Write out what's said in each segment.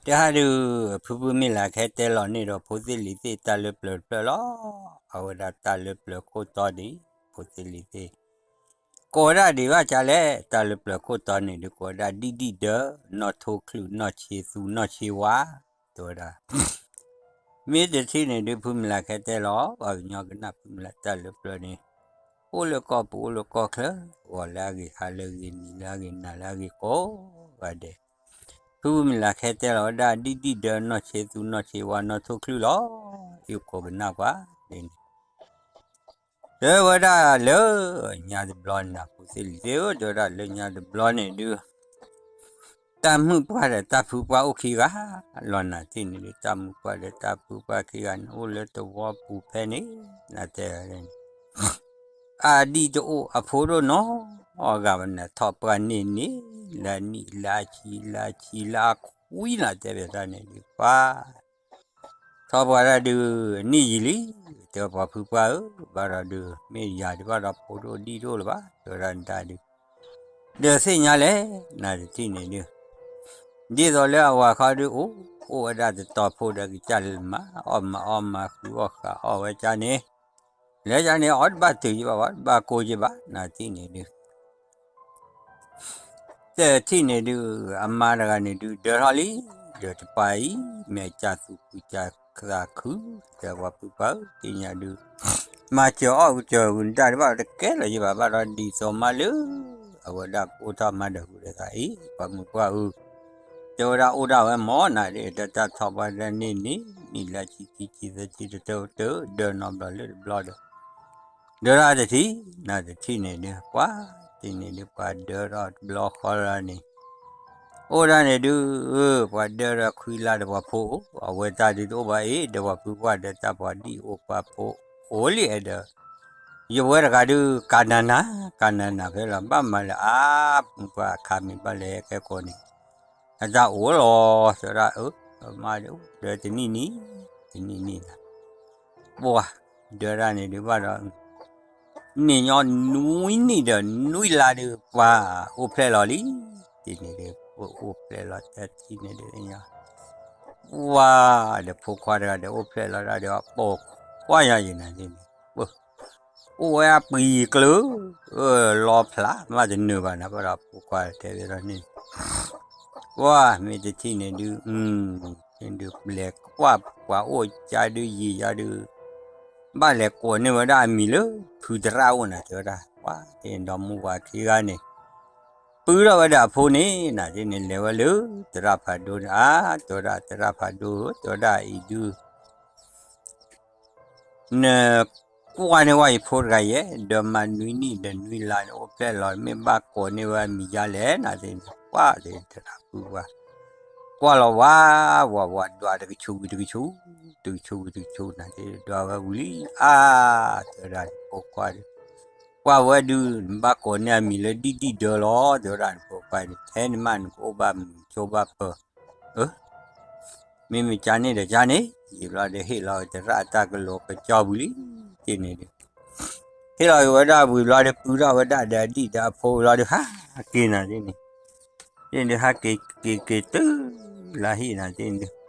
တဟါဒုး ဖုဖုမ့ၢ်လၢခဲတဲလီၤန့ၢ်ဒီးဖိသ့ၣ်လံၤသ့ၣ်တၢ်လၢပျၢၤတဖျၢၣ်လီၤ. အဝဲဒၣ်တၢ်လၢပျၢၤခိၣ်တီဒ် ဖိသ့ၣ်လံၤသ့ၣ် ကိးဝဲဒၣ်ဒံးဘၣ်ကလဲၣ် တၢ်လၢပျၢၤခိၣ်တီန့ၣ်ဒုး ကိးဝဲဒၣ်ဒံၣ်ဒံၣ်ဒၢ နီၢ်ထိၣ်ချုး နီၢ်ဆ့သူ နီၢ်ဆ့ဝါ တဲဝဲဒၣ် မ့ၢ်တထံၣ်န့ၣ်ဒုး ဖုမ့ၢ်လၢခဲတဲလီၤ ပှၤကညီကနၣ်ဖုမ့ၢ်လၢတၢ်လၢပျၢၤန့ၣ် အိၣ်လၢကီၢ်ပူၤအိၣ်လၢကီၢ်ချၢ ဂီၤလၢအဂ့ၤ ဟါလၢအဂ့ၤ နံၤလၢအဂ့ၤ နၤလၢအဂ့ၤကိးဂၤဒဲး ဖုမ့ၢ်လၢခဲတဲလီၤဝဲဒၣ် ဒံၣ်ဒံၣ်ဒၢ နီၢ်ဆ့သူ နီၢ်ဆ့ဝါ နီၢ်ထိၣ်ချုးလီၤ. ယကိးကနၣ်ပှၤန့ၣ် တဲဝဲဒၣ်လၢညါတဘျီန့ၣ် ဖိသ့ၣ်လံၤသ့ၣ်ဧၢ တဲဝဲဒၣ်လၢညါတဘျီန့ၣ်ဒုး တၢ်မုၣ်ပှၢ်ဒီးတၢ်ဖုပှၢ်အိၣ်ခံဂၤလီၤ နၤတထံၣ်န့ၣ်ဒုး တၢ်မုၣ်ပှၢ်ဒီးတၢ်ဖုပှၢ်ခံဂၤန့ၣ် အိၣ်လၢတဝီပူၤဖဲန့ၣ် နၤတဲဝဲန့ၣ် အဒံၣ်တအိၣ်အဖိတအိၣ်နီတဂၤဘၣ်န့ၣ် ထီၣ်ပှၢ်န့ၢ်န့ၣ် လၢအနံၣ်လၢအဆံ လၢအဆံလၢအခွံနၤတဲဝဲဒၣ်န့ၣ်ဒုး ပှၤ ထီၣ်ပှၢ်တၢ်ဒုး နံၣ်ယံာ်လံ တဲပှၤဖုပှၢ်ဧၢ ဘၣ်ဒီးဒုး မ့ၢ်ယၤဒုးဘၣ်ဒီးဖိတအိၣ်ဒံၣ်တအိၣ်လၢၤဘၣ် တဲဝဲဒၣ်နတၢ်ဒုး ဒီးသ့ၣ်ညါလဲၣ် နၤတထံၣ်န့ၣ်ဒုး ဒ်သိးလၢအဝၤခီဒုးအိၣ် အိၣ်ဝဲဒၣ်တတီၤဖိဒီးကစၢ်လၢမၤအီၣ်မၤအီၣ်မၤဃုအီၣ်ဃးအီၣ်ဝဲ ကန့ၣ် လဲၤကန့ၣ် အီၣ်တဘၣ်တုၤယဘၣ်ဘၣ် တဘၣ်ကိၢ်ယဘၣ် နၤတထံၣ်န့ၣ်ဒုး တထံၣ်န့ၣ်ဒုး အမါတဂၤန့ၣ်ဒုး ဒၢထီၣ်လံ ဒီးတပၤအံၤ မ့ၢ်အကၢ်သူၣ်ခုကၢ်သးခု တဲပှၤဖုပှၢ်ဧၢ သ့ၣ်ညါဒုး မၤစၢၤအီၣ်ကစၢၤဂုၤတၢ်တဘၣ်တကဲလၢၤယဘၣ် ဘၣ်ဒီးဒ်သိးမးလၢ အဝဲဒၣ်ကအိၣ်ထီၣ်မၤဒီးဂုၤဒီးသးအံၤ ပှၤမုၣ်ပှၢ်ဧၢ တဲဝဲဒၣ်အိၣ်ဒၣ်ဝဲမ့ၢ်နၤဒုး တၢ်ထီၣ်ပှၢ်တၢ်န့ၢ်န့ၣ် နံၣ်လၢဆံခံဆံသၢဆံတတၢၢ်တၢၢ် ဒၢနီတဘျီလၢတဘျီဒီး ဒၢထီၣ်တထံၣ် နၤတထံၣ်န့ၣ်ဒုး ပှၤတထံၣ်န့ၣ်ဒုး ပှၤဒၢထီၣ်တဘျီဃီလၢန့ၣ် အိၣ်ဒၣ်န့ၣ်ဒုး ပှၤဒၢထီၣ်ခွံလါဒီးပှၤဖိအိၣ် အဝဲတၢ်ဒုးတအိၣ်ဘၣ်အံၤ ဒီးပှၤဖုပှၢ်ဒီးတၢ်ပှၤဒံၣ်အိၣ်ပှၤဖိအိၣ်လံအဲၣ်ဒီး ယဝဲတဂၤဒုး ကနၤနၤ ကနၤနၤဖဲလီၤ ဘၣ်မၤလၢအါ မုၣ်ပှၢ်အခါမ့ၢ်ဘၣ်လဲၤဟဲကဲကိးန့ၣ် အတၢ်အိၣ်လီၤ တဲဝဲဒၣ် အၢ မါဒုး ဒီးတနံၣ်နံၣ် တနံၣ်နံၣ်နၤ ပှၤ ဒၢတၢ်န့ၣ်ဒုးဘၣ်ဒီး န့ၣ်ညီနွံနံၣ်ဒီးနွံလါဒုး ပှၤအိၣ်ဖျဲၣ်လီၤလံ တထံၣ်န့ၣ်ဒုး ပှၤအိၣ်ဖျဲၣ်လီၤတထံၣ်န့ၣ်ဒုး ပှၤဒီးဖိခွါတဂၤဒီးအိၣ်ဖျဲၣ်လီၤဒၣ်ဒီး ပိာ်ခွါယၤယံၤနၤဒ်န့ၣ် အိၣ်ဝဲအပှံၤကျၢၤ လီဖျးမးတနၢၤဘၣ်နၤ ဘၣ်ဒီးဖိခွါတဲဝဲဒၣ်န့ၣ် ပှၤမ့ၢ်တထံၣ်န့ၣ်ဒုး ဒုးဘျဲးကွၢ်ပှၤအိၣ်ကါဒုးယံာ်ယါဒုး ဘၣ်လဲၤကိးန့ၢ်ဝဲဒၣ်အမံၤလၢ ဖုသရၣ်အိၣ်နၤ တဲဝဲဒၣ် ပှၤတ့ဒီးမုၢ်ဝၤခံဂၤန့ၣ် ပုၢ်ထီၣ်ဝဲဒၣ်အဖိန့ၣ် နၤဒ်န့ၣ် လဲၤဝဲလၢသရၣ်ဖးဒိၣ်န့ၣ် အါ တဲဝဲဒၣ်သရၣ်ဖးဒိၣ်ဧၢ တဲဝဲဒၣ်အံၤဒုး နကွၢ်န့ၢ်ဝဲယဖိတဂၤယဲ ဒီးမၤနွံနံၣ်ဒီးနွံလါန့ၣ် အိၣ်ဖျဲၣ်လီၤ မ့ၢ်ဘၣ်ကိးန့ၢ်ဝဲအမံၤယါလဲၣ် နၤဒ်န့ၣ် ပှၤတ့သရၣ်ပုၢ်ဝဲ ကွၢ်လီၤဝါ ဝါဝါဒွးတကဆူးဝံၤတကဆူး တကဆူးဝံၤတကဆူး နၤဒ်ဒွးဝဲဝံၤလံ အါ တဲဝဲဒၣ်နဖိခွါဒုး ကွၢ်ဝဲဒုး နဘၣ်ကိးန့ၢ်အမံၤလၢဒံၣ်ဒံၣ်ဒၢလီၤ တဲဝဲဒၣ်နဖိခွါန့ၣ် ထဲန့ၣ်မးနကအိၣ်ဘၣ်မုာ်ဆိဘၣ်ပၢၤ အၢ မ့မ့ၢ်ကါန့ၣ်ဒီးကါန့ၣ် ယံာ်ဘျီဒီးဟ့ၣ်လီၤသရၣ်တၢ်ကလိၤကစီၣ်ဝံၤလံ တ့န့ၣ်ဒုး ဟ့ၣ်လီၤက့ၤဝဲဒၣ်ဝံၤဘျီဒီး ပုၢ်ထီၣ်ဝဲဒၣ်ဒီးအဒံၣ်ဒီးအဖိဝံၤလီၤဒီး ဟးက့ၤနၤဒ်န့ၣ် တ့န့ၣ်ဒုး ဟးက့ၤက့ၤက့ၤတုၤလၢဟံၣ်နၤဒ်န့ၣ်ဒုး ဟးက့ၤတုၤလၢဟံၣ်လံ တ့န့ၣ်ဒုး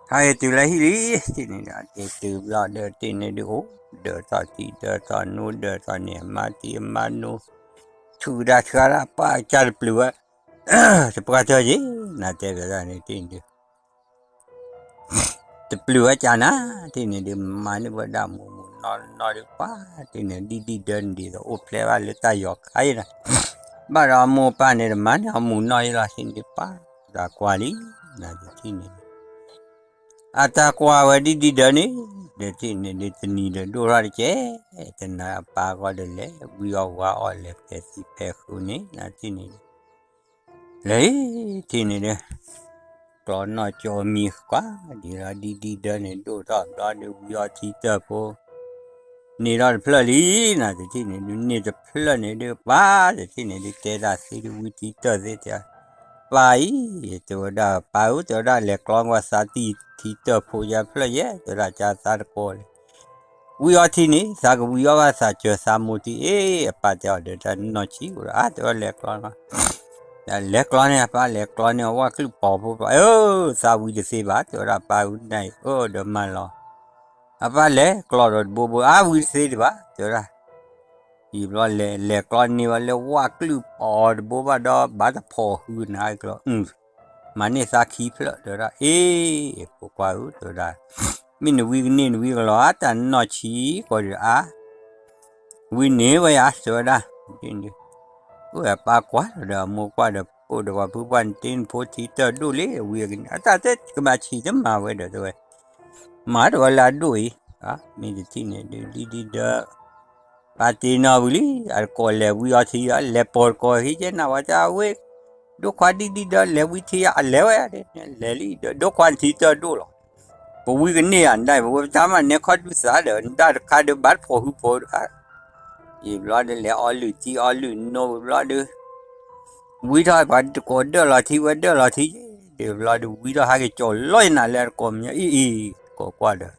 ဟးက့ၤတုၤဘျီဒီးတ့န့ၣ်ဒုး အိၣ်ဒၢးထီၣ်ထံဒၢးထီၣ်နိဒၢးထီၣ်န့ၣ် အမါထံအမါနိ ဆူၣ်ဒၣ်ဆှါဒၣ်ပၢ်ကၢ်တပျုာ်ဝဲ တပှၢ်တၢၢ်က့ၤ နၤတဲဘၣ်ဒၣ်န့ၣ်တ့န့ၣ်ဒုး တပျုာ်ဝဲကၢ်နၤ တ့န့ၣ်ဒုး မၤန့ၢ်ဝဲဒၣ်မူးမူးနီၢ်နီၢ်ဒုး ပှၤတ့န့ၣ် ဒ်ဒ်ဒၢန့ၣ်ဒ်သိးအိၣ်ဖျဲၣ်ဘၣ်လၢတၢ်ယီၤခါအံၤနၤ ဘၣ်ဒီးအမိၢ်အပၢ်န့ၣ်ဒီးမၤန့ၢ်အမူးနီၢ်အံၤလီၤ တ့န့ၣ်ဒုး ပှၤတၢ်ကွၢ်လံ နၤတထံၣ်န့ၣ် အတၢ်ကွၢ်ဝဲဒ်ဒ်ဒၢန့ၣ် ဒီးတ့န့ၣ်ဒုး တနံၤဒီးဒိၣ်ထီၣ်တကဲ တနၤအပၢ်ဂီၢ်ဒီးလဲၤ ဝံအီၣ်ဝါအီၣ်လဲၤဖဲးသံဖဲးဃုန့ၣ် နၤတ့န့ၣ်ဒုး လဲၤ တ့န့ၣ်ဒုး ကျီနီၢ်ကၠီမံၤကွၢ် ဒ်လီၤဒ်ဒ်ဒၢန့ၣ် ဒိၣ်ထီၣ်ဘျီဒုး ဝံအီၣ်ထံတၢၢ်ဖိ န့ၢ်ထီၣ်တဖျၢၣ်လံ နၤတထံၣ်န့ၣ်ဒုး န့ၢ်တဖျၢၣ်န့ၣ်ဒုး ပၢ်တထံၣ်န့ၣ်ဒုး တဲဒၣ်သ့ဒုး ဝံထံတၢၢ်သ့တဲ ပၢ်အံၤ တဲဝဲဒၣ် ပၢ်ဧၢ တဲဝဲဒၣ် လဲၤကျီကွၢ်သးတံၢ်ထံတၢၢ်ဖိယါတဖျၢၣ်ယဲ တဲဝဲဒၣ် ကၢ်သးတကိးလဲၣ် ဝံအီၣ်ထံန့ၣ် သးကဝံအီၣ်ဘၣ်သးစၢၤသးမိၢ်ထံ အ့ အပၢ်တဲအီၤဒီးတၢ်နီၢ်ဆံးအိၣ်ဒီး အါ တဲဝဲလဲၤကျီကွၢ် လဲၤကျီန့ၢ်အပၢ် လဲၤကျီန့ၢ်အဝၣ်ကလုၢ်ပီၤဖိပၤ အၢ သးဝံၤတသ့ဘၣ် တဲဝဲဒၣ် ပၢ်ဝဲန့ၣ်အံၤ အၢ ဒီးမၤလီၤ အပၢ်လဲၤကျီဒီးတဘိဘိ အါ ဝံၤတသ့ဒံးဘၣ် တဲဝဲဒၣ် ယံာ်ဘျီလဲၤ လဲၤကျီန့ၢ်ဝဲလၢဝၣ်ကလုၢ်ပီၤတဘိဘၣ်ဒီး ဘၣ်တဖိးဟုနၤကျီ မၤန့ၢ်သးခံဖျၢၣ် တဲဝဲဒၣ် အ့ ဖိခွါဧၢ တဲဝဲဒၣ် မ့ၢ်နဝံကန့ၢ်နဝံကလီၤ အတၢ်နီၢ်ဆံးကီးဒီးအါ ဝံန့ၢ်ဝဲယၤ တဲဝဲဒၣ် အိၣ်ဝဲပၢ်ကွၢ်လီၤဒီးအမိၢ်ကွၢ်ဒီး ပိာ်ဒီးပှၤဖုပှၢ်နတ့နဖိထံတၢၢ်ဒိၣ်လံ ဝံကန့ၢ် အတၢ်တဲကမၤဆံးတမၤဝဲဒီးတဲဝဲ မၤတဝဲလၢအဒိၣ်အံၤ မ့ၢ်တထံၣ်န့ၣ်ဒုး ဒ်ဒ်ဒီး ပၢ်တ့နီၢ်ဝံၤလံ အတကိးလဲၤဝံအီထံ လဲၤပိာ်တကိးဟံးကဲနၤဝဲတၢ်ဝဲ ဒိၣ်ခွါဒ်ဒ်ဒီး လဲၤဝံထံယၤ အလဲၤဝဲ လဲၤလံဒီး ဒိၣ်ခွါနထံတၢၢ်ဒိၣ်လီၤ ပဝံကန့ၢ်ယၤ နဒၣ်ပဝဲပတၢ်မၤနဲခီဒုးသးဒီး နဒၣ်တခါဒီးဘၣ်တဖိးဟုဖိတခါ ယံာ်ဘျီဒီး လဲၤအီလုၢ်ထံအီလုၢ်နိဘျီဒီး ဝံထီၣ်ပှၤတကိးဒၢၣ်လီၤထံဝဲဒၢၣ်လီၤထံ ဒ်ဘျီဒီး ဝံထီၣ်ဟဲက့ၤကၠီၤလီၤယနၤလၢတကိးမညီ အံၤအံၤ ကိးကွၢ်ဒီး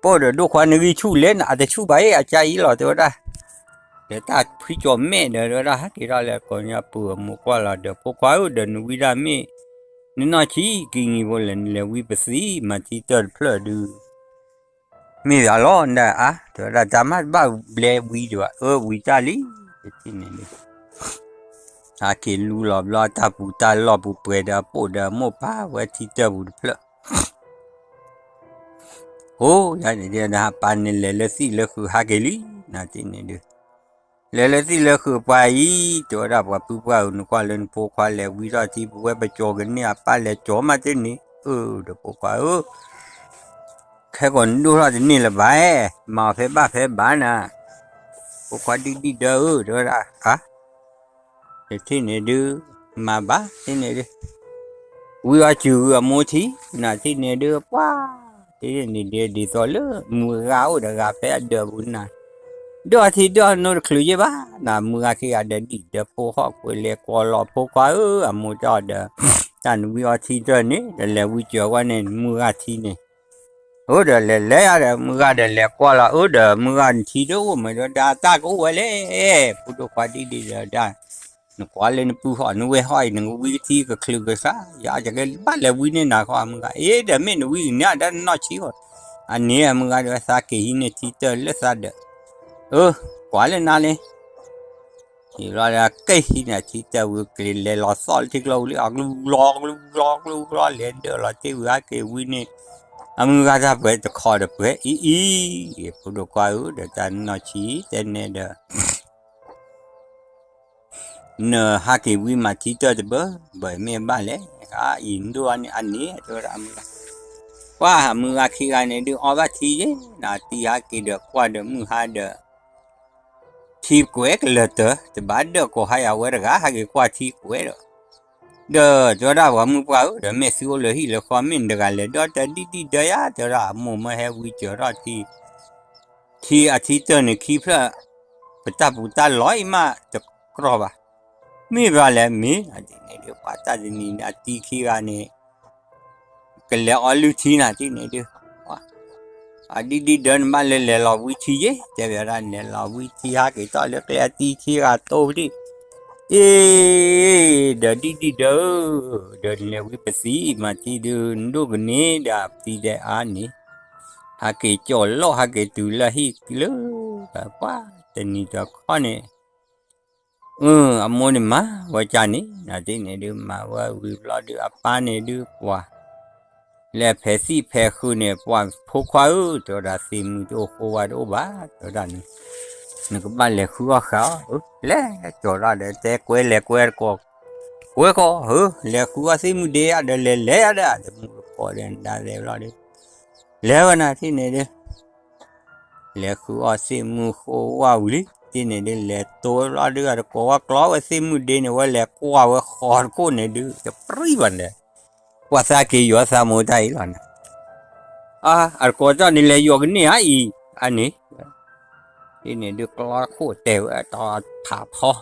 ပိာ်ဒီးဒိၣ်ခွါနဂံၢ်ဆူၣ်လဲၣ် နအတဆူၣ်ဘၣ်အံၤ အကါအံၤလီၤ တဲဝဲဒၣ် ဒီးတၢ်ဖှံကၠီၤမဲာ်ဒီး တဲဝဲဒၣ် ဟဲက့ၤထီၣ်လၢကိးမညီ ပၢ်အမိၢ်ကွၢ်လီၤဒီး ဖိခွါဧၢ ဒီးနဝံဒၣ်မ့ၢ် နနီၢ်ဆံးက့ၤနံၤဖိလဲၣ် နလဲၤဝံပသံ မၤထံတၢၢ်တဖျၢၣ်ဒုး မ့ၢ်ယၤလီၤ နဒၣ်အါ တဲဝဲဒၣ် တၢ်မၤတဘၣ်ဘျဲဝံဒံးဘၣ် အၢ ဝံတၢ်လံ တထံၣ်န့ၣ်ဒုး ဟဲက့ၤလူလီၤဘျီ တၢ်ပူၤတၢ်လီၢ်ပူၤပှဲၤဒီး ပိာ်ဒီးမိၢ်ပၢ်ဝဲထံတၢၢ်ပူၤတဖျၢၣ် အိၣ်ယၤန့ၣ်ဒုး ပၢ်န့ၣ်လဲၤလၢသံၣ်လၢဃုာ်ဟဲက့ၤလံ နထံၣ်န့ၣ်ဒုး လဲၤလၢသံၣ်လၢဃုာ်ပှၤအံၤ တဲဝဲဒၣ် ပှၤဖုပှၢ်ဧၢ နကွၢ်လၢနဖိခွါလဲၤဝံထီၣ်ထံ ပဝဲပကၠီၤကန့ၢ်အပၢ်လဲၤကၠီၤမးတန့ၣ် အၢ ဒီးဖိခွါဧၢ ခဲကိာ်နဒိၣ်ထီၣ်တန့ၢ်လၢၤဘၣ် မၤအီၤဖဲဘၣ်ဖဲဘၣ်နၤ ဖိခွါဒ်ဒ်ဒီးဧၢ တဲဝဲဒၣ် အါ တထံၣ်န့ၣ်ဒုး မၤဘၣ် ထံၣ်န့ၣ်ဒုး ဝံအီၤစူၤဂုာ်အမိၢ်ထံ နထံၣ်န့ၣ်ဒုး ပှၤ တထံၣ်န့ၣ်ဒုး ဒ်သိးလၢမုၢ်ဂၤအိၣ်ဒီးဂၤဖဲအဒၢးပူၤနၤ ဒၢၣ်အီထံဒၢၣ်အီနိတချုးယဲၢ်ဘၣ် နမုၢ်ဂၤခံဂၤဒီးဒံၣ်ဒီးဖိဟီၣ်ကွဲးလဲၤကွၢ်လီၤဖိခွါဧၢ အမိၢ်တၢ်အီၤဒီး တၢ်နဝံအီထံတၢၢ်န့ၣ် ဒီးလဲၤဝံစၢၤဝဲန့ၣ် မုၢ်ဂၤထံန့ၣ် အိၣ်ဒီးလဲၤလဲၤယၤဒီး မုၢ်ဂၤဒီးလဲၤကွၢ်လီၤ အိၣ်ဒီးမုၢ်ဂၤနထံတအိၣ်မးဒီး ဒၣ်တၢ်ကအိၣ်ဝဲလဲၣ် ဖိဒိၣ်ခွါဒ်ဒ်ဒီးဒၣ် နကွၢ်လၢနပုၢ်ဟီၣ်နဝဲၢ်ဟီၣ်အံၤ နကဝံကထံကချုးကဆါ ယကဘၣ်လဲၤဝံန့ၢ်နၤဃီ အမုၢ်ဂၤ အ့ ဒီးမ့ၢ်နဝံကန့ၢ်ဒၣ်နီၢ်ဆံးဃီ အန့ၣ်အမုၢ်ဂၤဒီးသးက့ၤဟံးန့ၢ်ထံတၢၢ်လၢသးဒီး အၢ ကွၢ်လၢနၤလံ ယံာ်ဘျီဒီးက့ၤဟံးန့ၢ်ထံတၢၢ်ဝံၤ က့ၤလဲၤလီၤသီၣ်လၢထံကျိပူၤလံ အကလူလီၤကလူလီၤကလူလီၤ လဲၤဒၢၣ်လီၤတ့ၢ်ဝံၤဟဲက့ၤဝံန့ၢ် အမုၢ်ဂၤတၢ်ပှဲၤတခီဒီးပှဲၤအံၤအံၤ ဖိဒိၣ်ခွါဧၢ ဒီးတၢ်နီၢ်ဆံးတဲနဲဒီး နဟးက့ၤဝံမၤထံတၢၢ်တဘၣ် ဘၣ်မ့ၢ်ဘၣ်လဲၣ် အအံၤဒိၣ်အန့ၣ်အန့ၣ် တဲဝဲဒၣ်အမုၢ်ဂၤ ပှၤမုၢ်ဂၤခံဂၤန့ၣ်ဒုးအီၣ်ဘၣ်ထံယဲၢ် နတံၤဟးက့ၤဒီးကွၢ်ဒီးမုၢ်ဟါဒီး ထံကွဲးကလၢၤတၢၢ် တဘၣ်ဒၢးကိးဟါယၤဝဲတဂၤ ဟးက့ၤကွၢ်ထံကွဲးဒီး ဒီးတဲဝဲဒၣ်ပှၤမုၢ်ပှၢ်ဧၢ ဒီးမ့ၢ်သုအိၣ်လၢဟံၣ်လၢဃီ မ့ၢ်နတဂၤလဲၤဒီးတၢ်ဒ်ဒ်ဒၢယၤ တဲဝဲဒၣ်အမိၢ်မၢဟဲဝံစၢၤထီၣ်ထံ ထံအထံတၢၢ်န့ၣ်ခံဖျၢၣ် ပတၢ်ပူၤတၢ်လီၤအံၤမးတကြီဘၣ် မ့ၢ်ဘၣ်လဲၣ်မ့ၢ် နတံၤန့ၣ်ဒုး ပှၤတၢ်တနံၤန့ၣ် အတံၤခံဂၤန့ၣ် ကလဲၤအီလုၢ်ထံနၤတံၤန့ၣ်ဒုး အဒ်ဒ်ဒၢနဘၣ်လၢလဲၤလီၤဝံထံယဲၢ် တဲဝဲဒၣ် လဲၤလီၤဝံထံဟးက့ၤထီၣ်လၢကျဲအတံၤခံဂၤတိၢ်ဒံး အ့ ဒီးဒ်ဒ်ဒၢဧၢ ဒီးနလဲၤဝံပသံမၤထံဒုး နဒိၣ်ကန့ၢ်ဒၣ်ပသံဒဲးအါန့ၣ် ဟးက့ၤကၠီၣ်လိာ်ဟးက့ၤတုၤလၢဟံၣ်လၢ ပှၤတနံၤတခီန့ၣ် အမိၢ်န့ၣ်မၤဝဲကၢ်န့ၣ် နတံၤန့ၣ်ဒုး မၤဝဲဝံၤဘျီဒုး အပၢ်န့ၣ်ဒုး ပှၤ လဲၤဖဲးသံၣ်ဖဲးဃုာ်န့ၣ် ပှၤဖိခွါဧၢ တဲဝဲဒၣ် သ့ၣ်မုၢ်တအိၣ်ဃိဝါတအိၣ်ဘၣ် တဲဝဲဒၣ်န့ၣ် နကဘၣ်လဲၤဃုအီၣ်ဃာ်အီၤ လဲၤကၠီၤတၢ်ဒီး တဲကွဲလဲၤကွဲတကိး ကွဲကီးဧၢ လဲၤဃုအီၣ်သ့ၣ်မုၢ်ဒ့ယါဒီး လဲၤလဲၤယါဒီး တမုၢ်တကိးဒီးနဒၣ်လဲၤဘျီဒုး လဲၤဝဲနၤတံၤန့ၣ်ဒုး လဲၤဃုအီၣ်သ့ၣ်မုၢ်ဃိဝါဝံၤလံ တံၤန့ၣ်ဒုး လဲၤတိဝဲဘျီဒုး အတကိးဝဲကျီဝဲသ့ၣ်မုၢ်ဒ့န့ၣ် ဝဲလဲၤကွၢ်ဝဲဃီတခိၣ်န့ၣ်ဒုး တပြံၢ်ဘၣ်န့ၣ် ပှၤသးက့ၤယီၤသးမိၢ်တၢ်အံၤလီၤန့ၣ် အတကိးတၢ်န့ၣ်လဲၤယီၤကန့ၢ်ဧါအံၤ အန့ၣ် တံၤန့ၣ်ဒုး ကျီခိၣ်တဲာ်ဝဲတဖးဖီ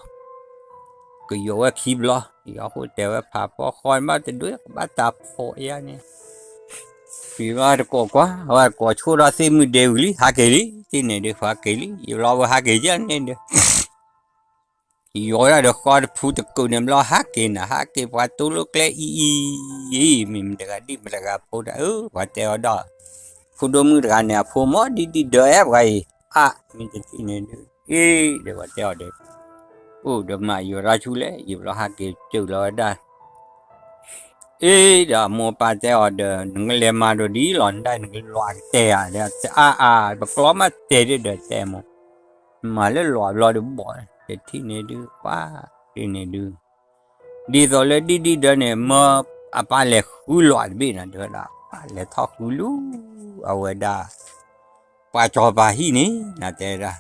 ကယီၤဝဲခံဘျီ ယီၤခိၣ်တဲာ်ဝဲဖးဖီ ဃီန့ၣ်ဘၣ်တဒွဲၣ် ကဘၣ်တၢ်ဖီၣ်ယါန့ၣ် ဖံဘၣ်တကိးကွၢ် ဝဲတကိးဆိၣ်ထီၣ်သ့ၣ်မုၢ်ဒ့ဝံၤလံ ဟးက့ၤလံ တံၤန့ၣ်ဒုး ဟးက့ၤလံ ယဘျီဝဲဟးက့ၤယဲၢ်န့ၣ်ဒုး ယိၤဒၣ်ဒီးဃီတဖုတကုာ်န့ၣ်ဘျီ ဟးက့ၤနၤ ဟးက့ၤပှၤတိလိကျဲအံၤအံၤ, မ့ၢ်မတဂၤဒံၣ်မတဂၤဖိဒၣ်ဧၢ, ပှၤတဲအီၤဒီး ဖိဒိၣ်မုၣ်တဂၤန့ၣ် အဖိမ့ၢ်ဒ်ဒ်ဒၢဧါ ပှၤအံၤ, အါ မ့ၢ်တထံၣ်န့ၣ်ဒုး အ့ၣ် ဒီးပှၤတဲအီၤဒီး အိၣ်ဒီးမၤယိၤဒၣ်ဆူလဲၣ် ယံာ်ဘျီဟးက့ၤစၢၤလီၤဝဲဒၣ် အ့ၣ် ဒီးအမိၢ်ပၢ်တဲအီၤဒီး နကလဲၤမၤဒိၣ်ဒ်လီၤ နဒၣ်နကလီၤကတဲာ်ဧါ, အါအါ ပကျီမးတဲဒ်ဒီးတဲမိၢ်, မၤလၢလီၤဘျီဒုးဘီၣ်, တထံၣ်န့ၣ်ဒုး ပှၤ တထံၣ်န့ၣ်ဒုး ဒ်သိးလၢဒ်ဒ်ဒၢန့ၣ် မၢအပၢ်လဲၤဃုလီၤတဘ့ၣ်နၤ တဲဝဲဒၣ် ပၢ်လဲၤထီၣ်ဃုလူ အဝဲဒၣ် ပှၤစီၤပၤဟံၣ်န့ၣ် နတဲဒၣ်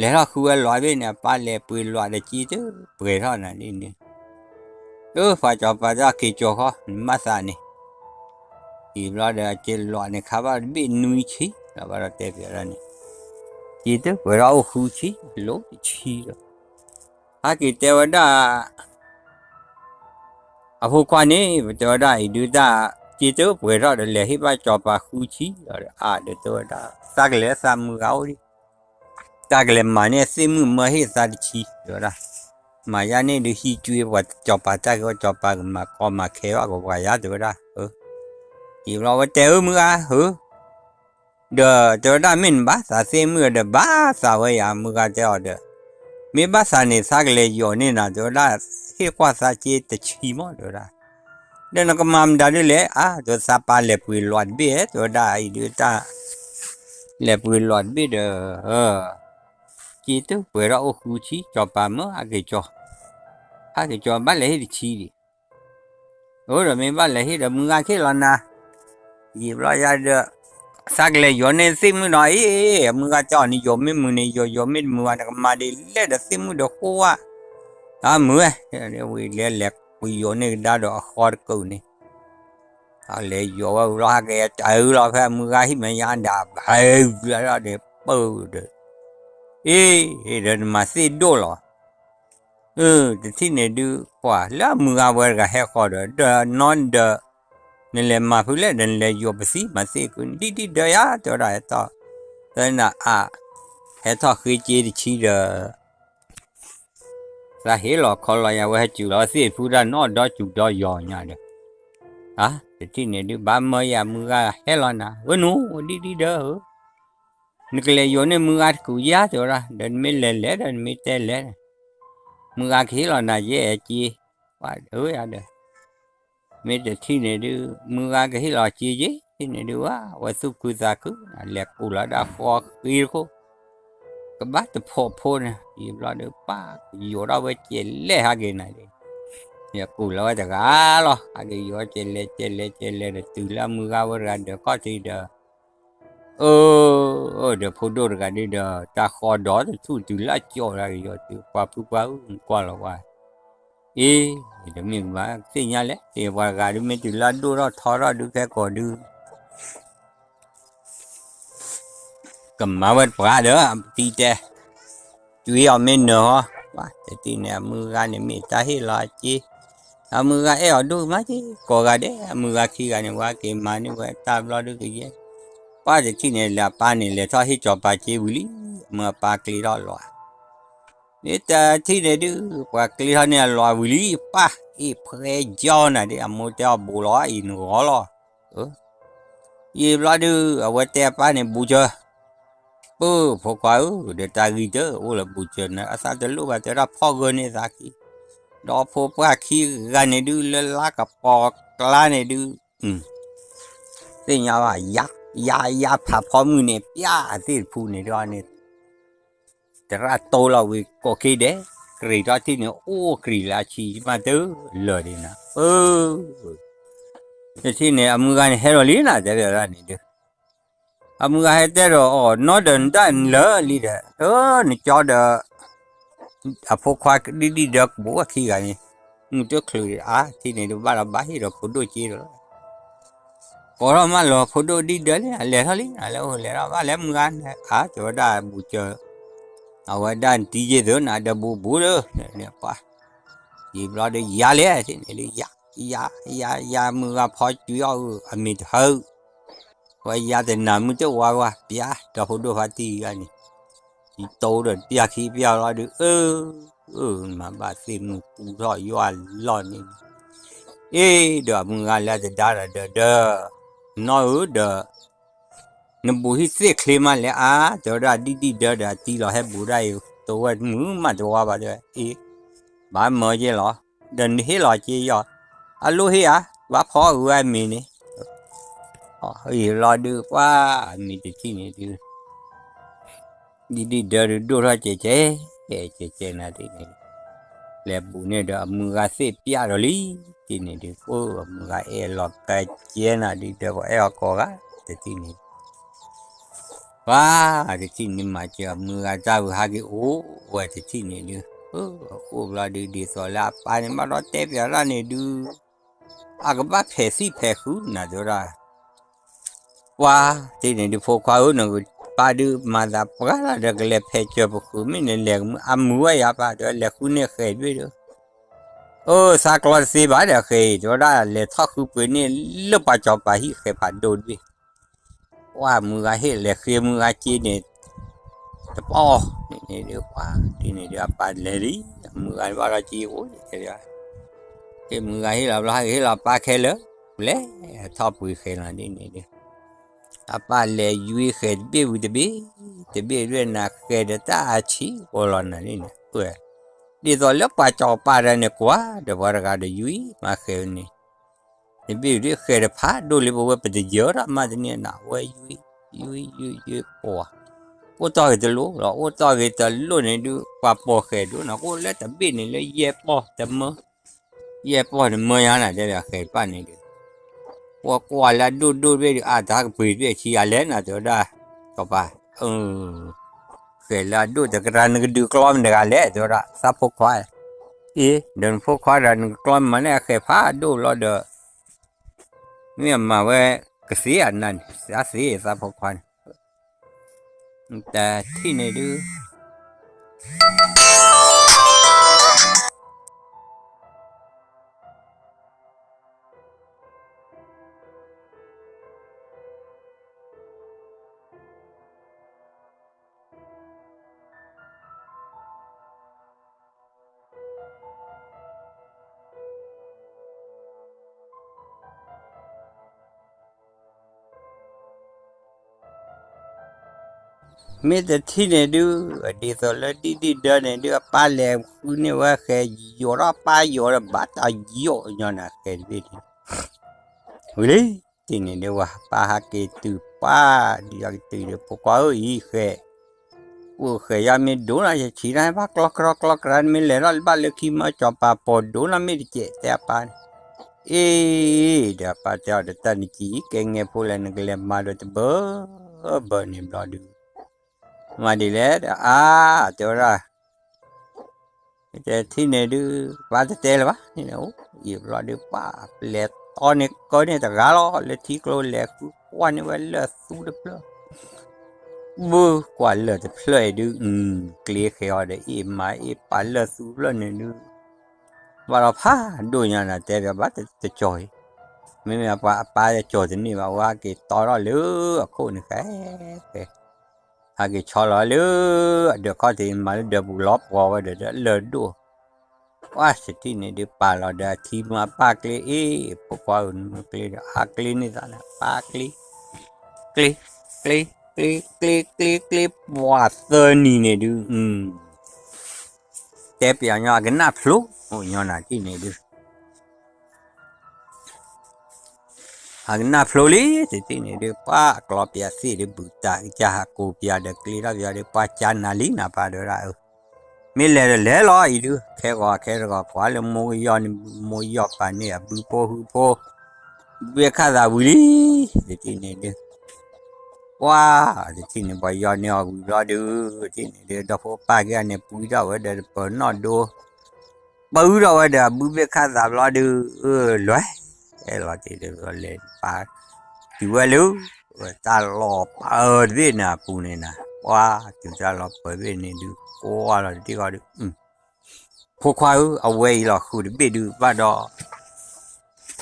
လဲၤထီၣ်ဃုဝဲလီၤတဘ့ၣ်န့ၣ် အပၢ်လဲၤပှ့ၤလီၤဒီးစ့တပှဲၤထီၣ်နၤဒ်န့ၣ်, အၢပှၤစီၤပၤတၢ်က့ၤကၠီၤဃီ နမၢသးန့ၣ်, အံၤဘျီဒီးအစ့လီၤန့ၣ် ခါဘၣ်တဘ့ၣ်နွံဆံ လီၤဘၣ်ဒီးတဲပၠးဒၣ်န့ၣ်, စ့တပှဲၤထီၣ်အိၣ်ဃုဆံ လိၤတဆံဒီး ဟဲက့ၤတဲဝဲဒၣ် အဖိခွါန့ၣ် ပတဲဝဲဒၣ်အံၤဒုးတၢ် စ့တပှဲၤထီၣ်ဒီးလဲၤဟ့ၣ်ဘၣ်စီၤပၤဃုဆံဒီး အါဒီးတဲဝဲဒၣ် သးကလဲၤသးမုၢ်ဂၤအိၣ်ဒံး, တၢ်ကလဲၤမၤန့ၢ်သ့ၣ်မုၣ်မၢဟ့ၣ်သးတဆံ တဲဝဲဒၣ်, မၤယါန့ၣ်ဒုးဟံးကွံာ်ပှၤစီၤပၤတၢ်က့ၤ စီၤပၤကမၤကီမၤခဲဘၣ်ကပှၤယါ တဲဝဲဒၣ်, အံၤဘျီဝဲတဲဧၢမုၢ်ဂၤဧၢ ဒီးတဲဝဲဒၣ်မ့ၢ်နဘၣ်သးသ့ၣ်မုၣ်ဒီးဘၣ်သးဝဲယၤ မုၢ်ဂၤတဲအီၤဒီး, မ့ၢ်ဘၣ်သးန့ၣ် သးကလဲၤယိာ်န့ၢ်နၤ တဲဝဲဒၣ်, ဟ့ၣ်ကွၢ်သးစ့တဆံမး တဲဝဲဒၣ်, ဒီးနကမၤမတၤဒ်လဲၣ် အါ တဲသးပၢ်လဲၤပှ့ၤလီၤတဘ့ၣ် တဲဝဲဒၣ် အံၤဒုးတၢ် လဲၤပှ့ၤလီၤတဘ့ၣ်ဒီး စ့တပှဲၤထီၣ်အိၣ်ဃုဆံ စီၤပၤမၢဟးက့ၤကၠီၤ, ဟးက့ၤကၠီၤဘၣ်လဲၤဟ့ၣ်တဆံဒံး အိၣ်ဒီးမ့ၢ်ဘၣ်လဲၤဟ့ၣ်ဒီးမုၢ်ဂၤကဟ့ၣ်လီၤနၤ, ယံာ်ဘျီယါဒီး သးကလဲၤယိာ်န့ၢ်သ့ၣ်မုၣ်ဒီး အ့ၣ် မုၢ်ဂၤတဲအီၤန့ၣ် ယိာ်မ့ၢ်မုာ်န့ၣ် ယိာ် ယိာ်မ့ၢ်တမုာ်ဘၣ် နကမၤဒ်လဲၣ်ဒီးသ့ၣ်မုၣ်ဒီးဃိဝဲ, အမုၢ်ဝဲ ဝံၤလဲၤလဲၤကွံာ်ယိာ်န့ၢ်ကဒါဒီးအဃီတကုာ်န့ၣ် လဲၤယိာ်ဝဲဝံၤလီၤ ဟးက့ၤတၢ်အုလီၤဖဲအမုၢ်ဂၤဟံၣ်မဲာ်ညါဒၣ်ဘၣ်ဒီး အ့ၣ် ဒီးနမၤသ့ၣ်ဒိၣ်လီၤ တထံၣ်န့ၣ်ဒုး ပှၤလၢအမုၢ်ဂၤဝဲတဂၤဟဲဃီဒီး ဒီးနီၢ်ဒီး နလဲၤမၤဖုလဲၣ်ဒီး နလဲၤယိာ်ပသံမၤသ့ၣ်ကု ဒ်ဒ်ဒၢယါ တဲဝဲဒၣ်ဟဲထီၣ်, သနၤအါ ဟဲထီၣ်ဃ့စ့တဆံဒီး သးဟ့ၣ်လီၤခီလီၤယၤဝဲဟဲစူၤလီၤသ့ၣ်ဖုတၢ်နီၢ်ဒီစူၤဒီယီၤညါဒီး, တထံၣ်န့ၣ်ဒုး ဘၣ်မၢယၤမုၢ်ဂၤဟဲလီၤနၤ ဝဲနူၤဒ်ဒ်ဒၢဧၢ နကလဲၤယိာ်န့ၢ်မုၢ်ဂၤတကူးယါ တဲဝဲဒၣ် ဒီးနမ့ၢ်လဲၤလဲၤဒီးနမ့ၢ်တဲလဲၤ မုၢ်ဂၤကဟ့ၣ်လီၤနၤယဲၢ်စ့, ပှၤဧၢယၤဒီး မ့ၢ်တထံၣ်န့ၣ်ဒုး မုၢ်ဂၤကဟ့ၣ်လီၤစ့ယ့ၢ် ထံၣ်န့ၣ်ဒုးဝဲ ဝဲသူၣ်ခုသးခု လဲၤကူးလီၤဒၣ်ဃီဃ့တခိၣ် ကဘၣ်တဖိးဖိန့ၣ် ယံာ်ဘျီဒီးပၢ်ကယိာ်ထီၣ်ဝဲကဲလဲၣ်ဟးက့ၤနၤဒ် ကူးလီၤဝဲတဂၤလီၤ ဟးက့ၤယိာ်ကဲလဲၣ်ကဲလဲၣ်ကဲလဲၣ်ဒီး တုၤလၢအမုၢ်ဂၤဝဲတဂၤဒၢးခီၣ်ထံးဒီး အၢ ဒီးဖိဒိၣ်တဂၤဒုးဒီး တၢ်ဃီဒီးတထူၣ်တုၤလၢအကၠီၣ်တဂၤကယီၤတုၤ ပှၤဖုပှၤအုၣ်ကွၢ်လီၤဝဲ အ့ တမ့ၢ်ကမၤသ့ၣ်ညါလဲၣ် ပှၤတဂၤဒုးမ့ၢ်တုၤလၢအဒိၣ်ထီၣ်ထီထီၣ်ဒုးဖဲကီၢ်ဒုး ကမၤဝဲတပှၤဒီး တံၤတဲ ကွံာ်အီၤမ့ၢ်နၢၤဟီ ပှၤတထံၣ်န့ၣ် အမုၢ်ဂၤန့ၣ်မ့ၢ်တၢ်ဟ့ၣ်လီၤအစ့ အမုၢ်ဂၤအဲၣ်အီၤဒိၣ်မးက့ ကိးဂၤဒဲး အမုၢ်ဂၤခံဂၤန့ၣ် ဝဲက့ၤမၤန့ၢ်ဝဲတၢ်ဘျီဒုကယဲၢ် ပှၤတထံၣ်န့ၣ် လၢအပၢ်န့ၣ် လဲၤထီၣ်ဟ့ၣ်စီၤပၤစ့ဝံၤလံ မ့ၢ်အပၢ်ကျ့ထီၣ်လီၤ မ့ၢ်တထံၣ်န့ၣ်ဒုး ပှၤကျ့ထီၣ်န့ၢ်အလီၤဝံၤလံ ပၢ် အ့ၣ်ဖှဲကၠီနၤဒ် အမိၢ်တဲအီၤဘူးလီၤ အံၤနဂီၢ်လီၤ ယံာ်ဘျီဒုး အဝဲတဲအပၢ်န့ၣ် ဘူးစၢၤ ပၢ်ဖိခွါဧၢ ဒီးတၢ်ဂံၢ်တအိၣ်လၢဘူးစၢၤန့ၣ် အသးတလိၣ်ဘၣ် တဲဝဲဒၣ်ဖီၣ်ဂၢၢ်န့ၢ်သးခံ ဒီးဖိပှၢ်ခံဂၤန့ၣ်ဒုး လၢလါကပီၤကျါန့ၣ်ဒုး သ့ၣ်ညါဘၣ် ယါ ယါဖးဖီမုၢ်န့ၣ် ပျၢ်သ့ၣ်တဖုန့ၣ်ဒီးန့ၣ် သရၣ်တိလီၤဝံၤကိးက့ၤဒဲး ကြံးထီၣ်ထံၣ်န့ၣ် အိၣ်ကြံးလၢအဆံးမးတလၢာ်ဒ်နၤ ပၢ် တထံၣ်န့ၣ် အမုၢ်ဂၤန့ၣ်ဟဲဒီးလံနၤ တဲဝဲဒၣ်န့ၣ်ဒုး အမုၢ်ဂၤဟဲတဲဒီးအီၤ နီၢ်ဒီးနတၢ်လၢာ်လံဒီး အၢ နကၠီဒီး အဖိခွါဒ်ဒ်ဒၢကဘူးအခံဂၤန့ၣ် မုၢ်တချုးအါ ထံၣ်န့ၣ်ဒုးဘၣ်ဒီးဘၣ်ဟ့ၣ်ဒီးဖိဒိၣ်စ့ဒီး ကိးထီၣ်မးလီၤ ဖိဒိၣ်ဒ်ဒၢလံ လဲၤထီၣ်လံ လဲၤအိၣ်လဲၤထီၣ်ဘၣ်လဲၤမုၢ်ဂၤန့ၣ် အါ တဲဝဲဒၣ်ဘူးစၢၤ အဝဲဒၣ်နတံၤယ့ၢ်သုနၤဒီးဘူးဘူးဒီး န့ၣ်ပှၤ ယံာ်ဘျီဒီးယါလဲၣ် ထံၣ်န့ၣ်ဒုး ယါ ယါ ယါ ယါမုၢ်ဂၤဖီကွံာ်အီၤ အမ့ၢ်တဟၢ ဝဲယါတနၤမုၢ်တဝါဝါ ပျၢ်ဒီးဖိဒိၣ်ဖါတံၢ်ဂၤန့ၣ် တံတိဒီးပျၢ်ခံပျၢ်လီၤဒုး အၢ မၤဘၣ်သ့ၣ်မုၢ်ပူထီၣ်ယွၤလီၢ်န့ၣ် အ့ ဒီးအမုၢ်ဂၤလၢတဒါဒီးဒီးဒီး နီၢ်ဧၢဒီး နဘူးဟံၣ်သ့ၣ်ချ့မးလဲၣ်အါ တဲဝဲဒၣ်ဒံၣ်ဒံၣ်ဒၢဒီးအတံလီၤဟဲဘူးဒၣ်အံၤ တဝဲမုာ်မးတဝါဘၣ်တဲဝဲ အ့ ဘၣ်မၢက့လီၤ ဒီးနဟ့ၣ်လီၤက့ယီၤ အလိၣ်ဟ့ၣ်ဧါ ဘၣ်ဖီအုးဝဲအမံၤန့ၣ် အံၤလီၤဒုး ပှၤအမံၤတထံၣ်န့ၣ်ဒုး ဒံၣ်ဒံၣ်ဒၢဒုးဒိၣ်ထီၣ်ကဲကဲ ကဲကဲနၤဒ်န့ၣ် လဲၤဘူးန့ၣ်ဒီးအမုၢ်ဂၤသ့ၣ်ပျၢ်ဒီးလံ ဒ်န့ၣ်ဒုး ပှၤအဲၣ်လီၤကဲကဲနၤဒုးဒီးပှၤအဲၣ်အီၤကိးဂၤတထံၣ်န့ၣ် ပှၤတထံၣ်န့ၣ်မၤစၢၤအမုၢ်ဂၤတၢ်ဝံၤဟးက့ၤအိၣ်ဝဲတထံၣ်န့ၣ်ဒုး အိၣ်ဘျီဒုးဒ်သိးလၢအပၢ်န့ၣ်ဘၣ်ဒီးတဲပၠးတၢ်န့ၣ်ဒုး အကဘၣ်ဖဲးသံၣ်ဖဲးဃုနၤတဲဝဲဒၣ် ပှၤတထံၣ်န့ၣ်ဒုး ဖိခွါဧၢနကပၢ်ဒုးမၤသးပှၢ်လၢ်ဒီးကလဲၤဖဲးစၢၤပဃုာ်မ့ၢ်န့ၣ် လဲၤအမုာ်ဝဲယၤပၢ် တဲဝဲလဲၤဃုန့ၢ်ဃဲးတဘ့ၣ်ဒီး အၢ သးကျီတသ့ဘၣ်ဒီးဃဲးအံၤ တဲဝဲဒၣ် လဲၤထီၣ်ဃုပှ့ၤန့ၢ်လၢပှၤစီၤပၤဟံၣ်ဃဲးဖးဒိၣ်တဘ့ၣ် ပှၤမုၢ်ဂၤဟ့ၣ်လဲၤဃ့မုၢ်ဂၤက့န့ၣ် တပီၢ်န့ၣ်န့ၣ်ဒုး ပှၤတထံၣ်န့ၣ်ဒုး အပၢ်လဲၤလံ အမုၢ်ဂၤဘၣ်ဒီးက့အိၣ် ဟ့ၣ်မုၢ်ဂၤဟ့ၣ်လီၤဘျီ ဟဲက့ၤဟ့ၣ်လီၤပၢ်ခဲလၢာ် လဲၤထီၣ်ပှ့ၤဃဲးလီၤဒ်န့ၣ်ဒုး အပၢ်လဲၤယွံဃဲးတဘ့ၣ်ဝံၤတဘ့ၣ် တဘ့ၣ်ဒ်နၤဃဲးဒီးတၢ်အဆံးအိၣ်လီၤနၤဒ်န့ၣ် ဒ်သိးလၢပှၤစီၤပၤတဂၤန့ၣ်ကွၢ်ဒီးပှၤတဂၤဒီးယွံမၤဃဲးန့ၣ် တဘ့ၣ်ဒ်ဃဲးတဖးဒိၣ်လံပဝဲပတယၢၤတၢ်မးတန့ၢ်နၤ အဝဲယွံ ယွံ ယွံ ယွံပှၤ အိၣ်တီၢ်ဂ့ၤတလိၣ်လီၤ အိၣ်တီၢ်ဂ့ၤတလိၣ်န့ၣ်ဒုး ပှၤပိာ်ဃဲးဒိၣ်နၤ အိၣ်လၢတဘ့ၣ်န့ၣ်လၢယဲၢ်ပီၢ်တမၢ ယဲၢ်ပီၢ်တမၢယါနၤ တဲဘၣ်ဃဲးတဖၣ်န့ၣ်ဒုး ပှၤကွၢ်လၢအဒိၣ်ဒိၣ်တဘ့ၣ်ဒုး အါတၢ်ကပှ့ၤတဘ့ၣ်အဆံးအါလဲၣ်နၤ တဲဝဲဒၣ် စီၤပၤ ဃဲးလၢအဒိၣ်တကရၢနကဒုးကျီမတဂၤလဲၣ် တဲဝဲဒၣ် သးဖိခွါ အ့ ဒီးနဖိခွါဒီးနကကျီမၤန့ၢ်အဃဲးဖးဒိၣ်လီၤဒီး မ့ၢ်အမၤဝဲကသ့အနၤန့ၣ် သးသ့သးဖိခွါန့ၣ် တထံၣ်န့ၣ်ဒုး မ့ၢ်တထံၣ်န့ၣ်ဒုး ဒ်သိးလၢဒံၣ်ဒံၣ်ဒၢန့ၣ်ဒုး အပၢ်လဲၤဃုန့ၢ်ဝဲဃဲး ယိာ်ထီၣ်ပၢ်ယိာ်ဒီးဘၣ်တၢ်ယိာ်ညီနၤဃဲးတဘ့ၣ်န့ၣ် ဝံၤလံ တထံၣ်န့ၣ်ဒုး ဝဲပၢ်ဟးက့ၤတုၤပၢ် ဒုးယီၤကတုၤဒီး ဖိခွါဧၢ အံၤဃဲး အိၣ်ဃဲးယါမ့ၢ်ဒိၣ်နီၤ ယဆံးတၢ်ဘၣ်ကျီကရီကျီကရၢ မ့ၢ်လဲၤထီၣ်ဘၣ်လၢခံမၢကၠီၤပၤပိာ်ဒိၣ်နီၤ မ့ၢ်တကဲးတဲအပၢ်န့ၣ် အ့ ဒီးအပၢ်တဲအီၤဒီး တၢ်နကံၣ် ကဲငဲဖိလဲၣ် နကလဲၤမၤဒီးတဘၢဘၢန့ၣ်ဘျီဒုး မၤဒ်လဲၣ်ဒီး အါ တဲဝဲဒၣ် တထံၣ်န့ၣ်ဒုး ပၢ်တတဲလၢၤဘၣ်န့ၣ် အိၣ်အံၤဘျီဒုး ပၢ်ပလဲၤတီန့ၢ်ကၢန့ၢ်တဂၤလီၤ လၢထံကျိ လဲၤဃုကွၢ်န့ၢ်ဝဲလၢၢ်သူတဖျၢၣ် ဘုကွၢ်လၢၢ်တဖျၢၣ်အံၤဒုး ကျ့ဃဲၤအီၤဒီး အ့ၣ်မၤအ့ၣ်ပာ်လၢၢ်သူဖျၢၣ်န့ၣ်ဒုး ဘၣ်ဒီးဖးဒိၣ်ညါနၤ တဲဘၣ်တကၠီၤအံၤ မ့မ့ၢ်အပၢ်အကၠီၤတန့ၢ်ဘၣ် ဝဲဟဲက့ၤတီထီၣ်လၢအခိၣ်န့ၣ်ဃဲဃဲ ဟဲက့ၤဆီလီၤလၢအဒၢးခီၣ်ထံး မၤလၢဒၢးပူၤလီၤပှီၤဝဲဒီးလၢၢ်ဒိၣ် ပှၢ်တထံၣ်န့ၣ်ဒုး ပာ်လီၤဒီးအထံမၢအပၢ်ကျ့ အ့ၣ် ဖိခွါဧၢ နမ့ၢ်ကျ့ဒီး အါကျ့န့ၢ်သးန့ၣ် ပၢ်ကျ့ ကျ့ ကျ့ ကျ့ ကျ့ ကျ့ ကျ့ ပှၤသၢနံၤန့ၣ်ဒုး တဲပၠးညီ အကနၣ်ဖျိ အိၣ်ညီနၤတထံၣ်န့ၣ်ဒုး အကနၣ်ဖျိလံ တထံၣ်န့ၣ်ဒုး ပှၤအကျီပၠးသ့ၣ်ဒုး ဘုးတၢ်ကစၢ်ဟးကိးပၠးဒီးကျ့ထီၣ်ပၠးဒုး ပှၤကၢ်နၤလံနၤ ပၢ်တဲဝဲဒၣ် မ့ၢ်လဲၤဒီးလဲၤလီၤအံၤဒုး ခဲဂီၤခဲတဂီၤကွၢ်လၢမိၢ်ကယီၢ်န့ၣ် မိၢ်ယီၢ်ပာ်န့ၢ်အဘုဖိဟုဖိ ဘုဘ့ၣ်ခၣ်သးဝံၤလံ တထံၣ်န့ၣ်ဒုး ပှၤ တထံၣ်န့ၣ် ပှၤယီၢ်န့ၢ်အီၤဝံၤဘျီဒုး တထံၣ်န့ၣ်ဒုး ဒီဖိပၢ်က့ၤန့ၣ် ပှံထီၣ်ဝဲဒီးတပၢၤနီၣ်ဒိ ပှံထီၣ်ဝဲဒီးအဘုဘ့ၣ်ခၣ်သးဘျီဒုး လွဲ အဲၣ်လီၤတ့ၢ်ဒီးလဲၤပၢ် တုၤဝဲလၢ တၢ်လီၢ်ပၢတဘ့ၣ်န့ၣ်အပူၤန့ၣ်နၤ ပှၤ တုၤတၢ်လီၢ်ပၢတဘ့ၣ်န့ၣ်ဒုး ကွၢ်လီၤတထံၣ်ဃီဒုး ဖိခွါဧၢ အဝဲအံၤလီၤ ဃုာ်တဘ့ၣ်ဒုး ဘၣ်ဒီး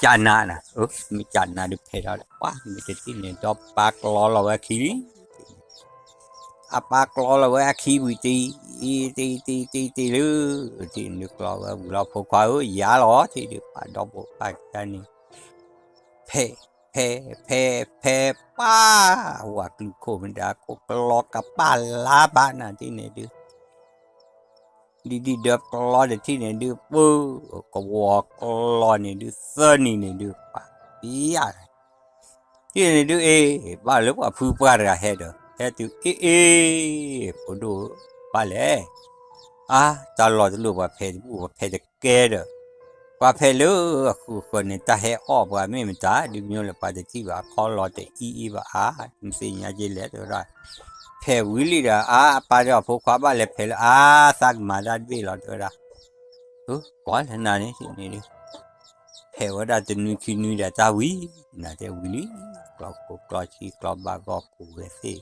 ကၢ်နၤနၤ မ့ၢ်ကၢ်နၤဒုးဖဲးထီၣ်ဒီး ပှၤ မ့ၢ်တထံၣ်န့ၣ် ဒီးပၢ်ကျီလီၤဝဲခံလံ တထံၣ်န့ၣ် အပၢ်ကျီလီၤဝဲအခံဝံၤတံၢ်, တံၢ်တံၢ်တံၢ်တံၢ်လၢ, ထံၣ်န့ၣ်ဒုးကျီဝဲဝံၤလီၤ ဖိခွါဧၢ ယၤလီၤ ထံၣ်ဒုးပၢ်ဒီဖိပၢ်ကါန့ၣ်, ဖဲး ဖဲး ဖဲး ဖဲး ပၢ်, ဝၤကျုခိၣ်မတၤခိၣ်ကျီကပၢ်လါဘၣ်နၤထံၣ်န့ၣ်ဒုး ဒ်ဒ်ဒၢကျီတထံၣ်န့ၣ်ဒုး ပၢ်, ကဝီၤကျီန့ၣ်ဒုး သၢနံၤန့ၣ်ဒုး ပၢ်, ပယါ, ထံၣ်န့ၣ်ဒုးအ့ၣ်, ဘၣ်လၢပှၤဖုပှၢ်တဂၤဟဲဒီး ဟဲတုၤအ့ၣ်အ့ၣ်, ဖိဒိၣ်ဧၢ, ဘၣ်လဲၣ်, အါ, တၢ်လီၢ်တလိၣ်ပှၤဖဲးတဘူၣ် ပှၤဖဲးတကဲဒီး, ပှၤဖဲးလၢအဃုာ်ဃၢၤန့ၣ် တၢ်ဟဲအီၣ်ပှၤမ့ၢ်မတၤ ဒုးမ့ၢ်လၢပှၤတထံၣ်ဘၣ်အခီလီၤတအံၤအံၤဘၣ်အါ, နသ့ၣ်ညါက့လဲၣ် တဲဝဲဒၣ် ဖဲးဝံၤလံဒီး အါ အပၢ်ဒီးအဖိခွါဘၣ်လဲၤဖဲးလၢအါ သးကမၤတၢ်တဘ့ၣ်လီၤ တဲဝဲဒၣ်, ကွၢ်လၢနၤန့ၣ်န့ၣ်, ဖဲးဝဲဒၣ်တနွံခံနွံဒီးတၢ်ဝံၤ, နၤတဲဝံၤလံ, ကျီခိၣ်ကျီဆံကျီဘၣ်ဂီၢ်ကူးဝဲသ့ၣ်,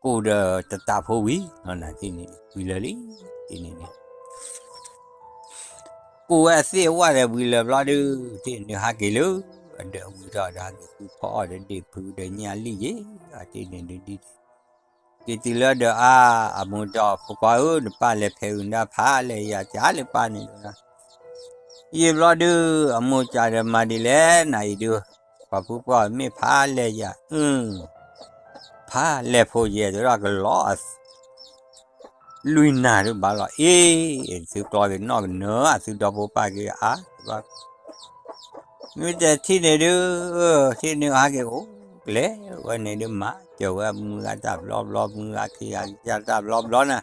ကူးဒီးတတးဖိဝံၤ, နၤန့ၣ်ဝံၤလၢာ်လံ, န့ၣ်န့ၣ် ကူးဝဲအသ့ၣ်အဝၣ်ဒီးဝံၤလၢာ်ဘျီဒုး, ထံၣ်န့ၣ်ဟးက့ၤလၢအဒၢးဝံၤဒီး ဟးက့ၤဃုဖီအီၣ်ဒီးဒ့ၣ်ဖုဒီးညၣ်လံၣ်ယ့ၣ်, အတ့ၢ်န့ၣ်ဒုးဒ်, က့ၤတုၤလၢအဒၢးအါ, အမိၢ်ဒီးဖိခွါဧၢ နပၢ်လဲၤဖဲးအုၣ်နဒၣ်ဖးလဲၢ်ယၤ ကၢ်လၢပၢ်န့ၣ်ဒုး, ယံာ်ဘျီဒုး အမိၢ်ကၢ်ဒီးမၤဒ်လဲၣ် နၤအံၤဒုး, ပှၤဖုပှၢ်မ့ၢ်ဖးလဲၢ်ယၤ, အၢ ဖးလဲၢ်ဖိယဲၢ်တဲဒၣ်ကလီ လွံၢ်နၤဒုးဘၣ်လီၤ အ့ၣ်, သုကျီက့ၤနီၣ်ကနၢအသုဒီဖိပၢ်က့ၤအါ, မ့ၢ်တထံၣ်န့ၣ်ဒုး, ထံၣ်န့ၣ်ဟးက့ၤအိၣ်လဲၤဝဲန့ၣ်ဒုး မၤစၢၤဝဲအမုၢ်ဂၤတၢ်ဘျီဘျီ မုၢ်ဂၤခံဂၤကစၢ်တၢ်ဘျီဘျီနၤ,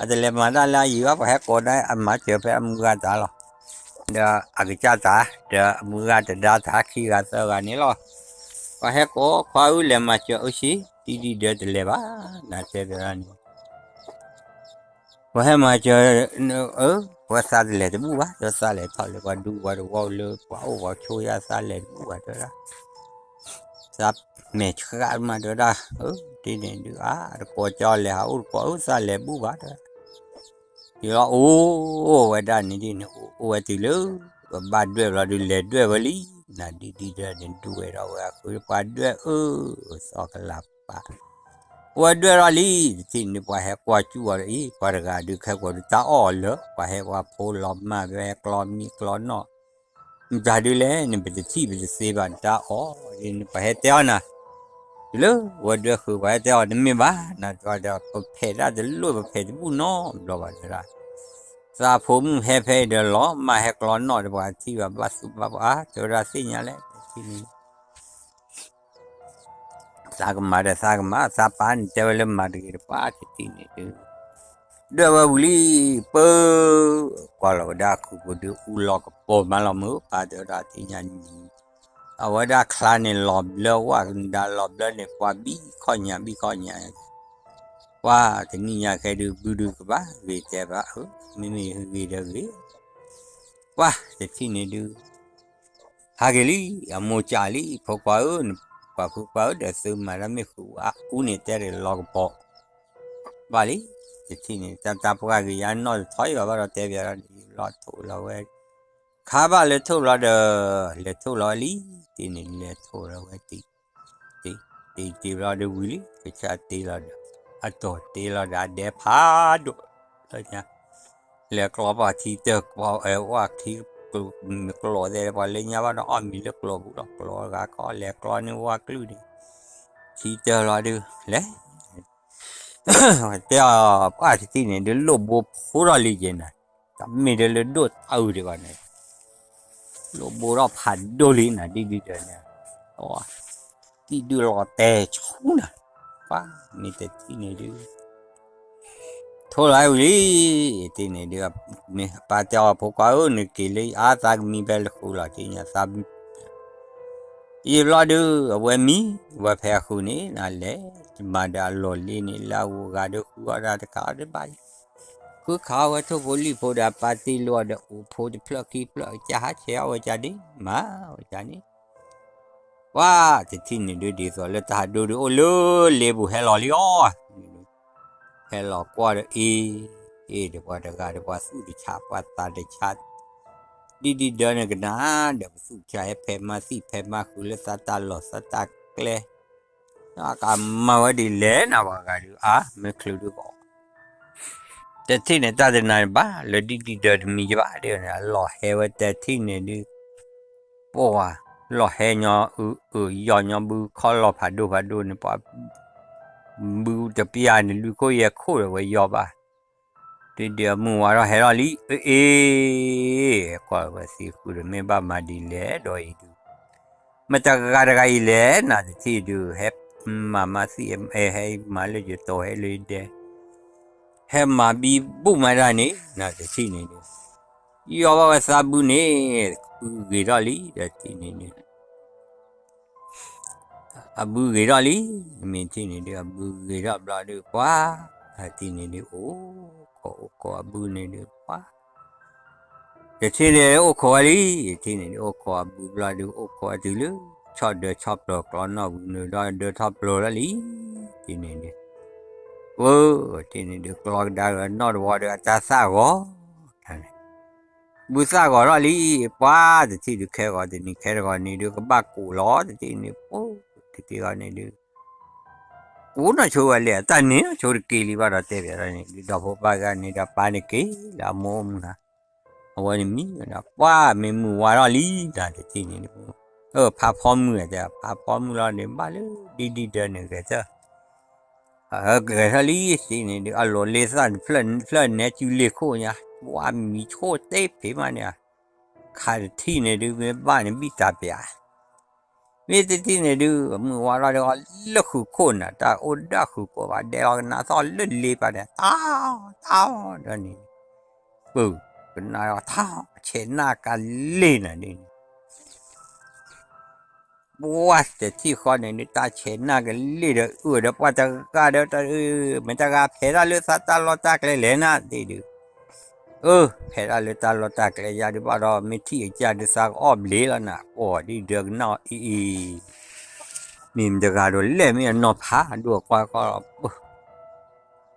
အတလဲၤမၤတၢ်လၢအယံၤဘၣ် ပှၤဟဲကိးဒၣ် အမၤစၢၤဖဲအမုၢ်ဂၤတၢ်လီၤ, ဒီးအကစၢ်တၢ် ဒီးအမုၢ်ဂၤတဒါတၢ်ခံဂၤသၢဂၤန့ၣ်လီၤ, ပှၤဟဲကိးခွါဧၢလဲၤမၤစၢၤအိၣ်ဆံး တံၢ်ဒံၣ်ဒၢတလဲၤဘၣ်, နၤတဲဘၣ်န့ၣ် ပှၤဟဲမၤစၢၤ, အၢ, ပှၤသးတလဲၤတဘူၣ်ဘၣ် ဒီးသးလဲၤထီၣ်လၢပှၤဒူပှၤတဝီလၢပှၤအိၣ်ပှၤဆိယါသးလဲၤတဘူၣ်ဘၣ်တဲဒၣ်, သးမဲာ်ဆှးမးတဲဝဲဒၣ်, အၢ, ဒ်န့ၣ်ဒုးအါ တကိးကၠီလဲၤဟးအိၣ်တကိး အၢ သးလဲၤဘူၣ်ဘၣ်တဲဝဲဒၣ်, ယလီၤအိၣ်ဝဲဒၣ်န့ၣ်ဒ်န့ၣ် အိၣ်ဝဲတုၤလၢ ပဘၣ်ဒွဲၣ်ဘျီဒုးလဲၤဒွဲၣ်ဝဲလံ, နၤဒ်ဒ်ဒၢန့ၣ်ဒူဝဲဒီးဝဲအဃုပှၤဒွဲၣ်အၢ, သီကလၤပာ် ဝဲဒွဲၣ်ထီၣ်လံ, တထံၣ်န့ၣ်ပှၤဟဲကွၢ်စူၣ်အီၤဒီးအံၤ ပှၤတဂၤဒုးခဲကိာ်ဒုးတၢ်အီၣ်အီၤလၢ ပှၤဟဲပှၤဖိလီၤမၢ် ပှၤဟဲကျီမံကျီနီၣ်, မတၤဒုးလဲၣ်န့ၣ် ပတထံၣ်ပတသ့ဘၣ် နတၢ်အီၣ်အံၤန့ၣ် ပှၤဟဲတဲအီၤနၤ, တုၤလၢဝဲဒွဲၣ်ဃုာ်ပှၤဟဲတဲအီၤ တမ့ၢ်ဘၣ် နၤတဲဒီး ပဖဲးတၢ်တလိၣ် ပဖဲးတဘူၣ်နီတဘျီဘၣ်တဲဒၣ်, သးဖိမုၣ်ဟဲဖဲအံၤဒီးလီၤမၢ်ဟဲကျီနီၣ်ဒီး ပှၤထံၣ်ဘၣ်ဘၣ်သူၣ်ဘၣ်ပှၢ် တဲဝဲဒၣ်သ့ၣ်ညါလဲၣ် တထံၣ်န့ၣ် သးကမၤဒီးသးကမၤ သးပၢ်န့ၣ်တဲဝဲလၢမၤတဂ့ၤတပၢ်တထံၣ်န့ၣ်ဒုး, ဒွဲၣ်ဝဲဝံၤလံ, ပၢ, ကွၢ်လီၤဝဲဒၣ်ခုးပူၤဒုး အူလီၤကပီၤမးလီၤမုၢ် ပၢ်တဲဝဲဒၣ်သ့ၣ်ညါန့ၣ်, အဝဲဒၣ်ချါန့ၣ်လီၤဘျၢ ဝၣ်ကနဒါလီၤဘျၢန့ၣ် ပှၤဘံၣ်ခီၣ်ညါဘံၣ်ခီၣ်ညါ, ပှၤတနံၣ်ညါခဲဒုး ဘုဒုးကဘၣ်ဂ့ၤတဲဘၣ် အၢ မ့မ့ၢ်ဂ့ၤဒီးဂ့ၤ, ပှၤတထံၣ်န့ၣ်ဒုး ဟးက့ၤလံ, အမိၢ်ကၢ်လံ ဖိခွါဧၢ, ပှၤဖိခွါဧၢ ဒီးသုမၤတၢ်မ့ၢ်ဃုာ်အအူန့ၣ် တဲတ့ၢ်လီၤကပီၤ, ဘၣ်လံ, တထံၣ်န့ၣ် တၢ်တၢ်ပှၢ်ဂ့ၤယါနီၣ်တထီၣ်ယဘၣ်ဘၣ်ဒီးတဲဘၣ်ဒီး လီၤထိၣ်လီၤဝဲ, ခါဘၣ်လဲၤထိၣ်လီၤဒီး, လဲၤထိၣ်လီၤဝဲလံ, တထံၣ်န့ၣ်လဲၤထိၣ်လီၤဝဲတံၢ်, တံၢ်တံၢ်ဘျီဒီးဝံၤလံ, ကစၢ်တ့လီၤဒီး, အတီၢ်တ့လီၤဒီး အဒဲဖးဒိၣ်, လၢညါ လဲၤကျီပှၤထံတၢၢ် ဝၣ်ခံ ကျိးသဲး ပှၤလၢညါဘၣ်ဒီး အီၣ်မံၤလၢကျိးပူၤဒီး ကျိးဂၤခီ လဲၤကျီန့ၢ်ဝၣ်ကလုၢ်န့ၣ်, ထံတၢၢ်လီၤဒုး လဲၤ, တဲအီၤ ပှၢ်တထံၣ်န့ၣ် ဒုးလိၣ်ဘိဖိထီၣ်လံက့ၤနၤ, တၢ်မ့ၢ်ဒုးလၢဒိၣ်တအုးဒံးဘၣ်န့ၣ်, လိၣ်ဘိထီၣ်ဖးဒိၣ်လံနၤ ဒ်ဒ်ဒၢန့ၣ်, တံၢ်ဒုးလီၤတဲာ်ဆူနၤ, ပှၢ်မ့ၢ်တထံၣ်န့ၣ်ဒုး ထိၣ်လီၤဝံၤလံ, တထံၣ်န့ၣ်ဒုး, ပၢ်တဲအီၤဖိခွါဧၢ နက့ၤလၢအါ သးကမံဖဲလၢဃုာ်လီၤ တ့ၢ်ညါသး, ယံာ်ဘျီဒုး အဝဲမံ, ဝဲဖဲအဃုာ်န့ၣ် နလဲၤ, မၤဒီးအလီၢ်လ့န့ၣ် လၢအဂုၤအဂၤဒုးဃုအီၣ်တၢ်တခါအီၣ်တဘၣ်လံ, ဃုခးအီၣ်ဝဲထိၣ်ဖိလံၣ်ဖိဒီး ပၢ်တ့လီၤဒီးအိၣ်ဖိတဖျၢၣ်ခံဖျၢၣ် ကစၢ်ဟးဆဲးအီၣ်ဝဲကၢ်ဒ်, မၤဝဲကၢ်န့ၣ် ပှၤတထံၣ်န့ၣ်ဒုး ဒ်သိးလၢတၢ်ဒိဒုးအိၣ်လၢလ့ပူၤဟဲလီၤလံအီၤ, ဟဲလီၤကွၢ်ဒီးအ့ၣ်, အ့ၣ်ဒီးပှၤတဂၤဒီးပှၤသူၣ်တဆါ ပှၤသးတဆါ, ဒ်ဒ်ဒၢန့ၣ်ကနၣ်ဒီး ပသူၣ်တဆါဟဲဖဲးမၤသံၣ်ဖဲးမၤဃုာ်လၢသးတၢ်လီၢ်သးတၢ်ကျဲ, ကမၤဝဲဒ်လဲၣ်နၤ ပှၤဂၤဒုး အါ မ့ၢ်ချုးဒုးကီး တထံၣ်န့ၣ် တၢ်တနၤဘၣ် လၢဒ်ဒ်ဒၢတမံၤယဘၣ်ဒ်န့ၣ် အလီၤဟဲဝဲတထံၣ်န့ၣ်ဒုး ပှၤ လီၤဟဲညီအုးအုးယီၤညီဘုခီလီၤဖးဒိၣ်ဖးဒိၣ်န့ၣ် ပှၤ ဘုတပျၢ်န့ၣ် လွံၢ်ခိၣ်ယဲၢ်ခိၣ်ဒီးဝဲယီၤဘၣ် ဒ်ဒုးအမုၢ်ဝါထီၣ်ဟဲထီၣ်လံ အ့ၣ် ကွၢ်ဝဲသံဃုာ်ဒီး မ့ၢ်ဘၣ်မၤဒ်လဲၣ်ဒီးအံၤဒုး မတဂၤတဂၤအံၤလဲၣ် နတထံၣ်ဒုး ဟဲမၤမၤသံ ဟဲမၤလၢယတိၤ ဟဲလၢယဒဲ ဟဲမၤဘံဘူၣ်မၤတၢ်န့ၣ် နတထံၣ်န့ၣ်ဒုး ယီၤဘၣ်ဝဲသးဘုန့ၣ် ဘုဂ့ၤထီၣ်လံ တထံၣ်န့ၣ်ဒုး အဘုဂ့ၤထီၣ်လံ မ့ၢ်ထံၣ်န့ၣ်ဒုး အဘုဂ့ၤထီၣ်ဘျီဒုး ပှၤ တထံၣ်န့ၣ်ဒုး အိၣ်ခိးအိၣ်ခိးအဘုန့ၣ်ဒုး ပှၤ တထံၣ်န့ၣ်အိၣ်ခိးဝဲလံ တထံၣ်န့ၣ်ဒုး အိၣ်ခိးအဘုဘျီဒုး အိၣ်ခိးအတုၤလၢ ဆီၣ်ဒၢဆီၣ်ပျီၤကျီနီၣ်ဝံၤနုာ်ဒီး ဒၢထီၣ်ပျီၤလီၤလံ တထံၣ်န့ၣ်ဒုး ပှၤ တထံၣ်န့ၣ်ဒုး ကျီကဒါကနီၣ်တဝီဒုး အတၢ်သၣ်ဂီၤ ဘုသၣ်ဂီၤထီၣ်လံ ပှၤ တထံၣ်ဒုး ခဲဂီၤတနံၤ ခဲတဂီၤန့ၣ်ဒုး ကဘၣ်ကိးလီၤ တထံၣ်န့ၣ် ပှၤ တထံၣ်ဂီၤန့ၣ်ဒုး ကိးနီၢ်ဆိဝဲလဲၣ် တၢ်န့ၣ်နီၢ်ဆိတက့ၤလံဘၣ်ဒီး တဲဘၣ်န့ၣ်ဒုး ဒီဖိပၢ်ဂၤန့ၣ်ဒီး ပၢ်န့ၣ်က့ၤလၢအမိၢ်အိၣ်မူနၤ အဝဲန့ၣ်မံဒီး ပှၤမ့ၢ်မုၢ်ဝါထီၣ်လံ နတထံၣ်န့ၣ်ဒုး ဖးဖီမုၢ်တဲ ဖးဖီမုၢ်လီၤန့ၣ် ဘၣ်လၢ ဒ်ဒ်ဒၢန့ၣ်ဂဲၤထၢၣ် ဂဲၤထၢၣ်လံ တထံၣ်န့ၣ်ဒုး အလီၤလ့သၣ်န့ၣ် ဖျၢၣ်နဲကၠူလ့ၢ်ခိၣ်ညါ ပှၤမံၤဆိၣ်တ့ၢ်ဖံးမးန့ၣ် ခးတထံၣ်န့ၣ်ဒုး မ့ၢ်ဘၣ်န့ၣ် ဘံၣ်တၢ်ပျး မ့ၢ်တထံၣ်န့ၣ်ဒုး မုၢ်ဝါထီၣ်ဒုး လၢဃုာ်ခိၣ်နၤ တၢ်အိၣ်ဒၣ်ဃုာ်ခိၣ်ဘၣ် ဒဲးလီၤကနါသီၣ်လၢလ့ပၢ်န့ၣ် တၢ် တၢ်ဒီးန့ၣ် ပၢၢ် ကနါထီၣ် ဆဲးနၢ်ကလ့ၢ်နၤဒ်န့ၣ် ပှၤတထံၣ်ဃီန့ၣ်ဒုး တၢ်ဆဲးနၢ်ကလ့ၢ်ဒီး အၢၣ်ဒီးပှၤတဂၤဒီး မ့ၢ်တဂၤဖဲးတၢ်လၢသးတၢ်လီၢ်တၢ်ကျဲလဲၣ်နၤ တထံၣ်ဒုး အၢ ဖဲးတၢ်လၢတၢ်လီၢ်တၢ်ကျဲယါဒုးဘၣ်ဒီး မ့ၢ်ထံၣ်အကၢ်ဒုးသးကအီၣ်ဘျ့လီၤနၤ ပှၤဒ်ဒၢကနၣ်အီၤအံၤအံၤ မ့ၢ်မတဂၤဒီးလဲၣ် မ့ၢ်အနီၢ်ဖးဒိၣ်အကွၢ်ကီလီၤ ပၢၢ်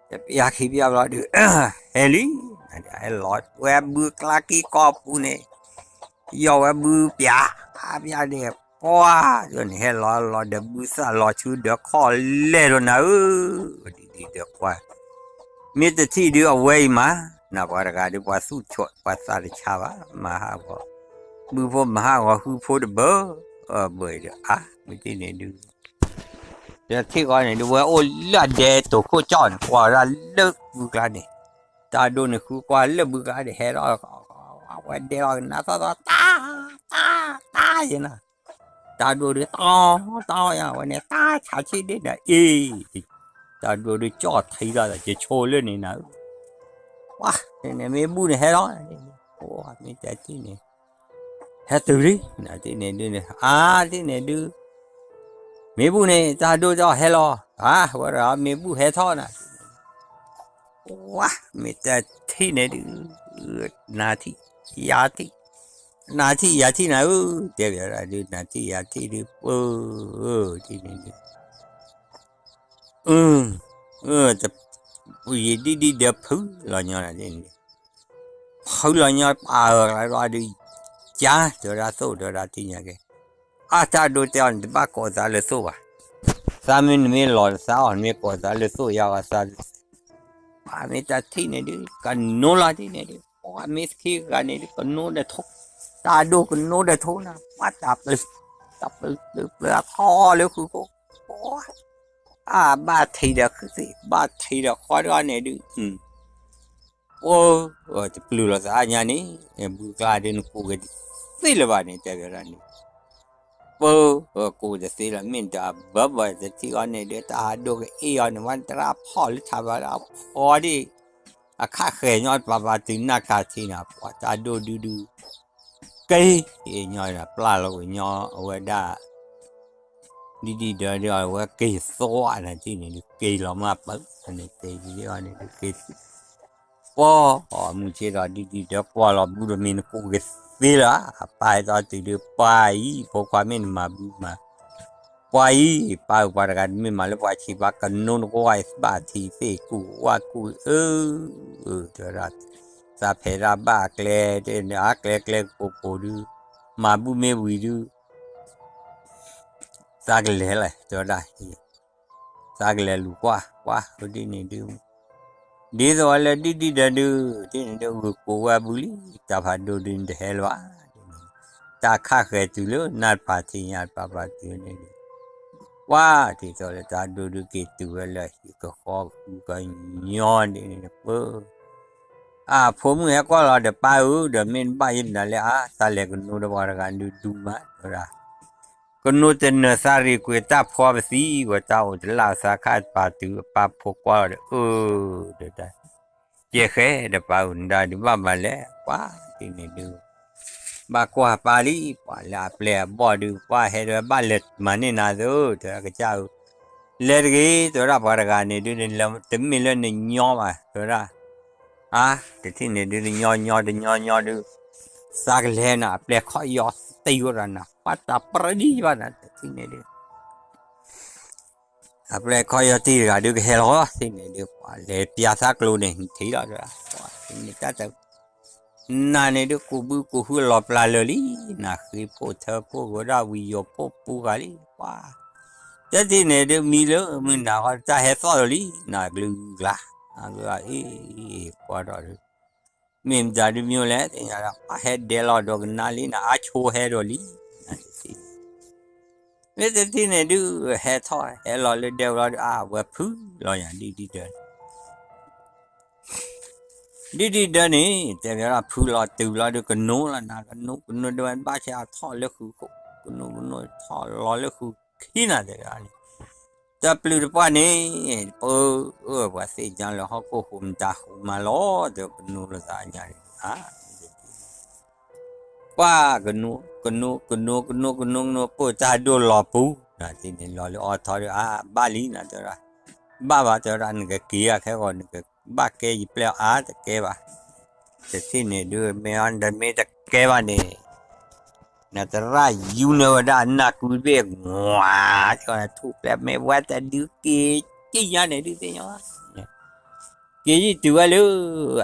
တပျၢ်ခံပျၢ်ဘျီဒုး ဟဲလံ ဟဲလီၤဝဲဘုကျါကံၢ်ကီၢ်ပူၤန့ၣ် ယီၤဝဲဘုပျး အါပျးန့ၣ် ပှၤ ယီၤန့ၣ် ဟဲလီၤလီၤဒီးဘုသၣ်လီၤဆူဒီးခီၣ်လဲၢ်လီၤနၤဧၢ ဒ်ဒ်ဒီးကွၢ် မ့ၢ်တထံၣ်ဒုးအဝဲအံၤမး နပှၤတဂၤဒုးပှၤသူၣ်ဆိးပှၤသးတဆါဘၣ် မၤဟးဂီၤ ဘုဖိမၤဟးဂီၤဃုဖိတဘၢ ဘၢဒီးအါ မ့ၢ်တထံၣ်န့ၣ်ဒုး တထံၣ်ဃီန့ၣ်ဒုး ဝဲအိၣ်လၢအဒဲတိာ်ခိၣ်ကၠီၣ်န့ၣ် ကွၢ်ဝဲဒၣ်လၢဘုကျါန့ၣ် တၢ်ဒိၣ်န့ၣ်ဃုကွၢ်လၢဘုကျါန့ၣ် ဟဲထီၣ် ဝဲဒဲးလီၤကနါသီၣ်သီၣ် တၢ် တၢ် တၢ်ယဲနၤ တၢ်ဒိၣ်ဒုး တီ တီ ယါ ဝဲန့ၣ် တၢ်ဆါဆံးဒ့ၣ်နၤအံၤ တၢ်ဒိၣ်ဒုး ကၠီၣ်ထံဒီး ယဆိလၢန့ၣ်နၤဧၢ ပှၤ န့ၣ်မ့ၢ်ဘူၣ်န့ၣ်ဟဲလီၤ မ့ၢ်တထံၣ်န့ၣ် ဟဲတုၤလံ နတထံၣ်န့ၣ်ဒုး အါ တထံၣ်န့ၣ်ဒုး မ့ၢ်ဘူၣ်န့ၣ် တၢ်ဒိၣ်ကၠီၣ်ဟဲလီၤ အါ ဝဲဒၣ်မ့ၢ်ဘူၣ်ဟဲထီၣ်နၤ ပှၤ မ့ၢ်တထံၣ်န့ၣ်ဒုး နၤထံၣ် ယၤထံၣ် နၤထံၣ်ယၤထံၣ်နၤဧၢ တဲဘၣ်ဒုး နၤထံၣ်ယၤထံၣ်ဒုး ပၢ် ထံၣ်န့ၣ်ဒုး အၢ ယဒ်ဒ်ဒီးဖုလီၤညီနၤ ဖုလီၤညီပာ်အၢၣ်ကျါဒီး ကၢ တဲဝဲဒၣ်သိၣ် တဲဝဲဒၣ်ထံၣ်ညါက့ၤ အါ တၢ်ဒိၣ်တဲအီၤန့ၣ် တဘၣ်ကိးသးလၢသိၣ်ဘၣ် သးမ့ၢ်နမ့ၢ်လီၤသးအီၤ နမ့ၢ်ကိးသးလၢသိၣ်ယါဂီၤသး ပှၤမ့ၢ်တထံၣ်န့ၣ်ဒုး ကနိလီၤထံၣ်န့ၣ်ဒုး ပှၤမ့ၢ်သခ့ဂၤန့ၣ်ဒုး ကနိဒီးထိ တၢ်ဒိၣ်ကနိဒီးထိနၤ ပှၤတၢ်ပျုၤ တၢ်ပျုၤပျုၤပျုၤအထီလၢဃုာ်ခိၣ် ပှၤ အါ ဘၣ်ထံးဒီးဃုသ့ၣ် ဘၣ်ထံးဒီးဃီဒီးန့ၣ်ဒုး ပှၤ တပျုၤလီၤသးအါညါန့ၣ် ဘုကျါဒုး နကူးက့ၤတသ့လၢၤဘၣ်န့ၣ် တဲဝဲဒၣ်န့ၣ် ပှၤ ကူးတသ့လၢၤ မ့ၢ်တဘၢဘၢတထံၣ်အီၤန့ၣ်ဒုး တၢ်ဟးဒိၣ်ကအ့ၣ်အီၤန့ၣ် ဝဲတရၣ်ဖီၣ်လၢထးဘၣ်ဒီး အဖီဒံး အခးဃဲၤညီပာ်ပာ်တုၤနၢ်ကၤထံးနၤ ပှၤတၢ်ဒိၣ်ဒုဒု က့ၤ က့ၤညီ ပျၢ်လီၤက့ၤညီ အဝဲဒၣ် ဒ်ဒ်ဒီးဒီး အဝဲက့ၤသွါနၤထံၣ်န့ၣ်ဒုး က့ၤလီၤမးပၢၢ်န့ၣ် က့ၤန့ၣ်ဒုး က့ၤ ပှၤ မုၢ်ဆ့ၣ်ဒီး ဒ်ဒ်ဒီးကွၢ်လီၤဘုဒီး မ့ၢ်နကူးက့ၤသ့လၢၤ အပၢ်ဟဲသီတုၤဒုး ပှၤအံၤ ဖိခွါမ့ၢ်နမၤဘုမၤ ပှၤအံၤ ပၢ်ဧၢ ပှၤတဂၤတမ့ၢ်မၤလၢပှၤဆံးဘၣ် ကနိနကဝၢ်ဘၣ်ထံးသ့ၣ်ကူးဝၣ်ကူး အၢ တဲဝဲဒၣ် သးဖဲးတၢ်ဘၣ်အကျဲ အကျဲကျဲကပိာ်ကပိာ်ဒုး မၤဘုမ့ၢ်ဝံၤဒုး သးကလဲၤလဲၣ် တဲဝဲဒၣ် သးကလဲၤလူၤကွၢ် ကွၢ်ဒ်န့ၣ်ဒုး ဒ်သိးဝဲလၢဒ်ဒ်ဒၢဒုး ဒ်န့ၣ်ဒုး ဂုာ်ကိးဝဲအဘုလံ တၢ်ဖးဒိၣ်ဒုးနတဟဲလၢၤဘၣ် တၢ်ခးဃဲၤတုၤလၢနၢ်တပၤထံးညၣ်တပၤပၤတုၤန့ၣ်ဒုး ကွၢ်ဒ်သိးလၢတၢ်ဒိၣ်ဒုးက့ၤတုၤဝဲလၢဟံၣ်ကဃီကဃုကညီဒ်န့ၣ်ဒုး ပၢ အဖိမုၣ်ဟဲကွၢ်လီၤဒီးပၢ်ဧၢ ဒီးမ့ၢ်နဘၣ်ယဲၢ်မနုၤလဲၣ် အါ သးလဲၤကနိဒီးပှၤတဂၤဒုးဒူမး တဲဝဲဒၣ် ကနိတနၢၤသးရ့ၣ်ကွံာ်တၢ်ဖီပသံ ဝဲတၢ်အိၣ်တလၣ်သးခါတပၤတုၤအပၢ်ဖိကွၢ်လီၤဒီး အၢ ဒီးတၢ် ကဲဃဲဒီးပၢ်ဧၢ နဒါဒုးဘၣ်မၤလဲၣ် ပှၤဒ်န့ၣ်ဒုး ဘၣ်ကွၢ်ပၢ်လံ ပှၤလၢအပျဲၢ်အဘီၣ်ဒုး ပှၤဟဲဒီးဘၣ်လဲၤမၤန့ၢ်နၤသု တဲဝဲဒၣ်ကစၢ်ဧၢ လဲၤတဂ့ၤ တဲဝဲဒၣ်ပှၤတဂၤန့ၣ်ဒုး တမ့ၢ်လၢနညီဘၣ် တဲဝဲဒၣ် အါ တထံၣ်န့ၣ်ဒုး တညီညီ တညီညီဒုး သးကလဲၤနၤ အပျဲၢ်ခီၣ်ယီၤတံၢ်ဝဲဒၣ်နၤ ပှၤတၢ်ပြံဒံးဘၣ်နၤ တထံၣ်န့ၣ်ဒုး အပျဲၢ်ခီၣ်ယီၤတံၢ်တဂၤဒုးကဟဲလီၤ တထံၣ်န့ၣ်ဒုး ပှၤလဲၤပျါသးကျိၤန့ၣ် ထံၣ်လီၤ တဲဝဲဒၣ် နၤန့ၣ်ဒုး ကူးဘုကူးဟုလီၤပျၢ်လၢာ်လံ နဃ့ဖိထၢဖိကဝဲဒၣ်ဝံၤယိာ်ဖိပူၤဂၤလံ ပှၤ တထံၣ်န့ၣ်ဒုး မံလၢမုၢ်နၤဃီ တၢ်ဟဲသီၣ်လီၤလံ နၤကလုာ်ကလၤ အါ အ့ ကွၢ်ထီၣ်ဒုး မ့ၢ်မတၤဒုးမ့ၢ်လဲၣ် သ့ၣ်ညါဒီး ပှၤဟဲဒဲးလီၤဒီးကနါလံ နၤအါဆိဟဲဒီးလံ နၤတထံၣ် မ့ၢ်တထံၣ်န့ၣ်ဒုး ဟဲထီၣ်ဟဲလီၤလၢဒဲးဝဲလီၤဒုး အါ ဝဲဖုလီၤညါ ဒ်ဒ်ဒၢ ဒ်ဒ်ဒၢန့ၣ် တဲဝဲဒၣ်ဖုလီၤတုၤလီၤဒုး ကနိလီၤနၤ ကနိ ကနိဒုး ဘၣ်ဆၣ်အထီၣ်လၢဃုာ်ခိၣ် ကနိကနိထီၣ်လီၤလၢဃုာ်ခံနၤ တဲဝဲဒၣ်န့ၣ် တပျုာ်တပှၢ်န့ၣ် ပၢ ပှၤသ့ၣ်ညါလၢဟီၣ်ခိၣ်ဟူးမတၤဟူးမးလီၤ တဲကနိလိာ်သးညါန့ၣ် အါ ပှၤ ကနိ ကနိ ကနိ ကနိ ကနိ ကနိ ပၢတၢ်ဒိၣ်လီၤပူၤ နၤတထံၣ်န့ၣ် လီၤလၢအီထီဒုး အါ ဘၣ်လံနၤ တဲဝဲဒၣ် ဘၣ်ဘၣ် တဲဝဲဒၣ် နကက့ၤဂၤခဲဂီၤ နကဘၣ်ကဲယပျဲၢ်အါ တကဲဘၣ် တထံၣ်န့ၣ်ဒုး မ့ၢ်အီၤ နမ့ၢ်တကဲဘၣ်န့ၣ် နသရၣ်ယူနၢဝဲဒၣ်နၢ်ကုတဘ့ၣ် ငွး ထူၣ်ဖျဲးမ့ၢ်ဝဲတဒုးက့ၤ က့ၤညါန့ၣ်ဒုးသ့ၣ်ညါ က့ၤယံာ်တုၤဝဲလၢ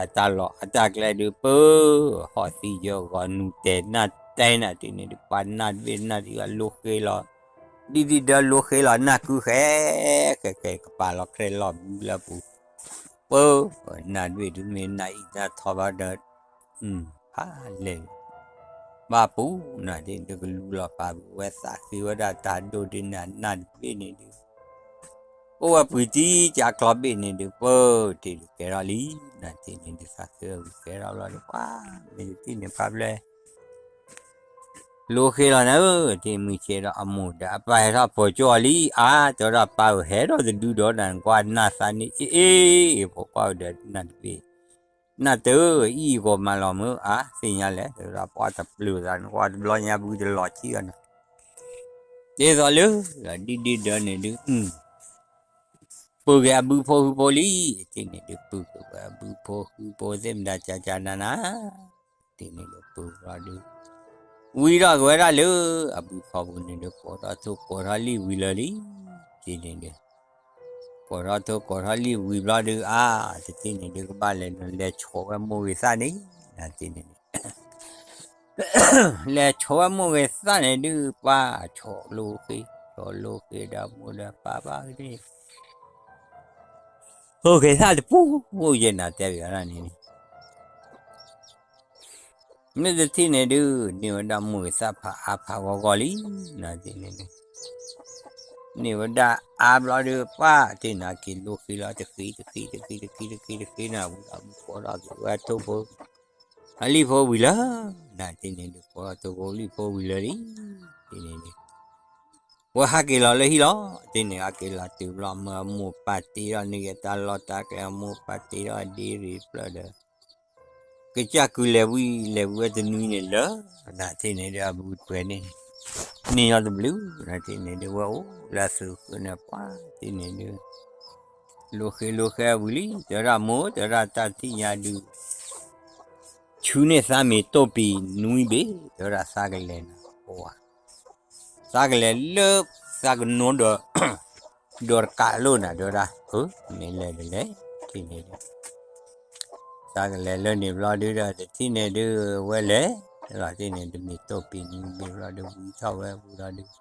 အတၢ်လီၢ်အတၢ်ကျဲဒုး ပၢ ဟီၣ်သံယၢဂီၤနူၤတဲာ်နၢ်တဲာ်နၤတထံၣ်န့ၣ်ဒုး ပှၤနၢ်တဘ့ၣ်နၢ်တဘ့ၣ်လိဃ့လီၤ ဒ်ဒ်ဒၢလိဃ့လီၤနၢ်ကုဃဲ ဃဲဃဲကပာ်လီၤခြဲလီၤဘုလၢပူၤ ပၢ နၢ်တဘ့ၣ်ဒုးမ့ၢ်နၢ်အံၤနၢ်ထီဘၣ်ဒီး ဖးလဲၢ် ဘၣ်ပူၤနၤတထံၣ်န့ၣ်ဒုးကလူလီၤပာ်ဝဲသးဃ့ဝဲဒၣ်တၢ်ဒိၣ်ဒုးနၤနၢ်တဘ့ၣ်န့ၣ်ဒုး အိၣ်ဝဲပှံၤတံၢ်ကၢ်ကျီဘ့ၣ်န့ၣ်ဒုး ပၢ တထံၣ်ဒုးကဲထီၣ်လံ နၤတထံၣ်န့ၣ်ဒုး သးဃ့ဝံၤကဲထီၣ်ဘျီဒီး ပှၤ မ့ၢ်တထံၣ်န့ၣ်ဖးဖျဲ လိဃ့လီၤနၤဧၢ တထံၣ်မုၢ်ဆ့ၣ်ဒီးအမိၢ်ဒီးအပၢ်ဟဲထီၣ်ပိာ်ကၠီအီၤလံ အါ တဲဝဲဒၣ်ပၢ်ဧၢ ဟဲထီၣ်တဒုဒီးနၤ နကွၢ်နၢ်သးန့ၣ် အ့ၣ်အ့ၣ် ဖိခွါဧၢဒီးနၢ်တဘ့ၣ် နၢ်တၢ်အံၤအံၤကီးမၤလီၤမ့ၢ် အါ သ့ၣ်ညါလဲၣ် တဲဝဲဒၣ် ပှၤတပျုာ်သး နကွၢ်တဘျီညါဘုတလီၤဆံအီၤနၤ ဒ်သိးလၢ ဒ်ဒ်ဒၢန့ၣ်ဒုး ပုၢ်က့ၤအဘုဖိဃုဖိလံ တထံၣ်န့ၣ်ဒုး ပုၢ်က့ၤဝဲအဘုဖိဃုဖိသ့ၣ်မတၤကၢ်ကၢ်နၤနၤ တထံၣ်န့ၣ်ဒုး ပုၢ်ဘျီဒုး ဝံထီၣ်က့ၤဝဲဒၣ်လၢ အဘုဖီပူၤန့ၣ်ဒုး ကိးထီၣ်ထိၣ်ကိးထီၣ်လံၣ်ဝံၤလၢာ်လံ တထံၣ်န့ၣ်ဒုး ကိးထီၣ်ထိၣ်ကိးထီၣ်လံၣ်ဝံၤဘျီဒုး အါ တထံၣ်န့ၣ်ဒုး ကဘၣ်လဲၤနုာ်လဲၤဆိးဝဲမိၢ်ဂ့ၤသၣ်န့ၣ် တထံၣ်န့ၣ်ဒုး လဲၤဆိးဝဲမိၢ်ဂ့ၤသၣ်န့ၣ်ဒုး ပှၤဆိးလိဃ့ ဆိးလိဃ့ဒီးမိၢ်ဒီးပၢ်ဘၣ်န့ၣ် မိၢ်ဂ့ၤသၣ်တပူၤ ယဲၢ်နၤတဲဘၣ်ဒၣ်န့ၣ် မ့ၢ်တထံၣ်န့ၣ်ဒုး န့ၢ်ဝဲဒၣ်မိၢ်ဂ့ၤသၣ်ဖးအါဖးဂီၢ်ဂီၢ်လံ နၤတထံၣ်န့ၣ်ဒုး န့ၢ်ဝဲဒၣ်အါဘျီဒုး ပှၤတထံၣ်န့ၣ်က့ၤလိဃ့လီၤ တဃ့ တဃ့ တဃ့ တဃ့ တဃ့ တဃ့ တဃ့န့ၣ် ဝံၤအဘုကိးထီၣ်က့ၤဝဲထိၣ်ဖိ အလံၣ်ဖိဝံၤလၢာ် နၤတထံၣ်န့ၣ်ဒုး ကိးထီၣ်ထိၣ်ဖိလံၣ်ဖိဝံၤလၢာ်လံ တထံၣ်န့ၣ်ဒုး ဝဲဟးက့ၤလီၤလၢဟံၣ်လီၤ တထံၣ်န့ၣ် ဟးက့ၤလီၤတုၤဘျီ မၢအမိၢ်ပၢ်တ့ထီၣ်န့ၢ်က့ၤတၢ်လီၢ်တၢ်ကျဲ အမိၢ်ပၢ်တ့ထီၣ်ဒ့ရံၤဖျၢၣ်ဒီး ကစၢ်ကုလဲၤဝံၤ လဲၤဝံၤဝဲတနွံန့ၣ်လၢာ် နၤတထံၣ်န့ၣ်ဒုး အဘုတပှဲၤန့ၣ် န့ၢ်ညီတဘျုး နၤတထံၣ်န့ၣ်ဒုး ဝဲအိၣ်လၢအသုးဃုာ်န့ၣ် ပှၤတထံၣ်န့ၣ်ဒုး လိဃ့လိဃ့ဝံၤလံ တဲဝဲဒၣ်မိၢ် တဲဝဲဒၣ်တၢ်တထံၣ်ညါဒုး ဆူန့ၢ်သးမ့ၢ်တိၢ်ပံၤနွံဘ့ၣ် တဲဝဲဒၣ်သးကလဲၤနၤ အိၣ်ဝဲ သးကလဲၤလၢ သးကနိဒီး ဒီးတကးလိၣ်နၤ တဲဝဲဒၣ် မ့ၢ်လဲၤဒ်လဲၣ် တထံၣ်န့ၣ်ဒုး သးကလဲၤလၢန့ၣ်ဘျီဒုးဒီး တထံၣ်န့ၣ်ဒုး ဝဲလဲၤ လီၤတထံၣ်န့ၣ် တမ့ၢ်တိၢ်ပံၤနွံဘ့ၣ်ဘျီဒုး ဝံထီၣ်ဝဲဝံၤလီၤ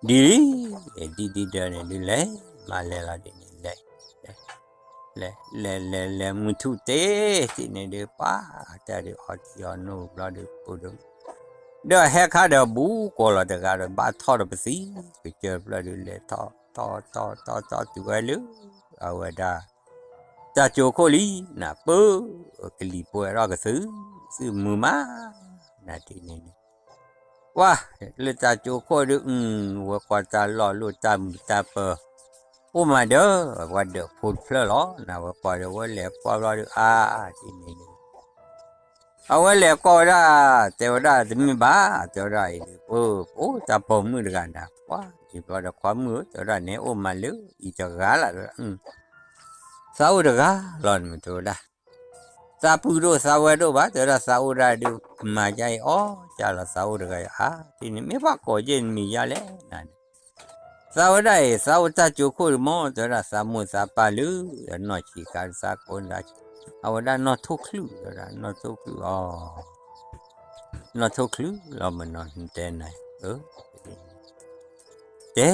ဒုး ဒ်လံ ဒ်ဒ်ဒၢန့ၣ်ဒုးလဲၤ မၤလဲၤလီၤဒ်န့ၣ်လဲၤ လဲၤ လဲၤ လဲၤ လဲၤ မုၢ်ထူၣ်တ့ၢ် ဒ်န့ၣ်ဒုး ပှၤ တၢ်ဒုးအီထံအီနိၣ်ဘျီဒုး ပူၤဒုး ဒီးဟဲခါဒီးဘူးကိးလီၤတဂၤဒီး ဘၣ်ထီၣ်ဒီးပသံ ကစၢၢ်ဖျၢၣ်ဒုး လဲၤထီၣ် ထီၣ် ထီၣ် ထီၣ် ထီၣ်တုၤဝဲလၢ အဝဲဒၣ် တၢ်ကၠိခိၣ်လံ နၢ်ပၢၢ် ကလံၤပှဲၤထီၣ်ကသု သုမုာ်မး နၤဒ်န့ၣ်ဒုး ပှၤ လၢတၢ်ကၠိခိၣ်ဒုး အဝဲကွၢ်တၢ်လီၢ်လိၣ်တၢ်မုာ်တၢ်ပၢၤ အိၣ်မးဒီး ပှၤဒၢးဖိတဖျၢၣ်လီၤ နဝဲကွၢ်ဒီး ဝဲလဲၤကွၢ်ဘျီဒုး အါ ဒ်န့ၣ်ဒုး အဝဲလဲၤကွၢ်ဝဲဒၣ် တဲဝဲဒၣ်တမ့ၢ်ဘၣ် တဲဝဲဒၣ်အံၤဒုး ပအိၣ်တၢ်ပိာ်မုၣ်တဂၤနၤ ပှၤ ယဘျီဒီးခွါမုၣ်ဧၢ တဲဝဲဒၣ် နဲအိၣ်မးလၢအံၤတဂၤလၢ် တဲဝဲဒၣ် သးအိၣ်တဂၤလီၤ နမ့ၢ်တဲဝဲဒၣ် သးပုၢ်ဒိၣ်သးဝဲဒိၣ်ဘၣ် တဲဝဲဒၣ် သးအိၣ်ဒၣ်ဒုး မၤကါအံၤအီၣ်ကၢ်လီၤ သးအိၣ်တဂၤအံၤ အါ ဒ်န့ၣ် မ့ၢ်ဘၣ်ကိးယဲၢ်နမံၤယါလဲၣ် နၤန့ၣ် သးဝဲဒၣ်အံၤ သးအိၣ်တၢ်ကၠိခိၣ်ဒုးမ့ၢ် တဲဝဲဒၣ် သးမိၢ်သးပၢ်လၢ နီၢ်ဆံးခါသးကိးန့ၣ် အဝဲဒၣ်နီၢ်ထိၣ်ချုး တဲဝဲဒၣ် နီၢ်ထိၣ်ချုးအီၤ နီၢ်ထိၣ်ချုးလီၤမ့ၢ်နီၤ နတဲနၤ တဲ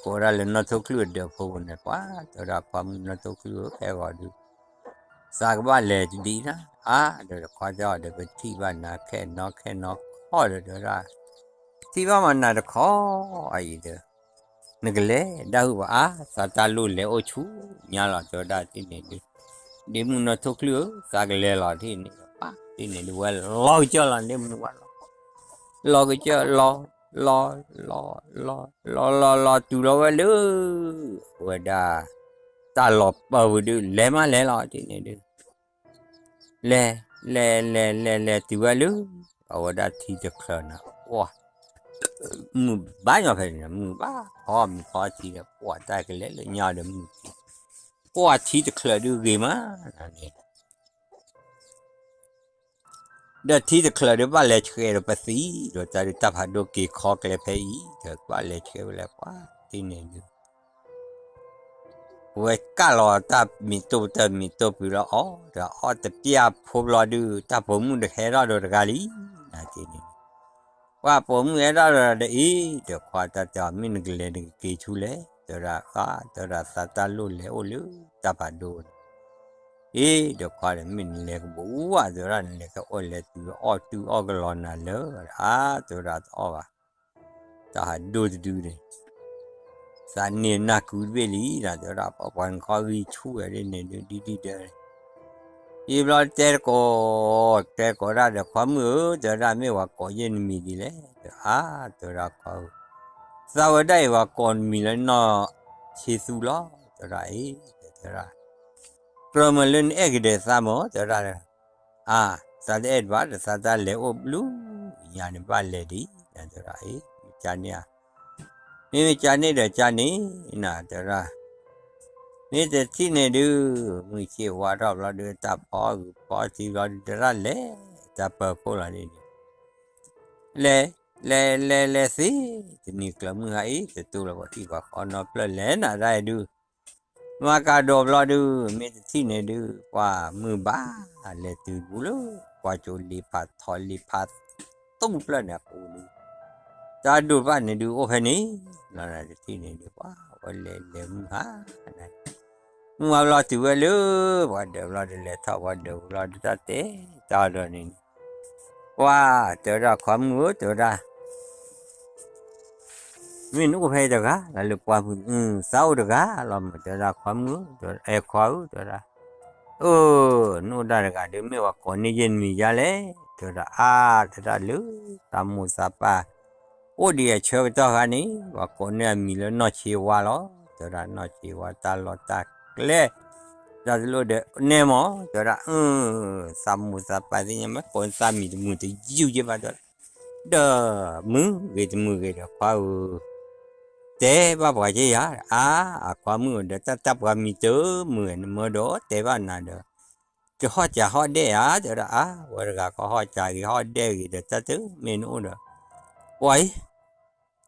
ကိးဒၣ်လၢနီၢ်ထိၣ်ချုးအဒၢးဖိပူၤန့ၣ် ပှၤ တဲဝဲဒၣ် ခွါမုၣ်နီၢ်ထိၣ်ချုးဧၢ ဖဲဂီၤဒုး သးကဘၣ်လဲၤတဒံးနၤ အါ ဒီးတခွါတဲအီၤဒီး ပထံၣ်ဘၣ်နၤခဲနီခဲနီခီဒီး တဲဝဲဒၣ် ထံၣ်ဘၣ်မးနၤတခီအံၤဒီး နကလဲၤဒၣ်ဟုၣ်ဘၣ်အါ သးတၢ်လိၣ်လဲၤအိၣ်ဆူညါလီၤ တဲဝဲဒၣ်ဒ်န့ၣ်ဒုး ဒ့မုၣ်နီၢ်ထိၣ်ချုးဧၢ သးကလဲၤလီၤဒ်န့ၣ် ပှၤ ဒ်န့ၣ်ဒုး ဝဲလီၤကစၢၢ်လီၤ ဒ့မုၣ်ဝဲလီၤ လီၤကစၢၢ်လီၤ လီၤ လီၤ လီၤ လီၤ လီၤ လီၤ တုၤလီၤဝဲလၢ အဝဲဒၣ် တၢ်လီၢ်ပၢၢ်ပူၤဒုး လဲၤမးလဲၤလီၤဒ်န့ၣ်ဒုး လဲၤ လဲၤ လဲၤ လဲၤ လဲၤ တုၤဝဲလၢ အဝဲဒၣ်ထံတချၢန့ၣ် ပှၤ မုၢ်ဘၣ်ညီဖဲန့ၣ် မုၢ်ဘၣ်ဖီမုၢ်ဖီထံဒီး ပှၤတၢ်ကလဲၤလၢညါဒီးမုၢ်ထံ ပှၤထံတချၢဒုးဂ့ၤမးန့ၣ် ဒီးထံတချၢဒီးဘၣ်လဲၤဆှဲးဒီးပသံ ဒီးတၢ်ဒုးတၢ်ဖးဒိၣ်က့ၤခီကျဲဖဲအံၤ ဒီးဘၣ်လဲၤဆှဲးဝဲလၢပှၤဒ်န့ၣ်ဒုး ဝဲကၢ်လီၤတၢ်မံၤတိၢ်ပတၢ်မံၤတိၢ်ပူၤလီၤအီၤ ဒီးအီၣ်တပျၢ်ဖိဘျီဒုး တၢ်ပိာ်မုၣ်တဟဲထီၣ်ဒီးတဂၤလံ နၤဒ်န့ၣ် ပှၤပိာ်မုၣ်ဟဲထီၣ်ဒီးတအံၤ ဒီးခွါတၢ်တဲအီၤ မ့ၢ်နကလဲၤနကက့ၤဆူလဲၣ် တဲဝဲဒၣ် အါ တဲဝဲဒၣ် သးတၢ်လိၣ်လဲၤအိၣ်လၢတၢ်ဖးဒိၣ်န့ၣ် အ့ ဒီးခွါဒီး မ့ၢ်နလဲၤကဘူးဧါ တဲဝဲဒၣ် နလဲၤကအီၣ်လဲၤတုၤအီၣ်တုၤအီၣ်ကလီၤနၤလၢ အါ တဲဝဲဒၣ်တအီၣ်ဘၣ် တၢ်ဟးဒိၣ်တဒုန့ၣ် သးန့ၢ်နၢ်ကုတဘ့ၣ်လံနၤ တဲဝဲဒၣ် ပှၤနခီဂံၢ်ဆူၣ်ဝဲဒ်န့ၣ်ဒုး ဒ်ဒ်ဒၢ ယံာ်ဘျီတဲတကိး တဲကိးဒၣ်ဒီး ခွါမုၣ်ဧၢ တဲဝဲဒၣ် မ့ၢ်ပှၤကိးယဲၢ်နမံၤဒ်လဲၣ် အါ တဲဝဲဒၣ်ခွါဧၢ သးဝဲဒၣ်အံၤ ပှၤကိးနမံၤလၢနီၢ်ဆံးသူလီၤ တဲဝဲဒၣ်အံၤ တဲဝဲဒၣ် ကြၢးမ့ၢ်လၢနအဲၣ်ကဒဲးသးမ့ၢ် တဲဝဲဒၣ် အါ သးတအဲၣ်တဘၣ်ဒီး သးတၢ်လဲၤအိၣ်ဘျုးညါန့ၣ် ဘၣ်လဲၤဒ် တဲဝဲဒၣ်အံၤ မ့ၢ်ကန့ၣ်ဧါ မ့မ့ၢ်ကန့ၣ်ဒီးကန့ၣ် နၤ တဲဝဲဒၣ် မ့ၢ်တထံၣ်န့ၣ်ဒုး မုၢ်ဆ့ၣ်ဝါထီၣ်ဘျီဒုး တၢ်ဖီဂုာ်ဖီထံဘျီဒုး တဲဝဲဒၣ်လဲၤ တၢ်ပၢၤခိၣ်လီၤဒ်န့ၣ် လဲၤ လဲၤ လဲၤ လဲၤသ့ တနံၤကျၢၤမုၢ်ဟါအံၤ တတူၢ်လီၤပှၤအံၤပှၤဃီနီတဖျၢၣ် လဲၤနၤဒၣ်အံၤဒုး မၤကၤဒိးဘျီဒုး မ့ၢ်တထံၣ်န့ၣ်ဒုး ပှၤမုၢ်ဘၣ် လဲၤတုၤပူၤလၢ ပှၤကၠိလံာ်ဖးထီလံာ်ဖး တူၢ်ဖျၢၣ်န့ၣ်အပူၤဒုး တၢ်ဒိၣ်တဖၣ်န့ၣ်ဒုး အိၣ်ဖဲန့ၣ် လီၤနၤတထံၣ်န့ၣ်ဒုး ပှၤဝဲလဲၤလဲၤမုၢ်ဟါ မုၢ်ဝါဘျီတုၤဝဲလၢ ပှၤဒၢးဘျီဒုး လဲၤထီၣ်ပှၤဒၢးဘျီဒုး တၢ်တဲတၢ်ဒီးန့ၣ် ပှၤတဲဝဲဒၣ် ခွါမုၣ်ဧၢ တဲဝဲဒၣ် မ့ၢ်နအိၣ်ဖဲအံၤတဂၤလီၤလၢပှၢ်မုၢ် သးအိၣ်တဂၤလီၤမး တဲဝဲဒၣ် ခွါမုၣ်ဧၢ အဲ ခွါဧၢ တဲဝဲဒၣ် အၢ နအိၣ်ဒၣ်တဂၤဒီး မ့ၢ်ပှၤကိးန့ၢ်ယဲၢ်နမံၤယါလဲၣ် တဲဝဲဒၣ် အါ တဲဝဲဒၣ်လၢ သးမိၢ်သးပၢ် အိၣ်ဒံးအဆၢကတီၢ်ခါန့ၣ် ပှၤကိးန့ၢ်အမံၤလၢနီၢ်ဆ့ဝါလီၤ တဲဝဲဒၣ် နီၢ်ဆ့ဝါတၢ်လီၢ်တၢ်ကျဲ တၢ်တလိၣ်ဒီးနဲမး တဲဝဲဒၣ် အၢ သးမိၢ်သးပၢ်သ့ၣ်ညါမး ကိးန့ၢ်သးမံၤတမုာ်တယုၢ်က့ဘၣ် တဲဝဲဒၣ် ဒီးမုာ်ဂ့ၤတမုာ်ဂ့ၤဒီး ခွါဧၢ တဲဘၣ်ပှၤက့ယၤ အါ အခွါမုၣ်ဧၢ ဒီးတၢ်တၢ်ပှၤမံၤတမုာ်ဂ့ၤ နမၢဒီးတဲဘၣ်နၤဒီး ကဟီၣ်စၢ်ဟီၣ်ဒဲၣ်ဧါ တဲဝဲဒၣ် အါ ဝဲတဂၤကဟီၣ်စၢ်ဂ့ၤဟီၣ်ဒဲၣ်ဂ့ၤဒီး တၢ်တမ့ၢ်နအိၣ်ဒီး ပှၤအံၤ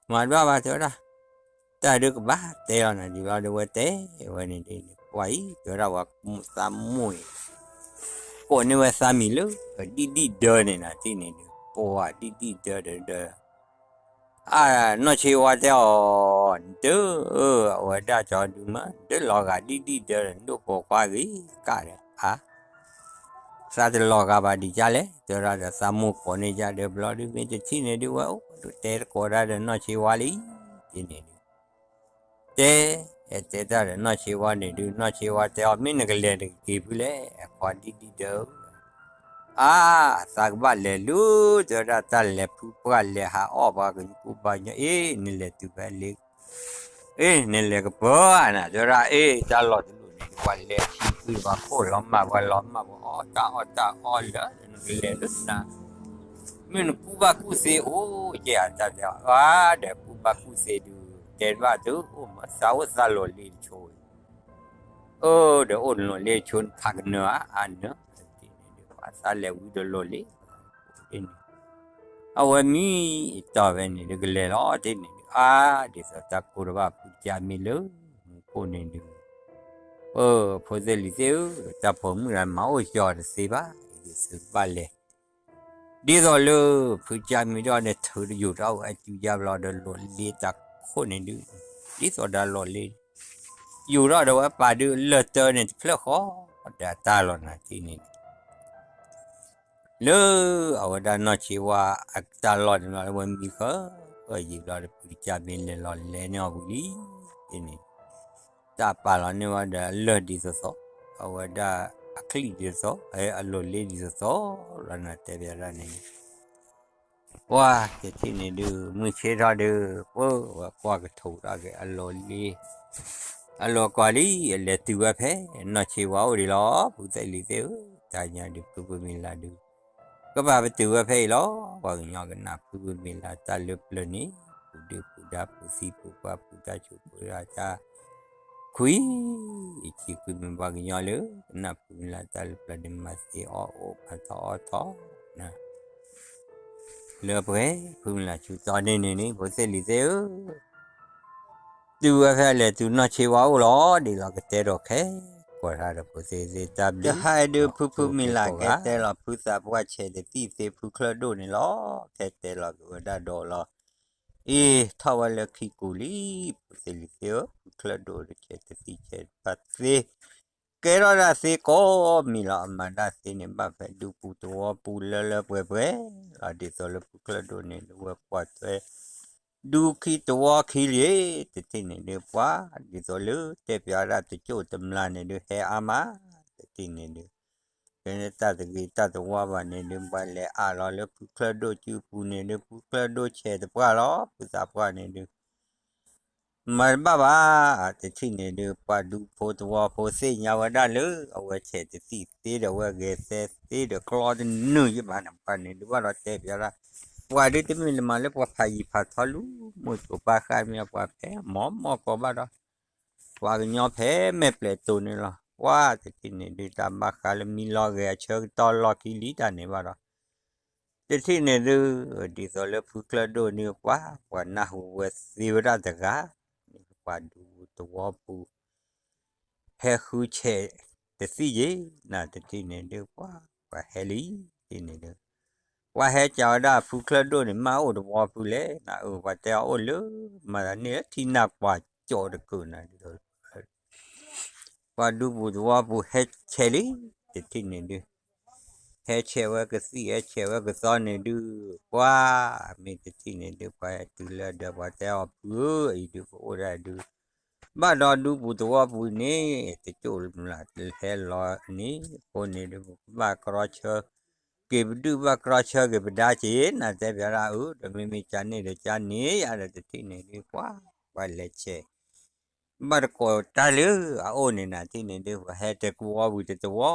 မၤတဘၣ်ဘၣ် တဲဝဲဒၣ် တၢ်ဒုးကဘၣ်တဲလီၤနၤဒံးဘျီဒီး ဝဲတဲဝဲန့ၣ်ဒ်န့ၣ် ပှၤအံၤ တဲဝဲဒၣ် ပှၤသးမိၢ်အံၤ ကိးန့ၢ်ဝဲသးမံၤလၢ ဒံၣ်ဒံၣ်ဒၢန့ၣ်နၤ တထံၣ်န့ၣ်ဒုး ပှၤဒံၣ်ဒံၣ်ဒၢဒီး ဒီး အနီၢ်ဆ့ဝါတဲအီၤ, နတ, အဝဲဒၣ်ကၠီဒုမး နတလီၤဂာ်ဒံၣ်ဒံၣ်ဒၢဒီး နဒိၣ်ပိာ်ခွါဂ့ၤကၣ်ဒီး အါ, သးတလီၤဂာ်ဘၣ်ဒံးကၠါလဲၣ် တဲဝဲဒၣ်ဒီး သးမိၢ်ကိးန့ၢ်ကၠါဒီး ဘျီဒုမ့ၢ်တထံၣ်န့ၣ်ဒုး ဝဲအိၣ်ဒုးတဲတကိးဒၣ်ဒီးနီၢ်ဆ့ဝါလံ, ဒ်န့ၣ်ဒုး တဲ, တဲတဲတၢ်ဒီးနီၢ်ဆ့ဝါန့ၣ်ဒုး နီၢ်ဆ့ဝါတဲအီၤ မ့ၢ်နကလဲၤတက့ၤဖုလဲၣ် အခွါဒံၣ်ဒံၣ်ဒၢဧၢ အါ, သးကဘၣ်လဲၤလၢ တဲဝဲဒၣ် တၢ်လဲၤဖုပှၢ်လဲၤဟးအီၣ်ပှၤကကူပှၤကညီ အ့ၣ် နလဲၤတုၤဖဲလ့, အ့ၣ် နလဲၤကပၢၤဧါနၤ တဲဝဲဒၣ် အ့ၣ် တၢ်လီၢ်တလိၣ်န့ၣ် ပှၤလဲၤထံဖုဘၣ်ခိၣ်လီၤမၢ် ပှၤလီၤမၢ်ပှၤအီၣ်တၢ်အီၣ်တၢ်အီလၢ နကလဲၤလၢနၤ မ့ၢ်နကူဘၣ်ကူသ့အိၣ်ကဲဧါ တၢ်တဲအီၤ အါ ဒီးကူဘၣ်ကူသ့ဒုး တဲဘၣ်တအိၣ်မး သးအိၣ်သးလီၢ်လ့တဆိဝဲ, အၢ ဒီးအိၣ်နလီၢ်လ့ဆိနဖးကနၢၤဧါ အါနၢၤ ဒ်န့ၣ်ဒုး ပှၤသးလဲၤဝံၤဒီးလီၢ်လ့ ဒ်န့ၣ် အဝဲမံတီၢ်ဖဲန့ၣ်ဒုး ကလဲၤလီၤဒ်န့ၣ်ဒုး အါ ဒ်သိးတၢ်ကိၢ်တဘၣ်ဖုကၠါမ့ၢ်လၢမူခိၣ်န့ၣ်ဒုး အၢ ဖိသ့ၣ်လံၤသ့ၣ်ဧၢ, တၢ်ဖိးမုၣ်တဂၤမၤအိၣ်ကၠီတသ့ဘၣ်, ဒ်သိးကဘၣ်လဲၤ, ဒ်သိးလၢ ဖုကၠါမံၤဒီးန့ၣ် ထုးတယိာ်တၢ်အိၣ်အစုယါဘျီဒီး လီၢ်လ့တၢ်ခိၣ်န့ၣ်ဒုး, ဒ်သိးဒီးလီၢ်လ့, ယိာ်ထီၣ်ဒီးဝဲပာ်ဒုးလၢၢ်တၢန့ၣ် တဖျၢၣ်ဃီ, ဒီးတၢ်လီၢ်နၤထံၣ်န့ၣ် လၢအဝဲဒၣ်နီၢ်ဆ့ဝါအတၢ်လီၢ်န့ၣ်လီၤ လၢဝဲမံဃၢယံာ်ဘျီဒီး ဖုကၠါမံၤလဲၤလီၤလဲၤန့ၢ်အီၤဝံၤလံ, ဒ်န့ၣ် တၢ်ပာ်လီၤန့ၢ်ဝဲဒီးအလၢၢ်ဒ်သိးသိး, အဝဲဒၣ်အချံၣ်ဒ်သိးသိး, အလီၢ်လ့ဒ်သိးသိး, လီၤနၤတဲဘၣ်ဒၣ်န့ၣ် ပှၤတထံၣ်န့ၣ်ဒုး မုၢ်ဆ့ၣ်ထီၣ်ဒုး ပှၤကွၢ်ကထိးဒၣ်က့ၤအလီၢ်လ့, အလီၢ်ကွၢ်လံ အလဲၤတုၤဝဲဖဲ နီၢ်ဆ့ဝါအိၣ်ဒံးလီၤ ဖုသ့ၣ်လံၤသ့ၣ်ဧၢ, တၢ်ညါဒုးဖုဖုမံၤလၢ်ဒုး ကဘၣ်ပတုာ်ဝဲဖဲအံၤလီၤ, ပှၤကညီကနၣ်ဖုဖုမံၤလၢ်တၢ်လၢပျၢၤန့ၣ်, ပူၤဒုၣ်ပူၤဒါပူၤသံပူၤပှၢ်ပူၤတၢ်ဆိးပူၤတၢ်ဆါ ခွံ, ယခံကွံမုၢ်ပှၤကညီလၢ ကနၣ်ဖုမံၤလၢ်တၢ်လၢပျၢၤန့ၣ်မၤသ့အီၣ်အိၣ်ဖးထီအီထီ လၢပှဲၤ ဖုမုၢ်လၢ်ဆူတီန့ၣ်န့ၣ်န့ၣ် ဖိသ့ၣ်လံၤသ့ၣ်ဧၢ, တုၤဝဲဖဲလဲၣ်တုၤနီၢ်ဆ့ဝါအိၣ်လီၤ ဒ်လီၤကတဲဒီးခဲ ကိးထါဒီးဖိသ့ၣ်သ့ၣ်တၢ်ဘျုး တဟါဒုးဖုဖုမံၤလၢ်ကဲတဲလီၤ ဖုသးပှၢ်ဆဲးတသံၣ်သ့ၣ်ဖုချၢၣ်ဒိၣ်န့ၣ်လီၤ ကဲတဲလီၤက့ၤဝဲဒၣ်ဒီးလီၤ အ့ ထီၣ်ဝဲလၢခံကူၤလံ ဖိသ့ၣ်လံၤသ့ၣ်ဧၢ, ဖုချၢၣ်ဒိၣ်တဆဲးတသံၣ်ဆဲးတဖၣ်သ့ ကဲထီၣ်ဒၣ်သ့ကိးမံၤလီၤ အမၤဒၣ်သ့န့ၣ် ဘၣ်ဖဲဒူပူၤသဝီပူၤလၢလၢပှဲၤပှဲၤလီၤ ဒ်သိးလၢဖုချၢၣ်ဒိၣ်န့ၣ် လၢဝဲကွၢ်ထွဲ ဒူခံသဝီခံလံ တထံၣ်န့ၣ်ဒုးပှၤ ဒ်သိးလၢတဲပၠးဒၣ်တကၠိၣ်တမျၢ်န့ၣ်ဒုး ဟဲအါမး တထံၣ်န့ၣ်ဒုး ဖဲန့ၣ်တၢ်တဂ့ၤတၢ်တဝါဘၣ်န့ၣ်ဒုး ပှၤလဲၤအးလီၤလၢဖုချၢၣ်ဒိၣ်စုပူၤန့ၣ်ဒုး ဖုချၢၣ်ဒိၣ်ဆဲးတပှၢ်လီၤ ဖုသးပှၢ်န့ၣ်ဒုး မၤတဘၣ်ဘၣ် တထံၣ်န့ၣ်ဒုး ပှၤဒူဖိသဝီဖိသ့ၣ်ညါဝဲဒၣ်လၢ အဝဲဆဲးတသံၣ်သ့ဒီးဝဲဂဲၤသဲသ့ဒီးကျီတနုာ်ယဘၣ်န့ၣ် ပှၤန့ၣ်ဒုးဘၣ်ဒီးတဲပၠးဒၣ် ပှၤဒုးတမ့ၢ်လၢမၤလၢပှၤဖးယံၤဖးထီလူၤ မိၢ်စိၤပၢ်ဃၢ်မ့ၢ်ပှၤဖဲမီၢ်မီၢ်ကီးဘၣ်ဒီး ပှၤကညီဖဲမဲာ်ပျဲၤတိၤန့ၣ်လီၤ ပှၤတထံၣ်န့ၣ်ဒုး တၢ်ဘၣ်ဃးလၢမံလီၤဂဲၤအဆၢကတီၢ်လီၢ်ခံလံတၢ်န့ၣ်ဘၣ်ဒီး တထံၣ်န့ၣ်ဒုး ဒ်သိးလၢဖုချၢၣ်ဒိၣ်န့ၣ် ပှၤ ပှၤနၢ်ဟူဝဲသ့ဝဲဒၣ်တဂၤ ပှၤဒူသဝီပူၤ ဟဲဃုဆဲးတသံၣ်ယ့ၣ် နတထံၣ်န့ၣ်ဒုး ပှၤ ပှၤဟဲလံ တထံၣ်န့ၣ်ဒုး ပှၤဟဲကၠးဝဲဒၣ်ဖုချၢၣ်ဒိၣ်န့ၣ် မၢ်အိၣ်သဝီပူၤလဲၣ် နအၢ ပှၤတဲအီၤအိၣ်လၢ မၤသးန့ၣ်လၢထံနၢ်ပှၢ်ကၠီးတကုာ်နၤဒုး ပှၤဒူပူၤသဝီပူၤဟဲဆဲးလံ တထံၣ်န့ၣ်ဒုး ဟဲဆဲးဝဲကသံၣ် ဟဲဆဲးဝဲကသီန့ၣ်ဒုး ပှၤ မ့ၢ်တထံၣ်န့ၣ်ဒုး ပှၤဟဲတုၤလၢဒီး ပှၤတဲအီၤဖုဧၢ အံၤဒုး ပအိၣ်ဒၣ်ဒုး ဘၣ်ဒီးဒူပူၤသဝီပူၤန့ၣ် တကၠိၣ်တမျၢ်ဟဲလီၤန့ၣ် အဃိန့ၣ်ဒုး ပကဘၣ်ကြီဆၢက့ၤပဒုၣ် ဘၣ်ကြီဆၢက့ၤပဒါက့ၤ နတဲပၠးဒၣ်အၢ ဒီးမ့မ့ၢ်ကန့ၣ်ဒီးကန့ၣ်ယါဒီး တထံၣ်န့ၣ်ဒုး ပှၤ ပှၤလဲၤဆဲး ဘၣ်တကိးတၢ်လၢအအိၣ်န့ၣ်နၤ တထံၣ်န့ၣ်ဒုး ပှၤဟဲတသဝီဝံၤတသဝီ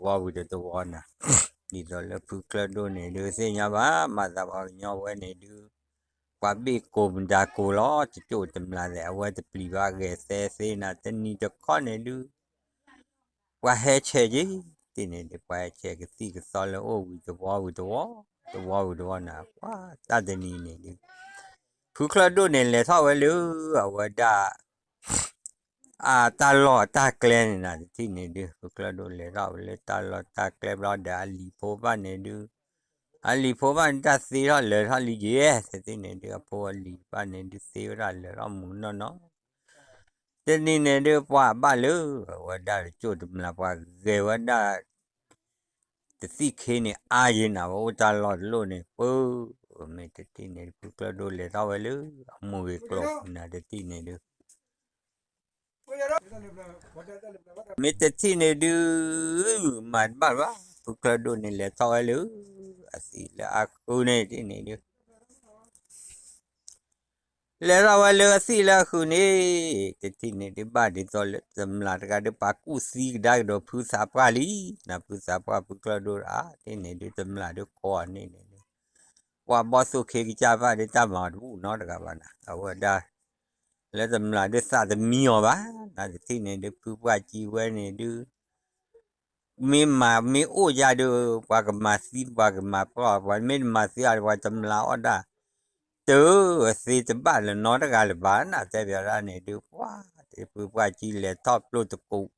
အီၤတသဝီဝံၤတသဝီနၤ ဒ်သိးလၢဖုချၢၣ်ဒိၣ်န့ၣ်ဒုး သ့ၣ်ညါဘၣ် မၤသးပှၤကညီဝဲန့ၣ်ဒုး ပှၤဘ့ၣ်ကိးမတၤကိးလီၤ တကၠိၣ်တမျၢ်သ့ၣ် အဝဲတပျံၤဘၣ်ဂဲၤသဲသ့နၤ တနံၤတခီန့ၣ်ဒုး ပှၤဟဲဆဲးက့ၤ တထံၣ်န့ၣ်ဒုး ပှၤဟဲဆဲးကသံၣ်ကသီလၢအိၣ်ဝံၤတဝီဝံၤတဝီ တဝီဝံၤတဝီနၤ ပှၤတၢ်တနံၤန့ၣ်ဒုး ဖုချၢၣ်ဒိၣ်န့ၣ် လဲၤထီၣ်ဝဲလၢ အဝဲဒၣ် အတၢ်လီၢ်တၢ်ကျဲန့ၣ်နၤ တထံၣ်န့ၣ်ဒုး ဖုချၢၣ်ဒိၣ်လဲၤထီၣ်ဝဲလၢတၢ်လီၢ်တၢ်ကျဲဘျီဒီး အလံၤဖိဘၣ်န့ၣ်ဒုး အလံၤဖိဘၣ်န့ၣ်တၢ်သ့ထီၣ်လၢာ်ထီၣ်လံယဲၢ်, တထံၣ်န့ၣ်ဒုး အဖိအလံၤဘၣ်န့ၣ်ဒုးသ့ဝဲဒၣ်လၢာ်ထီၣ်မူနီၢ်နီၢ်, တနံၤန့ၣ်ဒုး ပှၤဘၣ်လၢ အဝဲဒၣ်တကၠိၣ်တမျၢ်ပှၤဂဲၤဝဲဒၣ် တထံၣ်ခ့န့ၣ် အါယဲၢ်နၤ ဝဲအိၣ်တၢ်လီၢ်တလီၢ်န့ၣ် ပၢ မ့ၢ်တထံၣ်န့ၣ်ဒုး ဖုကျၢၢ်ဒိၣ်လဲၤထီၣ်ဝဲလၢ အမိၢ်ဂ့ၤကျိာ်နၤ တထံၣ်န့ၣ်ဒုး မ့ၢ်တထံၣ်န့ၣ်ဒုး မၤတဘၣ်ဘၣ် ဖုကျၢၢ်ဒိၣ်န့ၣ် လဲၤထီၣ်ဝဲလၢ အသံၣ်လၢအဃုန့ၣ် တထံၣ်န့ၣ်ဒုး လဲၤထီၣ်ဝဲလၢအသံၣ်လၢအဃုန့ၣ် တထံၣ်န့ၣ်ဒုး ဘၣ်ဒ်သိးလၢတမျၢ်တဂၤဒုး ပှၤကူၣ်သံကဒါကဒီးဖုသးပှၢ်လံ, နၤဖုသးပှၢ်ဖုကျၢၢ်ဒိၣ်တဂၤ တထံၣ်န့ၣ်ဒုး တမျၢ်ဒုးခိးအီၤန့ၣ်န့ၣ်ဒုး ပှၤဘီၣ်သိၣ်ခ့ကစၢ်ဘၣ်ဒုး တၢ်မၤတဘူၣ်နီတဂၤဘၣ်နၤ အဝဲဒၣ် လၢတမျၢ်ဒုးသးတမံအီၤဘၣ်, နၤတထံၣ်န့ၣ်ဒုး ဖုပှၢ်ကံဝဲန့ၣ်ဒုး မ့ၢ်မၤမ့ၢ်အိၣ်ယၤဒုး ပှၤကမၤသံ ပှၤကမၤပှၢ် ပှၤမ့ၢ်တမၤသံအီၤ ပှၤတမျၢ်အီၣ်ဒၣ် တသ့တဘၣ်လၢၤနီတဂၤလၢၤဘၣ် နၤတဲဘၣ်ဒၣ်န့ၣ်ဒုး ပှၤ ဖုပှၢ်ကံလဲၤထီၣ်ပျိၢ် တကူာ်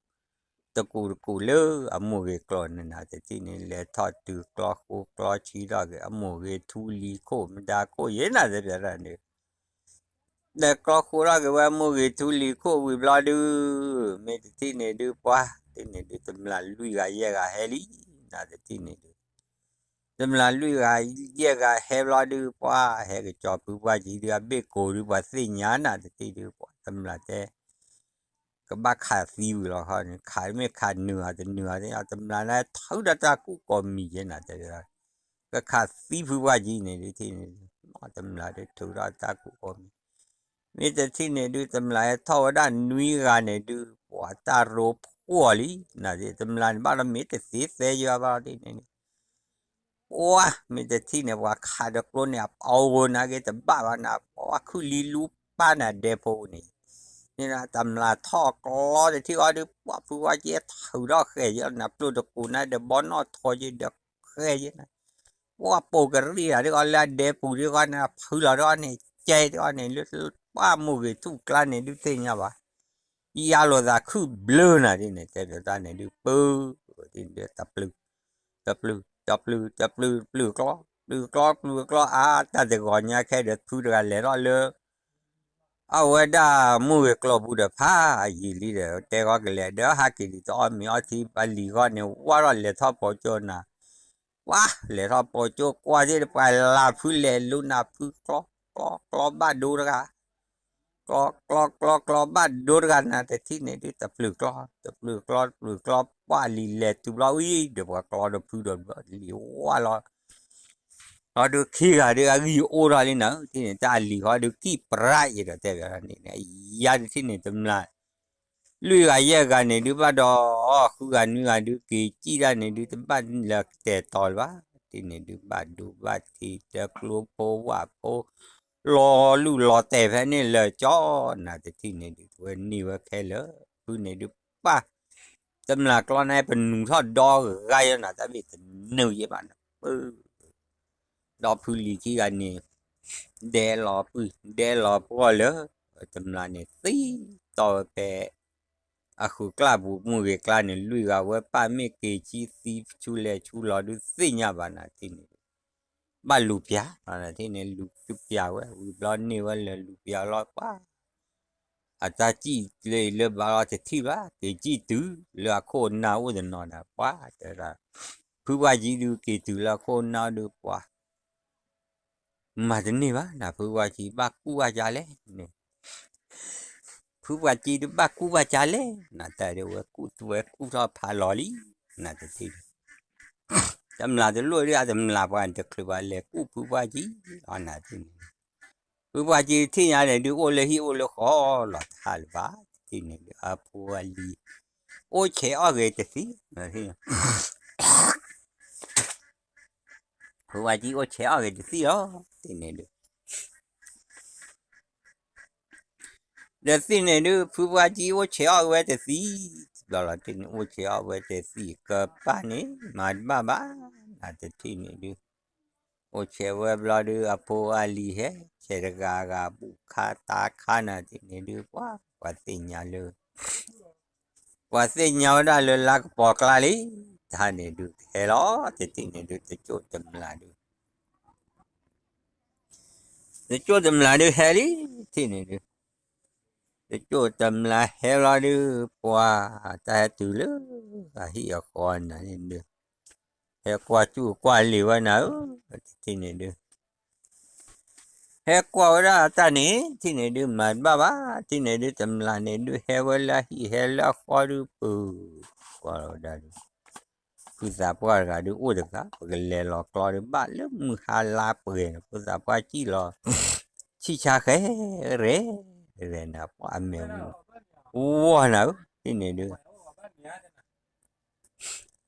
တကူာ်လၢအမိၢ်ဂ့ၤကျိာ်န့ၣ် နၤတထံၣ်န့ၣ် လဲၤထီၣ်တုၤကျီဃိကျီဆံထီၣ်က့ၤ အမိၢ်ဂ့ၤထူလံၤခိၣ် မတၤခိၣ်ယဲၢ် နၤတဲဘၣ်ဒၣ်န့ၣ် လဲၤကျီဃိထီၣ်က့ၤဝဲ မိၢ်ဂ့ၤထူလံၤခိၣ်ဝံၤဘျီဒုး မ့ၢ်တထံၣ်န့ၣ်ဒုး ပှၤတထံၣ်န့ၣ်ဒုး တမျၢ်လွံၢ်ဂၤယဲၢ်ဂၤဟဲလံ, နၤတထံၣ်န့ၣ်ဒုး တမျၢ်လွံၢ်ဂၤယဲၢ်ဂၤဟဲဘျီဒုး ပှၤဟဲကစီၤဖုပှၢ်ကံဒုး အဘ့ၣ်ကိာ်ဒုး ပှၤသ့ၣ်ညါနၤတထံၣ်ဒုး ပှၤတမျၢ်တဲ ကဘၣ်ခးသံဝံၤလီၤခီန့ၣ် ခးမ့ၢ်ခးနုာ်အီၤတနုာ်အီၤ တမျၢ်လၢထုးဒီးတၢ်ကူၣ်ကိးမံၤယဲၢ် နၤတဲဘၣ် ကခးသံဖုပှၢ်ကံန့ၣ်ဒုး တထံၣ်န့ၣ် တမျၢ်ဒုးထုးဒီးတၢ်ကူၣ်ကိးမံၤ မ့ၢ်တထံၣ်န့ၣ်ဒုး တမျၢ်ဟဲထီၣ်ဝဲဒၣ်နွံဂၤန့ၣ်ဒုး ပှၤတၢ်ရိဖှီၣ်လံ, နၤတထံၣ် တမျၢ်န့ၣ်ဘၣ်ဒီးမ့ၢ်တသ့သဲယွၤဘၣ်လီၤတထံၣ်န့ၣ်ဒုး ပှၤမ့ၢ်တထံၣ်န့ၣ် ပှၤခးဒီးကျိန့ၣ် အပီဧိၤနၤက့ၤတဘၣ်ဘၣ်နၤ ပှၤခုၣ်လံလူပၢ်နၤဒဲဖိန့ၣ် န့ၣ်တမျၢ်ထီၣ်ကျီတထံၣ်အီၤဒုး ပှၤဖုပှၢ်ကံထုးထီၣ်ဃဲၤယဲၢ်နၤ ပျိၢ်တကူာ်နၤဒီးဘီနီၣ်ထိးယဲၢ်ဒီးဃဲၤယဲၢ်နၤ ပှၤပိာ်ကရံၣ်တဂၤဒုး အီၤလၢအဒဲပူၤဒုး ဃီန့ၣ် ဖုလီၤဒုး အီၤန့ၣ် ကဲဒုး အီၤန့ၣ် လၢပှၢ်မိၢ်ဂ့ၤထူၣ်ကျါန့ၣ်ဒုး သ့ၣ်ညါဘၣ် ယါလိာ်သးခုၣ်ဘျၢနၤဒ်န့ၣ် တဲပျီတၢ်န့ၣ်ဒုး ပၢ တပျုၢ် တပျုၢ် တပျုၢ် တပျုၢ် တပျုၢ်ကျီ ပျုၢ်ကျီ ပျုၢ်ကျီ အါ တၢ်တဂီၤညါခဲဒီး ဖုတဂၤလဲၤထီၣ်လၢ အဝဲဒၣ်မိၢ်ဂ့ၤကျိာ်ပူၤဒီး ဖးယံာ်လံဒီး တဲဃီကလဲၤ ဒီးဟးက့ၤဒ်သိးအီၣ်မ့ၤအီထံ ပလံၤဂီၢ်န့ၣ် ဝၢ်ထီၣ်လဲၤထီၣ်ပိာ်ကၠိနၤ ပှၤလဲၤထီၣ်ပိာ်ကၠိကွၢ်သ့ၣ်တပှၤလၢ် ဖုလဲၤလူနၤ ဖုကျီ ကျီ ကျီဘၣ်ဒိတဂၤ ကျီ ကျီ ကျီ ကျီဘၣ်ဒိတဂၤနၤ တထံၣ်န့ၣ်ဒုး တပျုၢ်ကျီ တပျုၢ်ကျီ တပျုၢ်ကျီ ပှၤလံၤလဲၤတုၤဘျီဝံၤဒီး ပှၤကျီဒီးဖုဒီးလံၤဝၢ်လီၤ လီၤဒုးခံဂၤဒုး အဂံၢ်အိၣ်ထီၣ်လံနၤ တထံၣ်န့ၣ် တၢ်အလံၤဃီဒုး ကံၣ်ပြးအံၤဒီးတဲဘၣ်န့ၣ် ယါတထံၣ်န့ၣ် တမျၢ် လွံၢ်ဂၤယဲၢ်ဂၤန့ၣ်ဒုး ဘၣ်ဒီးဃုဂၤနွံဂၤဒုး က့ၤစံၣ်တၢ်န့ၣ်ဒုး တဘၣ်လၢတဲာ်တီၤလၢၤဘၣ် တထံၣ်န့ၣ်ဒုး ဘၣ်ဒိဘၣ်ထံး တကျိဖိဝၣ်ဖိ လီၤလူၢ်လီၤတဲာ်ဖဲန့ၣ်လၢာ်ကၠီနၤ တထံၣ်န့ၣ်ဒုး ဝဲန့ၢ်ဝဲခဲလၢာ် ဖုန့ၣ်ဒုး ပၢ် တမျၢ်ကျီန့ၣ် ပနူးထီၣ်ဒီဂၤယဲၢ်နၤ တၢ်ဘ့ၣ်တနုာ်ယဲၢ်ဘၣ်နၤ ပၢ ဒီးဖုလံၤခံဂၤန့ၣ် ဒဲလီၤပှံၢ် ဒဲလီၤပှီၢ်လၢ တမျၢ်န့ၣ်သံတီၢ်ဝဲဖဲ အဃုာ်ကျါပူၤ မိၢ်ဂ့ၤကျါန့ၣ် လွံၢ်ဂၤဝဲ ပၢ်မ့ၢ်က့ၤဆံသံဆူလဲၤဆူလီၤဒုးသ့ၣ်ညါဘၣ်နၤ တထံၣ်န့ၣ် ဘၣ်လူၤပျၢ် တထံၣ်န့ၣ် လူၤသုပျၢ်ဝဲ ဝံၤဘျီန့ၢ်ဝဲလၢလူၤပျၢ်လီၤပှၤ အတၢ်စံၣ်လၢအံၤလၢဘၣ်လီၤတထံၣ်ဘၣ် က့ၤစံၣ်တုၤလၢအခိၣ်အနၢ်အိၣ်တနီၤနၤ ပှၤတဲဒၣ် ဖုပှၢ်ကံဒုးက့ၤတုၤလၢအခိၣ်အနၢ်ဒုးပှၤ မၤတန့ၢ်ဘၣ်နၤ ဖုပှၢ်ကံဘၣ်ကူၣ်ဘၣ်ကလဲၣ်န့ၣ် ဖုပှၢ်ကံဒုးဘၣ်ကူၣ်ဘၣ်ကလဲၣ် နတၢ်ဒုးဝဲကူၣ်တဝဲကူၣ်ထီၣ်ဖးလီၤလံ နတထံၣ် တမျၢ်တလိၣ်ဒုး အတမျၢ်ပှၤတချုးဘၣ်လဲၤကူၣ်ဖုပှၢ်ကံလီၤနၤတထံၣ်န့ၣ် ဖုပှၢ်ကံတထံၣ်ညါန့ၣ်ဒုး အိၣ်လၢဟံၣ်အိၣ်လၢဃီလီၤတဟးလၢၤဘၣ် တထံၣ်န့ၣ်ဒုး အဖိအလံၤ အိၣ်ဆဲးအီၣ်ဂ့ၤတသံ ဖုပှၢ်ကံအိၣ်ဆဲးအီၣ်ဂ့ၤတသံလီၤ တထံၣ်န့ၣ်ဒုး တထံၣ်န့ၣ်ဒုး ဖုပှၢ်ကံအိၣ်ဆဲးအီၣ်ဂ့ၤဝဲတသံ ဘျီလီၤတထံၣ်န့ၣ် အိၣ်ဆဲးအီၣ်ဝဲတသံ ကပၢ်န့ၣ် မၤတဘၣ်ဘၣ် နတထံၣ်န့ၣ်ဒုး အိၣ်ဆဲးဝဲဘျီဒုး အဖိအလံၤဟဲ ဆဲးတဂၤဂၤဘူၣ်ခါတါခါနၤတထံၣ်န့ၣ်ဒုး ပှၤ ပှၤသ့ၣ်ညါလၢ ပှၤသ့ၣ်ညါဝဲဒၣ်လၢလါကပီၤကျါလံ တဟါန့ၣ်ဒုး ကဟဲလီၤ တထံၣ်န့ၣ်ဒုး တကၠိၣ်တမျၢ်ဒုး တကၠိၣ်တမျၢ်ဒုးဟဲလံ, တထံၣ်န့ၣ်ဒုး, တကၠိၣ်တမျၢ်ဟဲလီၤဒုး ပှၤတၢ်ဟဲတုၤလၢအဟံၣ်အဃီနၤန့ၣ်ဒုး, ဟဲကွၢ်စူၣ်ကွၢ်လံာ်ဝဲနၤဧၢ, တထံၣ်န့ၣ်ဒုး ဟဲကွၢ်ဝဲဒၣ်တၢ်န့ၣ် တထံၣ်န့ၣ်ဒုး မၤတဘၣ်ဘၣ်, တထံၣ်န့ၣ်ဒုး တမျၢ်န့ၣ်ဒုး ဟဲဝဲလၢအဟံၣ်ဟဲလၢအဃီဒုး ပူၤ, ကွၢ်လီၤဝဲဒၣ်ဒုး ဖုသးပှၢ်တဂၤဒုးအိၣ်တဂၤ, ပကလဲၤလီၤကျီဒုး ဘၣ်လၢမုၢ်ဟါလါပှဲၤန့ၣ် ဖုသးပှၢ်စံၣ်လီၤ, ဆံၣ်ဆါဃဲရဲၣ်ရဲၣ်နၤ ပှၤအမဲာ်ဝီၢ်နၤဧၢ, တထံၣ်န့ၣ်ဒုး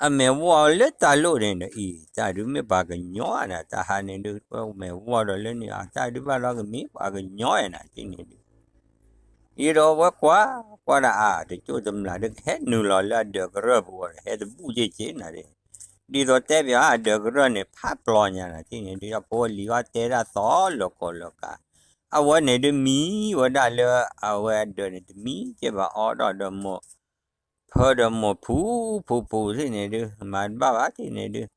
အမဲာ်ဝီၢ်လၢတၢ်လိၣ်န့ၣ်ဒီး အံၤ တၢ်ဒုးမ့ၢ်ပှၤကညီနၤ, တၢ်ဟးန့ၣ်ဒုး ပမဲာ်ဝီၢ်ဒီးလၢန့ၣ် အတၢ်ဒုးဘၣ်ဒီးကမ့ၢ်ပှၤကညီနၤ တထံၣ်န့ၣ်ဒုး, အံၤဒီးဝဲကွၢ်, ကွၢ်ဒၣ်အါ တကၠိၣ်တမျၢ်ဒုးကဟဲနုာ်လီၤလၢအဒၢးကရၢၢ်ပူၤဒီး ဟဲတဘူၣ်က့ၤက့ၤနၤဒုး, ဒ်သိးတဲပၠးအဒၢးကရၢၢ်န့ၣ် ဖးပျီညါနၤ တထံၣ်န့ၣ်ဒုး အဖိအလံၤအီၤတဲဒၣ်သီလၢၤကိးလၢၤကး, အဝဲန့ၣ်ဒုးမံဝဲဒၣ်လၢ အဝဲအဒၢးန့ၣ် တမံက့ၤဘၣ်အီဒီးဒီးမိၢ် ဖၢဒီးမိၢ်ဖူဖူဖူ တထံၣ်န့ၣ်ဒုး မၤတဘၣ်ဘၣ် တထံၣ်န့ၣ်ဒုး,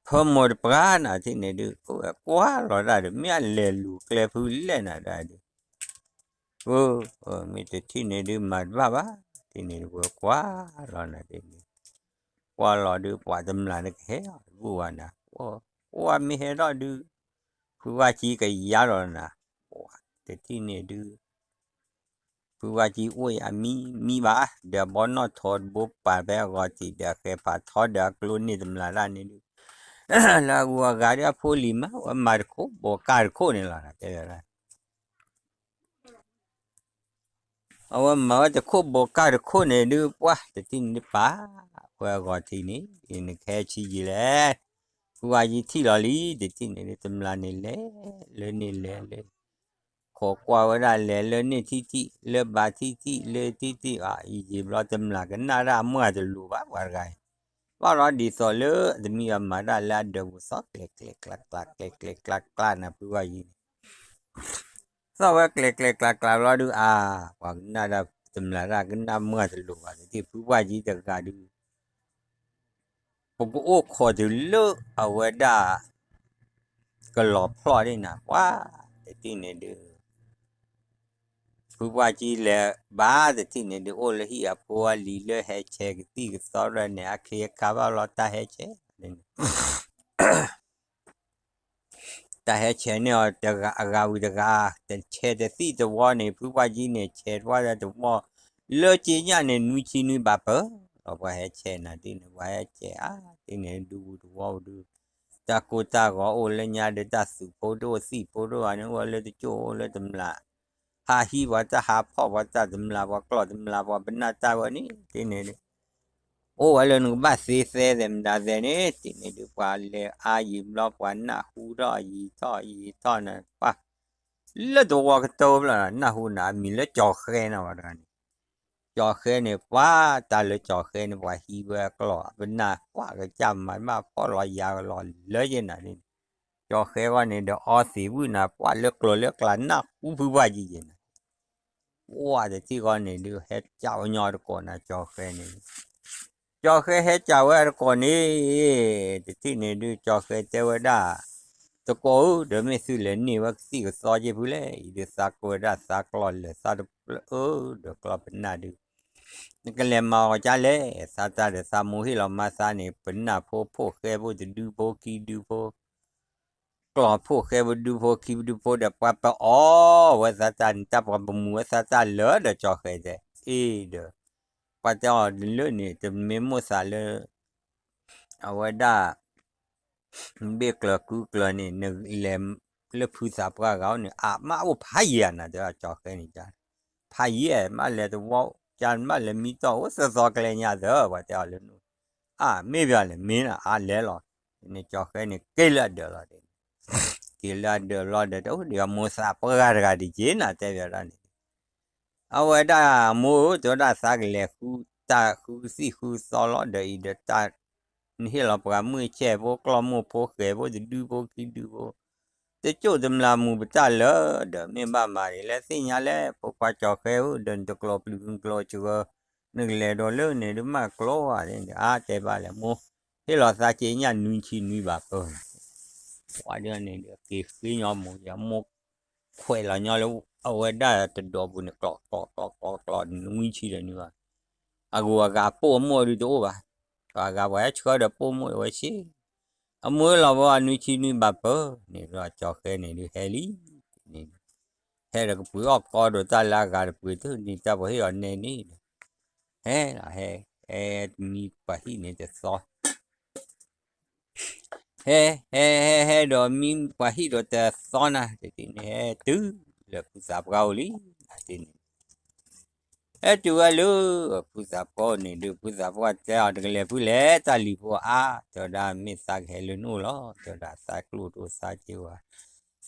ဖၢမိၢ်တပှၢ်နၤ တထံၣ်န့ၣ်ဒုး အိၣ်ဝဲကွၢ်လီၤတၢ်ဒီး မ့ၢ်အလဲၤလူၤကျဲဖုလဲၣ်နၤဒၣ်ဒုး, မ့ၢ်တထံၣ်န့ၣ်ဒုး မၤတဘၣ်ဘၣ် တထံၣ်န့ၣ်ဒုး ဝဲကွၢ်လီၤနၤ တထံၣ်န့ၣ်, ကွၢ်လီၤဒုး ပှၤတမျၢ်န့ၣ်ကဟဲအီၤတဘူၣ်ဘၣ်နၤ, အိၣ်ဝဲမ့ၢ်ဟဲထီၣ်ဒုး ဖုဝါကံကယါလီၤနၤ, တထံၣ်န့ၣ်ဒုး ဖုဝါကံအိၣ်ယၤမံမံဘၣ်, ဒီးအဘီနီၣ်ထိးတဘိပာ်ဖဲအဂီၤထံး ဒီးအဃဲၤဖးထီဒီးအကျိန့ၢ်တမျၢ်တၢ်န့ၣ်ဒုး, လၢအဂုၤအဂၤဒုးအဖိလံၤမး ဝဲမၤတခိၣ်ဘိးကၢ်တခိၣ်န့ၣ်လီၤ တဲဝဲဒၣ် အဝဲမၤဝဲတခိၣ်ဘိးကၢ်တခိၣ်န့ၣ်ဒုး ပှၢ်တထံၣ်န့ၣ်ဒုးပာ်, အဝဲအဂီၤထံးန့ၣ် နကဟဲဆံယံာ်လဲၣ်, ဖုဝါကံထံၣ်လီၤလံ တထံၣ်န့ၣ်ဒုး တမျၢ်န့ၣ်လဲၤ လၢန့ၣ်လဲၤလၢ ခိးကွၢ်ဝဲဒၣ်လဲၤလၢန့ၣ်ထံၣ်ထံၣ် လၢဘးထံၣ်ထံၣ် လၢထံၣ်ထံၣ် အံၤယံာ်ဘျီတမျၢ်ကနၣ်ဒၣ်အမုၢ်တလိၤဘၣ် ပှၤတဂၤအံၤ, ဘၣ်လီၤဒ်သိးလၢတမံၤအမၤတၢ်လၢအဒၢးပူၤသီၣ်ကျဲၤကျဲၤကျးကျး ကျဲၤကျဲၤကျးကျးနၤ ဖုဝါကံန့ၣ် သီၣ်ဝဲကျဲၤကျဲၤကျးကျးဘျီဒုးအါ, ပှၤကနၣ်ဒၣ်တမျၢ်ဒၣ်ကနၣ်မုၢ်တလိၤဘၣ် တထံၣ်ဖုဝါကံတဂၤဒုး ပကအိၣ်ခိးတုၤလၢအဝဲဒၣ် ကလီၤဖျီၣ်ဒၣ်နၤ ပှၤတထံၣ်န့ၣ်ဒုး ဖုပှၢ်ကံလဲၤဘၣ်တထံၣ်န့ၣ်ဒုး အိၣ်လၢဟံၣ်အဖိအလံၤလၢဟဲဆဲးကသံၣ်ကသီဒီးန့ၣ် အခ့အခါဘၣ်လီၤတၢ်ဟဲဆဲး တၢ်ဟဲဆဲးန့ၢ်အီၤတဂၤအဂၤဝံၤတဂၤ, တဆဲးတသံၣ်တဝီန့ၣ် ဖုပှၢ်ကံန့ၣ် ဆဲးတဝီဒီးတဝီ, လၢက့ညၣ်န့ၣ် နွံဆံနွံဘၣ်ပၢၢ်လီၤ ပှၤဟဲဆဲးနၤဒ်န့ၣ် ပှၤဟဲဆဲးအါဒ်န့ၣ် ဒူပူၤတဝီပူၤဒုး, တၢ်ကိၢ်တၢ်ဂီၤအိၣ်လၢညါဒီး တၢ်သူၣ်ဖိတအိၣ်သံၣ်ဖိတအိၣ်ဘၣ်န့ၣ် အိၣ်ဝဲလၢတကၠိၣ်အိၣ်လၢတမျၢ်, ဟးဟံးပှၤတၢ်ဟးဖီၣ်ပှၤတၢ်တမျၢ် ပှၤကျီၢ်တမျၢ် ပှၤပနၢ်တၢ်ဝဲန့ၣ် ဒ်န့ၣ်ဒုး အိၣ်ဝဲလၢနကဘၣ်သ့သဲသဲမတၤသဲန့ၣ် တထံၣ်န့ၣ်ဒုး ပှၤလဲၤအါယံာ်ဘျီ ပှၤနၢ်ဟူထီၣ်ယံာ်ထီၣ်ယံာ်ထီၣ်နၤ ပှၤ လၢတဝီကတိၤဘျီ နၢ်ဟူနၤ အမံၤလၢကၠီၤဃဲနၤဝဲတဂၤန့ၣ်, ကၠီၤဃဲန့ၣ် ပှၤတၢ်လၢကၠီၤဃဲန့ၣ် ပှၤဟံးဝဲအကျီၢ် ပနၢ်ကွၢ်ကစၢ်မၤဘၣ်ဖီၣ်လီၤယၤကလီၤလၢယဲနၤန့ၣ်, ကၠီၤဃဲဂီၢ်န့ၣ်ဒီး အီသံးဝံၣ်နၤ ပှၤလၢကျိၤလၢကျါ နၢ်ဟူဖုပှၢ်ကံယဲနၤ ပှၤတထံၣ်ဃီန့ၣ်ဒုး ဟဲကၠးဝဲညီတကိးနၤ ကၠီၤဃဲန့ၣ်, ကၠီၤဃဲဟဲကၠးဝဲတကိးန့ၣ်, တထံၣ်န့ၣ်ဒုး ကၠီၤဃဲတဲဝဲဒၣ်, တကိးဧၢ ဒီးမ့ၢ်သုလဲၤန့ၢ်ဝဲကသံၣ်ကသီက့ၤဖုလဲၣ်, အံၤဒုးသးကျိၤဝဲဒၣ်သးကျီၢ်လၢာ်သးတဖျၢၣ်ဧၢ, ဒီးကျီၢ်ပနၢ်ဒုး နကလဲၤမၤအီၤကလဲၣ်, သးတၢ်ဒီးသးမိၢ်ဟ့ၣ်လီၤမၤသးန့ၣ် ပနၢ်ဖိဖိၣ်ဃဲဖိတဒုဖိခံဒုဖိ ကျီၢ်ဖိၣ်ဃဲဖိဒုဖိခံဒုဖိဒီး ပှၤပအီၣ်ဝဲသးတၢ်န့ၣ် တၢ်ပှၤပမူၤဝဲသးတၢ်လၢာ်ဒီးကၠီၤဃဲတဲ, အ့ဒီး ပှၤတဲအီၤလၢန့ၣ် တမ့ၢ်မိၣ်သးလၢ အဝဲဒၣ် ဘ့ၣ်ကျၢၤကုကျၢၤန့ၣ် နလဲၤလၢဖုသးပှၢ်ဂၤအိၣ်န့ၣ် အမ့ၢ်အိၣ်ဖးယံၤဧါနၤ တဲကၠီၤဃဲန့ၣ်, ဖးယံၤ မ့ၢ်လဲၤတဝီ ကမ့ၢ်လဲၤမံတီၢ်အိၣ်သၢသီကျဲညါသၢ ပှၤတဲအီၤလၢန့ၣ်, အမ့ၢ်ဘၣ်လဲၣ် မ့ၢ်နၤ အလဲၤလီၤ, န့ၣ်ကၠီၤဃဲန့ၣ် က့ၤလၢအဒၢးလီၤ, က့ၤလၢအဒၢးလီၤဒီး တအိၣ်ဒီးမိၢ်သးပှၢ်ဂၤတဂၤတက့ၢ်နၤ တဲဘၣ်ဒၣ်န့ၣ် အဝဲဒၣ်မိၢ်ဧၢ တဲဝဲဒၣ်သးကလဲၤဃုတၢ်ဃုကသံၣ်ဃုကသီလီၤဒီးအံၤဒီးတၢ် နဟ့ၣ်လီၤပှၤမုၢ်ဆဲးဖိကျီၢ်မိၢ်ဖိဃဲဖိတဒုဖိခံဒုဖိ တကၠိၣ်တမျၢ်မူၤပတၢ်လၢာ်ဒီး မ့ၢ်ဘၣ်မၤဒ်လဲၣ်သ့ၣ်ညါလဲၣ် ဖိခွါကၠီၤဃဲဧၢ ဒီးနတကျိၤပျုၤကျိၤစှၤ နကလဲၤဒီးလၢန့ၣ်ဒုးမးကျိၤဧါန့ၣ် အါတဲဘၣ်လဲၣ်မိၢ် ဟ့ၣ်လီၤသးက့ညၣ်နွံဆံနွံဘၣ်ပၢၢ် ပှၤဒ်န့ၣ်ဒီး က့ၤဃ့ညီမိၢ်ယမိၢ်ခွဲးလီၤညီလၢအဝဲဒၣ်တဒိးပူၤန့ၣ် ကျီကျီကျီကျီကျီ နွံဆံဒီးနွံဘၣ်. အဂုၤအဂၤပိၢ်အမိၢ်ဒုးတအိၣ်ဘၣ်. အဂၤပှၤဟဲဆှၢဒီးပိၢ်မိၢ်ဝဲဆ့ အမိၢ်လီၤဝဲနွံဆံနွံဘၣ်ပၢၢ်န့ၣ်ဒီး ကၠီၤဃဲန့ၣ်ဒုးဟဲလံန့ၣ် ဟဲဒီးကပှ့ၤအီၣ်ကီဒိးတၢ်လၢအဂၤတပှ့ၤတန့ၢ် တၢ်ပှၤဟ့ၣ်အီၤနဲန့ၣ်ဒီး ဟဲလီၤဟဲ ဟဲမံပှၤဟံၣ်န့ၣ်တသီ ဟဲ ဟဲ ဟဲ ဟဲဒီးမံပှၤဟံၣ်ဒီးတသီနၤ တထံၣ်န့ၣ် ဟဲတုၤလၢဖုသးပှၢ်အိၣ်လံ တထံၣ်န့ၣ် ဟဲတုၤဝဲလၢ ဖုသးပှၢ်န့ၣ်ဒုး ဖုသးပှၢ်တဲအီၤ တကလဲၤဖုလဲၣ် တၢ်လံၤဖိအါ တဲဝဲဒၣ် မ့ၢ်သးကဟဲလၢနအိၣ်လီၤ တဲဝဲဒၣ် သးကျိၣ်တအိၣ်သးက့ဝဲ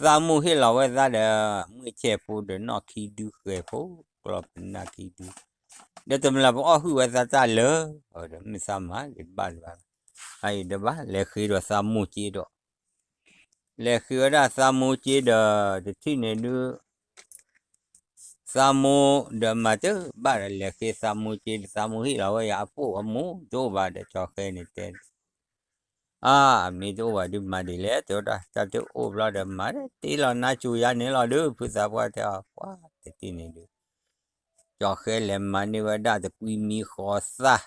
သးမိၢ်ဟ့ၣ်လီၤဝဲသးဒီး မုၢ်ဆဲးဖိဒီးနီၢ်ခံဒုဃဲၤဖိ ကျီၢ်ပနၢ်ခံဒု ဒီးတမျၢ်ပအီၣ်ဟုၣ်ဝဲသးတၢ်လၢ ဒီးမ့ၢ်သးမၤဂ့ၤတဘၣ်လၢၤဘၣ် အအံၤတဘၣ် လဲၤဃ့ဒီးသးမိၢ်က့ဒီး လဲၤဃ့ဝဲဒၣ်သးမိၢ်က့ဒီး တထံၣ်န့ၣ်ဒုး သးမိၢ်ဒီးမၤတဘၣ်ဒီး လဲၤဃ့သးမိၢ်က့ဒီး သးမိၢ်ဟ့ၣ်လီၤဝဲယၤအပိၢ်အမိၢ်တအိၣ်ဘၣ်ဒီး ကၠီၤဃဲန့ၣ်တဲ အါ မ့ၢ်တအိၣ်ဘၣ်ဒုးမၤဒ်လဲၣ် တဲဝဲဒၣ် တၢ်တအိၣ်ဘျီဒီးမၤ တ့လီၤနါစိၤယါန့ၣ်လီၤဒုး ဖုသးပှၢ်တဲအီၤ ပှၤတထံၣ်န့ၣ်ဒုး ကၠီၤဃဲလဲၤမၤန့ၢ်ဝဲဒၣ်တကွံမံဃီၤသၣ်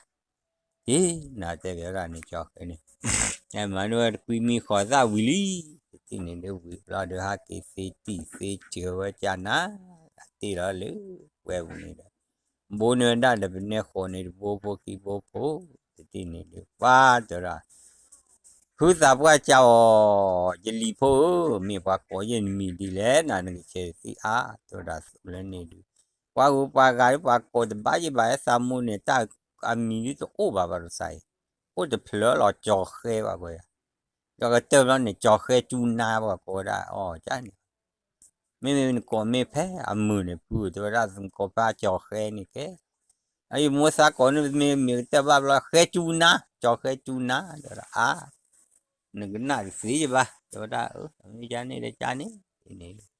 က့ၤနၤတဲဘၣ်ဒၣ်န့ၣ် ကၠီၤဃဲန့ၣ် လဲၤမၤန့ၢ်ဝဲတကွံမံဃီၤသၣ်ဝံၤလံ တထံၣ်န့ၣ်ဒုးဝံၤဘျီဒီး ဟးက့ၤသ့တံၢ်သ့စၢၤဝဲကနၤ တ့လီၤလၢ ဝဲပူၤန့ၣ်ဒီး ဘိန့ၢ်ဝဲဒၣ်ဒီးပနဲဃိးန့ၣ် တဘိဖိခံဘိဖိ တထံၣ်န့ၣ်ဒုး ပှၤတဲဝဲဒၣ် ဖုသးပှၢ်ကးအီၤ ယလံၤဖိဧၢ, မ့ၢ်ပှၤကိးယဲၢ်နမံၤဒ်လဲၣ် နၤနကဆဲးတသံအါ, တဲဝဲဒၣ်သိးလၢန့ၣ်ဒုး, ပှၤဂုၤပှၤဂၤဒ်ပှၤကိးတဘၣ်ယဲၢ်ဘၣ် အဲၣ်သးမိၢ်န့ၣ် တၢ်အမံၤဒ်တအိၣ်ဘၣ်ဘၣ်ဒီးသးအံၤ, အိၣ်တဖျၢၣ်လီၤ ကၠီၤဃဲဘၣ်ကွၢ်ယၤ, ဒီးကတၢၢ်ဘျီန့ၣ် ကၠီၤဃဲကၠူနါဘၣ်ကိးဝဲဒၣ်အီၤကန့ၣ် မ့မ့ၢ်နကိးမ့ၢ်ဖဲအမုာ်န့ၣ် ဖုတဲဝဲဒၣ် နကိးဖဲကၠီၤဃဲန့ၣ်ကဲ, အယမိၢ်သးကိးန့ၣ်မ့ၢ်မ့ၢ်ကတၢၢ်ဘၣ်ဘျီ ဃဲကၠူနါ, ကၠီၤဃဲကၠူနါ, တဲဝဲဒၣ်အါ, နကနၣ်တသ့ယဘၣ်, တဲဝဲဒၣ်အၢ မ့ၢ်ကန့ၣ်ဒီးကန့ၣ်, န့ၣ်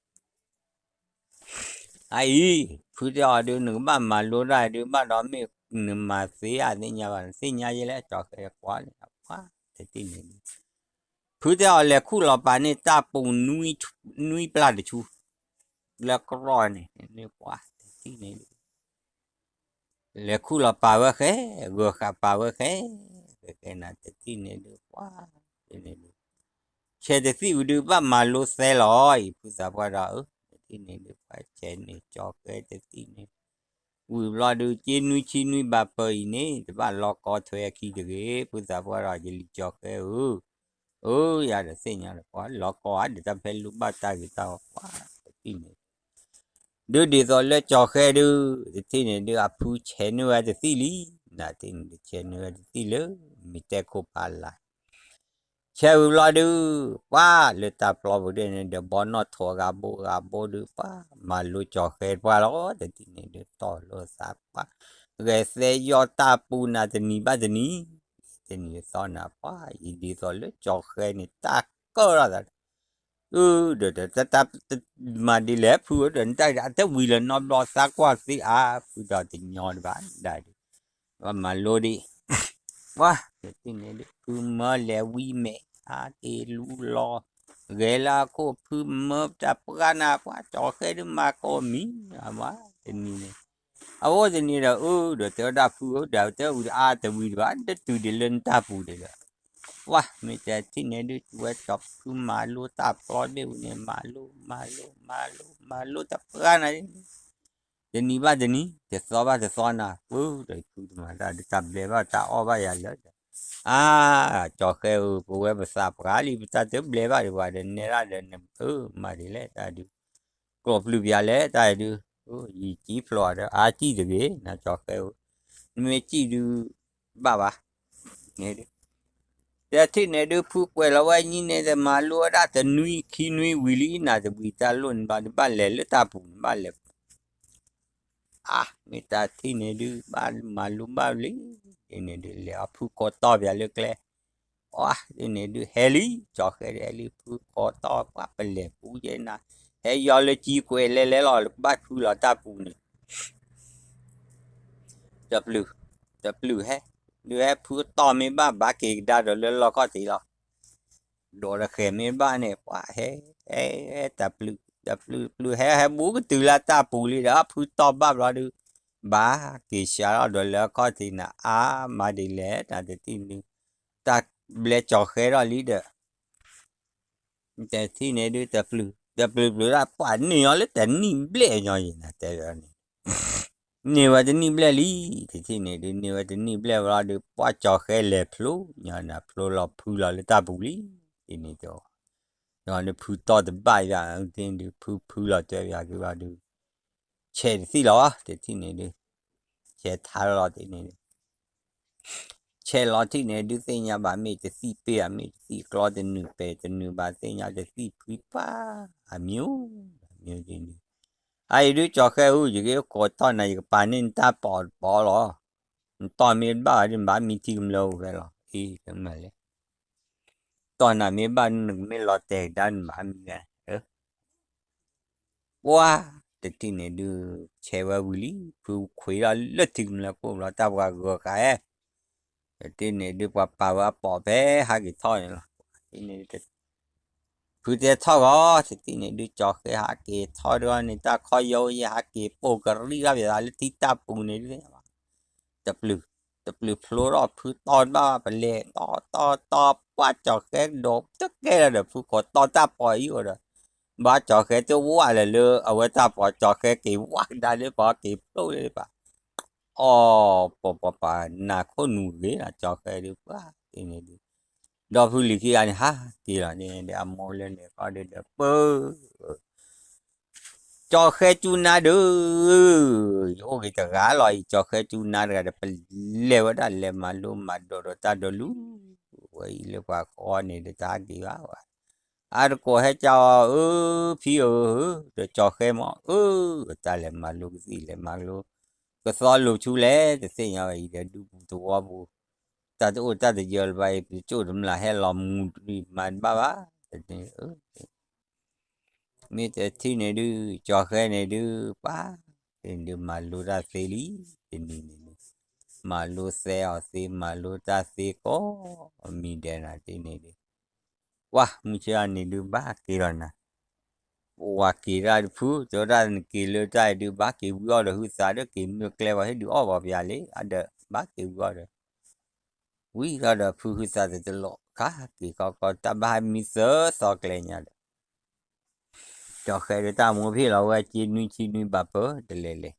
အအံၤ, ဖုတဲအီၤဒုး နကဘၣ်မၤလိတၢ်ဒုး ဘၣ်ဒီးမ့ၢ်နမၤသ့အသ့ၣ်ညါဘၣ် နသ့ၣ်ညါယဲလဲၣ် ကၠီၤဃဲကွၢ်န့ၣ် ပှၤတထံၣ်န့ၣ်ဒုး, ဖုတဲအီၤလဲၤခူၣ်လီၤပာ်န့ၢ်တၢ်ပူၤနွံပျၢ်တဆူ, လၢကရီန့ၣ် န့ၣ်ပှၤတထံၣ်န့ၣ်ဒုး လဲၤခူၣ်လီၤပာ်ဝဲဃဲ, ဂၢၢ်ဃာ်ပာ်ဝဲဃဲ, ဃဲဃဲနၤတထံၣ်န့ၣ်ဒုး ပှၤတထံၣ်န့ၣ်ဒုး ဆဲးတသံၣ်ဝံၤဒုး ဘၣ်မၤလိသဲလီၤအံၤ ဖုသးပှၢ်ဒီး အၢ တထံၣ်န့ၣ်ဒုး ပှၤဆဲးန့ၣ် ကၠီၤဃဲတသံၣ်န့ၣ်, ဝံၤဘျီဒုး က့နွံဆံနွံဘၣ်ပၢၢ်အံၤန့ၣ် တဘၣ်လီၤကီထွဲအခံတဂ့ၤ ဖုသးပှၢ်ဒီး ယလံၤကၠီၤဃဲဧၢ, အၢ ယၤဒီးသ့ၣ်ညါဒီး ပှၤလီၤကီဧါ ဒီးတၢ်ဖဲလူၤဘၣ်တၢ်ဂ့ၤတၢ်ဝီ ပှၤတထံၣ်န့ၣ် ဒုးဒ်သိးလၢကၠီၤဃဲဒုး တထံၣ်န့ၣ်ဒုး အဖုဆဲးန့ၢ်ဝဲတသံၣ်လံ, နၤတထံၣ်န့ၣ်ဒုး ဆဲးန့ၢ်ဝဲတသံၣ်လၢ မ့ၢ်တဲခိၣ်ဖးလၢ်, ဆဲးဝံၤဘျီဒုး ပှၤလၢတၢ်ပျီပူၤဒ်န့ၣ်ဒီး ဘီနီၣ်ထိးအဂၤဘိအဂၤဘိဒုး ပှၤမၤလိကၠီၤဃဲပှၤလီၤ တထံၣ်န့ၣ်ဒုး တီၢ်လိာ်သးပှၤ ဂဲၤသဲယီၢ်တၢ်ပူၤနၤတနံၤဘၣ်တနံၤ, တနံၤသီနၤ ပှၤအံၤဒ်သိးလၢကၠီၤဃဲန့ၣ် တၢ်ကၢၢ်ထီၣ်သး အၢ ဒီးတၢ်တၢ်မၤဒ်လဲၣ် ဖုဧၢ ဒီးနတၢ်အတဝံၤလၢၤနီတဘျီ သးကွၢ်သ့အါ ဖုဒီးတညီတဘၣ်ဒၣ်ဒုး, ဘၣ်မၤလိဒံး, ပှၤတထံၣ်န့ၣ်ဒုး ဖုမၢလဲၤဝံၤမဲာ် အါတ့လူလီၤ, ဂဲၤလၢအခိၣ် ဖုမၢတၢ်ပှၢ်နၤ ပှၤကၠီၤဃဲဒုးမၤကိးမံၤ အမါတနံၤန့ၣ်, အအိၣ်တနံၤဒီး အၢ ဒီးတဲဝဲဒၣ်ဖုဧၢ ဒီးတၢ်ဝံၤအါတဝံၤဒံးဘၣ် တတုၤဒံးလၢနတၢ်ပူၤဒံးဒီး ပှၤမ့ၢ်တထံၣ်န့ၣ်ဒုး ဝဲကၠီၤဖုမၤလိတၢ်ပျီတဘ့ၣ်ဝံၤန့ၣ် မၤလိ မၤလိ မၤလိ မၤလိတၢ်ပှၢ်နၤ တနံၤဘၣ်တနံၤ တသီဘၣ်တသီနၤ ပှၤဒီးဖုတမၤတၢ်ဒုး တၢ်ဘျဲးဘၣ်တၢ်အီၣ်ဘၣ်ယၤလၢာ်ဒီး, အါ ကၠီၤဃဲဧၢ ပဝဲပသးပှၢ်လံ ပတၢ်တဘျဲးဘၣ်ဒံးပှၤဒီး နဲဒၣ်ဒီးန အၢ မၤဒ်လဲၣ်တၢ်ဒုး ကျိးပျုၢ်ပျါလဲၣ်တၢ်ဒုး, ယံာ်ကံဖျိးဒီး အါကံၢ်တဂ့ၤ နကၠီၤဃဲဧၢ, နမ့ၢ်ကံၢ်ဒုး ဘၣ်ဘၣ်, န့ၣ်ဒုး တထံၣ်န့ၣ်ဒုး ဖုကွဲးလီၤဝဲညံန့ၣ် တမၤလိဝဲဒၣ်တနွံခံနွံဝံၤလံ နၤတဝံၤတၢ်လိၣ်န့ၣ်ဘၣ် နဘၣ်လဲၤလၢတၢ်ပူၤန့ၣ် ဘၣ်လဲၤ အါ မ့ၢ်တထံၣ်န့ၣ်ဒုး ဘၣ်မၤလိဘၣ်လံ, ဒ်န့ၣ်ဒုး လဲၤအီၤဖုကိးတီၢ်ပၠးလၢကျဲ, အါ ဒ်န့ၣ်ဒုး ဟဲလံ ကၠီၤဃဲဒုး ဟဲလံ ဖုကိးတီၢ် ပှၤပလဲၤပူၤယဲနၤ, ဟဲယီၤလၢကံကွဲးလဲၤလဲၤလီၤ လၢကဘၣ်ဖုလီၤတၢ်ပူၤန့ၣ် တပျုၢ်, တပျုၢ်ဟဲ, ဒုးဟဲဖုတီၢ်မ့ၢ်ဘၣ်ဘၣ်က့ၤကဒါဒီးလၢလီၢ်ခီၣ်ထံးလီၤ, ဒိးတဃဲၤမ့ၢ်ဘၣ်န့ၣ် ပှၤဟဲ ဟဲ ဟဲတပျုာ် တပျုာ်ပျုာ် ဟဲဟဲဘူးကတုၤလၢတၢ်ပူၤလံဒီး ဖုတီၢ်ဘၣ်ဘျီဒုး ဘၣ်က့ၤဆှးထီၣ်ဒီးလၢအခီၣ်ထံးနၤ အါမၤဒ်လဲၣ် တၢ်တထံၣ်န့ၣ် တၢ်ဘျဲကၠီၤဃဲထီၣ်လံဒီး တထံၣ်န့ၣ်ဒုး တပျုာ် တပျုာ်ပျုာ်ဒၣ် ပှၤန့ၢ်အီၤလၢတနံၣ်ဘျဲၣ်ညီယံၤနၤ တဲဝဲန့ၣ် န့ၢ်ဝဲတနံၣ်ဘျဲၣ်လံ တထံၣ်န့ၣ်ဒုး န့ၢ်ဝဲတနံၣ်ဘျဲၣ်ဘျီဒုး ပှၤကၠီၤဃဲလဲၤဖျိညီနၤ ဖျိလီၤဖုလီၤလၢတၢ်ပူၤလံ တထံၣ်န့ၣ်တဲ ဒီးန့ၣ်ဖုတီၢ်တဘၣ်ယၤ တထံၣ်န့ၣ်ဒုး ဖုဖုလီၤတဲဝဲယၤက့ၤဘျီဒုး ဆဲးတသံၣ်လီၤ တထံၣ်န့ၣ်ဒုး ဆဲးထါလီၤတထံၣ်န့ၣ်ဒုး ဆဲးလီၤတထံၣ်န့ၣ်ဒုး သ့ၣ်ညါဘၣ်မ့ၢ်တသံၣ်ပ့ၢ် မ့ၢ်တသံၣ်ကျီ တနုာ်ပဲာ်တနုာ်ဘၣ် သ့ၣ်ညါတသံၣ်ဖှံပှၢ် အမံၤ အမံၤဒ်န့ၣ် အအံၤဒုးကၠီၤဃဲဧၢ ယက့ၤကိးတီၢ်နၤ ယကပာ်န့ၢ်နတၢ်ပီးတပီးလီၤ နတီၢ်မ့ၢ်တဘၣ်ဘၣ်ဒုး နဘၣ်မံထံကမျၢၢ်အိၣ်ဖဲလီၤ အံၤတမၤလဲၣ် တီၢ်နၤမ့ၢ်ဘၣ်ဒုး နကမ့ၢ်လီၤတဲာ်ကဒါနဘၣ်မံဝဲ ပှၤ တထံၣ်န့ၣ်ဒုး ဆဲးဝဲဝံၤလံ ဖုခွံးထီၣ်လၢထံကမျၢၢ်ခိၣ်ဘျီ တၢ်ပှၤဂၢၤဃာ်အဲ တထံၣ်န့ၣ်ဒုး ပှၤပာ်ဝဲအပီးဖဲဟးက့ၤထီၣ်န့ၣ်လီၤ တထံၣ်န့ၣ်ဒုး ဖုတဲထီၣ်ဂီၤ တထံၣ်န့ၣ်ဒုး ကၠီၤဃဲဟးက့ၤထီၣ်ဒုးန့ၣ် တၢ်ခီယိယဲဟးက့ၤပိာ်ကရံၣ်ထီၣ်ပသးလၢထံတၢ်ပူၤန့ၣ်ဒုး တပျုာ် တပျုာ်ဖျိထီၣ်ဖုတီၢ်တဘၣ် ပလဲၤတီတီတီ ပှၤကၠီၤဃဲဒိးတကဲလီၤဒီး ဖုခိးတီၢ်တၢ်ပီးအံၤအိၣ်ဒီး ဘၣ်ကၠီၤဃဲတဝၣ်လၢၤလၢအဝဲတၢ်ပီး ကၠီၤဃဲက့ၤဝၣ်ကဒါလၢပှၤက့ၤဖျိလၢပှၤ အီ ပှၤပှၤပှၤ နးခိၣ်နူာ်ဂ့ၤလီၤ ကၠီၤဃဲဒုးပှၤ တထံၣ်န့ၣ်ဒုး ဒီဖုလံၤခံဂၤန့ၣ် ဟးက့ၤလီၤန့ၣ်ဒီး အမိၢ်လၢန့ၣ်ဃီဒုးဒီးပၢ ကၠီၤဃဲကၠူနါဒုး ယအိၣ်က့ၤတဂၤလီၤအံၤ ကၠီၤဃဲကၠူနါတဂၤဒီး ပလဲၤဝဲဒၣ်လဲၤမၤလိမၤဒိးဒီးတၢ်ဒီးလူၤ ဝဲအံၤလၢပှၤဃီန့ၣ်ဒီး တဟးက့ၤဘၣ်ဝဲ အါတကိးဟဲကၠီအီၤ အၢ ဖံဧၢ ဒီးကၠီၤဃဲမ့ၢ် အၢ တၢ်လဲၤမၤလိကသံၣ်လဲၤမၤလိ ကသီလိာ်ဆူလဲၣ် တသ့ၣ်ညါဝဲအံၤဒီး ဒူပူၤသဝီပူၤ တၢ်တအိၣ်တၢ်တယၢၤလၢၤဘၣ်အံၤ ပတကၠိၣ်တမျၢ်ဟဲလီၤမူတမၤတဘၣ်ဘၣ် တထံၣ်န့ၣ် မ့ၢ်တထံၣ်န့ၣ်ဒုး ကၠီၤဃဲန့ၣ်ဒုး ပှၤ တထံၣ်န့ၣ်ဒုး မၤလိတၢ်သ့လံ တနံၤန့ၣ်ဒုး မၤလိသဲအီၤသ့ မၤလိတၢ်သ့ကိးမံၤဒဲးနၤ တထံၣ်န့ၣ်ဒုး ပှၤ မုၢ်ဆ့ၣ်အန့ၣ်ဒုး ဘၣ်က့ၤလီၤနၤ ပဝဲက့ၤတၢ်တဖု တဲဝဲဒၣ်နက့ၤလၢတၢ်အံၤဒုး ဘၣ်က့ၤဝံအီၣ်ဒီးဟုသးဒီး က့ၤမုၢ်ကျဲပှၤဟ့ၣ်ဒုးအီၣ်ပှၤပယါလံ အဒီး ဘၣ်က့ၤဝံအီၣ်ဒီး ဝံထီၣ်ဒီးဖုဟုသးတတလိး ခါက့ၤခီခီ တၢ်ဘၣ်ဟဲမံသၢသီကျဲညါဒီး ကၠီၤဃဲဒီးတၢ်မိၢ်ဖ့ၣ်လီၤဝဲက့နွံဆံနွံဘၣ်ပၢတလဲၤလဲၤ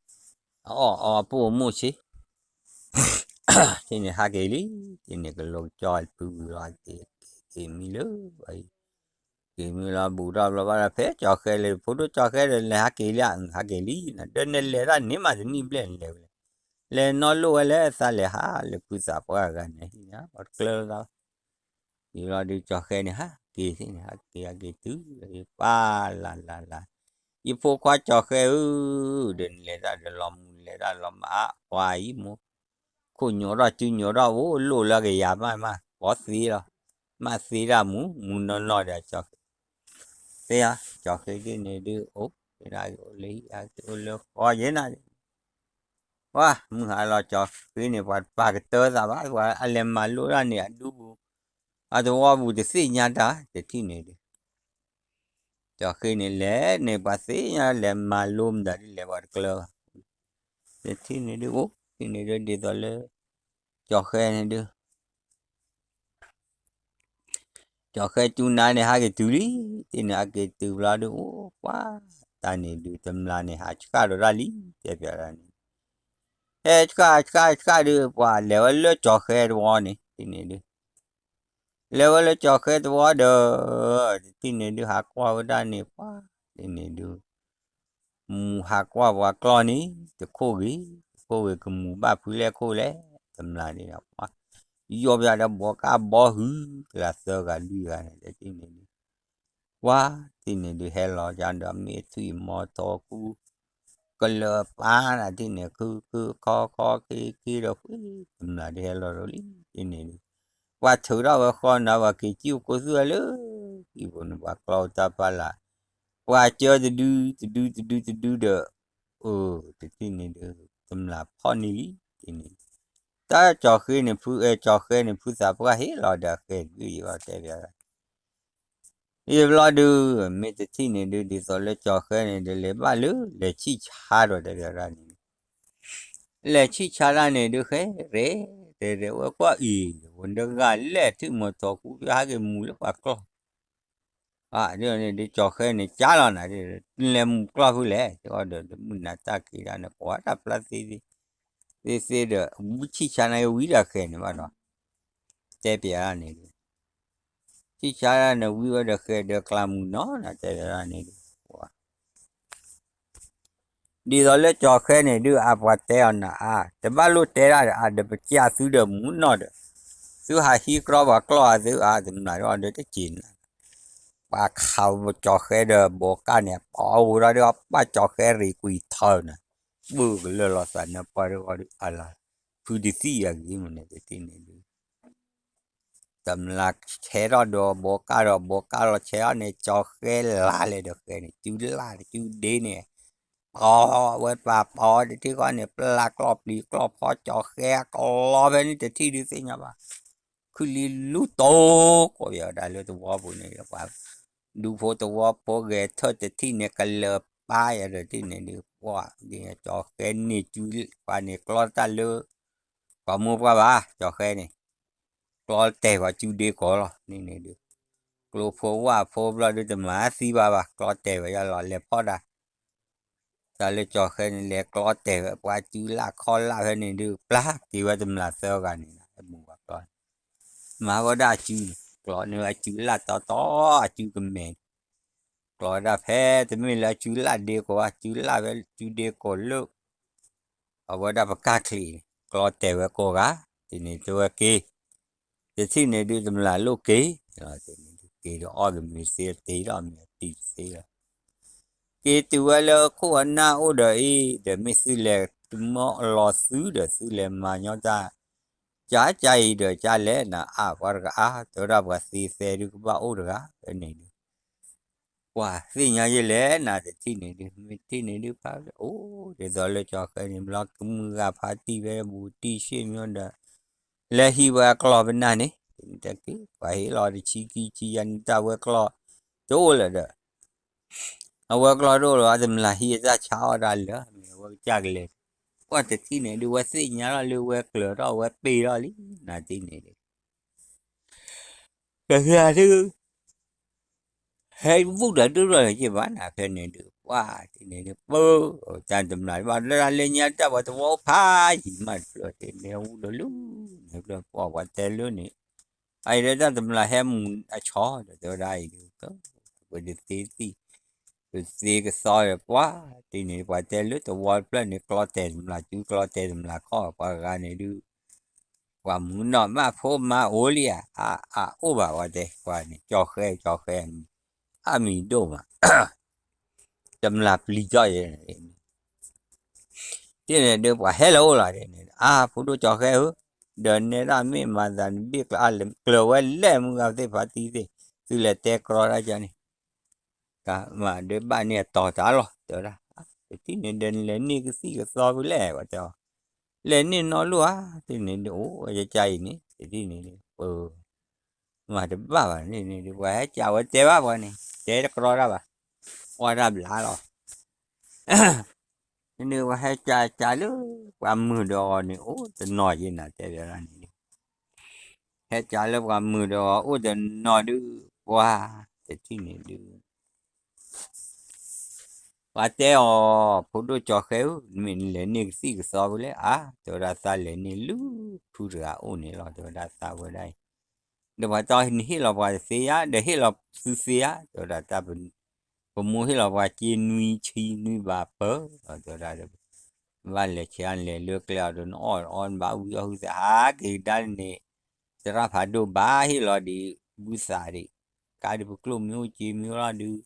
အအီၣ်အီပအိၣ်မိၢ်ဆ့ တထံၣ်န့ၣ်ဟးက့ၤလံ တထံၣ်န့ၣ်ကလိကၠီဖုဝံၤလီၤ က့ၤက့ၤမံလၢဝဲအံၤ က့ၤမံလီၤဘူးထီၣ်ဘျီဘၣ်ဒီး ဖဲကၠီၤဃဲလဲၤ ဖိဒိၣ်ကၠီၤဃဲဒီးလဲၤဟးက့ၤလံ ဟးက့ၤလံ ဒီးနလဲၤတၢ်န့ၣ်မးတနံၣ်ဘျဲၣ်နလဲၤဝဲလဲၣ် လဲၤနီၢ်လိၣ်ဝဲလဲၣ် သးလဲၤဟးလၢဖုသးပှၢ်ဂၤန့ၣ် ဟံၣ်န့ၣ် ပှၤတကျၢၤလၢသး ယံၤလီၤဒုးကၠီၤဃဲန့ၣ် ဟးက့ၤသ့ၣ်န့ၣ် ဟးက့ၤဟးက့ၤတုၤ ပၢ်လၢ်လၢ်လၢ် ယဖိခွါကၠီၤဃဲဧၢ ဒီးနလဲၤတၢ်ဒီးလီၤမူ နလဲၤတၢ်လီၤမး ပှၤအံၤမိၢ် ခိၣ်ညိးထီၣ်စုညိးထီၣ် အိၣ်လိၣ်လၢကယၤမးမး ပှၤသ့လီၤ မးသ့တၢ်မူ မူနီၢ်နီၢ်ဒီးကၠီၤဃဲ သ့ဧါ ကၠီၤဃဲဒ်န့ၣ်ဒုး အိၣ် အိၣ်လၢဟံၣ် အိၣ်လၢဃီယဲနၤ ပှၤ မုၢ်ဟါလီၤကၠီၤဃဲန့ၣ် ပှၤပာ်ကတၢၢ်သးဘၣ် ပှၤအလဲၤမၤလိတၢ်န့ၣ် အဒူပူၤ အသဝီပူၤတသ့ၣ်ညါတၢ် တထံၣ်န့ၣ်ဒုး ကၠီၤဃဲန့ၣ်လဲၤန့ၣ် ပှၤသ့ၣ်ညါလဲၤမၤလိမတၤဒ်လဲၣ် ပှၤတကျၢၤဘၣ် တထံၣ်န့ၣ်ဒုး အိၣ် တထံၣ်န့ၣ်ဒုး ဒ်သိးလၢ ကၠီၤဃဲန့ၣ်ဒုး ကၠီၤဃဲကၠူနါန့ၣ် ဟးက့ၤတုၤလံ တထံၣ်န့ၣ် ဟးက့ၤတုၤဘျီဒုး အိၣ်ပှၤ တၢ်န့ၣ်ဒုး တမျၢ်န့ၣ် ဟးဆှၣ်ဒီးတၢ်လံ တဲပျးတၢ်န့ၣ် ဟဲဆှၣ်ဆှၣ်ဆှၣ်ဒုး ပှၤလဲၤဝဲလၢကၠီၤဃဲတဝီန့ၣ် တထံၣ်န့ၣ်ဒုး လဲၤဝဲလၢကၠီၤဃဲတဝီဒီး တထံၣ်န့ၣ်ဒုး ဟးကွၢ်ဝဲဒၣ်န့ၣ် ပှၤ တထံၣ်န့ၣ်ဒုး မူဟးကွၢ်ပှၤကျီၢ်န့ၣ် တခိၣ်ဂ့ၤ တခိၣ်ဂ့ၤ ကမူၤဘၣ်ဖုလဲၣ်ခိၣ်လဲၣ် တမျၢ်န့ၣ်ဒီး ပှၤ ယီၢ်ပၠးဒီးဘီကါဘီဟု ကလၢသၢဂၤလွံၢ်ဂၤန့ၣ် တထံၣ်န့ၣ်ဒုး ပှၤ တထံၣ်န့ၣ်ဒုး ဟဲလီၤကဒီးမ့ၢ်ထွံၣ်မီၤထီကူ ကလၢၤပၢ်နၤ တထံၣ်န့ၣ် ခုခုခီခီ ခံခံဒီး ဝံၤ တမျၢ်ဒုးဟဲလီၤဒီးလံ တထံၣ်န့ၣ်ဒုး ပှၤထုးထီၣ်ဝဲဃီနၤ ပှၤက့ၤကံၣ်အိၣ်ကိးသူၣ်ဝဲလၢ ဟံၣ်ပူၤန့ၣ် ပှၤကျီအိၣ်တၢ်ဖးလာ် ပှၤကၢတဒု တဒု တဒု တဒုဒီး အၢ တထံၣ်န့ၣ်ဒုး တမျၢ်ဖီၣ်န့ၢ်လံ တထံၣ်န့ၣ် တၢ်ကၠီၤဃဲန့ၣ် ဖု အဲ ကၠီၤဃဲန့ၣ် ဖုသးပှၢ်ဟ့ၣ်လီၤဒီးအဃဲၤတဘ့ၣ်ယဘၣ်တဲပျး ယဘျီဒုး မ့ၢ်တထံၣ်န့ၣ်ဒုး ဒ်သိးလၢကၠီၤဃဲန့ၣ် ဒီးလဲၤဘၣ်လၢ လဲၤဆံၣ်ဆါဒီးတဲဝဲဒၣ်န့ၣ် လဲၤဆံၣ်ဆါဒၣ်န့ၣ်ဒုး ဃဲ ရဲ တဲဝဲကွၢ်အံၤ ဝဲဒၣ်ဂၤလဲၣ် ထံၣ်မီၤထီၣ်ကူ ဟဲက့ၤမူလၢပှၤကျီၢ် ဒ်န့ၣ်ဒုး ကၠီၤဃဲန့ၣ် ကၠါလီၤနၤ လဲၤမူကျီၢ်ဖုလဲၣ် တဲအီၤဒီး မုၢ်နၤတၢ်က့ၤဒၣ်န့ၣ် ပှၤတၢ်ပျၢ်သ့သ့ သ့သ့ဒီး ဝံဆံၣ်ဆါန့ၣ် ဝံဒီးဃဲန့ၣ်ဘၣ်ဒီး တဲပျးဒၣ်န့ၣ်ဒုး ဆံၣ်ဆါဒၣ်န့ၣ် ဝံဝဲဒီးဃဲဒီးကျါမုၢ်နီၤ နၤတဲပျးဒၣ်န့ၣ်ဒုး ဒ်သိးလၢကၠီၤဃဲန့ၣ်ဒုး အပှၤတဲအီၤနၤအါ တဘၣ်လိၣ်တဲဒၣ်ဒီး အဒီးပကၢ်သုဒီးမူနီၢ်ဒီး သုဟးဟံးကြီပှၤကျီၢ်အသုအါ တမျၢ်ဒီးအီၤဒီးတက့ၤနၤ ပှၤခးကၠီၤဃဲဒီးဘီကၢ်န့ၣ် ပှၤအိၣ်ဒီး ပၢ်ကၠီၤဃဲရ့ၣ်ကွံာ်ထၢနၤ ဘုၣ်ကလၢာ်လီၤသးနၢပှၢ်ဒီးအီၤဒုး အလၤ ဖုတသံၣ်အဂ့ၤမနုၤတထံၣ်န့ၣ်ဒုး တမျၢ်ဆဲးထီၣ်ဒီးဘီကၢ်ဒီး ဘီကၢ်လီၤဆဲးထီၣ်န့ၣ် ကၠီၤဃဲလါလဲၤဒီးဃဲန့ၣ် စုလၢ်စုဒ့န့ၣ် ပဝဲပှၤပှၤတထံၣ်ဃီန့ၣ် ပျၢ်ကျီၢ်ပျံၤကျီၢ်ဖီ ကၠီၤဃဲကလီဖဲန့ၣ်တထံၣ်ဒုးသ့ၣ်ညါဘၣ် ခုၣ်လံလူတိၢ်ကိးယၤဒၣ်လၢသဝီပူၤန့ၣ် ပှၤဒူဖိသဝီဖိဂဲၤထၢၣ်တထံၣ်န့ၣ် ကလၢၤပၢ်ယၤဒီးတထံၣ်န့ၣ်ဒုး ပှၤကၠီၤဃဲန့ၢ်စု ပှၤန့ၣ်ကျီတၢ်လၢ ပှၤမိၢ်ပှၢ်ဘၣ် ကၠီၤဃဲန့ၣ် ကျီတဲာ်ပှၤစုဒ့ကိးလီၤ န့ၣ်န့ၣ်ဒုး ကျိဖိဝၣ်ဖိဘျီဒုး တမၤသံဘၣ်ဘၣ် ကျီတဲာ်ဝဲယလီၤ လဲၤဖီၣ်ဒၣ် တၢ်လၢကၠီၤဃဲန့ၣ် လဲၤကျီတဲာ်ဝဲ ပှၤစုလၢ်ခီလၢ်ဖဲန့ၣ်ဒုး ပျၢ်က့ၤဝဲတမျၢ်သၢဂၤန့ၣ် မူပှၤကျီန့ၣ် မၤဝဲဒၣ်အစုန့ၣ် ကျီန့ၢ်ဝဲအစုလၢ်တီတီ အစုကမဲာ်န့ၣ် ကျီဝဲဒၣ်ဖဲတမ့ၢ်လၢအစုလၢ်ဒ့ကိးဘၣ် စုလၢ်ဖဲစုဒ့ကိးလၢ အဝဲဒၣ်ပကၢ်ချံးန့ၣ် ကျီတဲာ်ဝဲကိးဂၤ တထံၣ်န့ၣ်တဲဝဲက့ၤ တထံၣ်န့ၣ်ဒုးတမျၢ်လိၣ်က့ၤ တထံၣ်န့ၣ်ဒုးက့ၤဒီးအီၣ်ကမ့ၢ်သ့တ့ဒီးမ့ၢ်အတံၤတသ့လီၤ က့ၤတုၤဝဲလၢခိၣ်အနၢ်အိၣ်ဒီးအံၤ ဒီးမ့ၢ်သုလဲၤတမီၢ်လီၤသုဒီးသုလဲၤမၤညီတၢ် ကၢ်ကၢ်အံၤဒီးကၢ်လဲၣ်နၤအါပှၤတဂၤအါ တဲဝဲဒၣ်ပှၤသ့သဲဒုးကဘၣ်အိၣ်တဂၤ ဖဲန့ၣ်ဒုး ပှၤသ့ၣ်ညါယဲလဲၣ်နၤတထံၣ်န့ၣ်ဒုး မ့ၢ်တထံၣ်န့ၣ်ဒုးဖးအိၣ် ဒ်သိးလၢကၠီၤဃဲန့ၣ် ဘျီကမုၢ်ဂၤဖါတံၢ်ဖဲဘူးတံၢ်ရှ့ၣ်မီဒီး လဲၤဟံးဝဲအကျီၢ်ပနၢ်န့ၣ် တက့ၢ် ပှၤဟ့ၣ်လီၤတဆံခံဆံယၤန့ၣ် တၢ်ဝဲကျီၢ်တအိၣ်လၢၤဒီး အဝဲကျီၢ်တအိၣ်လၢၤ အတမျၢ်ဟံးအတၢ်ဆါအီၣ်တၢ်လၢာ် မ့ၢ်အဝဲကစၢ်ကလဲၤ ပှၤတထံၣ်န့ၣ်ဒုး ဝဲသ့ၣ်ညါထီၣ်လၢဝဲကျၢၤထီၣ် ဝဲပ့ၤထီၣ်လံ နၤတထံၣ်န့ၣ်ဒုး ကစၢ်ဒုး ဟဲဘူးဒီးဒုးဒီးက့ၤဘၣ်နၤ ဖဲန့ၣ်ဒုး ပှၤတထံၣ်န့ၣ်ဒုး ပၢ တၢ်တမျၢ်ဘၣ်လၢတၢ်လၢညါတၢ်ပှၤသဝီအိၣ်ဖးယံာ်မးတဖျၢၣ် တဲမ့ၢ်အူဒီးလၢ န့ၣ်ဖျၢၣ်ပှၤပှၤတဲလၢန့ၣ် အအံၤဒီးတၢ်တမျၢ်ဟဲမူအဆီဒီး တဲဝဲဒၣ်အံၤဒုး ပတသ့သံၣ် ပသ့ကသီဒီး ပှၤတထံၣ်န့ၣ် ပှၤတဲလၢသဝီတဖျၢၣ်န့ၣ် ကျီတဲာ်တမျၢ်စု ကျီတဲာ်တမျၢ်ခီၣ် ပှၤဂၤန့ၣ်ဒုး ပှၤမူနီၢ်မးဖိမါအိၣ်လံဧါ အအိၣ်ဘၣ်ဝဲတဲ ပှၤန့ၣ် ကၠီၤဃဲ ကၠီၤဃဲန့ၣ် အမံၤဒိၣ်မး တမျၢ်ပျံၤထီၣ်ယဲန့ၣ် တထံၣ်န့ၣ်ဒုး ပှၤဟဲလီၤအိၣ်လီၤန့ၣ် အါ ဖိဒိၣ်ကၠီၤဃဲဧၢ ဒီးနဲဒၣ်မ့ၢ်မၤသးနဘ့ၣ်ကျၢၤ အါလၢကျၢၤဝဲလဲၣ် မုၢ်ဂၤသ့ၣ်ဖးတံၢ်သ့ၣ် သုလဲၤတဲကြီတၢ်ကန့ၣ် တၢ်မၤဒုးဘၣ်န့ၢ်အတီၤတၢ်လီၤ တဲဝဲဒၣ် တထံၣ်န့ၣ်ဒီး နလဲၤန့ၢ်ကသံၣ်ကသီဖဲလဲၣ် ပှၤတဲအီၤ လဲၤန့ၢ်နီတလိၣ်ဧါ တထံၣ်န့ၣ်ဒုး အိၣ်ဝဲကစၢ်အံၤန့ၣ် တထံၣ်န့ၣ်ဒုး ပ မၤတဘၣ်ဘၣ်န့ၣ်န့ၣ်ဒုး ပှၤဟဲကးဝဲတဲဘၣ်ပှၤန့ၣ် တဲတကြီတၢ်ဘၣ် ကွၢ်တၢ်ဘျါလီၤ န့ၣ်ပှၤဟဲကးကးလၢ ပှၤမုၢ်ဒီးအီၤန့ၣ် အိၣ်တနီၤယဲနၤတဲဘၣ်န့ၣ်ဒုး ဟဲကးလၢပှၤမုၢ်ဒီးအီၤအိၣ်တနီၤဒုး ပှၤ တထံၣ်န့ၣ်ဒုး ပှၤတဲအီၤ ဖိဒိၣ်ကၠီၤဃဲဧၢ နမ့ၢ်နလဲၤန့ၢ်ကသံၣ်ကသီဖဲလဲၣ် အါ တဲဝဲဒၣ်သးလဲၤန့ၢ်လၢဖုတဂၤအိၣ်န့ၣ်လီၤ တဲဝဲဒၣ်သးဝဲဒၣ်အံၤ ဒီးပှၤတဲနဟ့ၣ်လီၤပှၤတသ့ဧါ ဒီးဟ့ၣ်လီၤသုသ့ဧါ တဲဝဲဒၣ်တၢ် ပမိၢ်ဟ့ၣ်လီၤပှၤက့နွံဆံနွံဘးပၢၢ် တဲဝဲဒၣ်ဒီး ဘၣ်လဲၤဆဲးလဲၤလၢကျဲအီၤဒီး နအီၣ်အီနဘၣ်ဝံအီၣ်ဟုသးဟးက့ၤကဒါန့ၣ် သရၣ်ဖးဒိၣ်ဘၣ်ဟ့ၣ်လီၤဒံး ဘုသးဒံး ကါဒံးပကျိၣ်မ့ၢ်အိၣ်က့မ့ၢ်အိၣ်လီၤဒုး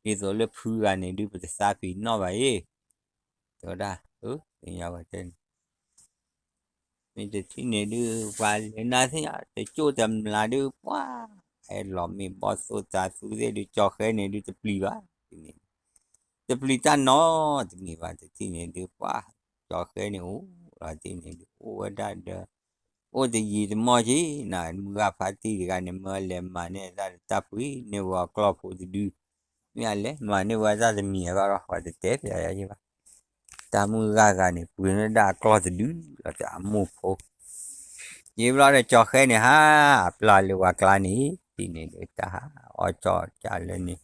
ဒ်သိးလၢဖုဂၤန့ၣ်ဒုး ပတသးပ့ၤနီၣ်ဘၣ်အံၤ တဲဝဲဒၣ် အၢ သ့ၣ်ညါဝဲတဲန့ၣ် မ့ၢ်တထံၣ်န့ၣ်ဒုး ပှၤလဲၤနၤသ့ၣ်ညါ တကၠိၣ်တမျၢ်ဒုး ပှၤ ဟဲလီၤမ့ၢ်ဘီၣ်သိၣ်သးသူသ့ၣ်ဒုး ကၠီၤဃဲန့ၣ်ဒုး တပျံၤဘၣ် တထံၣ်န့ၣ် တပျံၤတၢ်နီတမံၤဘၣ် တထံၣ်န့ၣ်ဒုး ပှၤ ကၠီၤဃဲန့ၣ်အိၣ်လီၤ တထံၣ်န့ၣ်ဒုး အိၣ်ဝဲဒၣ်ဒီး ပ အိၣ်တယံာ်တမီၢ်က့ၤနၤ, မုၢ်ဂၤဖါတံၢ်တဂၤန့ၣ် မၢလဲၤမၤန့ၢ်တၢ်တပှ့ၤန့ၢ်ဝဲအကျီၢ်ဖိတဒု, မ့ၢ်အလဲၤမၤန့ၢ်ဝဲတၢ်တမံၤအဂီၢ်ဒီး ပှၤတတဲပျးယၤယဲဘၣ်. တၢ်မုၢ်ဂၤဂၤန့ၣ် ပှ့ၤန့ၢ်ဒၣ်အကျီၢ်တဒုလီၤ တၢ်အမိၢ်ဖိ ယံာ်ဘျီဒီး ကၠီၤဃဲန့ၣ် ဟးအပျၢ်လၢပှၤကျါန့ၣ် ဒ်န့ၣ်ဒီးတၢ်ဟးအီၣ်ကၠီၣ်ကၠၢ်လၢန့ၣ်,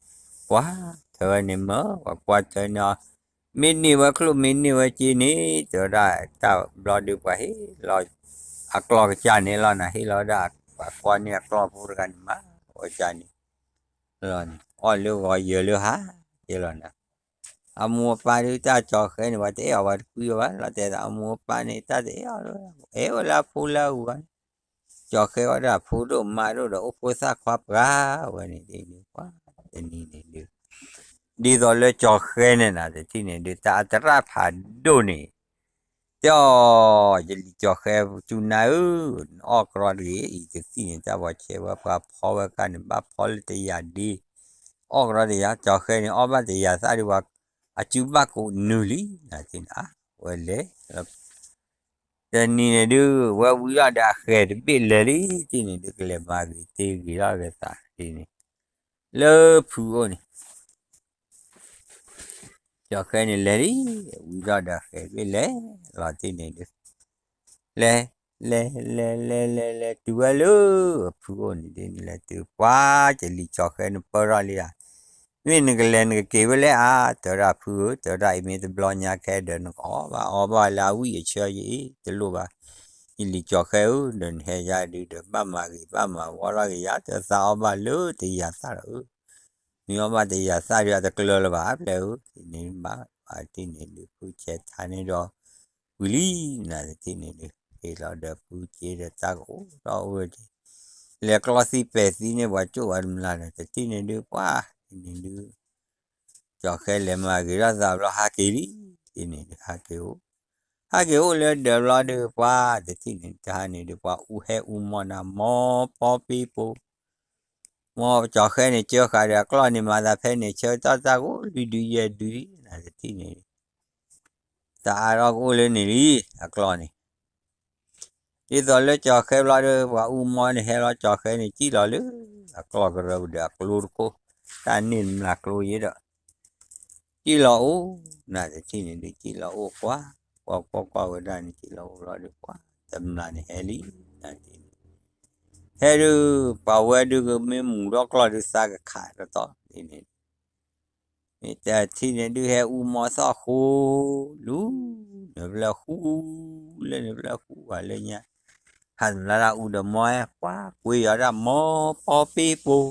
ပှၤထၢဝဲန့ၣ်မၢ ပှၤကွၢ်ထၢန့ၣ်အီၤ, မ့ၢ်န့ၢ်ဝဲချိၣ် မ့ၢ်န့ၢ်ဝဲစ့န့ၣ် တဲဝဲဒၣ်တၢ်ဘျီဒုး ပှၤဟ့ၣ်လီၤ အကျီၢ်ကစၢ်န့ၣ်လီၤနၤ, ဟ့ၣ်လီၤဝဲဒၣ် ပှၤကွၢ်န့ၢ်အကျီၢ်ဖိတဂၤန့ၣ်မး ဝဲကၢ်န့ၣ် လီၤန့ၣ် အီၣ်လၢဂီၤယၢၤလၢဟါ ကဲလီၤနၤ. အမိၢ်အပၢ်ဒုးတၢ်ကၠီၤဃဲန့ၣ် ပှၤတအဲၣ်အီၤ ပှၤတကွံအီၤဘၣ် လီၤတဲာ်သး အမိၢ်အပၢ်န့ၣ် တၢ်တအဲၣ်အီၤလၢၤဘၣ် အဲၣ်ဝဲလၢအဖိလၢအဂုၤအီၤန့ၣ်, ကၠီၤဃဲဝဲဒၣ်ဖိဒိၣ်မါဒိၣ်ဒီး အိၣ်ဖိသၣ်ခွါပှၤဝဲန့ၣ်ဒ်န့ၣ် ပှၤတနံၤန့ၣ်ဒုး ဒ်သိးလၢကၠီၤဃဲန့ၣ်နၤ တထံၣ်န့ၣ်ဒုး တၢ်အတရၣ်ဖးဒိၣ်န့ၣ် တဲအီၤ ယလံၤကၠီၤဃဲ စူၤနၤဧၢ, နအီၣ်ကြီတဂ့ၤ အံၤတသံၣ်န့ၣ် တၢ်ပှၤဆဲးဝဲ ပှၤဖီဝဲကၢ်န့ၣ် ဘၣ်ဖီလၢတယၤဒ့, အီၣ်ကြီတယၤ ကၠီၤဃဲန့ၣ် အီၣ်ဘၣ်တယၤသၣ်ဒုး ပှၤအစုဘၣ်ကိးနုာ်လံ နၤတထံၣ်န့ၣ် အဝဲလဲၤ တနံၤန့ၣ်ဒုး ဝဲဝံၤလီၤဒီးအဃဲၤတဘ့ၣ်လဲၤလံ တထံၣ်န့ၣ်ဒုး ကလဲၤမၤဂ့ၤတ့ၢ်ဂ့ၤထီၣ်က့ၤသးဒ်န့ၣ် လၢဖုအိၣ်န့ၣ် ကၠီၤဃဲန့ၣ်လဲၤလံ, ဝံၤထီၣ်ဒီးဃဲၤဘ့ၣ်လဲၤလီၤတထံၣ်န့ၣ်ဒုး, လဲၤ လဲၤ လဲၤ လဲၤ လဲၤ လဲၤတုၤဝဲလၢ ဖုအိၣ်န့ၣ်ဒုး လဲၤတုၤပှၤ ယလံၤကၠီၤဃဲန့ၣ်ပၢၢ်ထီၣ်လံဧါ, မ့ၢ်နကလဲၤနကက့ၤဝဲလဲၣ်ဧါ, တဲဝဲဒၣ်ဖုဧၢ, တဲဝဲဒၣ်အံၤမ့ၢ်တဘျီညါခဲဒီး နကအီၣ်ဘၣ်အီဘၣ်လၢအဝံၣ်အဆၢယအံၤ တလိၣ်ဘၣ်, ယလံၤကၠီၤဃဲဧၢ, ဒီးနဟဲယါဒုးဒီး ဘၣ်မၤဂ့ၤဘၣ်မၤဝီထီၣ်က့ၤယၤ, တဲသးအီၣ်ဘၣ်လၢတယၤသၣ်ဒီးဧၢ မ့ၢ်အီၣ်ဘၣ်တယၤသၣ်ဒုး အတကျၢၤလၢၤဘၣ် အပျဲၢ်ဧၢ, တထံၣ်န့ၣ်ဘၣ် တထံၣ်န့ၣ်ဒုး ဖုဆဲးထါန့ၣ်ဒီး ဝံၤလံ နၤတထံၣ်န့ၣ်ဒုး ဟ့ၣ်လီၤဒီးဖုက့ဒီးတၢ်ကအိၣ်ဒီးအိၣ်ဝဲက့ၤ, လဲၤကျီသံပဲာ်သံန့ၢ်ပှၤကၠိၣ်ဝဲတမျၢ်ဒီး တထံၣ်န့ၣ်ဒုး ပှၤတထံၣ်န့ၣ်ဒုး ကၠီၤဃဲလဲၤမၤဂ့ၤထီၣ်သးဘျီဟးက့ၤလံ, တထံၣ်န့ၣ်ဒုး ဟးက့ၤအိၣ် ဟးက့ၤအိၣ်လၢဒၢးဘျီဒုး ပှၤတထံၣ်န့ၣ် တဟါန့ၣ်ဒုး ပှၤအူဟဲအူမီနၤ မီပီပ့ပူၤ မ်ကၠီၤဃဲန့ၣ် ကၢဃာ်ဒီးအကျီၢ်န့ၣ် မၤသးဖဲန့ၣ် ဆၢကတီၢ်တၢ်ကအိၣ်လွံၢ်ဒုယဲၢ်ဒုလံ နၤတထံၣ်န့ၣ်, တၢ်အါထီၣ်ကအိၣ်လၢန့ၣ်လံ အကျီၢ်န့ၣ်, ဒ်သိးလၢကၠီၤဃဲဘျီဒီး ပှၤအူမီန့ၣ် ဟဲလီၤကၠီၤဃဲန့ၣ် စံၣ်လီၤလၢ အကျီၢ်ကရၢပူၤဒီးအကျိတခိၣ်, တၢ်န့ၢ်မျးကျိယဲဒီး စံၣ်လီၤအိၣ်, နၤတထံၣ်န့ၣ်ဒုး စံၣ်လီၤအိၣ်ကွၢ်, ကွၢ်ကွၢ်ကွၢ်ဝဲဒၣ်န့ၣ် စံၣ်လီၤအိၣ်ဘျီဒီး ပှၤတမျၢ်န့ၣ်ဟဲလံ, နၤတထံၣ်န့ၣ် ဟဲဒုး ပှၤဝဲဒုးကမ့ၢ်မူၤထီၣ်ကျီၢ်ဒုး သးကခးတတီၤန့ၣ်, မ့ၢ်တထံၣ်န့ၣ်ဒုး ဟဲအူမီသီၣ်ဃိ, လူၤ, နဖျၢၣ်ဃူ, လၢနဖျၢၣ်ဃူဂၤလၢညါ, ဟးတမျၢ်ဒၣ်အူဒီးမီ, ပှၤကွ့ယီၤဒၣ်မီပီပ့ပူၤ မီပီပ့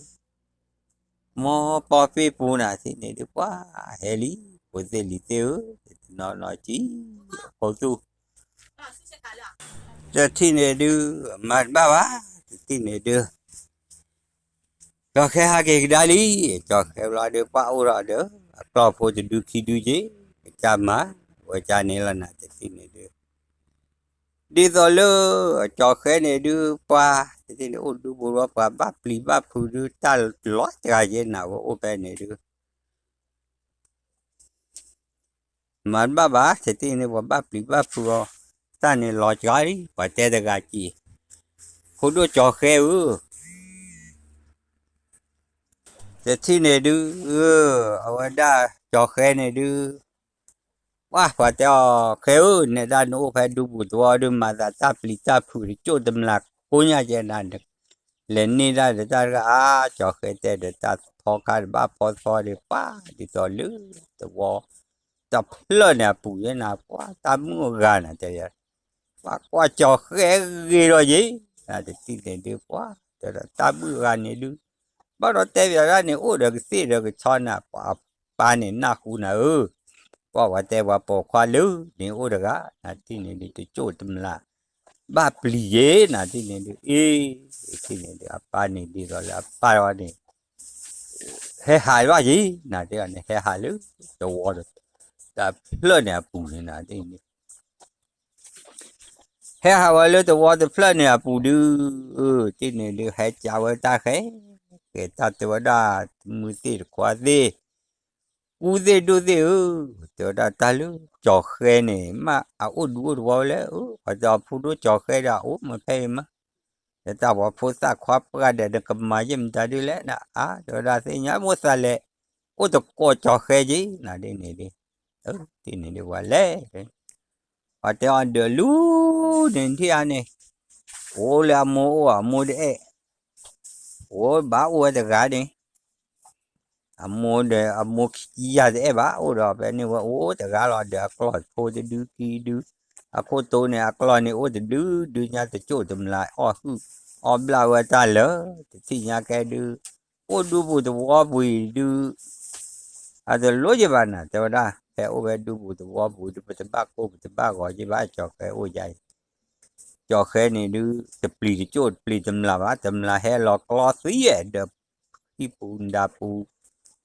ပူၤ နၤတထံၣ်န့ၣ်ဒုး ပှၤဟဲလံ, ဖိသ့ၣ်လံၤသ့ၣ်ဧၢ, တနီၤနီၤကံ, ဖိသူၣ်, တထံၣ်န့ၣ်ဒုး မၤတဘၣ်ဘၣ်, တထံၣ်န့ၣ်ဒုး ကၠီၤဃဲဟးက့ၤကဒါလံ, ကၠီၤဃဲဘျီဒီး ပှၤအိၣ်ထီၣ်ဒီး အကျီၢ်ဖိတဒုခံဒုက့, ကစၢ်မၤ, ဝဲကၢ်န့ၣ်လီၤ နၤတထံၣ်န့ၣ်ဒုး ဒ်သိးလၢ ကၠီၤဃဲန့ၣ်ဒုး ပှၤတထံၣ်န့ၣ် အိၣ်ဒူပူၤဒီး ပှၤဘၣ်ပျံၤဘၣ်ဖုးဒုး တၢ်လီၤစှၤယဲနၤ ဝဲအိၣ်ဖဲန့ၣ်ဒုး မၤတဘၣ်ဘၣ်, တထံၣ်န့ၣ် ပှၤဘၣ်ပျံၤဘၣ်ဖုးအီၤ, တၢ်န့ၣ်လီၤစှၤလံ, ပှၤတဲတဂၤက့ၤ, ဖိဒိၣ်ကၠီၤဃဲဧၢ, တထံၣ်န့ၣ်ဒုး, အဝဲဒၣ်ကၠီၤဃဲန့ၣ်ဒုး ပှၤပှၤတဲအီၤ ဃဲဧၢ, နဲဒၣ်နအိၣ်ဖဲဒူပူၤသဝီဒုး မၤသးတၢ်ပျံၤတၢ်ဖုးတကၠိၣ်တမျၢ်ကိညၣ်ကဲနၤ, လဲၤန့ၢ်ဒၣ်ဒီးတၢ်တဂၤဧါ, ကၠီၤဃဲတဲဒီးတၢ်ဖီခါတဘၣ်ဖီသီဒီး ပှၤဒ်သိးလၢသဝီ တဖျၢၣ်န့ၣ်အပူၤယဲနၤ, ပှၤတၢ်မုၣ်အဂၤနၤတဲ ပှၤကွၢ်ကၠီၤဃဲဂ့ၤဒီးယဲ, နတထံၣ်န့ၣ်ဒုး ပှၤတဲဒီးတၢ်မုၣ်အဂၤန့ၣ်ဒုး ဘၣ်ဒီးတဲပၠးဒၣ်န့ၣ် အိၣ်ဒီးကသ့ၣ်ဒီးကဆီနၤ, ပှၤအပၢ်န့ၣ်နၢ်ဟူနၤဧၢ, ပှၤဝဲတဲပှၤပိာ်ခွါလၢန့ၣ်အိၣ်တဂၤ, နတထံၣ်န့ၣ်ဒုး တကၠိၣ်တမျၢ် ဘၣ်ပျံၤယဲ, နတထံၣ်န့ၣ်ဒုး အ့ၣ်, တထံၣ်န့ၣ်ဒုး အပၢ်န့ၣ်ဒ်သိးလၢအပၢ်ဝဲန့ၣ် ဟဲဟးဘၣ်ယဲ, နတဲန့ၣ် ဟဲဟးလၢသဝီဒီး တဖျၢၣ်န့ၣ်အပူၤန့ၣ် နတထံၣ်န့ၣ် ဟဲဟးဝဲလၢသဝီတဖျၢၣ်န့ၣ်အပူၤဒုး, တထံၣ်န့ၣ်ဒုး ဟဲကးဝဲတၢ်ဃဲ, ကဲတၢ်တဲဝဲဒၣ် မုၢ်သ့ၣ်တခွါသ့ၣ်, ကူသ့ၣ်ဒိၣ်သ့ၣ်ဧၢ, တဲဝဲဒၣ်တၢ်လၢကၠီၤဃဲန့ၣ် မ့ၢ်အအိၣ်ဒူအိၣ်သဝီဝဲလဲၣ်, အဖိဒိၣ်ကၠီၤဃဲဒီး အအိၣ်မ့ၢ်ဖဲအံၤမး, ဒီးတၢ်ပှၤဖိသၣ်ခွါပှၢ်ဒီး နကမၤယဲၢ်မတၤဒုလဲၣ်နၤ, အါ တဲဝဲဒၣ်သ့ၣ်ညါမိၣ်သးလဲၤ အိၣ်တကိးကၠီၤဃဲက့ၤ နၤဒ်န့ၣ်ဒု, တထံၣ်န့ၣ်ဒုပှၤလဲၤ ပှၤတဲအီၤဒၢးလူၤန့ၣ် နထံၣ်ဧါန့ၣ်, အိၣ်လၢအမိၢ်အိၣ် အမိၢ်တအဲၣ်, အိၣ်ဘၣ်အိၣ်ဝဲတဂၤန့ၣ်, အမိၢ်ဒီး အမိၢ်ခံယၤတအဲၣ်ဘၣ် အိၣ်ဒီးဖဲန့ၣ်ဝဲအိၣ်တဂၤလီၤ ဒီးအကျီၢ်ဖိတဒုခံဒု, အခိၣ်တိန့ၣ် အကျီၢ်န့ၣ်အိၣ်တဒုဒုညါ တကၠိၣ်တမျၢ်အီၣ်ဟုၣ် အီၣ်ဘျၣ်ဝဲတၢ်လၢာ် တထံၣ်ညါကဲဒု, အိၣ်ဒူပူၤသဝီပူၤအံၤဒု အတလိၣ်ယဘၣ်နၤ တဲဝဲဒၣ် ဖဲအိၣ်ဝဲဒူပူၤသဝီပူၤဒု ပတဘၣ်ကိၢ်ပတဘၣ်ဂီၤယဘၣ် ကၠီၤဃဲအိၣ်ယါအံၤ, ကၠီၤဃဲန့ၣ်ဒု တပျံၤတကၠိၣ်တပျံၤတမျၢ်ဘၣ် တမျၢ်ဟဲလီၤကျီသံဒီး ဟံၣ်ပူၤနဒါပူၤ,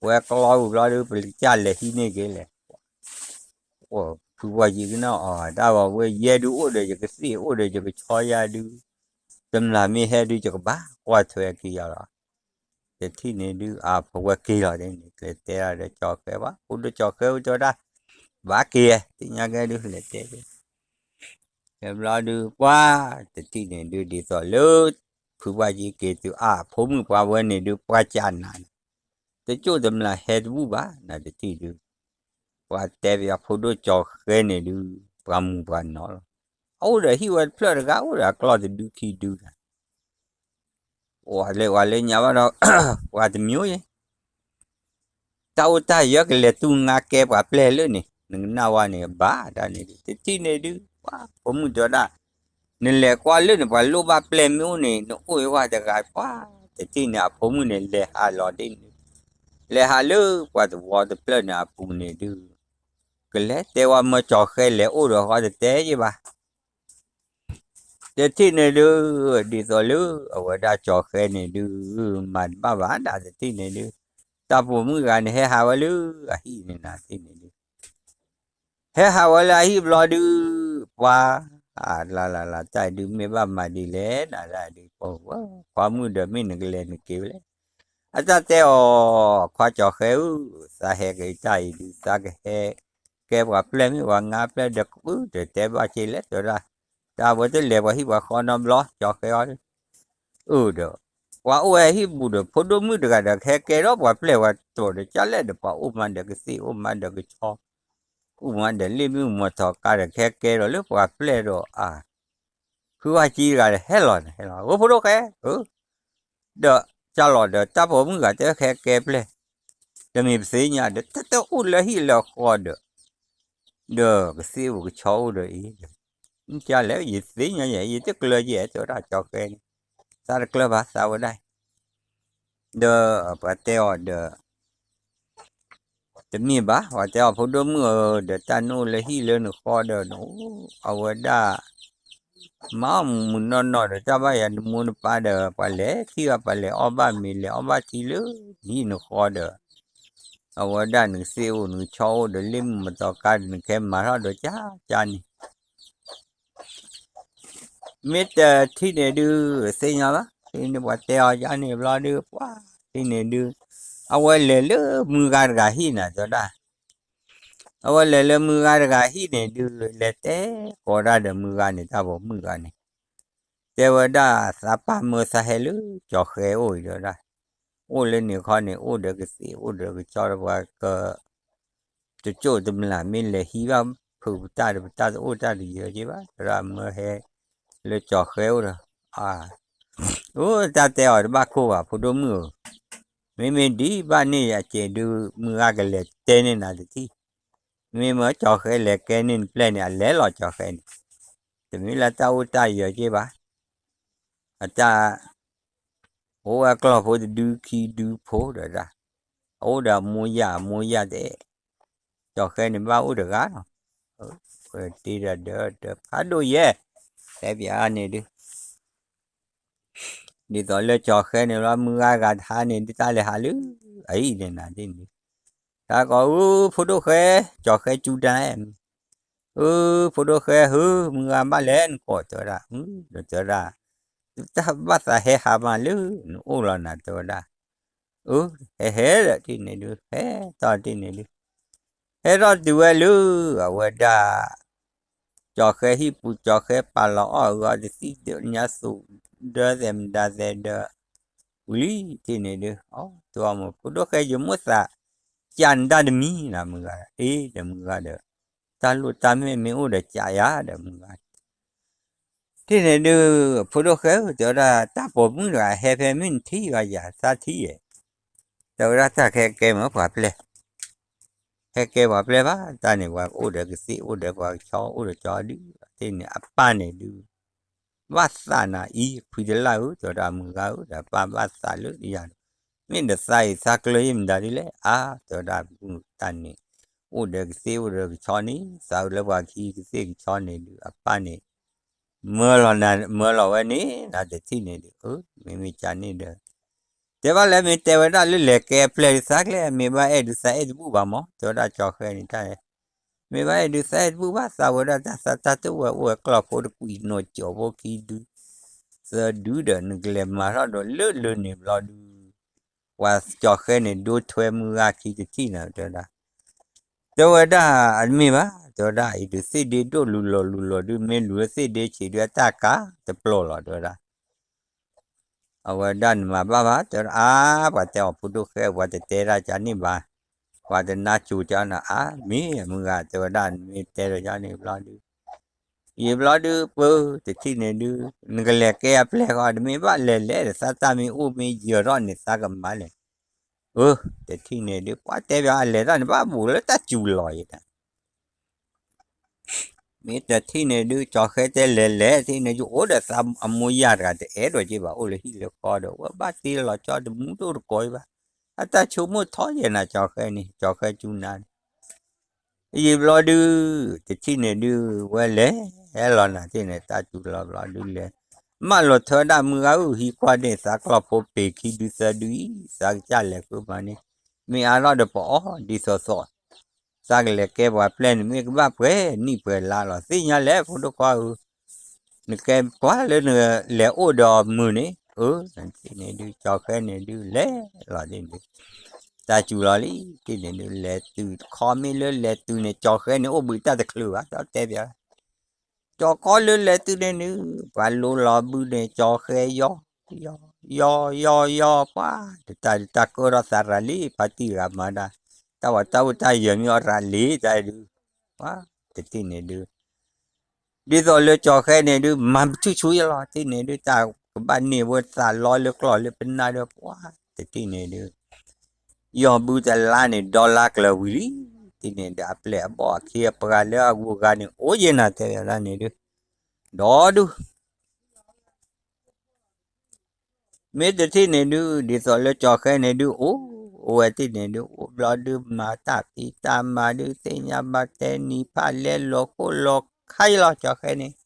ဝဲကျီပူၤဘျီဒု ပကစၢ်လဲၤဟံးန့ၢ်က့ၤလဲၣ် အိၣ်ဖုပှၢ်ယံၤကနီၣ်အီၤ တၢ်ဂီၤဝဲယဲဒုအိၣ်ဒီးယကသ့ၣ်အိၣ်ဒီးယကဆီယါဒု, တမျၢ်မ့ၢ်ဟဲဒုယကဘၣ်ကွၢ်ထွဲက့ၤယၤလီၤ, တထံၣ်န့ၣ်ဒု အဖဝဲက့ၤလီၤန့ၣ် လဲၤတဲဒၣ်ဒီးကၠီၤဃဲဘၣ် အိၣ်ဒီးကၠီၤဃဲအိၣ်တဲဝဲဒၣ်, ဘၣ်က့ၤ သ့ၣ်ညါကဲဒု လဲၤတဲက့ၤ ဖဲဘျီဒု ပှၤတထံၣ်န့ၣ်ဒု ဒ်သိးလၢ ဖုပှၢ်ယံၤက့ၤတုၤအါ ဖိမုၣ်ပှၤဝဲန့ၣ်ဒု ပှၤကနၤန့ၣ်, တကၠိၣ်တမျၢ်ဟဲတဘူၣ်ဘၣ် နတထံၣ်ဒု, ပှၤတဲပယီၤဖိဒိၣ်ကၠီၤဃဲန့ၣ်ဒု, ပှၤမူၤပှၤနီၤလီၤ, အအိၣ်ဒီးဟံၣ်ဝဲတဖျၢၣ်တဂၤ အိၣ်ဒီးအကျီၢ်တဒုခံဒုန့ၣ် ဝဲလၢဝဲလၢညါဘၣ်ဒီး ပှၤတမံၤယဲ တၢ်အိၣ်တၢ်ယၢကလဲၤတူၢ်ငါကဲပှၤပျဲၢ်လၢန့ၣ် နကနၣ်ဝဲန့ၣ် ဘၣ်တၢ်န့ၣ်ဒု တထံၣ်န့ၣ်ဒု ပှၤဖိမုၣ်တဲဝဲဒၣ်, နလဲၤကွၢ်လၢန့ၣ် ပှၤလိၣ်ဘၣ်ပျဲၢ်မ့ၢ်အိၣ်န့ၣ် နအိၣ်ဝဲတဂၤ ပှၤတထံၣ်န့ၣ် အဖိမုၣ်န့ၣ် လဲၤဟးလီၤဒ်န့ၣ်, လဲၤဟးလၢပှၤသဝီတဖျၢၣ်န့ၣ်အပူၤန့ၣ်ဒု, ကလဲၤတဲဝဲမၢကၠီၤဃဲလဲၤအိၣ်ဒီးဃီတတဲယဲဘၣ် တထံၣ်န့ၣ်ဒု, ဒ်သိးလၢအဝဲဒၣ်ကၠီၤဃဲန့ၣ်ဒု, မၤတဘၣ်ဘၣ်ဒၣ်တထံၣ်န့ၣ်ဒု, တၢ်ပိာ်မုၣ်ဂၤန့ၣ် ဟဲဟးဝဲလၢအဟံၣ်န့ၣ်နၤတထံၣ်န့ၣ်ဒု, ဟဲဟးဝဲလၢအဟံၣ်ဘျီဒု, ပှၤ, လၢ်လၢ်လၢ် တၢ်အံၤဒုမ့ၢ်ဘၣ်မၤဒ်လဲၣ်နၤဒၣ်ဒု, ပှၤမုၣ်ဒီးမ့ၢ်နကလဲၤနက့ၤဝဲလဲၣ်, အတၢ်တဲအီၤ, ခွါကၠီၤဃဲဧၢ, သးဟဲက့ၤတၢ်အံၤဒု သးကဟဲ ကဲပှၤပျဲၢ်မ့ၢ်ပှၤငါပျဲၢ်ဒီးကပုၢ်ဒီးတဲဘၣ်က့ၤလဲၣ် တဲဝဲဒၣ်, တၢ်ဝဲတလဲၤပှၤဟံၣ်ပှၤဃီနီတဘျီ ကၠီၤဃဲအီၤ, အၢၣ်ဒီး, ပှၤအိၣ်ဝဲဟံၣ်ပူၤဒီး ဖိဒိၣ်မုၣ်တဂၤဒီး ကဟဲကဲထီၣ်ပှၤပျဲၢ်ဝဲတတီၤဒီး ကၢ်လဲၣ်ဒီး ပှၤအိၣ်မးဒီးကသ့ၣ် အိၣ်မးဒီးကဆီ အိၣ်မးဒီးလ့ၣ်မ့ၣ်အူမီၤထီၣ်ကါဒီး ကဟဲကဲဒီးလၢပှၤပျဲၢ်ဒီးအါ ဖုဝါကံတဂၤဒီး ဟဲလီၤန့ၣ် ဟဲလီၤ ဝဲဖိဒိၣ်ဃဲ, ဒီးကၢ်လီၤဒီး တၢ်ပိာ်မုၣ်ဂၤတဲ ဟဲကဲပျဲၢ်, တမ့ၢ်ပသ့ၣ်ညါဒီး တၢ်တအိၣ်လၢဟံၣ်လၢဃီဒီး, ဒီးကသ့ၣ်အိၣ်ကဆီအိၣ်ဒီးအံၤ, မ့ၢ်ကၢ်လဲၣ် ယသ့ၣ်ညါယဲ ယတကျၢၤယဲ တဲဝဲဒၣ်ကၠီၤဃဲန့ၣ်, သးတကျၢၤဘၣ် သးဝဲဒၣ်အံၤ, ဒီးပှၤတဲအီၤဒီး တမ့ၢ်ဘၣ် ပှၤတဲအီၤ ဖိဒိၣ်မုၣ်ဧၢ, ဒီးတၢ်နအိၣ်လၢဟံၣ်လၢနဃီဒီး နအိၣ်အဝဲဒၣ် မၤမုာ်မုာ်နီၢ်နီၢ်ဒီး တၢ်ဘၣ်ယၤနမိၢ်နပၢ်ဒီး ပှၤလဲၤထံၣ်ဘၣ် ပှၤလဲၤအီၣ်ဘၣ်မ့ၤ လဲၤအီၣ်ဘၣ်ထံလၢနဟံၣ်နဃီဒီး အဝဲဒၣ်နကသ့ၣ်အိၣ်နကဆီအိၣ်ဒီး လ့ၣ်မ့ၣ်မီၤထီၣ်ကါဒီး နကဟဲမၤထီၣ်ဒီးကၢ်ကၢ်န့ၣ် မ့ၢ်တထံၣ်န့ၣ်ဒုး သ့ၣ်ညါဘၣ်, ဖဲန့ၣ်ပှၤတဲအီၤယါန့ၣ်ဘျီဒုး ပှၤထံၣ်န့ၣ်ဒုး အဝဲလဲၤလၢမုၢ်ဂၤတဂၤဟံၣ်နၤ တဲဝဲဒၣ်, အဝဲလဲၤလၢမုၢ်ဂၤတဂၤဟံၣ်န့ၣ်ဒုး လဲၤတဲကိးဒၣ်ဒီးမုၢ်ဂၤန့ၣ် တၢ်ပိာ်မုၣ်ဂၤန့ၣ်, တဲဝဲဒၣ်သးပၢ်မၢသးဟဲလၢကၠီၤဃဲအိၣ်အံၤ တဲဝဲဒၣ်, အိၣ်လၢန့ၣ်ခီန့ၣ် အိၣ်ဒီးကသ့ၣ် အိၣ်ဒီးကဆီဒီးပှၤက တကၠိၣ်တမျၢ်မ့ၢ်လဲၤဟံးဘၣ်ဖုးပတၢ်ဒီး ပတၢ်တအိၣ်တၢ်တယၢၤက့ဘၣ် သရၣ်မၢဟဲလၢကၠီၤဃဲအိၣ်ဒီး, အ, အိၣ်တၢ်တဲအီၤတဘၣ်ခိၣ်ဘၣ် ဖိဒိၣ်မုၣ်ဧၢ, မ့မ့ၢ်ဒ်ဘၣ်န့ၣ်အကဲဒုး မုၢ်ဂၤကလဲၤတဲန့ၢ်နၤတထံၣ်, မ့မ့ၢ်ကၠီၤဃဲလဲၤကဲန့ၢ်နပျဲၢ်န့ၣ် အလဲၤလီၤကၠီၤဃဲန့ၣ်, တမ့ၢ်လၢတၢ်အိၣ်တၢ်ယၢၤက့ဘၣ်, အတၢ် အိၣ်ဝဲကျီၢ်ဖိတဒုခံဒုဖိဒီးဒၣ်, အအိၣ်ဒီးအမိၢ်ယၢ်အမိၢ်ယၢ်တဲ, ကၠီၤဃဲန့ၣ်ဘၣ်အိၣ်တဂၤလီၤ, ဝဲတ့ဒီးဒီးတဖးဒိၣ်ယဲ, တဲပျးန့ၣ်ဒုး, ဒ်သိးလၢကၠီၤဃဲန့ၣ်ဘျီ မုၢ်ဂၤဂၤတဟါန့ၣ် ဒ်တၢ်လဲၤဟးလၢ အအံၤန့ၣ်နၤဒ်န့ၣ်, တၢ်ကိးအု ဖိဒိၣ်ဃဲ, ကၠီၤဃဲကၠူဒၣ်, အု ဖိဒိၣ်ဃဲဧၢ, မုၢ်ဂၤဘၣ်လဲၣ်နကိးတဲဝဲဒၣ်, ဒီးတဲဝဲဒၣ်, တၢ်ဘၣ်သးဟဲဟးမးလၢနအိၣ်လီၤနၤတဲဝဲဒၣ်, အု ဟဲဟဲဒီးတ့ၢ်န့ၣ်ဒုး ဟဲတီၢ်တ့ၢ်န့ၣ်ဒုး ဟဲထီၣ်တုၤဝဲလၢ အဝဲဒၣ် ကၠီၤဃဲဟံၣ်ပူၤ ကၠီၤဃဲပာ်လီၤအီၣ်အဂီၢ်တသံၣ်ညါသူၣ်ဒၢသဲးမတၤသဲးဒီး ဝံၤလံတထံၣ်န့ၣ်ဒုး အီ တုၤအီမိၢ် ဖိဒိၣ်ဃဲယမိၢ်သး ကးနတၢ်တမံၤနၤမုၢ်ဂၤ အ့ ဒီးမုၢ်ဂၤဒီး တၢ်လိၣ်တၢ်မဲာ်မ့ၢ်အိၣ်ဒီးကးယၤဒီးမုၢ်ဂၤ တထံၣ်န့ၣ်ဒုး ဖိဒိၣ်ဃဲဧၢ တဲဝဲဒၣ် တၢ်ပိာ်မုၣ်တဂၤဟဲဖဲမ့ၢ်နထံၣ်ဘၣ်ယၤသးထံၣ်ဧါ တဲဝဲဒၣ်တၢ်ခဲကဲမ့ၢ်ပှၤပျဲၢ် ဟဲကဲပှၤပျဲၢ်ဘၣ် တၢ်န့ၣ် ပှၤအိၣ်ဒီးကသ့ၣ်အိၣ်ဒီးပှၤကဆီအိၣ်ဒီးကၠီဒုး တထံၣ်န့ၣ် အပၢ်န့ၣ်ဒုး ဘၣ်သးနၤအံၤ ခွံတလၢ်ဧၢ တဲဝဲဒၣ်မုၢ်ဂၤဧၢ ဒီးပၢ်ဘၣ်သးလၢယၤဒီး မ့ၢ်ဒီးသးအံၤသးကျၢၤယဲၢ်မတၤဒ်လဲၣ် အါ တဲဝဲဒၣ်မုၢ်တၢ်န့ၣ် အိၣ်ဒီးကသ့ၣ်အိၣ်ဒီးကဆီန့ၣ် သးအိၣ်လၢပှၤခံကသ့ၣ်ကဆီန့ၣ်ဒုး အပၢ်န့ၣ် မၢလီၤနၤ မၢလီၤဝဲန့ၣ် နတထံၣ်န့ၣ်ဒုး အၢ မ့မ့ၢ်ကန့ၣ်ဒီး တဲဘၣ်လၢမ့ၢ်တဲဝဲဒၣ်လၢလဲၤကဲအပျဲၢ်ဒုးသးကျဲ မ့ၢ်ဘၣ်အဲၣ်ဒုးသးအဲၣ်တဘူၣ်ဘၣ်မး တဲဝဲဒၣ်ကၠီၤဃဲန့ၣ်တၢ် မ့ၢ်ဘၣ်အဲၣ်ဒုးသးအဲၣ်တဘူၣ်ဘၣ် သးဝဲဒၣ်တၢ်သးတၢ်တအိၣ်ဝဲ အိၣ်ဝဲကျီၢ်ဖိတကွံာ်နီၢ်ကၠီၤဖိခံဒု သၢဒုဒီး နကလဲၤမၤထီၣ်ဒီးလၢလၢန့ၣ်ဘျီဒုး ပှၤကၠီၤဃဲန့ၣ် ဒိထွဲမုၢ်ဂၤခံတထံၣ်နၤ တဲဝဲဒၣ် တဲဝဲဒၣ် အတမ့ၢ်ဘၣ် တဲဝဲဒၣ် အံၤဒုးသ့ၣ်ဒ့ဒိၣ်လူၤလီၤလူၤလီၤဒုး မ့ၢ်လူၤလၢသ့ၣ်ဒ့ဆံးဒုး အတၢ်ကၤတပျီၢ်လီၤ တဲဝဲဒၣ် အဝဲဒၣ်နမၤဘၣ်ဘၣ် တဲဝဲဒၣ် အါ ပှၤတဲအီၤဖိဒိၣ်ဃဲ ပှၤတတဲဒၣ်ကန့ၣ်ဘၣ် ပှၤတနါစိၤကန့ၣ် အါ မ့ၢ်မုၢ်ဂၤ တဲဝဲဒၣ် မ့ၢ်တဲဒီးကန့ၣ်ဘျီဒုး ယံာ်ဘျီဒုး ပၢတထံၣ်န့ၣ်ဒုး နကလဲၤကဲအပျဲၢ်ဃီ တမ့ၢ်ဘၣ်လဲၤလဲၤဒီး သးတၢ်မ့ၢ်အိၣ်မ့ၢ်ယၢၤထီၣ်န့ၣ် သးကမၤလဲၣ် အၢ တထံၣ်န့ၣ်ဒုး ပှၤတဲဘၣ်အလဲၤတၢ်န့ၣ် ဘၣ်ဘူးလၢတၢ်စူၤလီၤယဲၢ် မ့ၢ်တထံၣ်န့ၣ်ဒုး ကၠီၤဃဲတဲလဲၤလဲၤ ထံၣ်န့ၣ် ယအိၣ်ဒီးသးအမိၢ်ယၤတဂၤ တအဲၣ်ဒိးက့ၤဘၣ် အိၣ်လၢဟံၣ်လၢဃီဒီး ဝဲဘၣ်တ့လီၤကၠီတမူတအိၣ်တကိးဘၣ် အတၢ်ဆိကမိၣ်ထီယဲၢ်နၤ ကၠီၤဃဲန့ၣ် ကၠီၤဃဲစူၤနၤန့ၣ် ယံာ်ဘျီဒုး တထံၣ်န့ၣ်ဒုး ဝဲလဲၤဟဲလီၤနၤ ထံၣ်န့ၣ် တၢ်စူၤလီၤဘျီဒုးလဲၤ မၢလီၤထွဲဒၣ်မုၢ်ဂၤအုၣ် ဟံးကွၢ်န့ၣ် သးကျီၢ်ဖိပ့ၤခံဒုသၢဒုအံၤ သးကစၢ်လဲၤဃုမၤန့ၣ် မ့ၢ်အါထီၣ်ဒီးပအီၣ်ဒ်သိးသိး သးကလဲၤကဲပှၤပျဲၢ်န့ၣ် မ့ၢ်ကဘၣ်ပှဲၤနံၣ်ပှဲၤလါလီၤ သ့ၣ်ညါလဲၣ် ဖိဒိၣ်ခွါဧၢ နကဲကွၢ်လၢနလဲၤအိၣ်ဒီးမုၢ်န့ၣ် အၢ နထံၣ်န့ၣ်ဒုး ကၠီၤဃဲန့ၣ်ဒုး လဲၤလီၤဒ်န့ၣ် တၢ်စူၤလီၤလံ ထံၣ်န့ၣ်ဒုး လဲၤတုၤတခီမ့ၢ်လၢလဲၤတုၤန့ၣ် ကၠီၤဃဲန့ၣ် အိၣ်ဘှံးတၢ်တချုးဘၣ် တဲပျး ကၠီၤကီလၢလဲၤတုၤန့ၣ်ဒုး ပှၤလိလီၤဘုန့ၣ် ကၠီၤဃဲယီ ယီ ယီ ယီ ယီ ပှၤ တတၢ်ဒုးတၢ်ကၢထီၣ်သးရၤလံ ဖါတံၢ်ဂၤမၤဒၣ် တၢ်ဝဲတၢ်အိၣ်တၢ်ယၢၤမ့ၢ်အီၤရၤလံ တၢ်ဒုး ပှၤ တထံၣ်န့ၣ်ဒုး ဒ်သိးလၢကၠီၤဃဲန့ၣ်ဒုး မၤပထူၣ်ဆူယလီၤ ထံၣ်န့ၣ်ဒုး တၢ်ကဘၣ်န့ၢ်ဝဲသးလီလၢကျီၢ်လၢပနၢ်ဒီး ပှၤ တထံၣ်န့ၣ်ဒုး ယီၢ်ဘုတလါန့ၣ် ဒီလါကျၢၤဝံၤလံ ထံၣ်န့ၣ်ဒုး အပျဲၢ်အဘီၣ်အခ့အပှၤလၢအဂုၤအဂၤန့ၣ် အိၣ်ယဲၢ်နၤတဲဝဲဒၣ်န့ၣ်ဒုး ဒီဒူၣ် မ့ၢ်တထံၣ်န့ၣ်ဒုး ဒ်သိးလၢကၠီၤဃဲန့ၣ်ဒုး အိၣ် အိၣ်ဝဲထံၣ်န့ၣ်ဒုး အိၣ်ဘျီဒုး မၤတၢ်ဖံးတၢ်မၤဒုး သ့ၣ်ညါဘၣ်တဲနံၤဖးလဲလီၤခိၣ်လီၤခါယလီၤ ကၠီၤဃဲန့ၣ်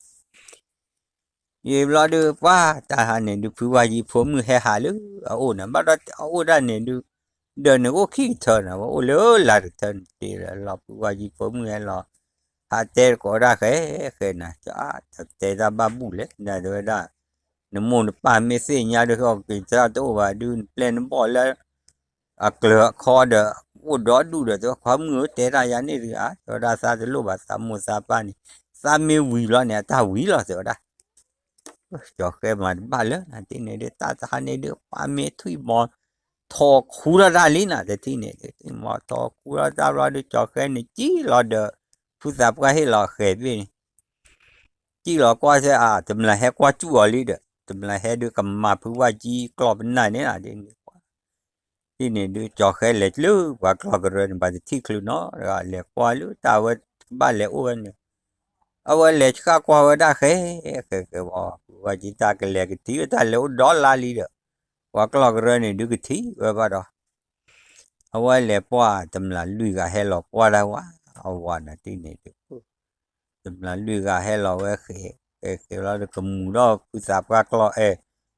ယံာ်ဘျီဒုး ပှၤတၢ်ဟးန့ၣ်ဒုး ဖုဝါယံဖိမုၣ်ဟဲဟးလၢအအိၣ်န့ၣ် ဘၣ်ဒီးအအိၣ်ဒၣ်န့ၣ်ဒုး ဒီးန့ၣ်အိၣ်ခံကထၢန့ၣ် ဝဲအိၣ်လၢလၢ်တထၢန့ၣ်တ့ၢ်လီၤ ဖုဝါယံဖိမုၣ်ဟဲလီၤ ဟးတဲတကိးဒၣ်ဃဲ ဃဲနၤ တဲတၢ်ဘၣ်ဘူၣ်လဲၣ် နတဲဝဲဒၣ် နမိၢ်နပၢ်မ့ၢ်သ့ၣ်ညါဒုး ဟီၣ်က့ၤတၢ်တအိၣ်ဘၣ်ဒုး နပျဲၢ်နဘီၣ်လၢ အကျၢၤအခီဒီး အိၣ်ဒီဒူၣ်ဒီး တဲခွါမုၣ်ဧၢ တဲတၢ်ယၤန့ၣ်တဂၤ တဲဝဲဒၣ်သးတလိၣ်ဘၣ်သးမိၢ်သးပၢ်န့ၣ် သးမ့ၢ်ဝံၤလီၤန့ၣ် အတၢ်ဝံၤလီၤ တဲဝဲဒၣ် ကၠီၤဃဲမၤတဘၣ်လၢနၤ တထံၣ်န့ၣ်ဒုး တၢ်တဟါန့ၣ်ဒုး ပှၤမ့ၢ်ထွံၣ်မီၤထီၣ်ခူထီၣ်တၢ်လံနၤ တထံၣ်န့ၣ်ဒုး ထွံၣ်မီၤထီၣ်ခူထီၣ်တၢ်ဘျီဒုး ကၠီၤဃဲန့ၣ် ကံၣ်လီၤဒီး ဖုသးပှၢ်ဟ့ၣ်လီၤဃဲၤဘ့ၣ်န့ၣ် ကံၣ်လီၤကွၢ်စဲအါ တမျၢ်ဟဲကွၢ်စူၣ်အီၤလံဒီး တမျၢ်ဟဲဒုးကမၤဖုဝါကံကျီၢ်ပနၢ်န့ၣ် ဒ်န့ၣ် ဒ်န့ၣ်ဒုး ကၠီၤဃဲလဲၤလၢပှၤကျီၢ်ကရၢန့ၣ် ဘၣ်တထံၣ်ချုးနီတဂၤ လဲၤကွၢ်လၢတၢ်ဝဲကဘၣ်လဲၤအိၣ်ဝဲန့ၣ် အဝဲလဲၤဆှၣ်ကွၢ်ဝဲဒၣ်ဃဲ ဃဲဃဲဝဲ ဖုဝါကံတၢ်ကလဲၤကထံၣ်ဝဲတၢ်လဲၤအိၣ်ဒီလါလံဒီး ပှၤကျီၢ်ကရၢန့ၣ်ဒုးကထံၣ်ဝဲဘၣ်ဒီး အဝဲလဲၤပှၢ်တမျၢ်လွံၢ်ဂၤဟဲလီၤကွၢ်ဒၣ်ဝဲ အဝၤန့ၣ်တထံၣ်န့ၣ်ဒုး တမျၢ်လွံၢ်ဂၤဟဲလီၤဝဲဃဲ ဃဲဃဲလီၤဒီးကမူၤဒီးဖုသးပှၢ်ကျီၢ်အဲ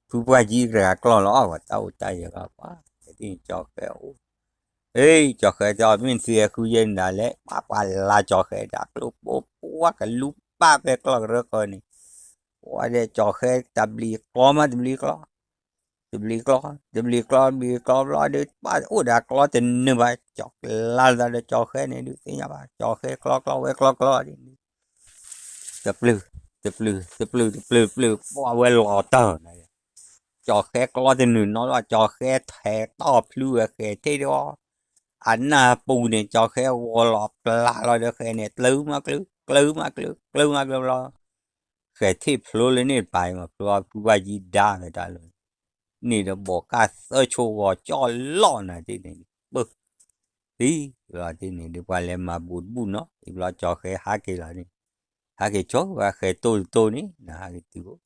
ဖုပှၢ်ကံတဂၤကျီၢ်လီၤ အဝၤတၢ်အိၣ်တၢ်ယၢၤလီၤပှၤ တထံၣ်န့ၣ်ကၠီၤဃဲအိၣ် အ့ ကၠီၤဃဲတဲအီၤ မ့ၢ်နသုဟဲဃုယဲၢ်နၤလဲၣ် ပှၤပှၤလါကၠီၤဃဲဒၣ်ကျိပိပှၢ်ကလူပၢ်ဖဲကျီၢ်ကရၢဃီန့ၣ် ပှၤဒဲးကၠီၤဃဲတဘျံးကျီမးတဘျံးကျီ တဘျံးကျီ, တဘျံးကျီ ဘျံးကျီဘျီဒီး ပၢ်အိၣ်ဒီးကျီတနုာ်ဘၣ်, ကၠီကလါလီၤသးဒီးကၠီဃဲန့ၣ်ဒုး သ့ၣ်ညါဘၣ် ကၠီဃဲကျီကျီဝဲကျီကျီဒ်န့ၣ် တပျုၢ်, တပျုၢ်, တပျုၢ်, တပျုၢ်, တပျုၢ်, ပှၢ်ဝဲလီၤတၢ်နၤ, ကၠီဃဲကျီတနုာ်နီတဘျီ ကၠီဃဲထဲးတီၢ်ဖျုဝဲဃဲးထ့ၣ်ဒီး အနၢ်ပူၤန့ၣ် ကၠီဃဲဂီၤလီၤပျၢ်လီၤဒီးဃဲးန့ၣ် ကျၢမးကျၢ, ကျၢမးကျၢ, ကျၢမးကျၢဘျီ ဃဲးထ့ၣ်ဖျိလၢန့ၣ်တပၤအံၤမး ဖျိဖုဝါကံဒါဝဲတၢ်လီၤ, န့ၣ်ဒီးဘီးကၢ်သၢဆိဂီၤကၠီလီၤနၤတန့ၣ်, ပၢ်, သံလီၤတန့ၣ်ဒုး ပှၤလဲၤမၤဘူးတဘူၣ်နီၤ အံၤဘျီကၠီဃဲဟးက့ၤလီၤန့ၣ်, ဟးက့ၤဆိဝဲဃဲးတိၢ်တတိၢ်န့ၣ် နဟးက့ၤတုၤအိၣ်,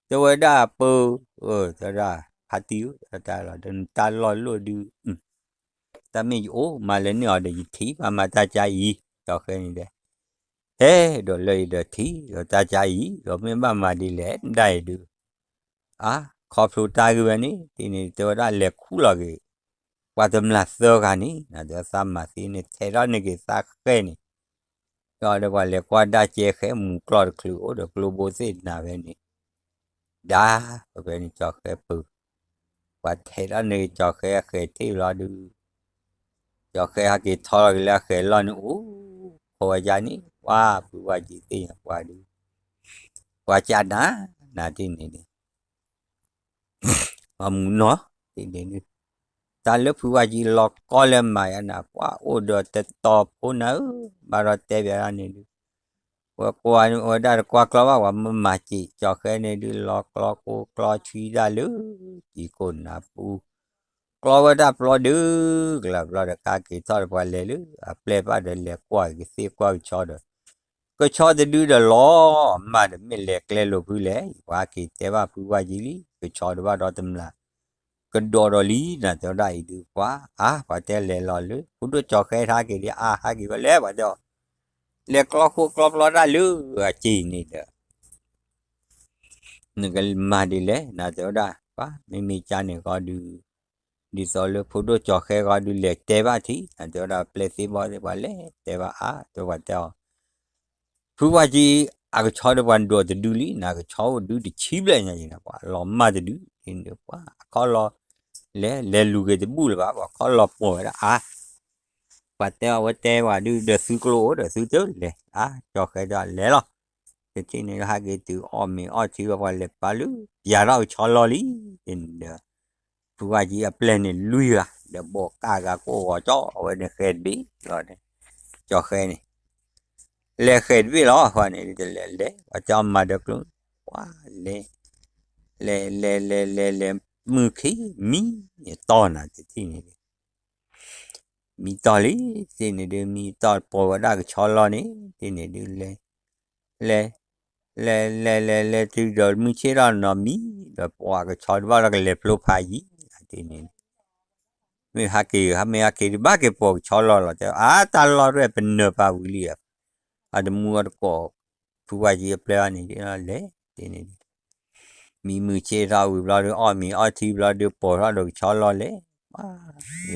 တဲဝဲဒၣ်ပၢ်, တဲဝဲဒၣ် ဖါတံၢ်ဧၢ တၢ်လီၢ်လီၢ်ဒုး တၢ်မ့ၢ်ယအိၣ်မၤလၢန့ၣ်အီၤဒီးယထံၣ်ဘၣ်မၤတၢ်ကါအံၤ, ကၠီဃဲန့ၣ်ဒီး ဟဲဒီးလၢယဒီးထံၣ်ဒီးတၢ်ကါအံၤ ဒီးမ့ၢ်ဘၣ်မၤဒ်လဲၣ်ဒၣ်အံၤဒုး, အါ, ခီဖျိတၢ်ဂ့ၢ်ဝဲန့ၣ် တန့ၣ်တဲဝဲဒၣ်လဲၤခူၣ်လီၤက့ၤ ပှၤတမျာ်သၢဂၤန့ၣ် နတဲသးမၤသ့န့ၣ် ထဲးထီၣ်န့ၢ်က့ၤသးဃဲန့ၣ် ဒီးပှၤလဲၤကွၢ်ဒၣ်ကဲဃဲမူၤကျီၢ်တချုးအိၣ်ဒီးကျိဘိသ့ၣ်နၤဝဲန့ၣ်, ဒါ, ဖဲန့ၣ်ကၠီဃဲပၢၤ, ပှၤထဲးထီၣ်န့ၢ်ကၠီဃဲအဃဲးထ့ၣ်ဘျီဒုး, ကၠီဃဲဟဲက့ၤထီၣ်လီၤက့ၤလၢအဃဲးလီၢ်န့ၣ်အိၣ်, ခိးဝဲဒၣ်န့ၣ် ပှၤဖုဝါကံသ့ၣ်ညါပှၤဒုး, ပှၤကၢ်နၤ, နၤတန့ၣ်န့ၣ် ပှၤမူၤနီၤ, တန့ၣ်ဒုး, တၢ်လၢဖုဝါကံလီၤကီလၢမၤယါနၤ ပှၤအိၣ်ဒီးတတီၤဖိနၤဧၢ, ဘၣ်ဒီးတဲဘၣ်ဒၣ်န့ၣ်ဒုး, ဝဲကွၢ်ဝဲဒၣ်တကွၢ်ကျီဘၣ် ပှၤမၤမၤစ့း ကၠီဃဲန့ၣ်ဒုး လီၤကျီကိၢ်ကျီဆှံဒၣ်လၢ ကံကိၢ်နါပူၤ, ကျီဝဲဒၣ်ပျီဒုး, ကလၢပျီဒီး ကါက့ၤထီၣ်ဒီးပှၤလဲၤလၢ အပျဲၢ်ဘၣ်ဒီးလဲၤကွၢ်ကသ့ၣ်ကွၢ်ကဆီဒီး ကဆီတဒုဒီးလီၤ, မ့တမ့ၢ်လဲၤကျဲလိာ်ဖုလဲၣ်, ပှၤက့ၤတဲဘၣ်ဖုဝါကံလံ, ကဆီတဘၣ်ဒီးတမျာ် ကဒီးဒီးလံ နၤတဲဝဲဒၣ်အံၤဒုး ပှၤ, အါ, ပှၤတဲလဲၤလီၤလၢ ဖိဒိၣ်ကၠီဃဲဟးက့ၤလံ အါ, ဟးက့ၤဝဲလဲၣ် ပှၤတဲအီၤ, လဲၤကျီခိၣ်ကျီပျီတၢ်လၢအက့ၤန့ၣ်ဒီး နကမၤဒ်လဲၣ် နၤတဲဝဲဒၣ် ပှၤ, မ့မ့ၢ်ကါန့ၣ်ဃီဒုး, ဒ်သိးလၢဖိဒိၣ်ကၠီဃဲဃီဒုး လဲၤတဲဘၣ်ထံး နၤတဲဝဲဒၣ်ပျဲၢ်သ့ၣ်ဘီသ့ၣ် ပှၤလဲၤတဲဘၣ်အါ, တဲပှၤတဲအီၤ ဖုဝါကံ အကဆီဒီးပှၤဒိးတဒုလံ နၤကဆီအိၣ်ဒုတဆံဘျဲၣ်ညါအံၤ ပှၤလီၤမၢ်တဒု ဒ်န့ၣ်ပှၤအခီၣ်လီၤ လဲၤလဲၤလူၤက့ၤတဘူၣ်လၢၤဘၣ် ပှၤခီၣ်လီၤပိာ်ဝဲဒၣ်အါ, ပှၤတဲအီၤဝဲတဲဝဲဒုး ဒီးသုကျိအိၣ်ဒီးသုတလဲၤအါ, ကၠီဃဲဒၣ်လဲၤလီၤ, တထံၣ်န့ၣ်ဟးက့ၤတုၤအီၣ်မ့ၤအီထံဝဲ ပှၤလဲၤပာ်လုၢ်ပျၢ်ထီၣ်ကဆီလီၤလံ, ဒ်န့ၣ်ဒီး ဖုဝါကံအပျဲၢ်န့ၣ်လွံၢ်ဂၤ ဒီးဘီးကၢ်ဂၤကိၢ်ဂီၤကၠီ အဝဲန့ၣ်ဃဲတဘ့ၣ်လီၤန့ၣ်, ကၠီဃဲန့ၣ် လဲၤဃဲတဘ့ၣ်လီၤ ဃီန့ၣ် တလဲၤလဲၤ ပှၤတဲအီၤမၤဒီးကျိ ပှၤလဲၤ လဲၤ လဲၤ လဲၤ လဲၤ လဲၤ မုၢ်ခံ မံ တီၢ်နၤတထံၣ်န့ၣ်ဒုး မံတီၢ်လံ တထံၣ်န့ၣ်ဒုး မံတီၢ်ပိာ်ဝဲဒၣ်ကဆီလီၤန့ၣ် တထံၣ်န့ၣ်ဒုး လဲၤ လဲၤ လဲၤ လဲၤ လဲၤ လဲၤတုၤဒီးမုၢ်ဆ့ၣ်ထီၣ်နီၤမံ ဒီးပှၤကဆီတဘၣ်ဒီးကလဲၤဖျိဖးယံၤ တထံၣ်န့ၣ် မ့ၢ်ဟးက့ၤ မ့ၢ်ဟးက့ၤတဘၣ်က့ၤပိာ်ကဆီလီၤလီၤ တဲ အါ တၢ်လီၢ်ရဲၣ်ပနၢၤပာ်ဝံၤလံ အတမူအတကိး ဖုဝါကံအပျဲၢ်ဘၣ်န့ၣ် လဲၤ တထံၣ်န့ၣ်ဒုး မံမုၢ်ဆ့ၣ်ထီၣ်ဝံၤဘျီဒုး အီၣ်မ့ၤအီထံဘျီဒုး ပိာ်ထီၣ်ဒီးကဆီလီၤလဲၤ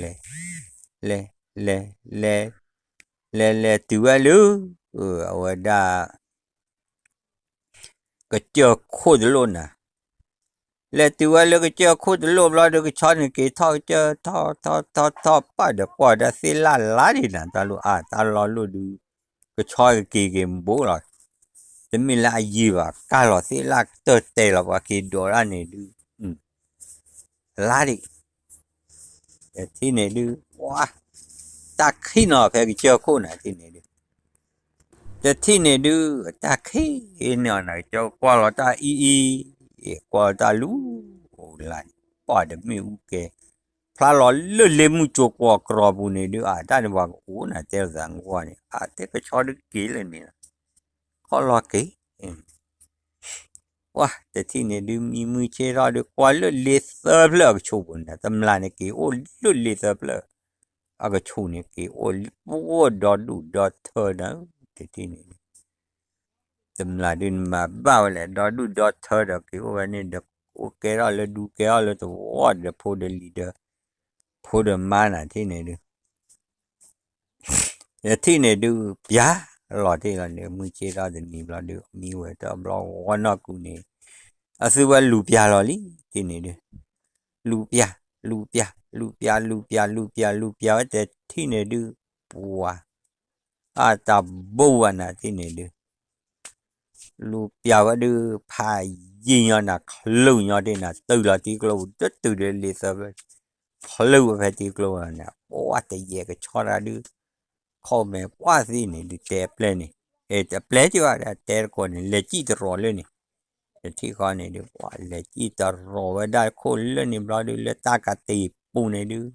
လဲၤ လဲၤ လဲၤ လဲၤ လဲၤ လဲၤတုၤဝဲလၢ အဝဲဒၣ် ကစၢၢ်ခိၣ်တလိၣ်နၤ လဲၤတုၤဝဲလၢကစၢၢ်ခိၣ်တလိၣ်ဘျီဒုး ကဆီန့ၣ်က့ၤထီၣ်ကစၢၢ်ထီၣ်ထီၣ်ထီၣ်ထီၣ် ပၢ်ဒီးကွၢ်ဝဲဒၣ်သ့ၣ်လၣ်လါဒံးနၤ တၢ်လိၣ်အါ တၢ်လီၢ်လိၣ်ဒုး ကဆီက့ၤက့ၤဘိလီၤ တမ့ၢ်လၢအယံၤဘၣ် ကၢ်လီၤသ့ၣ်လၣ်ကတၢၢ်တဲာ်လီၤ ပှၤက့ၤဒိးဒၣ်န့ၣ်ဒုး လါဒံး တထံၣ်န့ၣ်ဒုး ပှၤ တၢ်ခံးနီၤဖဲကစၢၢ်ခိၣ်နၤ တထံၣ်န့ၣ်ဒုး တထံၣ်န့ၣ်ဒုး တၢ်ခံးန့ၣ်အီၤနၤ ကစၢၢ်ကွၢ်လီၤတၢ်အံၤအံၤ ကွၢ်လီၤတၢ်လူၤလၢ်န့ၣ် ပှၤတမ့ၢ်အူကဲ ဖျါလီၤလၢလ့မုၢ်ကၠိကွီၤကြီပူၤန့ၣ်ဒုး အါ တၢ်န့ၣ်ပှၤကအိၣ်နၤ တဲလိာ်သးကွၢ်န့ၣ် အါ တဲကဆီဒုးက့ၤလၢန့ၣ်လီၤ ခီၣ်လီၤက့ၤ ပှၤတထံၣ်န့ၣ်ဒုး မံမုၢ်ဆ့ၣ်ထီၣ်ဒုး ကွၢ်လၢလ့သၢဖျၢၣ်အကဆူးပူၤန့ၣ် တမျာ်န့ၣ်က့ၤအိၣ်လၢလ့သၢဖျၢၣ် အကဆူးန့ၣ်က့ၤအိၣ်လၢပဂီၢ်ဒီဒူၣ်ဒီထၢဒီး တထံၣ်န့ၣ် တမျာ်ဒုးနမၤဘၣ်ဝဲလဲၣ် ဒီဒူၣ်ဒီထၢဒီးက့ၤအိၣ်ဝဲန့ၣ်ဒီး အိၣ်ကဲထီၣ်လၢဒူကဲထီၣ်လၢသဝီဒီးဖိဒီးလံၤဒီး ဖိဒီးမါနၤထံၣ်န့ၣ်ဒုး ယထံၣ်န့ၣ်ဒုး ပျၢ်လီၤတ့ၢ်လီၤန့ၣ် မုၢ်ဆ့ၣ်ထီၣ်တနံၤဘျီဒုး မံဝဲတဘျီဂီၤနီၢ်ကူန့ၣ် အသုဝဲလူၤပျၢ်လီၤလံ ထံၣ်န့ၣ်ဒုး လူၤပျၢ်, လူၤပျၢ်, လူၤပျၢ်, လူၤပျၢ်, လူၤပျၢ်, လူၤပျၢ်ဝဲတထံၣ်န့ၣ်ဒုး, ပှၤ, အတၢ်ဘိဝဲနၤထံၣ်န့ၣ်ဒုး, လူၤပျၢ်ဝဲဒုး ဖးယံာ်ညီနၤ ချုးညီဒ်နၤ တုၤလီၤတံကျိပူၤ ဒုးတုၤဒီးလံာ်သၢဖျၢၣ်, ချုးဝဲဖဲတံကျိန့ၣ် ပှၤတယဲၢ်ကဆီတဂၤဒုး ခီၣ်မဲာ်ပှၢ်သံန့ၣ်ဒုး တဲအပျဲၢ်န့ၣ်, အ့ အပျဲၢ်က့ၤဝဲဒၣ် တဲတကိးန့ၣ် လဲၤစံၣ်တရီၤလၢန့ၣ်, တထံၣ်ဃီန့ၣ်ဒုး ပှၤလဲၤစံၣ်တရီၤဝဲဒၣ်ခိၣ်လၢန့ၣ်ဘျီဒုး လၢတၢ်ကတ့ၢ်ပူၤန့ၣ်ဒုး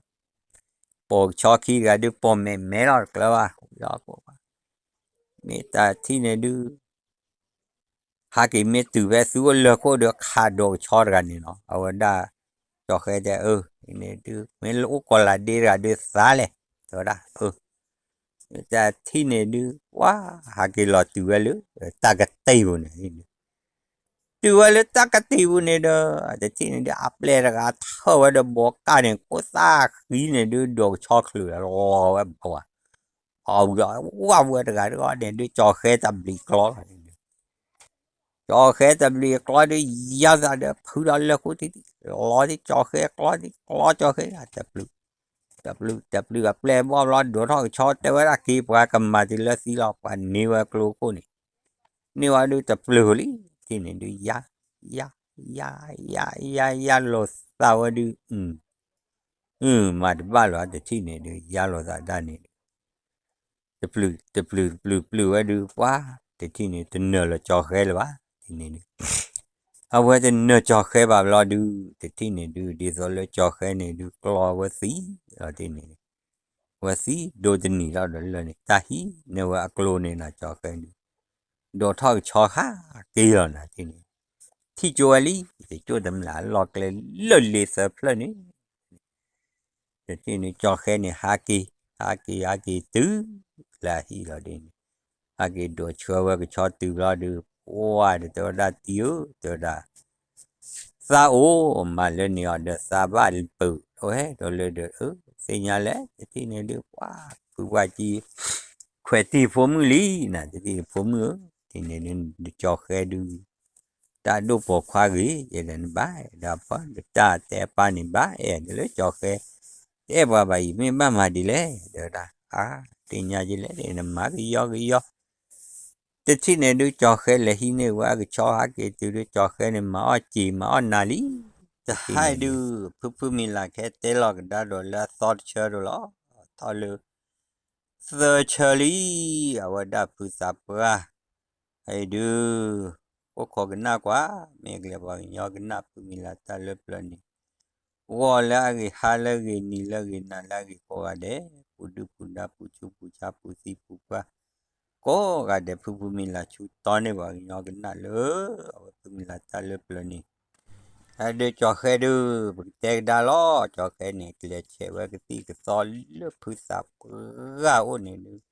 ပိာ်ကဆီခံတဂၤဒုး ပိာ်မဲာ်မဲာ်လီၤတကျၢၤဘၣ်, လီၤကိးဘၣ်, မ့ၢ်တထံၣ်န့ၣ်ဒုး ဟးက့ၤမ့ၢ်တုၤဖဲသုအိၣ်လၢခိၣ်ဒီး ခးဒိးကဆီတဂၤန့ၣ်လီၤ. အဝဲဒၣ် ကၠီၤဃဲတဲ အၢ န့ၣ်ဒုး မ့ၢ်လၢအိၣ်ကီၤလၤဒ့တဂၤဒုးသါလဲၣ်, တဲဝဲဒၣ် အၢ တထံၣ်န့ၣ်ဒုး ပှၤဟးက့ၤလီၤတုၤဝဲလၢ တၢ်ကတ့ၢ်ပူၤန့ၣ် တုၤဝဲလၢတၢ်ကတ့ၢ်ပူၤန့ၣ်ဒီး တထံၣ်န့ၣ်ဒုး အပျဲၢ်တဂၤထၢၣ်ဝဲဒီးဘီကၢ်န့ၣ် ခိၣ်သၣ်ဃံန့ၣ်ဒုး ဒိးကဆီချုးလီၤဝဲဘၣ်ဝဲ အဝဲဝဲတဂၤတဂၤန့ၣ်ဒုး ကၠီၤဃဲတၢ်ဘျံးကျီလီၤန့ၣ်ဒုး, ကၠီၤဃဲတၢ်ဘျံးကျီဒုး ယါသးဒီးဖုဒီးလၢာ်ခိၣ်ထံး, လီၤဒုးကၠီၤဃဲကျီဒုး ကျီကၠီၤဃဲ တပျုၢ်, တပျုၢ် တပျုၢ်အပျဲၢ်ဘီဘျီ ဒိးထီၣ်ကဆီတဲဝဲဒၣ်က့ၤ ပှၤကမၤတုၤလၢသံလီၤ ပှၤန့ၢ်ဝဲကျိခိၣ်န့ၣ်, န့ၢ်ဝဲဒုးတပျုၢ်လံ, ထံၣ်န့ၣ်ဒုး ယါ, ယါ, ယါ, ယါ, ယါလိာ်သးဝဲဒုး မၤတဘၣ်လၢၤ တထံၣ်န့ၣ်ဒုး ယါလိာ်သးဒၣ်န့ၣ်ဒုး တပျုၢ် တပျုၢ် တပျုၢ် ပျုၢ်ဝဲဒုး ပှၤ တထံၣ်န့ၣ် တနၢၤလၢကၠီၤဃဲလၢၤဘၣ် ထံၣ်န့ၣ်ဒုး, အဝဲတနၢၤကၠီၤဃဲဘၣ်ဘျီဒုး တထံၣ်န့ၣ်ဒုး ဒ်သိးလၢကၠီၤဃဲန့ၣ်ဒုး ကျီဝဲသံလီၤ ထံၣ်န့ၣ်ဒုး, ဝဲသံဒိးတနံၤထီၣ်ဒီးလၢန့ၣ် တၢ်ဟံးန့ၢ်ဝဲအကျိန့ၣ်နီၤ ကၠီၤဃဲဒုး ဒိးထီၣ်ကဆီဟးက့ၤလီၤနၤ ထံၣ်န့ၣ်, ထံၣ်ကၠိဝဲလံ တကၠိတမျၢ်လီၤကျဲလၢလ့သၢဖျၢၣ်န့ၣ် တထံၣ်န့ၣ် ကၠီၤဃဲန့ၣ် ဟးက့ၤ ဟးက့ၤ ဟးက့ၤတုၤလၢအဟံၣ်လီၤဒ်န့ၣ်, ဟးက့ၤဒိးဆှၢဝဲကဆီတုၤဘျီဒုး ပှၤဒီးတဲဝဲဒၣ်တံၤဧၢ တဲဝဲဒၣ် သးအိၣ်မၤလၢန့ၣ်အီၤဒီးသးဘၣ်ပုၢ် အိၣ်ဟဲဒီးလၢဒီး အၢ သ့ၣ်ညါလဲၣ် တထံၣ်န့ၣ်ဒုး ပှၤ ဖုပှၢ်ကံ ခွဲးတံၢ်ဖိမုၣ်လံနၤ တထံၣ်န့ၣ်ဖိမုၣ်ဧၢ ထံၣ်န့ၣ်ဒုး ကၠီၤဃဲဒုး တၢ်ဒိၣ်ပိာ်ခွါဂ့ၤ ယဲဒၣ်နဘၣ်ဒီးပှၤ တၢ်တဲပၢ်န့ၣ်ဘၣ် အဲၣ်ဒိးလၢကၠီၤဃဲ တအဲၣ်ပှၤဘၣ်အံၤ မ့ၢ်ဘၣ်မၤဒ်လဲၣ် တဲဝဲဒၣ် အါ သ့ၣ်ညါယလဲၣ် နမၤကယီကယီ တထံၣ်န့ၣ်ဒုး ကၠီၤဃဲလဲၤဟံးန့ၢ်ဝဲအကဆီဟးက့ၤတုၤဒုး ကၠီၤဃဲန့ၣ် မၤအီၣ်စံာ် မၤအီၣ်နၤလံ တဟါအံၤဒုး ဖုဖုမံၤလၢ်ခဲတဲလီၤကဒါဒီးလၢအသီတဆၢဒိၣ်လီၤ ထီၣ်လၢ သၢဆၢလံ အဝဲဒၣ်ဖုသးပှၢ် အံၤဒုး အိၣ်ခိးကနၣ်ကွၢ် မ့ၢ်ကလဲၤပှၤကညီကနၣ်ဖုမံၤလၢ်တၢ်လၢပျၢၤန့ၣ် ဂီၤလၢအဂ့ၤ ဟါလၢအဂ့ၤ နံၤလၢအဂ့ၤ နၤလၢအဂ့ၤ ကိးဂၤဒဲး ပူၤဒုၣ်ပူၤဒါ ပူၤဆူးပူၤဆါ ပူၤသံပူၤပှၢ် ကိးဂၤဒဲး ဖုဖုမံၤလၢ် ဆူၣ်တီန့ၢ်ပှၤကညီကနၣ်လၢ အဝဲဖုမံၤလၢ်တၢ်လၢပျၢၤန့ၣ် အဒုးကၠီၤဃဲဒုး ပကတဲကဒါလီၤ ကၠီၤဃဲန့ၣ် ကလဲၤဆဲးဝဲကသံၣ်ကသီလၢဖုသးပှၢ်အိၣ်န့ၣ်ဒုး သ့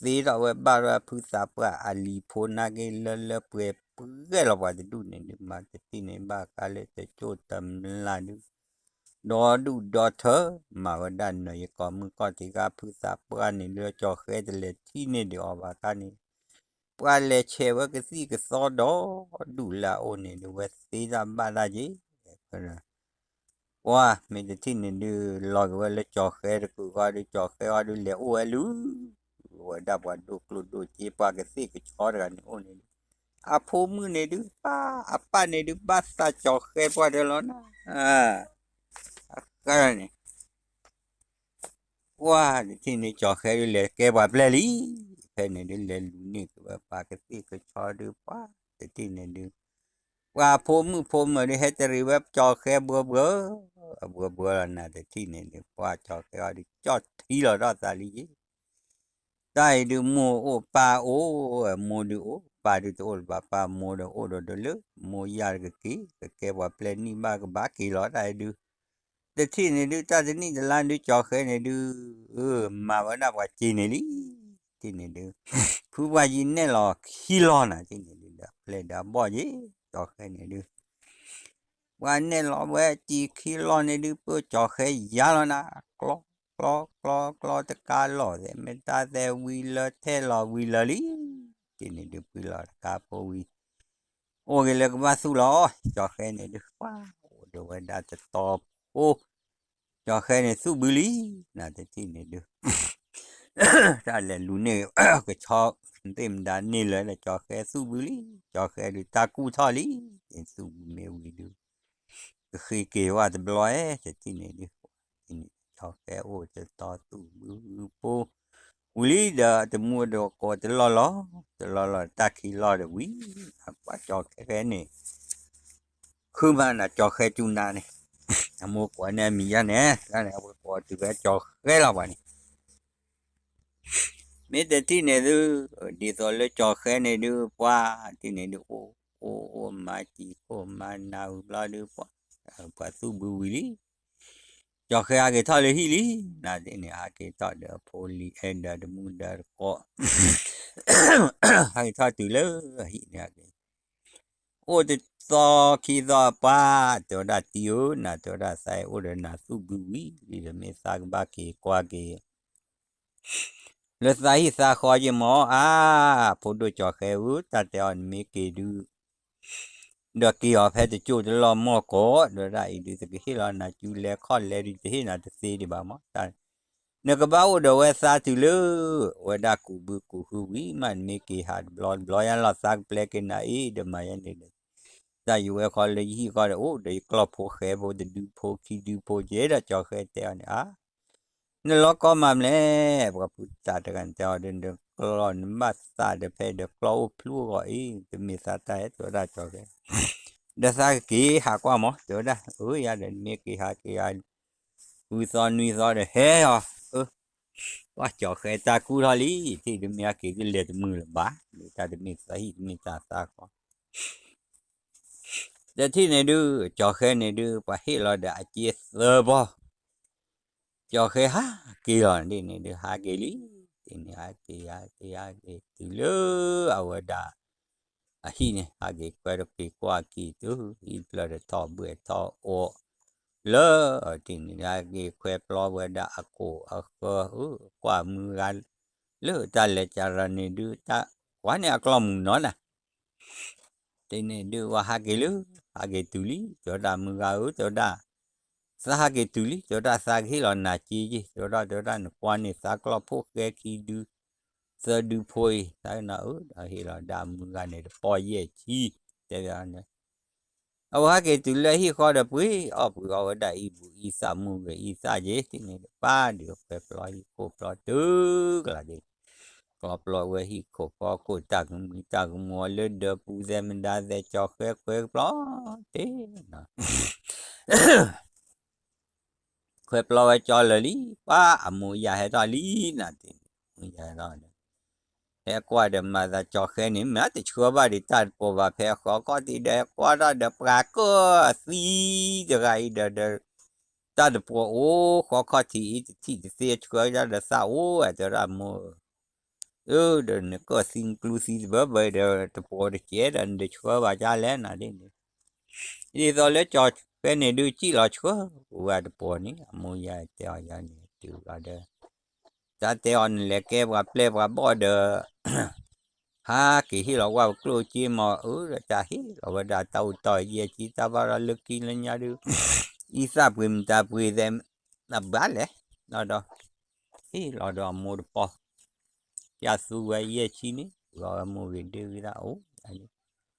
ထီၣ်ဝဲဘၣ်ဝဲဖုသးပှၢ်အလံၤဖိနာ်က့ လၢလၢပှဲၤပှဲၤလီၤပှၤတဒူၣ်န့ၣ်ဒုး မၤတထံၣ်န့ၣ် ဘၣ်ဃးလၢတကၠိၢ်တမျၢ်ဒုး ဒီဒူၣ်ဒီထၢ မၤဝဲဒၣ်နၢၤယကိာ်မုၢ်ကီၢ်ထံးခါ ဖုသးပှၢ်န့ၣ် လၢကၠီၤဃဲတလဲၤထံၣ်န့ၢ်ဒံးအီၤဘၣ်ခါန့ၣ် ပှၤလဲၤဆဲးဝဲကသံၣ်ကသီဒီဒူၣ်လၢအအိၣ်န့ၣ်ဒုး ဝဲသ့တၢ်ဘၣ်တၢ်က့ၤ ပှၤမ့ၢ်တထံၣ်န့ၣ်ဒုး လီၤက့ၤဝဲလၢကၠီၤဃဲတကုာ်ဃီဒုး ကၠီၤဃဲဃီဒုးလဲၤအိၣ်ဝဲလူၤ ဝဲဒၣ်ပှၤဒိၣ်ကျိၣ်ဒိၣ်စ့ ပှၤကသ့ၣ်ကဆီတဂၤန့ၣ်အိၣ်န့ၣ်ဒုး အဖိမုၣ်န့ၣ်ဒုး ပၢ်အပၢ်န့ၣ်ဒုး ဘၣ်သးကၠီၤဃဲပှၢ်တၢၢ်လီၤနၤ အဃၢန့ၣ် ပှၤတထံၣ်န့ၣ် ကၠီၤဃဲဒုးလဲၤကဲပှၤပျဲၢ်လံ ဖဲန့ၣ်ဒုးလဲၤလူၤန့ၢ်က့ၤဝဲပှၤကသ့ၣ်ကဆီဒုး ပှၤတထံၣ်န့ၣ်ဒုး ပှၤဖိမုၣ်ဖိမၢၤဒုး ဟဲတရံးဝဲကၠီၤဃဲဘှၢဘှၢ အဘှၢဘှၢလီၤနၤ တထံၣ်န့ၣ်ဒုး ပှၤကၠီၤဃဲအီၤဒုး ကၠီၣ်ထံလီၤဒီးသးလံယ့ၣ် တၢ်အံၤဒုး မိၢ်အိၣ်ပၢ်အိၣ် မိၢ်ဒုးအိၣ် ပၢ်ဒုးတအိၣ်လၢၤဘၣ် ပၢ်မိၢ်ဒီးအိၣ်ဒီးဒုးလၢ မိၢ်ယၢ်တက့ၤ ကကဲပှၤပျဲၢ်နံၣ်ဘၣ်ကဘၣ်က့ၤလီၤ တၢ်အံၤဒုး တထံၣ်န့ၣ်ဒုး တၢ်တနံၣ်တလါဒုး ကၠီၤဃဲန့ၣ်ဒုး မၤဝဲဒၣ်ပှၤစ့န့ၣ်လံ တထံၣ်န့ၣ်ဒုး ဖုပှၢ်ယံၤနဲၣ်လီၤခံလီၤနၤ တထံၣ်န့ၣ်ဒုး ဒီးပျဲၢ်ဒီးအဘီၣ်ယ့ၣ် ကၠီၤဃဲန့ၣ်ဒုး ပှၤနဲၣ်လီၤဝဲစ့ခံလီၤန့ၣ်ဒုး ပၢကၠီၤဃဲယါလီၤနၤ ကျီ ကျီ ကျီ ကျီ တကါလီၤသဲး မ့ၢ်တၢ်သဲးဝံၤလၢထဲလီၤဝံၤလၢာ်လံ တထံၣ်န့ၣ်ဒုး ပှံၤလီၤတကါဖိဝံၤ အိၣ်က့ၤလၢကဘၣ်သူၣ်လီၤ ကၠီၤဃဲန့ၣ်ဒုး ပှၤ အိၣ်ဒီးဝဲဒၣ်တတီ အိၣ်, ကၠီၤဃဲန့ၣ်သူၣ်ဘုလံ, နတထံၣ်န့ၣ်ဒုး တၢ်လဲၤလူၤန့ၢ် ကဆီသ့ၣ်မတၤန့ၢ်လၢာ်ဒီး ကၠီၤဃဲသူၣ်ဘုလံ, ကၠီၤဃဲဒုးတၢ်ကူၣ်ထီၣ်လံ, သူၣ်ဘုမ့ၢ်ဝံၤဒုး ကဃ့က့ၤဝဲတဘျီဧဲ တထံၣ်န့ၣ်ဒုး ကၠီၤဃဲအိၣ်တတီသူၣ်ဘုဖိ ဝံၤလံဒီးတမူတကိးတလီၢ်လီၢ်, တလီၢ်လီၢ်တၢ်ခံလီၢ်ဒီးဝံၤ, ပှၤကၠီၤဃဲန့ၣ် ခုမးနၤကၠီၤဃဲကၠူနၤန့ၣ်, အမိၢ်ကိးန့ၢ်အမံၤယါန့ၣ်, တၢ်န့ၣ်အဝဲကိးတုၤဝဲကၠီၤဃဲလီၤပှၤန့ၣ် မ့ၢ်တထံၣ်န့ၣ်ဒုး, ဒ်သိးလၢကၠီၤဃဲန့ၣ်ဒုး ပှၤတထံၣ်န့ၣ်ဒုး အိၣ်အိၣ်အိၣ်မၤစံာ်ခိၣ်မၤနၢ်ဝံၤဘျီဒုး ပှၤ ပှၤသူၣ်ဘုဝံၤလံ, ကၠီၤဃဲဟးက့ၤထီၣ်လၢဟံၣ်လံ, နတထံၣ်န့ၣ် ဟးက့ၤထီၣ်ဒီးဖိလံၤအဲၣ်ဒီးတမူဒီးတကိး ဟးက့ၤထီၣ်တုၤလၢအဟံၣ်န့ၣ် ဟးက့ၤ အိၣ်တသီခံသီပှၤ, တဲဝဲဒၣ်တံၤဧၢ, နတဲဝဲဒၣ်သးအံၤအိၣ်ဒီးနၤသူၣ်ဘုဝံၤလံဒီး မ့ၢ်သးကဘၣ်က့ၤကွၢ်က့ၤ လၢသးဟံၣ်သးဃီက့ၤမၢ်, အါ, ဖိဒိၣ်ကၠီၤဃဲဧၢ, တၢ်တဲအီၤနမ့ၢ်က့ၤဒုး ဒီးက့ၤအီၤဖဲတကၠိၢ်တလီၢ်မီၢ်ကိး, ဒီးဒၣ်အံၤဒုး တကဟ့ၣ်လီၤနၤကၠူလဲခီၣ်လဲဒုး တဟ့ၣ်နၤတသ့ဒံးဘၣ်မၢ်, နကဘၣ်အိၣ်ဒီးဝဲသးတုၤလၢ အဝဲဒၣ်ကူးဘုကူးဟုဝံၤမး နမ့ၢ်က့ၤဟးတဘျီတဘျီယါလီၤ သးကပျဲက့ၤနၤအံၤ ဒီးမၤယါန့ၣ်ဒီး တၢ်ယိၤဝဲဃီလၢယဟံၣ်ဃီဒီး အိၣ်ဒီးယကျီၢ်ဖိဃဲဖိတဒုဖိခံဒုဖိက့ၤဒီး ကၠီၤဃဲတဲအီၤန့ၣ် အါ နလီၤကီမးမလဲၣ်, ပှၤဖုသးတဂၤန့ၣ်တဲအီၤဒီး နကျီၢ်နဘၣ်သးဒီးဖဲဒီးကျီၢ်အိၣ်ဖျူၣ်အဂီၢ်အံၤ တမ့ၢ်သးတၢ်ဟဲတဲဝဲဒၣ်ကၠီၤဃဲ ဒီးသးကက့ၤဟးကွၢ်မၢ် တဲဝဲဒၣ်, အၢ ယၤဒီးနမ့ၢ်က့ၤဟးက့ၤယၤ ဝံသီနွံသီဒီးဟဲအီၤ, ပှၤကၠီၤဃဲတၢ်ကူၣ်ထီၣ်လံ, ထံၣ်ဒုးမ့ၢ်အက့ၤဒုးလဲၤတမုာ်လၢၤဘၣ်, မ့ၢ်တၢ်တမ့ၢ်သးဟံၣ်တမ့ၢ်တၢ်သးဃီ တထံၣ်န့ၣ်ဒုး ကၠီၤဃဲန့ၣ်ဒုး ပှၤဟ့ၣ်လီၤဒီးအစ့သၢဘီ, ကၠီၤဃဲဟးက့ၤလီၤဒ်န့ၣ်ဒုး ဟးက့ၤလံ, ဒ်န့ၣ်ဟးက့ၤ ဟးက့ၤ ဟးက့ၤတုၤလၢအဝဲဒၣ် အဟံၣ်န့ၣ် ဟးက့ၤခွဲးတက့ၤကွၢ်က့ၤတုၤ ဟံၣ်ဖျၢၣ်တထီၣ်ဘှဲၣ်ထီၣ်အီၤ လၢ ဒ်န့ၣ် ဟးက့ၤခွဲးပျီဝဲဒၣ်အကိာ်အဃၢၤ ကွၢ်မုၢ်ဂၤ လၢတၢ်လဲၤကရၤန့ၣ်ဒုး တၢ်ကွၢ်န့ၣ်အကျီၢ်မုၢ်နီၤနၤ တန့ၣ်ဒုးဝဲဟးက့ၤလၢ ဟးက့ၤတုၤလံ တဲဝဲဒၣ်မုၢ်ဂၤဧၢ တဲဝဲဒၣ်, သးဟးက့ၤတုၤလံ တဲဝဲဒၣ် သးကဟ့ၣ်လီၤနၤစ့က့ၤ တဲဝဲဒၣ် တဲဝဲဒၣ် နကွၢ်န့ၣ်သးကျီၢ်ဖိဃဲခံဒု သၢဒုဖိအံၤ သးကနၣ်ဧၢ ဒီးဟ့ၣ်လီၤဒၣ်မုၢ်ဂၤန့ၣ်တပီၢ်ယဲၢ်ဆံ တဲဝဲန့ၣ် အဝဲဟဲက့ၤတုၤလၢဟံၣ်ဃီဒီးပှ့ၤအီၣ်ပှ့ၤအီဝဲဒၣ်အံၤဘူၣ်အံသၣ်မူဂ့ၤအံသၣ်က့ၤ တန့ၣ်ဒုး ပၢ်ဒုးခွဲးပျီဟံၣ်ခိၣ်ပျီတုၤကလၤဒ့ ကျီပျီဝဲဟံၣ်ခိၣ်ဖီခိၣ်တၢ်ကမှံတၢ်ကမှီလၢဒၢးပူၤသဲးမဒါသဲးကၠီၤဃဲခွဲးပျီတ့ၢ်နီၤ ခွဲးပျီဝဲကၠီလၢာ်လံ ပှၤအမိၢ်ယၤဟဲထီၣ်လံနၤတ့ၢ် မိၢ်ယၤဟဲထီၣ်ဒီး ဟဲကွၢ်ဒီးမၤသးကၠီၤဃဲန့ၣ် မ့ၢ်တဆှၢဘၣ်ဒံးတၢ်တပီၤဘၣ်ဖဲအဃီခီၣ်ထံးဒီး ဟဲကွၢ်ထီၣ်ဒီးပှၤကၢၢ်သံတဂၤအံၤဒီး တၢ်တပီၤအိၣ်ဃီခီၣ်ထံးအံၤတထံၣ်တသ့ ဆှၢဒၣ်ဒီးသးအိၣ် တဲဝဲဒၣ်မိၢ်ဧၢ အၢ ဒီးနကၢၢ်သံနကျူသံတဘၢဘၢဒီး တပီၤတကဲဒီး နတဆှၢဘၣ်ကၠါလဲၣ်နၤဒ်န့ၣ် ဒ်သိးလၢကၠီၤဃဲန့ၣ်ဒုး စံၣ်လီၤဆှၢဝဲတပီၤန့ၣ် အမိၢ်ယၤတဲအီၤယၤန့ၣ် တုၤလီၤဒီး တၢ်တဲအီၤနလဲၤကဲပှၤပျဲၢ်ပှၤဘီၣ်ဒီး ဟးက့ၤဟ့ၣ်လီၤကွၢ်ပကျိၣ်က့မး အၢ ဒီးတၢ်ဟ့ၣ်လီၤဝဲဒၣ်တၢ်အိၣ်တီၢ်ယဲၢ်ဆံ တၢ်ဘၣ်ဒီးလၢခံလၢညါဒုး အံသၣ်ပှ့ၤမတၤပှ့ၤသဲး အဘၣ်လဲၣ် လီၤဒီး ဟ့ၣ်လီၤဒီးအမိၢ်တပီၤ ပျၢ်သူဝဲယဲၢ်ဆံန့ၣ် ပှၤဝဲမိၢ်ဂ့ၤဒ့ဝံသးအိၣ် အိၣ်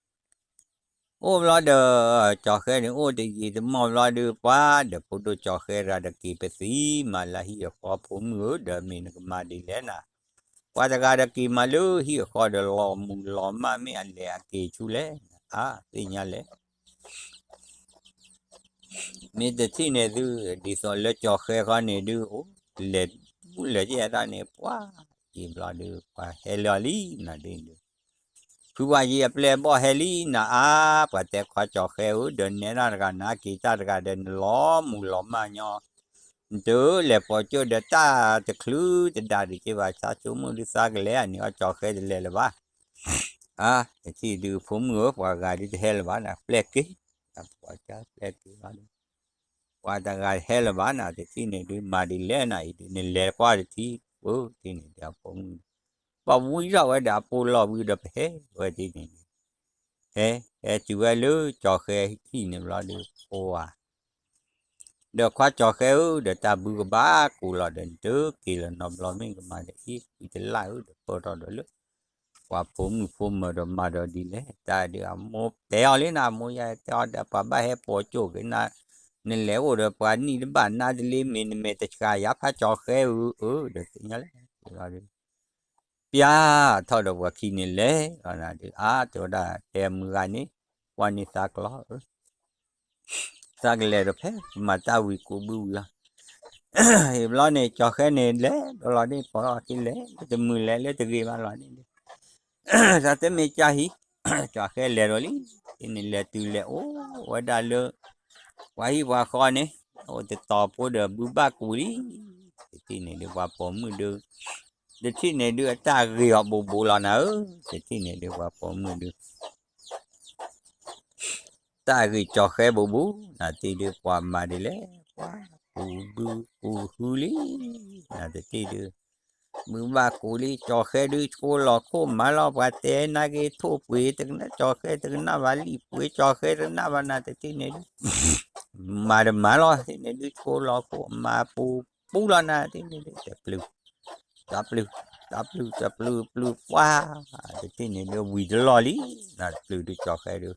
ဘျီဒီး ကၠီၤဃဲန့ၣ် အိၣ်တယံာ်တမီၢ်ဘျီဒုး ပှၤဒီးဖိဒိၣ်ကၠီၤဃဲတဂၤဒီးက့ၤပသံ မၤလၢဟံၣ်အဃီဖိမုၣ်ဧၢ ဒီးမ့ၢ်နကမၤဒ်လဲၣ်နၤ ပှၤတဂၤဒီးက့ၤမၤလၢဟံၣ်အဃီဒီး လီၤမုၢ်လီၤမၢ်မ့ၢ်အလဲၤအက့ၤဆူလဲၣ် အါ သ့ၣ်ညါလဲၣ် မ့ၢ်တထံၣ်န့ၣ်သု ဒ်သိးလၢကၠီၤဃဲခီန့ၣ်ဒုး အိၣ်လဲၤမူလဲၤယဲၢ်တၢ်န့ၣ် ပှၤက့ၤဘျီဒုး ပှၤဟဲလၢအီၤလံနၤဒ်န့ၣ်ဒုး ဖုပှၤယံၤအပျဲၢ်အဘီၣ်ဟဲလံနၤအါ ပှၤတဲခွါကၠီၤဃဲဧၢ ဒီးနဲဒၣ်တဂၤနၤက့ၤတၢ်တဂၤဒီး နလီၤမူလီၤမၢ်ညီ နတလဲၤပိာ်ကၠိၣ်ဒီးတၢ်တချုးတဒါဒံးက့ၤဘၣ် ဆါဆိကမိၣ်ဒုးသးကလဲၤန့ၣ် အီၣ်ကၠီၤဃဲတလဲၤလၢၤဘၣ် အါ တထံၣ်ဒုးဖိမုၣ်ဧၢ ပှၤဂၤဒုးတဟဲလၢၤဘၣ်နၤ ပျဲၢ်က့ၤ ပှၤကၢ်ပျဲၢ်က့ၤလီၤဒုး ပှၤတဂၤဟဲလၢၤဘၣ်နၤ တထံၣ်န့ၣ်ဒုး မၤဒ်လဲၣ်နၤအံၤဒုး နလဲၤကွၢ်တထံၣ် ပှၤတထံၣ်န့ၣ်ဒီးဖိမုၣ် ပှၤဝံထီၣ်ဝဲဒီးအပိၢ်လီၢ်ဝံဒီးပဟဲဝဲတထံၣ်န့ၣ်ဒုး ဟဲ ဟဲတုၤဝဲလၢကၠီၤဃဲဟံၣ်န့ၣ်ဘျီဒုး ပှၤ ဒီးခွါကၠီၤဃဲဧၢ, ဒီးတၢ်ဘုကဘၣ်ကူးလီၤဒီး နတက့ၤလၢၤနီတဘျီ မ့ၢ်ကမၤဒီးအ့ၣ်ကွံာ်တလၣ်ဧၢ, ဒီးပၢၢ်ထီၣ်ဒီးလၢ ပှၤဖိမုၣ်ဖိမၢၤဒီးမၤဒီးဒ်လဲၣ်, တၢ်ဒုးအမိၢ်တဲအီၤလံနၤ, အမိၢ်ယတဲအီၤဒီး ပှၤဘၣ်ဟဲပိာ်ကၠိၣ်က့ၤနၤ, နလဲၤအိၣ်ဒီးပှၤနံၣ်တဘၣ်နါတလ့ မ့ၢ်နမဲာ်တဆှးယါ ဖးကၠီၤဃဲဧၢ, အၢ ဒီးသ့ၣ်ညါလဲၣ်, ပျၢ်ထီၣ်ဒီးပှၤခံန့ၣ်လဲၤလီၤနၤဒုး, အါ တဲဝဲဒၣ် တဲမုၢ်ဂၤန့ၣ် ကွၢ်န့ၢ်သးကျီဧၢ သးကလဲၤဒီးဖဲကမၤတၢ်ဝံၤကိးဘုဝံၤလီၤ. ဟံၣ်ဘျီန့ၣ် ကၠီၤဃဲန့ၣ်လဲၤဒီးလီၤန့ၣ် ပိာ်ထီၣ်က့ၤလဲၤ လၢတမုာ်လဲၤလၢတဂ့ၤဘၣ်လီၤန့ၣ်ဒုး, တၢ်တမ့ၢ်ကၢ်ဟံၣ်, ကၠီၤဃဲလဲၤဒီးလံ, တထံၣ်န့ၣ်လဲၤတုၤလဲၤအိၣ်ဝဲဒၣ်လၢ ပှၤဟံၣ်ပှၤဃီန့ၣ်, အိၣ်တတီၤဖိဒီးဘုဘၣ်ကူးလံ, တထံၣ်န့ၣ်ဒုး ပှၤပိာ်မုၣ်ဒုး, တထံၣ်န့ၣ်ဒုး အတၢ်ဂ့ၤအီၤဘူးဘူးလီၤနၤဧၢ, တထံၣ်န့ၣ်ဒုး ပှၤပိာ်မုၣ်ဒုး တၢ်ဂ့ၤကၠီၤဃဲဘူးဘူး, နတထံၣ်ဒုး ပှၤမၤဒ်လဲၣ်, ပှၤကူးဘုကူးဟုလံ, နတထံၣ်ဒုး, မုၢ်ဘၣ်ကူးလံ ကၠီၤဃဲဒုး ဆိလီၤခိၣ်မၤလီၤ ပှၤတဲနာ်က့ၤထိၣ်ပှ့ၤတကနၣ် ကၠီၤဃဲတကနၣ်ဘၣ် လံၣ်ပှ့ၤကၠီၤဃဲတကနၣ်ဘၣ် နတထံၣ်န့ၣ်ဒုး မၤတမၤလီၤ တထံၣ်န့ၣ်ဒုး ဆိလီၤခိၣ်မၤပူၤပူၤလီၤ နတထံၣ်န့ၣ်ဒုး တပျုၢ် တပျုၢ် တပျုၢ် တပျုၢ် ပျုၢ်ပှၢ် တထံၣ်န့ၣ်ဒုး ဝံၤတလီၢ်လံ, နတပျုၢ်ဒုး ကၠီၤဃဲဒုး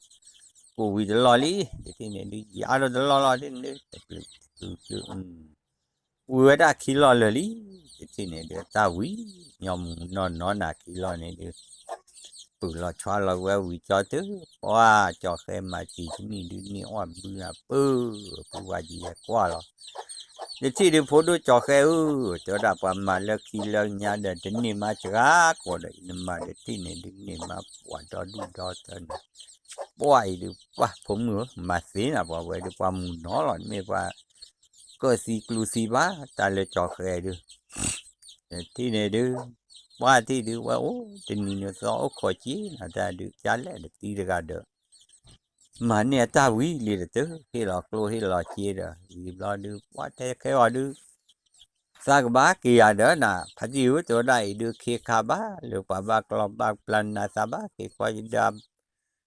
ကိးဝံၤတလီၢ်လံ, တထံၣ်န့ၣ်ဒုး ယါဒီးတလီၢ်လီၤ တထံၣ်န့ၣ်ဒုး တပျုၢ် တပျုၢ် ပျုၢ် ဝံၤဝဲဒၣ်ခံလီၢ်လၢာ်လံ, တထံၣ်န့ၣ်ဒုး တၢ်ဝံၤ ညီမူနီၢ်နီၢ်နၤခံလီၢ်န့ၣ်ဒုး ပုၢ်လီၤဆွါလီၤဝဲဝံၤကၠီတုၤ ပှၤကၠီၤဃဲမၤစံၤတနံၣ်ဒုး န့ၢ်အီၣ်ဘုနၤပၢၢ် ဖုဝါယံၤယဲကွၢ်လီၤ, တထံၣ်ဒုး ဖိဒိၣ်ကၠီၤဃဲဧၢ, တဲဝဲဒၣ်ပှၤမၤလၢခံလၢညါဒီး တန့ၢ်မါစှၤကိးဒီး နမၤတထံၣ်န့ၣ်ဒုး န့ၢ်မါပှၢ်ဒီဒူၣ်ဒီထၢန့ၣ်, ပှၤအံၤဒုး ပှၤဖိမုၣ်ဧၢ မၤသ့နၤ ပှၤဝဲဒုး ပှၤမုၢ်နီၢ်လီၤ တမ့ၢ်ပှၤ ကၢၣ်သံကျူသံဘၣ် တၢ်လၢကၠီၤဃဲဒုး ထံၣ်န့ၣ်ဒုး ပှၤထံၣ်ဒုး ဝဲအိၣ်တနံၤန့ၣ်သီအိၣ်ခိးက့ၤ နတၢ်ဒုး ကလဲၣ်တသံတဂၤဒီး မၤန့ၢ်အတၢ်ဝံၤလံတတုၤ ဟ့ၣ်လီၤကျိဟ့ၣ်လီၤစ့ဒီး ဝံၤဘျီဒုး ပှၤတဲခဲအီၤဒုး သးကဘၣ်က့ၤယၤဒီးနၤ ဖါတံၢ်ဧၢ တဲဝဲဒၣ်အံၤဒုး ခ့ခါဘၣ်လၢပှၤဘၣ်ကျီၢ်ဘၣ်ပျၢ်နၤသးဘၣ်က့ၤကွၢ်ယဒီး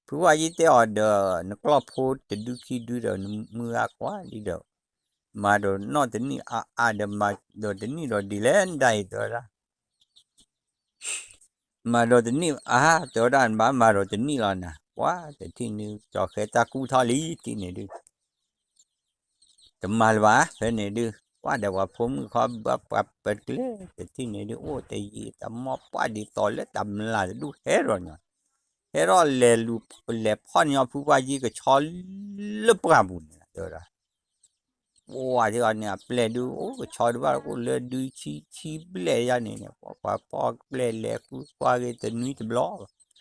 ဖုဝါယံၤတဲအီၤဒီး နကျီၢ်ဖိတဒုခံဒုဒီး နမုၢ်ဂၤကွၢ်လံဒီး မၤဒီးနီၢ်တနံၣ်အါအါဒီး မၤဒီးတနံၣ်ဒီးဒ်လဲၣ်နဒၣ်အံၤတဲဝဲဒၣ် မၤဒီးတနံၣ်အါ တဲဝဲဒၣ် နဘၣ်မၤဒီးတနံၣ်လီၤနၤ ပှၤတထံၣ်န့ၣ် ကၠီၤဃဲတၢ်ကူၣ်ထီၣ်လံ တထံၣ်န့ၣ်ဒုး တမၤလၢၤဘၣ် ဖဲန့ၣ်ဒုး ပှၤဒီးပှၤဖိမုၣ်ခီဘၣ်ပှၤပကျဲ တထံၣ်န့ၣ်ဒုး အိၣ်တယံာ်တမီၢ် ပှၤဒ်သိးလၢတမျၢ်တဒူၣ်ဟဲဒီးညီ ဟဲထီၣ်လဲၤလူၤ လဲၤဖီၣ်ညီဖုပှၢ်ယံၤကဆီလၢပှၢ်ပူၤန့ၣ် တဲဝဲဒၣ် ပှၤထံၣ်အီၤန့ၣ် အပျဲၢ်ဒုး အိၣ်ကဆီဒုးဘၣ် အိၣ်လၢဒုဆံဆံဘျဲၣ်ယါန့ၣ်န့ၣ် ပှၤပှၤပီၣ်ပျဲၢ်လဲၤဃုကွၢ်က့ၤတနွံတ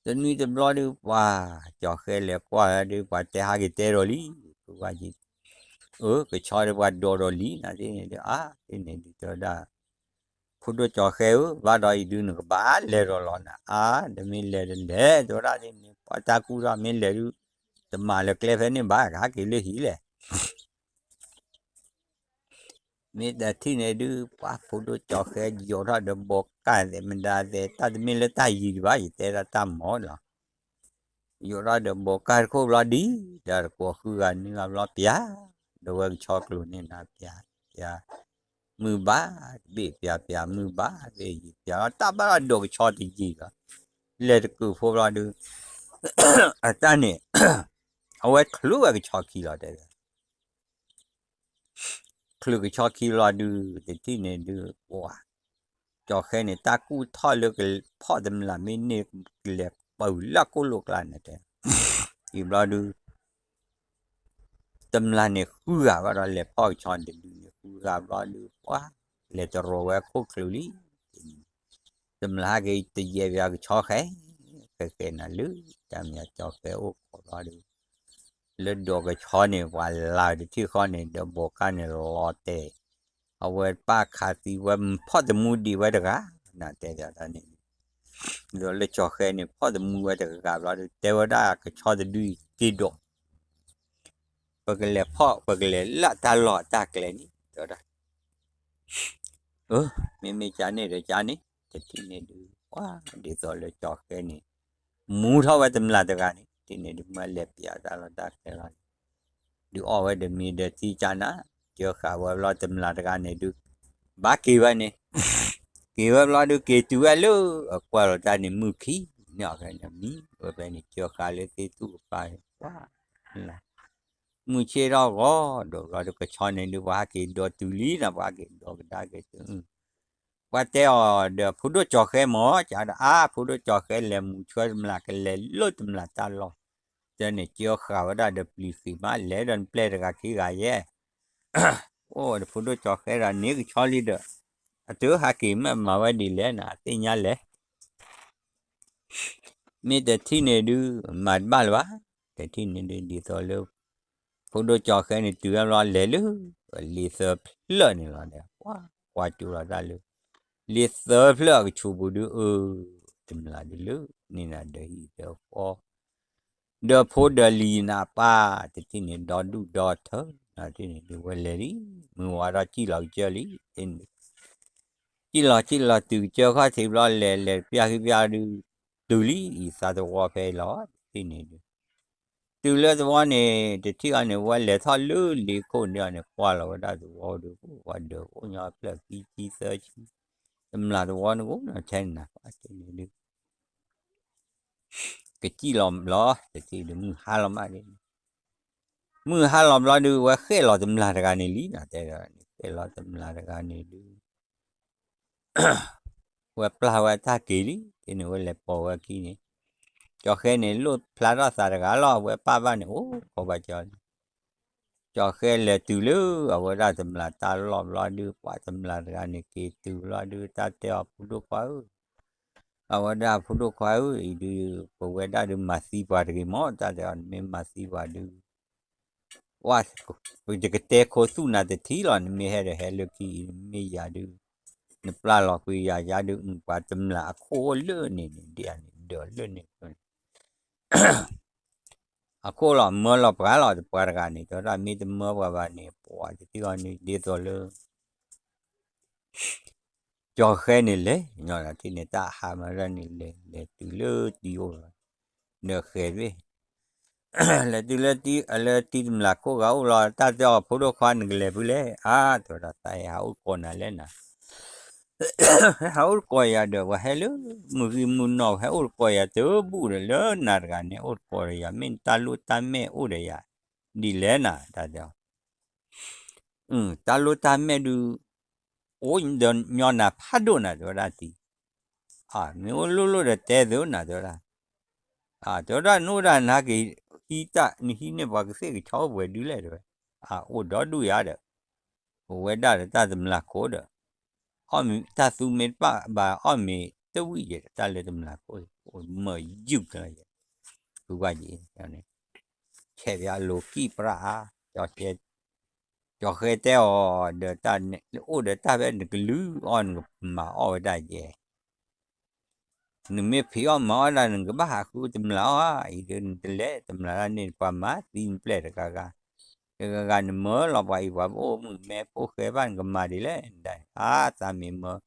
ဘျီ တနွံတဘျီဒုး ပှၤကၠီၤဃဲလဲၤကွၢ်ဒုး ပှၤတဲဟးက့ၤတဲဒီးလံ ဖုပှၢ်ယံၤ အၢ ကဆီဒုးပှၤဒိးဒီးလံ နၤသ့ၣ်န့ၣ်ဒုး အါ သ့ၣ်န့ၣ်ဒုးတဲဝဲဒၣ် ဖိဒိၣ်ကၠီၤဃဲဧၢ ဘၣ်ဒီးအံၤဒုး နကဘၣ်လဲၤဒီးလီၤနၤ အါ တမ့ၢ်လဲၤဒီးလဲၤ တဲဝဲဒၣ်သ့ၣ်န့ၣ် ပှၤတၢ်ကူၣ်ထီၣ်မ့ၢ်လဲၤဒုး တမၤလၢကျဲဖဲန့ၣ်ဘၣ် ကဟးက့ၤလၢဟံၣ်လဲၣ် မ့ၢ်တထံၣ်န့ၣ်ဒုး ပှၤဖိဒိၣ်ကၠီၤဃဲ ယိးထီၣ်ဒီးဘိးကၢ်သဲးမဒါသဲး တၢ်တမ့ၢ်လၢတၢ်ယံၤဒံးဘၣ် ယတဲဒၣ်တၢ်မီၤလီၤ ယိးထီၣ်ဒီးဘိးကၢ်တခိၣ်ဘျီဒံး ဒီးတကိးဃုဂၤနွံဂၤဘျီပျၢ် ဒီးဝဲကဆီကျိၤန့ၣ်နၤပျၢ် ပျၢ် မုၢ်ဘၣ်တဘ့ၣ် ပျၢ်ပျၢ် မုၢ်ဘၣ်တဘ့ၣ်ယံၤ ပျၢ်လီၤ တၢ်ဘၣ်ဒီးဒိးကဆီတယံၤလီၤ လဲၤတကုးဖိဘျီဒုး အတၢ်န့ၣ် အဝဲချုးဝဲကဆီခံလီၤတဲဝဲ ချုးကဆီခံလီၤဒုး တထံၣ်န့ၣ်ဒုး ပှၤ ကၠီၤဃဲန့ၣ် တၢ်ကူၣ်ထီၣ်လၢကဖီၣ်တမျၢ်မ့ၢ်န့ၢ် ကလဲၤပၢၢ်လၢကိၣ်လိာ်ကျါန့ၣ်တဲ အံၤဘျီဒုး တမျၢ်န့ၣ်ဃုဂၤဘၣ်ဒီး လဲၤဖီၣ်ကဆီတဒုန့ၣ် ဃုဂၤဘျီဒုး ပှၤ လဲၤတရီၤဝဲခိၣ်ချုးလံ တမျၢ်ဟဲက့ၤတယဲၢ်ပၠးကဆီဃဲ ဃဲဃဲနၤလၢ တၢ်မၤကၠီၤဃဲအိၣ်ခိးဘျီဒုး လၢဒိးကဆီန့ၣ် ပှၤလၢ်တထံၣ်ဃီန့ၣ် ဒီးဘိးကၢ်န့ၣ်လီၤတဲာ် အဝဲပၢ်ခးသံဝဲ ဖီၣ်သမူဒံးဝဲတဂၤ နတဲဒ်န့ၣ် ဒီးလၢကၠီၤဃဲန့ၣ် ဖီၣ်သမူဝဲတဂၤဘျီဒုး တဲဝဲဒၣ်ကဆီတဒုအံၤက့ၤဒိး ပကလဲၤဖီၣ် ပကလဲၤလၢတၢ်လီၢ်တၢ်ကျဲန့ၣ် တဲဝဲဒၣ် အၢ မ့မ့ၢ်ကန့ၣ်ဒီးကန့ၣ် တထံၣ်န့ၣ်ဒုး ပှၤဒ်သိးလၢကၠီၤဃဲန့ၣ် မူထီၣ်ဝဲတမျၢ်တဂၤန့ၣ် တထံၣ်န့ၣ်ဒုး မ့ၢ်လဲၤပျးတၢ်လီၢ်တၢ်ကျဲလီၤန့ၣ် ဒုးအီၣ်ဝဲဒီးမ့ၤဒီးထံကနၤ, ကၢဃာ်ဝဲဘျီတမျၢ်တဂၤန့ၣ်ဒုး ဘၣ်က့ၤဝဲန့ၣ်, က့ၤဝဲဘျီဒုးက့ၤတုၤဝဲလၢ အကွၢ်လီၤတၢ်န့ၣ် မုၢ်ခံန့ၣ်အီၤဖဲန့ၣ် မံဝဲဖဲန့ၣ် ကၢဃာ်လၢသ့ၣ်သူၣ်ကပၤ ပှၤ မုၢ်ဆ့ၣ်ထီၣ်ဂီၤဒီးဘျီဒုးကဆီန့ၣ်ဒုး ပှၤဟဲက့ၤဒိးတုၤလံနီၤ, ပှၤဟဲက့ၤဒိးကဒါက့ၤတုၤ ပှၤတဲအီၤဒီး ဖိဒိၣ်ကၠီၤဃဲမ့ၢ် ကဒီးအါ ဖိဒိၣ်ကၠီၤဃဲလဲၤမူဆွဲတမျၢ် ကလဲၤလၢတမျၢ်တၢ်လီၢ်, တဲန့ၣ် ကၢဃာ်ဝဲဒၣ်ဒီးပျံၤဃံးမး လဲၤဒီးနပျဲၢ်တဂၤခံဂၤယဲၢ်, အိၣ်ဒီးဖိဒိၣ်ကၠီၤဃဲဒီးန့ၣ်ကဆီလံဒီး, အတဟးက့ၤမ့ၢ်မၤဝဲဒ်လဲၣ်နၤ အသ့ၣ်ညါလဲၣ် မ့ၢ်တထံၣ်န့ၣ်ဒုး မၤတဘၣ်လၢၤဘၣ်, တထံၣ်န့ၣ်ဒုး ဒ်သိးလၢ ဖိဒိၣ်ကၠီၤဃဲန့ၣ်တုၤဝဲဘျီလဲၤလၢ လံာ်သၢဖျၢၣ်န့ၣ်လီၤဒီး ပှၤကွၢ်ကၠိလီၤတၢ်လၢ လံာ်သၢဖျၢၣ်အကဆူးပူၤဒုး အၢ တမျၢ်ဒုးလၢ န့ၢ်နၤဒီးဟံၣ်ဒီးဃီ ဒီးဖိဒီးလံၤနၤပၢ် တထံၣ်န့ၣ်ဒီဒူၣ်ဒီထၢ နထံၣ်န့ၣ်ဒုးဝဲလဲၤလံ, မုၢ်ဝါထီၣ်စံၣ်လီၤကစၢၢ်လံ, စံၣ်လီၤစံၣ်လီၤတုၤကစၢၢ်ခီၣ်ထံးဘျီလဲၤလဲၤပျၢ်ခံပျၢ်ဒုး တုၤလံအံၤသးသဝီဖဲအံၤလီၤ တထံၣ်န့ၣ်ဒုး တုၤလၢသဝီန့ၣ် တထံၣ်အီၤန့ၣ် ဝဲလဲၤထီၣ်လၢလ့ခိၣ်န့ၣ်အီၤန့ၣ် ကွၢ်လီၤဝဲဒၣ်သဝီဒုး ပှၤဒၢးအိၣ်ညီဖျၢၣ်ခံဆံသၢဆံ, တမျၢ်သဝီန့ၣ်အိၣ်နီၤထဲန့ၣ်နၤ ပှၤတဲန့ၣ်ဒုး ကစံၣ်လီၤဘျီ တထံၣ်ဒုး မုၢ်ဟါလီၤမးဒ်န့ၣ်, မုၢ်ဟါလီၤဘျီဒုး ဝဲဃဲၣ်လီၤတမျၢ်တဂၤန့ၣ်လံနီၤ တဲဒီးန့ၣ် ဃဲၣ်လီၤတမျၢ်တဂၤန့ၣ်ဒုး ဝဲပျၢ်ဝဲတၢ်က့ၤလံ တဲန့ၣ်ဝဲလဲၤပိာ်ဝဲခံန့ၣ်, ကၠီၤဃဲန့ၣ်လိၣ်ဖျါထီၣ်သးတဂၤလီၤ အဝဲပၢ်ဘၣ်န့ၣ် အိၣ်ခိးဘၣ်ကၠီၤန့ၣ်, ကၠီၤဃဲလဲၤတုၤလၢအဝဲဒၣ်တမျၢ်တၢ်လီၢ်ဘျီဒုး ပှၤတမျၢ်တဂၤန့ၣ်က့ၤတုၤဘျီဒုး တၢ်တဲအီၤဖိဒိၣ်ခွါဧၢ အဝဲဒၣ်ဖိဒိၣ်ခွါဧၢ အံၤဒုး ပဝဲဒၣ်ဒုးမၤသံပှၤတဂ့ၤမး တၢ်တဲအီၤ နမ့ၢ်မၤသံပှၤဒုး ပှၤ ယကတဲခိသူၣ်နၤတထံၣ်လီၤ နမ့ၢ်ဟဲဒီးဟဲလၢခံအံၤ နမ့ၢ်ယၤဒုး နပျၢ်လီၤကွံာ်ယၤယၤဒုး ပှၤတမျၢ်အခိၣ်အိၣ်လၢန့ၣ်န့ၣ် ဒ်အန့ၣ် ဒၢးလၢန့ၣ် အခိၣ်လီၤမၢလီၤပှၤလီၤ ပှၤတဂၤန့ၣ် တဲဝဲဒၣ်မ့ၢ်တမၢပှၤဘၣ်န့ၣ် ပှၤတထံၣ်အီၤန့ၣ် ဒ်သိးလၢ ကၠီၤဃဲန့ၣ်လဲၤ ညီနုၢ်ထံၣ်န့ၣ် တၢ်ဟးမၤဒၣ်န့ၣ်လဲၤ လဲၤတုၤလၢတံၤအိၣ်လီၤ နဃဲၤတဘ့ၣ် လဲၤတုၤလၢတံၤ လၢတံၤတမျၢ်ခိၣ်ဂၤအိၣ်လီၤ တၢ်တဲအီၤဖိဒိၣ်ခွါ နကလဲၤဖုလဲၣ် အါ တဲဝဲဒၣ် သးဟဲဟးအိၣ်တကိးနၤလဲၣ်နၤ ဟဲဟးအိၣ်တကိးယၤဒီး ပှၤဟဲလၢ မုၢ်ဂံၢ်မုၢ်နီၢ် ဟဲအိၣ်တကိးယၤတဘူၣ်ဒီး လၢနၤတဂၤန့ၣ် အိၣ်တကိးဒီးယၤ မ့ၢ်နတၢ်လိၣ်တၢ်မဲာ်အိၣ်ဒီးယၤ ဒ်လဲၣ်နၤ တၢ်တဲအီၤ တၢ်လိၣ်တၢ်မဲာ်ဒုး အိၣ်ဒီးညီနၤဖးဒိၣ်နၤ တဲဝဲဒၣ်တံၤ မ့ၢ်အိၣ်လိၣ်လိၣ်ဒီးတဲသုနၤ တဲဝဲဒၣ် တဲဝဲဒၣ် နအိၣ်ဒၣ်နဟးက့ၤဟံးတၢ် နဟံးန့ၢ်ပှၤကသ့ၣ်ကဆီအိၣ်ပှဲၤဒုလဲၣ် တဲဝဲ အအိၣ်ဒီဒူၣ်ယၤဒီး ပဝဲဒၣ်ဒီးတၢ်တမျၢ်ခိၣ်ဒီး အီၣ်မ့ၤတၢ်သူမ့ၢ်တဘၣ်ဘၣ် အီၣ်မ့ၤတဝံၣ်ယဲၢ် တၢ်လၢတမျၢ်ခိၣ် အိၣ်မၢယုၢ်လီၤယဲၢ် ဖုဘၣ်ယဲၢ် ဆဲးပၠးလိၤကံၣ်ပြၣ်အါ ကၠီၤဃဲတဲအီၤဒီးတၢ်န့ၣ် အိၣ်ဒီးတၢ်ဖဲနကလုၢ်အီၣ် နကမၤအီၣ်ဝဲဒၣ်ယဲၢ် နမ့ၢ်ဖံးအီၣ်မၤအီၣ်ဒၣ် နကဘၣ်ဟးဃုတမျၢ်အီၣ်ဧါ အံၤဒုးနတလဲၤတမျၢ်ဒၣ်န့ၣ် ပှၤမၤသံနပျဲၢ်တဂၤဂၤ တဂၤဂၤနမၢလီၤပှၤအံၤ ပှၤပအိၣ်မုာ်မဲဖိဃဲဘၣ် နကမၤဒ်လဲၣ် နဒၣ် အါ သးမ့ၢ်မၢ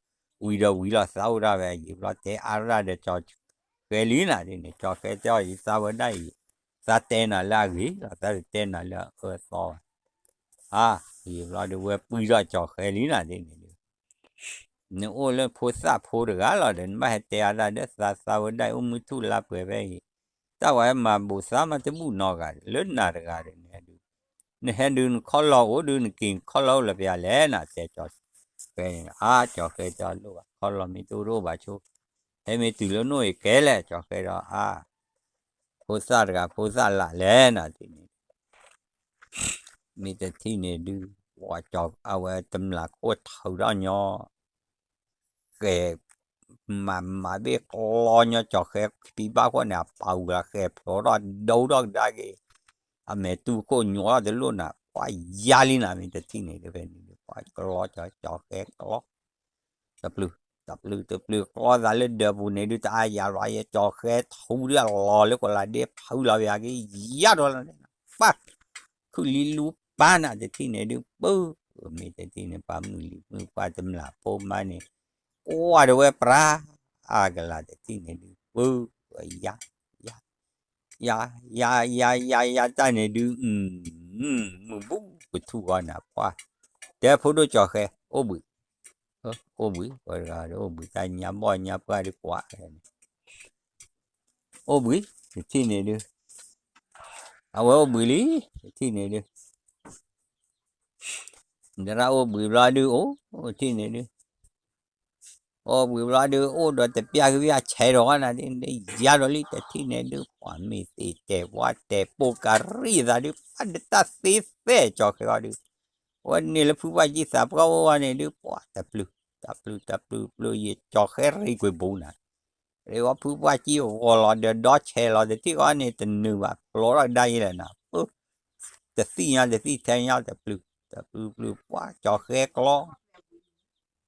ဝံၤဒီးဝံၤလီၤ သးအိၣ်ဒၣ်ဝဲအယံာ်ဘျီ တဲအါဒၣ်ဒီးကၠီၤဃဲလံနၤဒ်န့ၣ် ကၠီၤဃဲတဲအီၤ ယသးဝဲဒၣ်အံၤ သးတဲနၤလၢအဂ့ၤလီၤ သးတတဲနၤလၢအအၢအသီဘၣ် အါ ယံာ်ဘျီဒုးဝဲပှံၢ်ထီၣ်ကၠီၤဃဲလံနၤဒ်န့ၣ်ဒုး နအိၣ်လၢဖိသၣ်ဖိတဂၤလီၤဒီး နဘၣ်ဟဲတဲအါဒၣ်ဒီးသး သးဝဲဒၣ်အံၤ အိၣ်မုာ်ထူၣ်လါပှဲၤဖဲအံၤ တၢ်ဝဲမၤဘူးသးမးတဘူၣ်နီတဂၤ လၢနၤတဂၤဒီး နဟဲဒုး နဟဲဒုး နခီၣ်လီၢ်အိၣ်ဒုး နက့ၤနခီၣ်လီၢ်အိၣ်လၢပယၤလဲၣ်နၤ တဲကၠီၤဃဲန့ၣ် အါ ကၠီၤဃဲတဲအီၤလိၣ်ဘၣ် ခီၣ်လီၢ်မ့ၢ်တအိၣ်တအိၣ်ဘၣ်ဆိ ဟဲမ့ၢ်တုၤလၢနအိၣ်အံၤကဲလဲၣ် ကၠီၤဃဲဒီး အါ ဖိသၣ်တဂၤ ဖိသၣ်လၢ်လဲၣ်နၤဒ်န့ၣ် မ့ၢ်တထံၣ်န့ၣ်ဒုး ပှၤကၠီၤ အဝဲတမျၢ်ခိၣ်ထုးထီၣ်ညီ ဃဲၤ မၤမၤဘ့ၣ်ကျီညီ ကၠီၤဃဲဖံဘၣ်ဃီန့ၣ် အပာ်ဝံၤလီၤ ဃဲၤဖျိးထီၣ်ဒိထီၣ်ကဒါက့ၤ အမဲာ်တူၢ်ခိၣ်ညီထီၣ်တလိၣ်နၤ ပှၤယါလံနၤ မ့ၢ်တထံၣ်န့ၣ်ဒုး ဖဲန့ၣ်ဒုး ပှၤကျီကၠီၤ ကၠီၤဃဲကျီ တပျုာ် တပျုာ် တပျုာ်ကျီသးလၢဒၢးပူၤန့ၣ်ဒုး တအါယၤလီၤယဲ ကၠီၤဃဲထူဒုးအလီၤလၢကီးလးဒ့ဖုလီၤပယၤက့ၤ ယါဒီးလီၤန့ၣ် ပၢ် ခုၣ်လံလူပၢ်နၤ တထံၣ်န့ၣ်ဒုး ပၢ် မ့ၢ်တထံၣ်န့ၣ် ပှၤမုၢ်လံၤမုၢ်ပှၢ်တမျၢ်ဖိမးန့ၣ် ကွၢ်တဝဲပြၤ အါကလၤ တထံၣ်န့ၣ်ဒုး ပၢ် ယါ ယါ ယါ ယါ ယါ ယါ ယါ တၢ်န့ၣ်ဒုး အ မုၢ်ဘူကထူၣ်ဃီန့ၣ် ပှၤ တဲဖိဒိၣ်ကၠီၤဃဲ အိၣ်ဘှံး, အိၣ်ဘှံး ပှၤတဂၤဒီး အိၣ်ဘှံးတၢ်ညါဘီၣ်ညါပှၢ်ဒုးကွၢ် အိၣ်ဘှံး တထံၣ်န့ၣ်ဒုး အဝဲအိၣ်ဘှံးလံ တထံၣ်န့ၣ်ဒုး တရၣ်အိၣ်ဘှံးဘျီဒုး အိၣ် တထံၣ်န့ၣ်ဒုး အိၣ်ဘှံးဘျီဒုး အိၣ်ဒီးတပျၢ်ကပျၢ်ဆဲးဒီးနၤဒုး ယါဒီးလံ တထံၣ်န့ၣ်ဒုး ပှၤမ့ၢ်သ့ၣ်တဲာ်ပှၤတဲာ်ပိာ်ကရံၣ်သးဒုး ပှၤဒုးတၢ်သ့သဲကၠီၤဃဲအီၤဒုး အဝဲန့ၣ်လၢဖုပှၢ်ကံသးပှၢ်အိၣ်ဝဲန့ၣ်ဒုး ပှၤတပျုာ် တပျုာ် တပျုာ် ပျုာ် ယကၠီၤဃဲရံၣ်ကွံာ်ဘူးနၤ ရ့ဝဲဖုပှၢ်ကံဂီၤလီၤဒီးဒီဆဲးလီၤ တထံၣ်ဃီန့ၣ် တနုာ်ဘၣ် ပျီထီၣ်ကဒါယဲလဲၣ်နၤ တသံၣ်ညါတသံၣ်ထဲညါ တပျုာ် တပျုာ် ပျုာ် ပှၤကၠီၤဃဲကျီ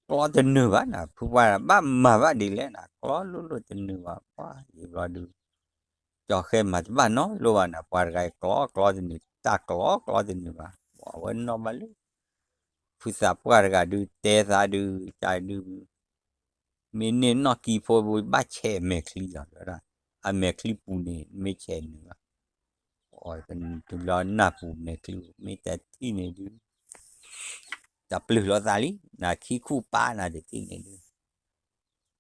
ကျီတနုာ်ဘၣ်နၤ ဖုပှၢ်ဘၣ်မၤဘၣ်ဒ်လဲၣ်နၤ ကျီလိၣ်လိၣ်တနုာ်ဘၣ် ပှၤယံာ်ဘျီဒုး ကၠီၤဃဲမၤတဘၣ်နီတဘျီဘၣ်နၤ ပှၤတဂၤအံၤကျီ ကျီတနုာ် တၢ်ကျီ ကျီတနုာ်ဘၣ် ပှၤဝဲနီၣ်ဘၣ်လၢ ဖုသးပှၢ်တဂၤဒုး တဲသးဒုး တၢ်ဒုး မ့ၢ်န့ၢ်နီၢ်ကံဖိဘၣ်ဆဲးအမဲာ်ချံလီၤ တဲဝဲဒၣ် အမဲာ်ချံပူၤန့ၣ် မ့ၢ်ဆဲးနုာ်ဘၣ် အီၤတဘျီနၢ်ပူၤမဲာ်ချံပူၤ မ့ၢ်တထံၣ်န့ၣ်ဒုး တပျုာ်လိာ်သးလံ နၤခံခူၣ်ပာ်နၤတထံၣ်န့ၣ်ဒုး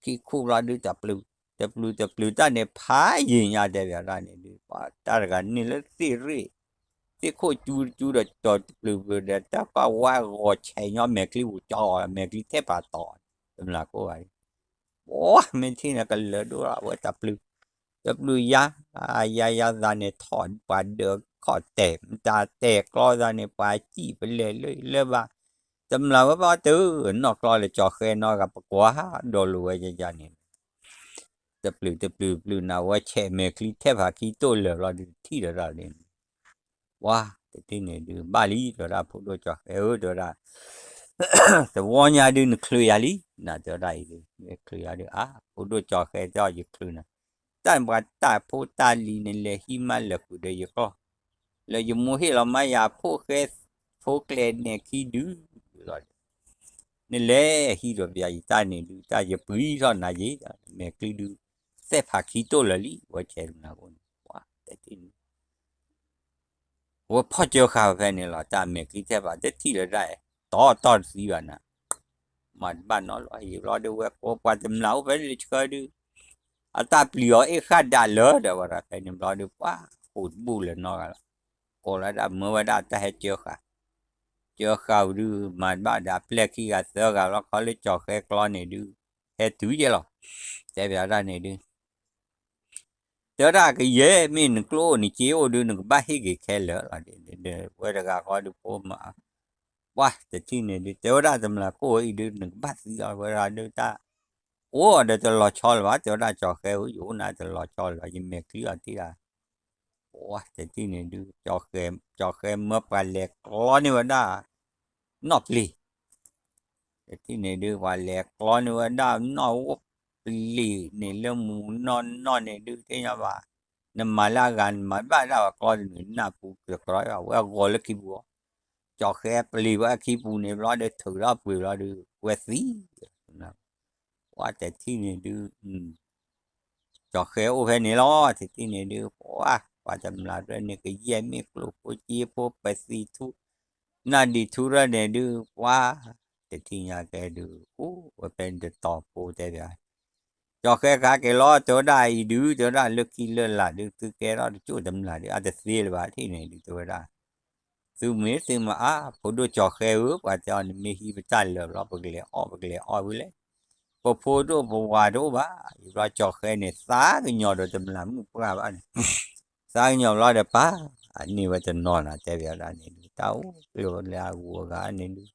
ခံခူၣ်ဘျီဒုး တပျုာ် တပျုာ် တပျုာ်တၢ်န့ၣ် ဖးယံာ်ညါတဲဘၣ်ဒၣ်န့ၣ်ဒုး ပှၤတၢ်တဂၤန့ၢ်လၢသ့ၣ်ရ့ၣ် သ့ၣ်ခိၣ်ကၠူကၠူဒီး ကၠီၤတပျုာ်ပျုာ်ဒီး တၢ်ပှၢ်ဝါဂီၤဆဲးညီမဲာ်ချံပူၤ ကၠီအီၤ မဲာ်ချံထဲပာ်တီၤ တမျးကိးဂၤဒုး ပှၤမ့ၢ်ထံၣ်န့ၣ် ကလၢာ်ဒိၣ်လီၤ အဝဲတပျုာ် တပျုာ်ယါ ယါယါသးန့ၣ် ထီၣ်ပှၤဒၢးခီၣ်တဲာ် မတၤတဲာ်ကျီသးန့ၣ် ပှၤစံၣ်ပလဲၤလၢလၢဘၣ် တမျးဝဲဘၣ်တၢ် နီၢ်ကျီလၢကၠီၤဃဲနီတဂၤ ပကွၢ်ဒီးလိာ်ဝဲယါယါန့ၣ် တပျုာ်တပျုာ်ပျုာ်နၤ ဝဲဆဲးမဲာ်ချံထဲဖးခံတိၢ်လၢာ်ဘျီဒုး တထံၣ်ဒီးတၢ်လံ ပှၤတထံၣ်န့ၣ်ဒုး ဘၣ်လံ တဲဝဲဒၣ် ဖိဒိၣ်ကၠီၤဃဲဧၢ တဲဝဲဒၣ် တဝီညါဒုး နချုးယၤလံ နၤတဲဝဲဒၣ်အံၤဒုး မ့ၢ်ချုးယၤဒုး အါ ဖိဒိၣ်ကၠီၤဃဲတဲအီၤ ယချုးနၤ တၢ်ပှၤတၢ်ဖိတၢ်လံၤန့ၣ် လဲၤဟံးမးလၢာ်ဃုာ်ဒီးယကျီၢ် လၢယမိၢ်ဟ့ၣ်လီၤမးယၤ ဖိၣ်ဃဲ ဖိကျဲနဲၣ်ခံဒုး နလဲၤဟံးဒီးပယၤယတၢ်န့ၣ်ဒုး တၢ်ယပှံၤထီၣ်နၤယ့ၣ် မဲာ်ချံဒုး သဲၣ်ဖးခံတိၢ်လၢာ်လံ ဝဲဆဲးနၤအဃိန့ၣ် ပှၤတထံၣ်န့ၣ် ဝဲဖီၣ်ကၢဃာ်ဝဲဖဲန့ၣ်လီၤ တၢ်မဲာ်ချံထဲဖး တထံၣ်လၢဒၣ် တီတီတသံဘၣ်နၤ မၤတဘၣ်နီတဘျီ ယံာ်ဘျီဒုး ဝဲကိးပှၤတမျးအိၣ်ဖဲလၢဆှၢဒုး အတၢ်ပျံၤအီၤအ့ၣ်ဃၣ်ဒၣ်လၢ တဲဝဲဒၣ်ဖဲန့ၣ်ဘျီဒုး ပှၤဃိာ်တဘူၣ်လၢၤနီတဂၤလီၤ ကိးလၢဒၣ်မၢဝဲဒၣ်တၢ်ဟဲကၢဃာ် ကၢဃာ်ဝံၤဒုး မၤတဘၣ်ဒီးအပျဲၢ်ခံဂၤသၢဂၤလီၤ ခီလၢကၠီၤဃဲကျီန့ၣ်ဒုး ဟဲတုၤယဲလီၤ တဲပယၤဒၣ်န့ၣ်ဒုး တဲဝဲဒၣ်ကယဲၢ် မ့ၢ်နကျိၣ်အိၣ်နစ့အိၣ်ဒုး နကဘၣ်ဟ့ၣ်က့ၤခဲလၢာ်လီၤ ဝဲတဂၤဃီဒုးဖိမၤ ပှၤတထံၣ်န့ၣ်ဒုး တဲဝဲဒၣ်တမျးကိၢ်ဝဲအံၤဒုး နကဘၣ်သံအီၤ ဝဲဒၣ်ဒုးတၢ် အိၣ်ဒီးတလီၤဆီလၢၤဘၣ် တဲဝဲဒၣ်ကၠီၤဃဲဧၢ ယအိၣ်နၤတလီၤဆီလၢၤဘၣ် ယမဲာ်ချံအီၤတံၢ်ဒၣ် ပှၤတထံၣ်န့ၣ်ဒုး ကၠီၤဃဲမၢပှၤလဲၤကျီန့ၢ်ဝဲဒၣ် နီၣ်ပျံၤ တထံၣ်န့ၣ်ဒုး ပှၤလဲၤကျီန့ၢ်ဝဲဒၣ်နီၣ်အိၣ်ပျံၤန့ၣ်လၢမူနီၢ်နီၢ်န့ၣ်ဒုး သ့ၣ်ညါဘၣ် နမၤလၢအဂၤ နမၤဘၣ်ဒၣ်ဝဲကျီတနုာ် နၢ်ပူၤကကြၢးဘၣ် ဝဲအဂီၤလၢခံပူၤအီၤ ကၠီၤဃဲပျံၤဝဲခံပူၤန့ၣ်ဘျီဒီး ထုးထီၣ်ပှ့ၤဘျီဒီး ဝဲသံ ပှၤတထံၣ်န့ၣ်ဒုး ကၠီၤဃဲအိၣ်ဖဲန့ၣ်လီၤ တထံၣ်န့ၣ်ဒုး ပှၤ ပှၤတမျးရၢၢ်န့ၣ် ကယဲၢ်မ့ၢ်ကျိၣ်ဖိက့ဖိ ပသံထူ နၢ်ဒံးထူရၢၢ်န့ၣ်ဒုး ပှၤ တထံၣ်ညါကဲဒုး အိၣ်ဝဲဖဲန့ၣ်တတီၤဖိတဲပၠး ကၠီၤဃဲကဟဲက့ၤလီၤ တဲဝဲဒၣ်အံၤဒုး တဲဝဲဒၣ်လၢခံလၢလာ်ဒုး သုကဲထီၣ်တကၠိၢ်တမျးဒုး အတသ့လၢၤဘၣ် တထံၣ်န့ၣ်ဒုး တဲဝဲဒၣ် သုမ့ၢ်သုမၤအါ ဖိဒိၣ်ကၠီၤဃဲဧၢ ပှၤတဲအီၤ နမ့ၢ်ဟံးပတၢ်လၢာ်ဘျီ ပကလဲၤအီၣ် ပကလဲၤအီၣ်ဝံၤလဲၣ် ပဖိဒိၣ်ပဝၤတအိၣ်ဘၣ် ယဘျီကၠီၤဃဲန့ၣ် သးကညီၤဒီးတမျးမုၣ်ပှၢ်ဘၣ်န့ၣ် သးကညီၤဘျီဒီးပၢ် အန့ၢ်ဝဲတနီၤနၤ တဲပၠးဒၣ်န့ၣ်ဒုး တၢ်အိၣ်လၢအဂုၤအဂၤန့ၣ်ဒုး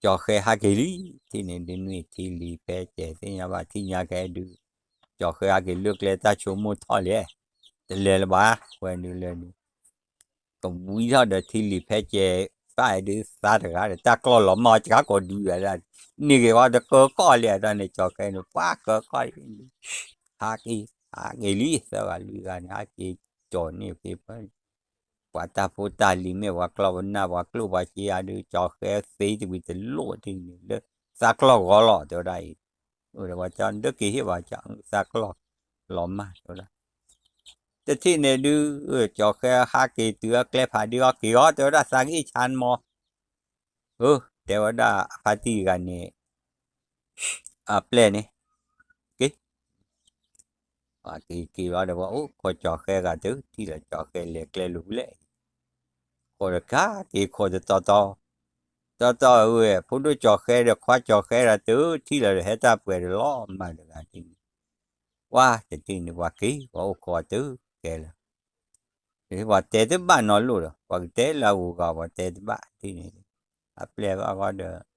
ကၠီၤဃဲဟးက့ၤလံ ထံၣ်န့ၣ်ဒုး နွံထံလံၤဖဲကဲၤ သ့ၣ်ညါဘၣ် ထံၣ်ညါကဲဒုး ကၠီၤဃဲဟးက့ၤလၢကျဲတၢ်ဆိကမိၣ်ထီၣ်လဲၣ် တလဲၤလၢၤဘၣ် ဝဲဒုးလဲၤဒုး ကဝံထီၣ်ဒီးထံလံၤဖဲကဲၤ ပၢ်ဒုးသးတဂၤဒီး တၢ်ကျီၢ်လီၤမၢ်အီၤ ကကီးဒုးဒၣ် န့ၢ်က့ၤဝဲတကၢကီၢ်လဲၣ် တၢ်န့ၣ် ကၠီၤဃဲန့ၣ် ပှၤကၢကီၢ် ဟးက့ၤ ဟးက့ၤလံ သၢဂၤလွံၢ်ဂၤန့ၣ် ဟးက့ၤကၠီၤန့ၢ်က့ၤဖဲ ပှၤတၢ်ဖိတၢ်လံၤမ့ၢ်ပှၤကျီၢ်ပနၢ် ပှၤကျိၣ်ပှၤစ့ဧါဒုး ကၠီၤဃဲသ့တဝံၤတလိၣ်ထံၣ်န့ၣ်လၢ သးကျီၢ်ဂီၤလီၤ တဲဝဲဒၣ်အံၤ အိၣ်ဒီးပှၤကၠီၤ ဒၢက့ၤဟ့ၣ်ပှၤကၠီၤ သးကျီၢ်လီၤမၢ် တဲဝဲဒၣ် တထံၣ်န့ၣ်ဒုး ကၠီၤဃဲဟးက့ၤတုၤအကျဲဖးဒုးအီၤက့ၤအီၤ တဲဝဲဒၣ်သးကဟ့ၣ်ဆါနမီၤ, အၢ တဲဝဲဒၣ်အဖါတံၢ်တဂၤန့ၣ် အပျဲၢ်န့ၣ် က့ၤ က့ၤက့ၤဘျီဒီး ပှၤအိၣ်ခိးကၠီၤဃဲဂၤတုၤ ထံၣ်လီၤကၠီၤဃဲလဲၤကျဲလိၤဖဲလဲၣ်, ခိးတခါက့ၤခိးတတီၤတီၤ, တီၤတီၤဝဲ ဖိဒိၣ်ကၠီၤဃဲဒီးခွါကၠီၤဃဲဒီးတုၤထံၣ်လီၤဒီးဟဲတၢ်ပှဲၤဒီးလီၤမၢ်တဂၤန့ၣ်, ပှၤတထံၣ်န့ၣ်ပှၤက့ၤ ပှၤအိၣ်ခိးတုၤကဲလၢ ပှၤတဲတဘၣ်နီတလိၣ်ဒီး ပှၤကတဲလၢအဂုၤအဂၤ ပှၤတဲတဘၣ်ဒ်န့ၣ်, အပျဲၢ်ဘၣ်ဃီဒီး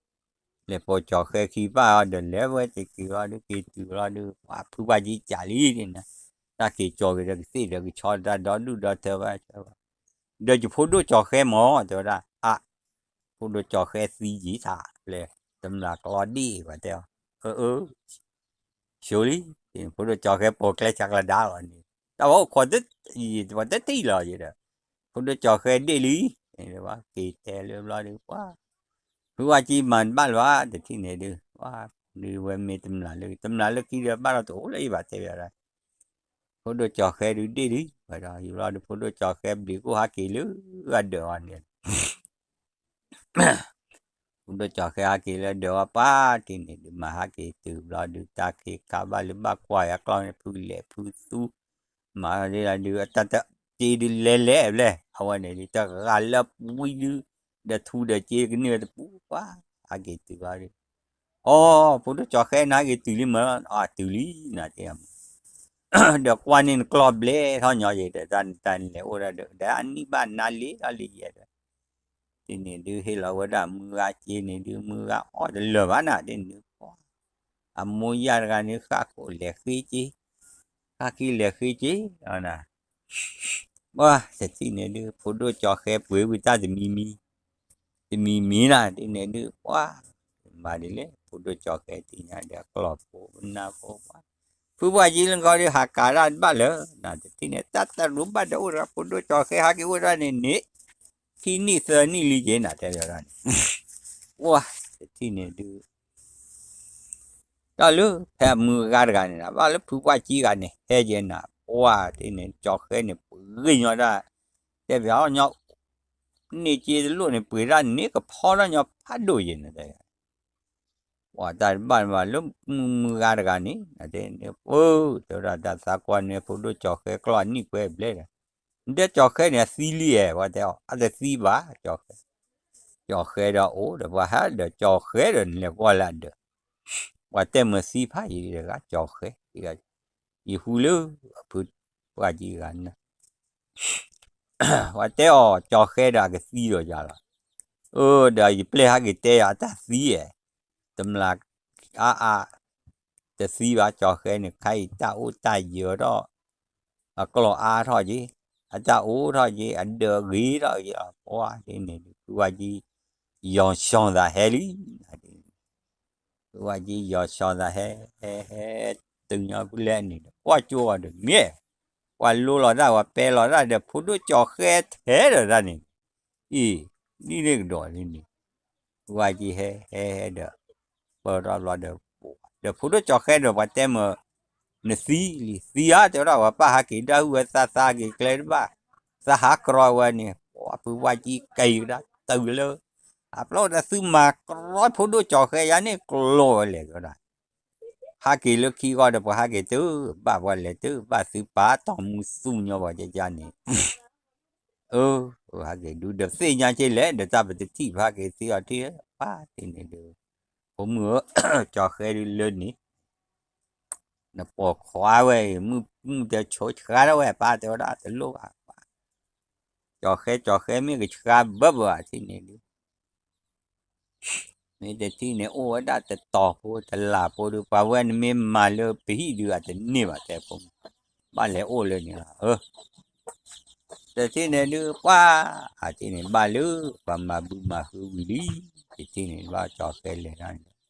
လဲၤပိာ်ကၠီၤဃဲခံဘၣ်ဃီဒီး လဲၤဝဲတက့ၤဃီဒုး က့ၤတုၤဃီဒုး ပှၤဖုပှၢ်ကံကးလံန့ၣ်, တၢ်က့ၤကၠီၤက့ၤဒီးကသ့ၣ်ဒီးကဆီတၢ်ဒီဒူၣ်ဒီထၢဘၣ်ဆၢဘၣ်, ဒီးယဖိဒိၣ်ကၠီၤဃဲမၢ် တဲဝဲဒၣ် အါ ဖိဒိၣ်ကၠီၤဃဲသံယံာ်ထး ပျဲၢ် တမျၢ်ကျီဒ့ၣ် ပှၤတဲအီၤ, အၢ အၢ ဆိလံ, ဖိဒိၣ်ကၠီၤဃဲပိာ်ကျဲဆးကျဒါလီၤန့ၣ် တၢ်ပှၤအိၣ်ခိးတ ပှၤတထံၣ်လီၤယဒီး ဖိဒိၣ်ကၠီၤဃဲဒ့ၣ်လံ, က့ၤတဲလၢဘျီဒုး ပှၤ ဖုဝါကံမၤတဘၣ်လၢၤဘၣ် တထံၣ်န့ၣ်ဒုး ပှၤ ဒုးဝဲမ့ၢ်တမျၢ်လၢ တမျၢ်လၢခံဒီးဘၣ်ဒီးတအိၣ်လၢယဘၣ်တဲဘၣ်ဒၣ်, ဖိဒိၣ်ကၠီၤဃဲဒုးဒ့ၣ်လံ, ဝဲဒီးယဘျီဒုး ဖိဒိၣ်ကၠီၤဃဲဘျံးကိၢ်ဟးက့ၤလၢအဒၢးအီၤန့ၣ် ဖိဒိၣ်ကၠီၤဃဲဟးက့ၤလၢဒၢးဝဲပၢ်တထံၣ်န့ၣ်ဒုး မၤဟးက့ၤတုၤဘျီဒုး တၢ်ခံးခါဘၣ်လၢဘၣ်ကွၢ်ယၤကျီၢ်န့ၣ် ဖုလဲၤဖုသူ မၤဒ်လၢဒုး အတၢ်တက့ၤဒုးလဲၤလဲၤဘျဲၣ် အဝဲန့ၣ်ဒုး တဂၤလၢပှံဒုး ဒီးထူဒီးက့ၤကန့ၢ်ဝဲတပူၤပှၤ ဟးက့ၤတုၤဘျီဒုး အိ ဖိဒိၣ်ကၠီၤဃဲနဟးက့ၤတုၤလံမၢ် အတုၤလံနၤတဲမၢ် ဒီးကွၢ်န့ၢ်နကျီၢ်ဘျဲၣ်ထီၣ်ညီယဲဒီး တၢ်နတၢ်နလဲၤအိၣ်ဒၣ်ဒီး ဒီးအနံၣ်ဘၣ်နၤလံထီၣ်လံယဲဒီး ဒ်န့ၣ်ဒုးဟ့ၣ်လီၤဝဲဒၣ်မုၢ်ဂၤက့ၤန့ၣ်ဒုး မုၢ်ဂၤအီၣ်တလၢာ်ဘၣ်နၤဒ်န့ၣ်ဒုး အမိၢ်ယၢ်တဂၤန့ၣ် ဃၣ်ခိၣ်လဲၤဃ့က့ၤ ဃၣ်ခံလဲၤဃ့က့ၤနၤ ပှၤတထံၣ်န့ၣ်ဒုး ဖိဒိၣ်ကၠီၤဃဲပှ့ၤဝံၤတၢ်တမံၤမံၤ တမံၤမံၤနၤဒ်န့ၣ်ဒုး ပှၤ မၤဒ်လဲၣ် ဖိဒိၣ်ကၠီၤဃဲသ့ၣ်ညါဒီးကျီၢ်ဖိနၢ်ဖိပှၤ ဖုပှၢ်ကံလၢကီၢ်ဒုး ဟးကၤတၢ်တဘၣ်လၢၤ နၤတထံၣ်န့ၣ် တၢ်တရူးဘၣ်ဒီးအိၣ်တဂၤ ဖိဒိၣ်ကၠီၤဃဲဟးက့ၤအိၣ်ဒၣ်န့ၣ်န့ၣ် ခံနံၣ်သၢနံၣ်လံက့ၤနၤတဲလီၤဒၣ်န့ၣ် ပှၤတထံၣ်န့ၣ်ဒုး တၢ်လၢဖဲအမုၢ်အဂၤတဂၤန့ၣ် ဘၣ်လၢဖုပှၢ်ကံဂၤန့ၣ် ဟဲယဲနၤ ပှၤတထံၣ်န့ၣ် ကၠီၤဃဲန့ၣ် ပှ့ၤညီဒၣ် တဲပၠးညီ န့ၢ်က့တလိၣ်န့ၣ် ပှ့ၤတၢ်န့ၣ်ကဖီထီၣ်ညီဖးဒိၣ်ယဲနၤတဲ ပှၤတၢ်တဘၣ်ဘၣ်လၢမုၢ်မုၢ်ဂၤတဂၤန့ၣ် တဲန့ၣ် ပှၤ တဲဝဲဒၣ်တၢ်သးကွၢ်န့ၣ် ဖိဒိၣ်ကၠီၤဃဲကျီၢ်အနံၣ်ပှဲၤဘျဲၣ်ဒီး နတဲကၠီၤဃဲန့ၣ် အသံလံဧါ ပှၤတဲအီၤ အတသံဘၣ် ကၠီၤဃဲ ကၠီၤဃဲဒီးအိၣ်ဒီး ပှၤဟးဒီးကၠီၤဃဲဒီးနလဲၤကွၢ်လၢအဒၢး ပှၤတဲမုာ်သံဖးယံၤတဂၤ ကၠီၤဃဲ ယဟူလၢအဖုပှၢ်ကံဂၤန့ၣ် ပှၤတဲအီၤ ကၠီၤဃဲဒီးအကသံဒီးယၤလီၤ. အၢ ဒီးယပျဲၢ်ဟးက့ၤတဲယၤအတၢ်သံဧါ, တမျၢ်အါအါ တသံဘၣ် ကၠီၤဃဲန့ၣ် ခါအံၤတၢ်အိၣ်တၢ်ယၢၤထီၣ်, အကျီၢ်အါထီၣ်က့ၤ, အတၢ်အိၣ်ထီၣ်က့ၤ, အဒၢးဂ့ၤထီၣ်က့ၤလီၤ. ပှၤဒ်န့ၣ်ဒုး ဖုဝါကံ ယီၤစီၤသးဟဲလံ ဖုဝါကံယီၤစီၤသးဟဲ ဟဲ ဟဲ တုၤညီဖုလဲၣ်န့ၣ်ဒီး ကွၢ်ကၠိအီၤဒီးမ့ၢ် ပှၤလိလီၤတၢ် ပှၤပဲလီၤတၢ်ဒီး ဖိဒိၣ်ကၠီၤဃဲထဲဒီးတၢ်န့ၣ်, အံၤ ဒ်န့ၣ်ကဒီးန့ၣ်န့ၣ်, ဖုဝါကံဟဲ ဟဲ ဟဲဒီး ပၢၢ်ထီၣ်ဘျီဒီး ဒီးဖိဒိၣ်ကၠီၤဃဲဒီး ပှၤတဲမၢ နသံလံ သံဧါ တဲဝဲဒၣ် ပှၤပၢ်ဟးက့ၤဒၣ်ဟုၣ်ဝဲ သးသးက့ၤကျဲတဘၣ်, သးဟးကြီဝဲန့ၣ် ပှၤဖုဝါကံက့ၤကဒါ တုၤလၢ အပျီၢ်ဒီးသုမၤကြီဖိဒိၣ်ကၠီၤဃဲယါန့ၣ် ကျီဝဲလဲၣ် တဲဝဲဒၣ် ဟးက့ၤလၢခံဂီၢ်ဒီး ပှၤဟးက့ၤတုၤဘၣ် ပှၤလဲၤတုၤဘၣ် သုပာ်တီၢ်မူသူညီ ပှၤကကန့ၣ်, အၢ ဟးက့ၤဒုးဒီးသ့ၣ်ညါက့ၤလဲၣ် ဒီးတၢ်ပတထံၣ် ပဟးက့ၤသံအီၤထံၣ် ပၢ်တထံၣ်န့ၣ်ဒုး, ဖိမုၣ်ဧၢ ကၠီၤဃဲဒုးလၢန့ၣ် နပိာ်ခွါဝဲအံၤ မုၢ်မုၢ်တဆိဆှါထီၣ်ဝဲ ပၢ်တဲဝဲဒၣ် တလိၣ်ဘၣ် ပၢ်, ကၠီၤဃဲ ကၠီၤဃဲ မ့ၢ်ကဆှါဘၢဘၢ အထံၣ်န့ၣ်ဒုး မ့ၢ်တထံၣ်န့ၣ် အိၣ်ဝဲဒၣ်တတီၤဖိ တလၢ်ဖိဒုး ပှၤဝဲန့ၣ်မ့ၢ်မၤလၢပဟံၣ်ဒုး အတန့ၢ်ဘၣ် တဲဖိမုၣ်, ဘၣ်လဲၤအိၣ်လၢန့ၣ်လီၤ အၢ, တထံၣ်န့ၣ်ဒုး ပှၤ အထံၣ်န့ၣ် ဘၣ်လၢ ပှၤမၤဘုမၤဟုဝံၤလံ, တထံၣ်န့ၣ် ဘၣ်ကၠီၤဃဲလဲၤဒၣ်န့ၣ်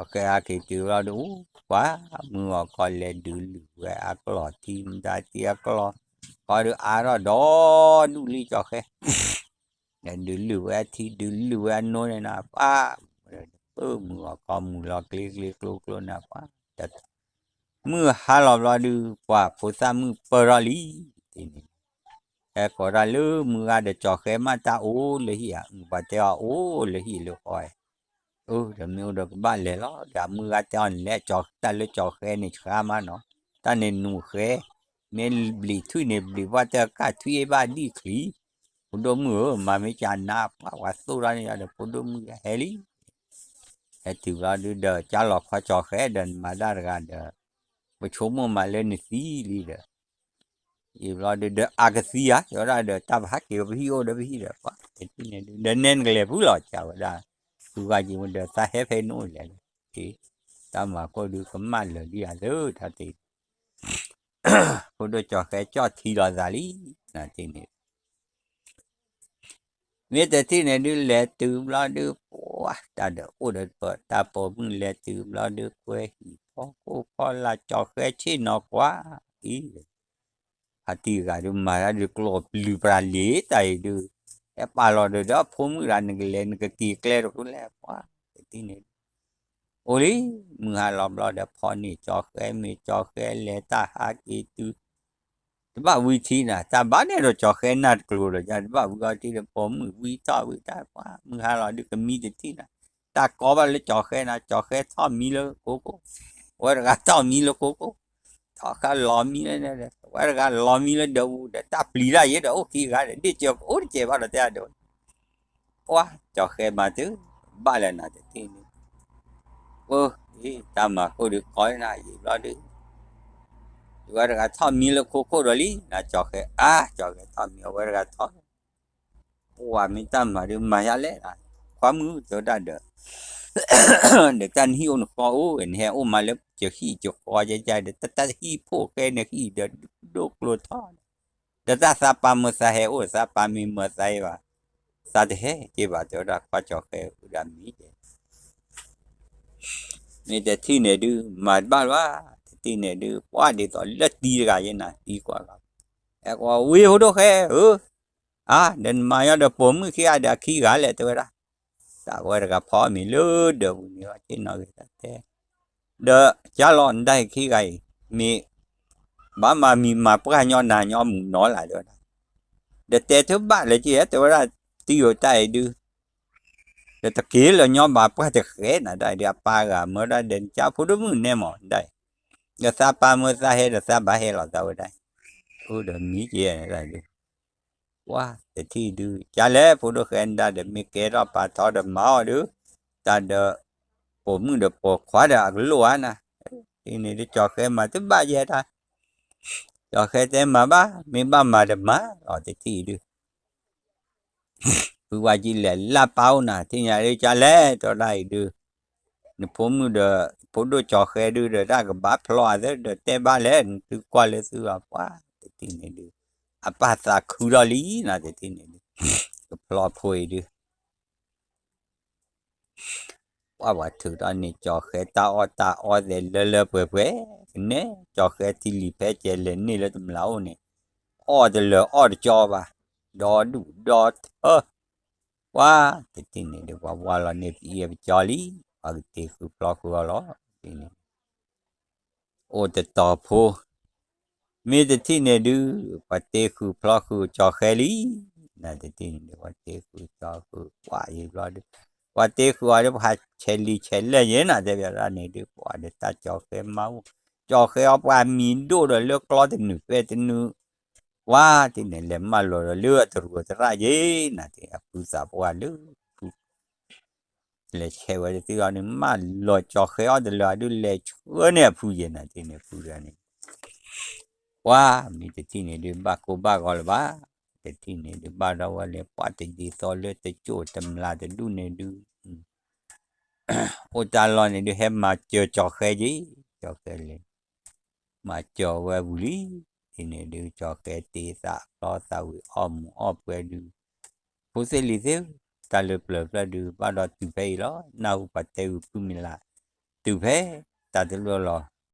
ကၠီၤဃဲဟဲက့ၤတုၤလီၤဒုး ပှၤမုၢ်ဂီၤခီလဲၤဒုးလုၢ်ဝဲအကျီၢ်ထံ မတၤထံအကျီၢ်, ခီဒုးအါထီၣ်ဒီဒူၣ်လံကၠီၤဃဲ, လဲၤဒုးလုၢ်ဝဲအထံ ဒုးလုၢ်ဝဲအနိန့ၣ်နၤ ပှၤ, မုၢ်ဂီၤခီမုၢ်လီၤကျ့ကျ့ကျိကျိနၤ ပှၤ, တ မုၢ်ဟါလီၤဘျီဒုး ပှၤဖိသၣ်မုၣ်ပၢၢ်ထီၣ်လံ, တထံၣ်န့ၣ် ဟဲကိးတၢ်လၢမုၢ်ဂၤဒီး ကၠီၤဃဲမးတၢ်အိၣ်လၢဟံၣ်ဧါ, ပှၤတဲအီၤအိၣ်လၢဟံၣ်လၢဃီ, အၢ ဒီးမ့ၢ်အိၣ်ဒီးကဘၣ်လဲၤလီၤ, ဒီးမုၢ်ဂၤတဲအီၤန့ၣ်လဲၤ တၢ်လၢကၠီၤဃဲန့ၣ်ဆှါမးနီၤ, တၢ်န့ၣ်နူၤဃဲ, မ့ၢ်ဘျံးထွံၣ်န့ၣ် ဘျံးပှၢ်တၢ်ကၢ်ထွံၣ်ဘၣ်ဒံၣ်ချံ, ဖိဒိၣ်မုၣ်ဧၢ မၤမ့ၢ်ကနၢ်ပှၢ် ပှၤသိၣ်ထီၣ်န့ၣ်ဒီး ဖိဒိၣ်မုၣ်ဟဲလံ ဟဲတုၤဘျီဒုးဒီး ကၢ်လီၤခီကၠီၤဃဲဒီးနမၤတၢ်တဂၤဒီး ပဆိကမိၣ်မးလၢနသံလံဒီး အံၤဘျီဒုးဒီးအကသံဧါ တဲဝဲဒၣ်ဒီး တၢ်ပဟးက့ၤပဟံၣ်အိၣ်ဒီးပဟံၣ်ဒီး ပှၤတထံၣ်န့ၣ်ဒုး ဒီးနဲနကလဲၤဖုလီၤ ကဝဲဒၣ် ဖုဂၤက့ၤမ့ၢ်ဒီး သးဟဲဖဲနအိၣ်လဲၣ်, တၢ်မၤကိၣ်ဒုးကမၣ်လၢာ်ဒံးဧါသၢ တၢ်တထံၣ် ဖိဒိၣ်ကၠီၤဃဲကၠီၣ်ထံလီၤသးလံ, နတထံၣ်န့ၣ် မ့ၢ်တထံၣ်န့ၣ်ဒုး လဲၤတုၤဘျီဒုး ပှၤတၢ်ဒီးအိၣ်ဒီးပတၢ်ပိာ်မုၣ် လဲၤတုၤဘျီဒုး ကွဲဟံၣ်ဖီခိၣ်ဖီလာ် ကၠီၤဃဲဆ့ၣ်နီၤကွၢ်အံၤ, ဖါတံၢ်ဂၤဒုး မၤတၢ်ဒုးကျိးပျုၤပှၤလံတၢ်အံၤဒုး, ဟဲပာ်လီၤဒီး ဒီးဖိမုၣ်တဂၤ နကလဲၤနကက့ၤကျဲတဖုလဲၣ် ပှၤတထံၣ်န့ၣ်ဒုး အိၣ်လံ, မုၢ်ဟါလီၤဘျီဒီး ဖီန့ၢ်ကၠီၤဃဲ မ့ၢ်ကၠီၤဃဲလဲၤတၢ်ဟးက့ၤတုၤ တဘၣ်ဝံၤထံနၤ တၢ်ဘၣ်န့ၣ်ဒီးကၠီၤဃဲနၢ်တကျိၤဒီး တဘၣ်ဝံၤအီၤထံဒီး ပိာ်မုၣ်ဝံထီၣ်ဝံတၢ်ပှၤ မုၢ်ဟါလီၤဒုးကမံတထံၣ်နၤ, တၢ်ကီဘၣ်လၢကၠီၤဃဲနၤ ကၠီၤဃဲထီၣ်မံလၢခိခိၣ်, အဝဲတဂၤထီၣ်မံလၢခိခိၣ်, ထီၣ်ခါလီၤမံလၢ, အဝဲတဂၤလီၤမံလၢဒၢးပူၤဒီး တၢ်ပျံၤတၢ်ယဲဒီး အိၣ်ခံဂၤဒီး ဒ့ၣ်စၢၤအိၣ်တစဲးဘၣ်ဒီးတဲအဒိး ပှၤကၠီၤဃဲမၤတုၤ ဘၣ်လၢနၤတထံၣ်န့ၣ်, အ့ တၢ်မၤကိၣ်ဒုးကီနၤယံာ်ဘျီဒုး, အဝဲတဂၤထီၣ်မံလၢခိခိၣ်ဒီးလံ နၤကၠီၤဃဲအါ ကၠီၤဃဲထီၣ်မံ အဝဲတဂၤထီၣ်, ပှၤမ့ၢ်တၢ်မၤဒုးမၤယါလဲၣ်, ခွါမုၣ်တဲဝဲဒၣ်ဒီး ဒီးတၢ်နဟံၣ်အိၣ်နဃီအိၣ် နဟဲအိၣ်မးလၢကဟံၣ်ကဃီယဲယဲဒီး တၢ်တၢ်ဟံၣ်ဖိၣ်ဃဲန့ၣ်ဟံၣ်ဒီးဒိၣ်ကျိၤထီၣ်, ဒီးတၢ်သးပာ်မၢသးဟဲအိၣ် သးပာ်မ့ၢ်မၢသးဟဲဘၣ်, သးတဟဲက့ၤဘၣ် တဲဝဲဒၣ်ခွါကၠီၤဃဲဝဲဒၣ်မံကဲ မ့ၢ်တထံၣ်န့ၣ်ဒုး မၤတဘၣ်လၢၤဘၣ်, တထံၣ်န့ၣ်ဒုး ပှၤဒ်သိးလၢတံၤတဂၤယဲနၤ တံၤကွၢ်လီၤ, အဲၣ်ကွီဝံဖိဒိၣ်ဃဲဧၢ, အါ ဒီးနမၤညီဒီးပိာ်မုၣ်ခံဂၤဒီးအခံဂၤလဲၣ် တဲဝဲဒၣ်, တၢ်ဝဲတဂၤဖီအီၣ်မ့ၤလၢဒၢးပူၤန့ၣ် ဆ့ၣ်နီၤဂ့ၤတၢ်တဲ, ဒီးကၢ်လီၤနတၢ်အံၤခံဂၤအံၤ မ့ၢ် ဘၣ်မၤမံၤမၤပှၢ်ညီနၤညီမုၢ်နီၤလၢ်တဲဝဲဒၣ်, ဒီးတဲထုဘၣ်လၢက့ၤ တဲဝဲဒၣ် တံၤဧိၤတၢ်အံၤဒုး ဒီးတက့ၤလၢညီဘၣ်ပှၢ်တဃဲနၤဒၣ်အံၤဒီး အပၢ်ဂၤမၢဒၣ်ဒီး နကၢ်ဖိဒိၣ်မုၣ်နဲမးဒၣ်အံၤ, ဒီးသးပာ်မၢသးဟဲဒီးသးဘၣ်ဟဲလီၤသးဝဲဒၣ်အံၤ, အိၣ်ဒီးမံက့ၤနၤဒၣ်အံၤဒုး, ပှၤတထံၣ်ဒုး ကၢ်လဲၣ် ဖိဒိၣ်ဃဲနဒၣ်ဒီး မ့ၢ်ကဲထီၣ်ပာ်ထီဒီးမၤအီၤဒုး, တၢ်ဒီး ပိာ်မုၣ်ဒီးပိာ်ခွါဒီးအကလိၣ်ဧါနၤ, ဒ်န့ၣ်ဒုး ကၠီၤဃဲမၤတဘၣ်ယဲတၢ်, ကၠီၤဃဲတဲမၤဘၣ် မ့ၢ်ဘၣ်မၤဒီးမၤလီၤတထံၣ်ဒုး ဖုဝါကံလဲၤလၢပၢ်အိၣ်နၤ ထံၣ်ညါဒုးကၢ်လဲၣ် တဲဝဲဒၣ်အံၤဒုး, နဖိမုၣ်ဒီး ဖိဒိၣ်ကၠီၤဃဲဒုးဒီး တၢ်ကဘၣ်ဖျီအသးဒီးတဲဘၣ်လဲၣ် နသုကွၢ်လၢသုအပှၢ်တထံၣ်န့ၣ်ဒုး, အပၢ်သးခုထီၣ်လံနၤတထံၣ်န့ၣ်ဒုး, ကဖျီဖိအံၤဒုး ပှၤပှၤထုးထီၣ်န့ၣ် ကၠီၤဃဲတၢ်အီၣ်တၢ်အီသဲးလၢလၢပှဲၤပှဲၤ, ကနဲ ကၠီၤဃဲထံလံၤဖဲကဲလဲၤန့ၢ်လၢတမျးအိၣ်န့ၣ်, အီၣ်တလၢာ်အီၣ်တကၠီဘၣ်, ဒီဒူၣ်ဒီထၢ, ပှၤတထံၣ်န့ၣ်ဒုး ပှၤဝါလီၤန့ၢ်ပအံၤပကၠီလံ, ပှၤကတ့ဃုာ်ဖျီဃုာ်အီၤလီၤ, အိၣ်တတီၤဖိ မ့ၢ်တထံၣ်န့ၣ်ဒုး ပှၤတ့ဃုာ်ဖျီဃုာ်ကၠီၤဃဲလံ, နတထံၣ်န့ၣ်ဒုး ပှၤတ့ဃုာ်ကၠီၤဃဲ ပှၤအံၤဘျီဒုး, ပှၤတ့ဃုာ်အီၤဒုး ပှၤဆဲးလံာ်ဆဲးလဲၣ်ယဲနၤ တဲဘၣ်ဒၣ်န့ၣ်ဒုး ပှၤဒီးတၢ်ကၠီၤဃဲမါအိၣ်, ကၠီၤဃဲအီၤပှၤမံၤဒိၣ်ဒီးလၢကျီတနုာ်ပဲတနုာ်, ပှၤတထံၣ်န့ၣ် လဲၤမၢလီၤဒီးလၢအတရူးတရၣ်ယဲနၤ တ့အဖုသးပှၢ်လၢ လဲၤဆဲးဝဲတသ့အီၤန့ၣ် မၢလီၤကၠီၤဃဲအီၣ်တလၢာ်ဒုး လဲၤဆှၢန့ၢ်အဖုယဲနၤ တထံၣ်န့ၣ်ဖုတဂၤန့ၣ်, ပှၤမ့ၢ်တထံၣ်န့ၣ်ဒုး ဘၣ်ကိၢ်ဘၣ်ဂီၤလၢၤဘၣ်, တထံၣ်န့ၣ်ဒုး ဘၣ်ဒီးဝဲလဲၤ ပှၤတဒ်သိးလၢတကၠိၣ်တမျးတဒူၣ်န့ၣ်ဒုး အိၣ်တၢ်လီၢ်န့ၣ်ဒုး ဟဲမၤစၢၤကၠီၤဃဲက့ၤ, ကၠီၤဃဲလဲၤ မၤစၢၤဝဲဝံၤလံ, ဒ်န့ၣ်ဒုး ကၠီၤဃဲတ့သးဖျီသးဝံၤ အီၣ်မူးအီၣ်ပှဲၤဒုး, ဖိသ့ၣ်လံၤသ့ၣ်, တၢ်လၢပျၢၤဖျၢၣ်ဒုး ဘၣ်ဒီးတုၤဖဲအံၤလီၤ, နၢ်ဟူပှၤတဲဂုာ်ဖုမံၤလး, တုၤဖဲ တၢ်တလိၣ်လီၤ,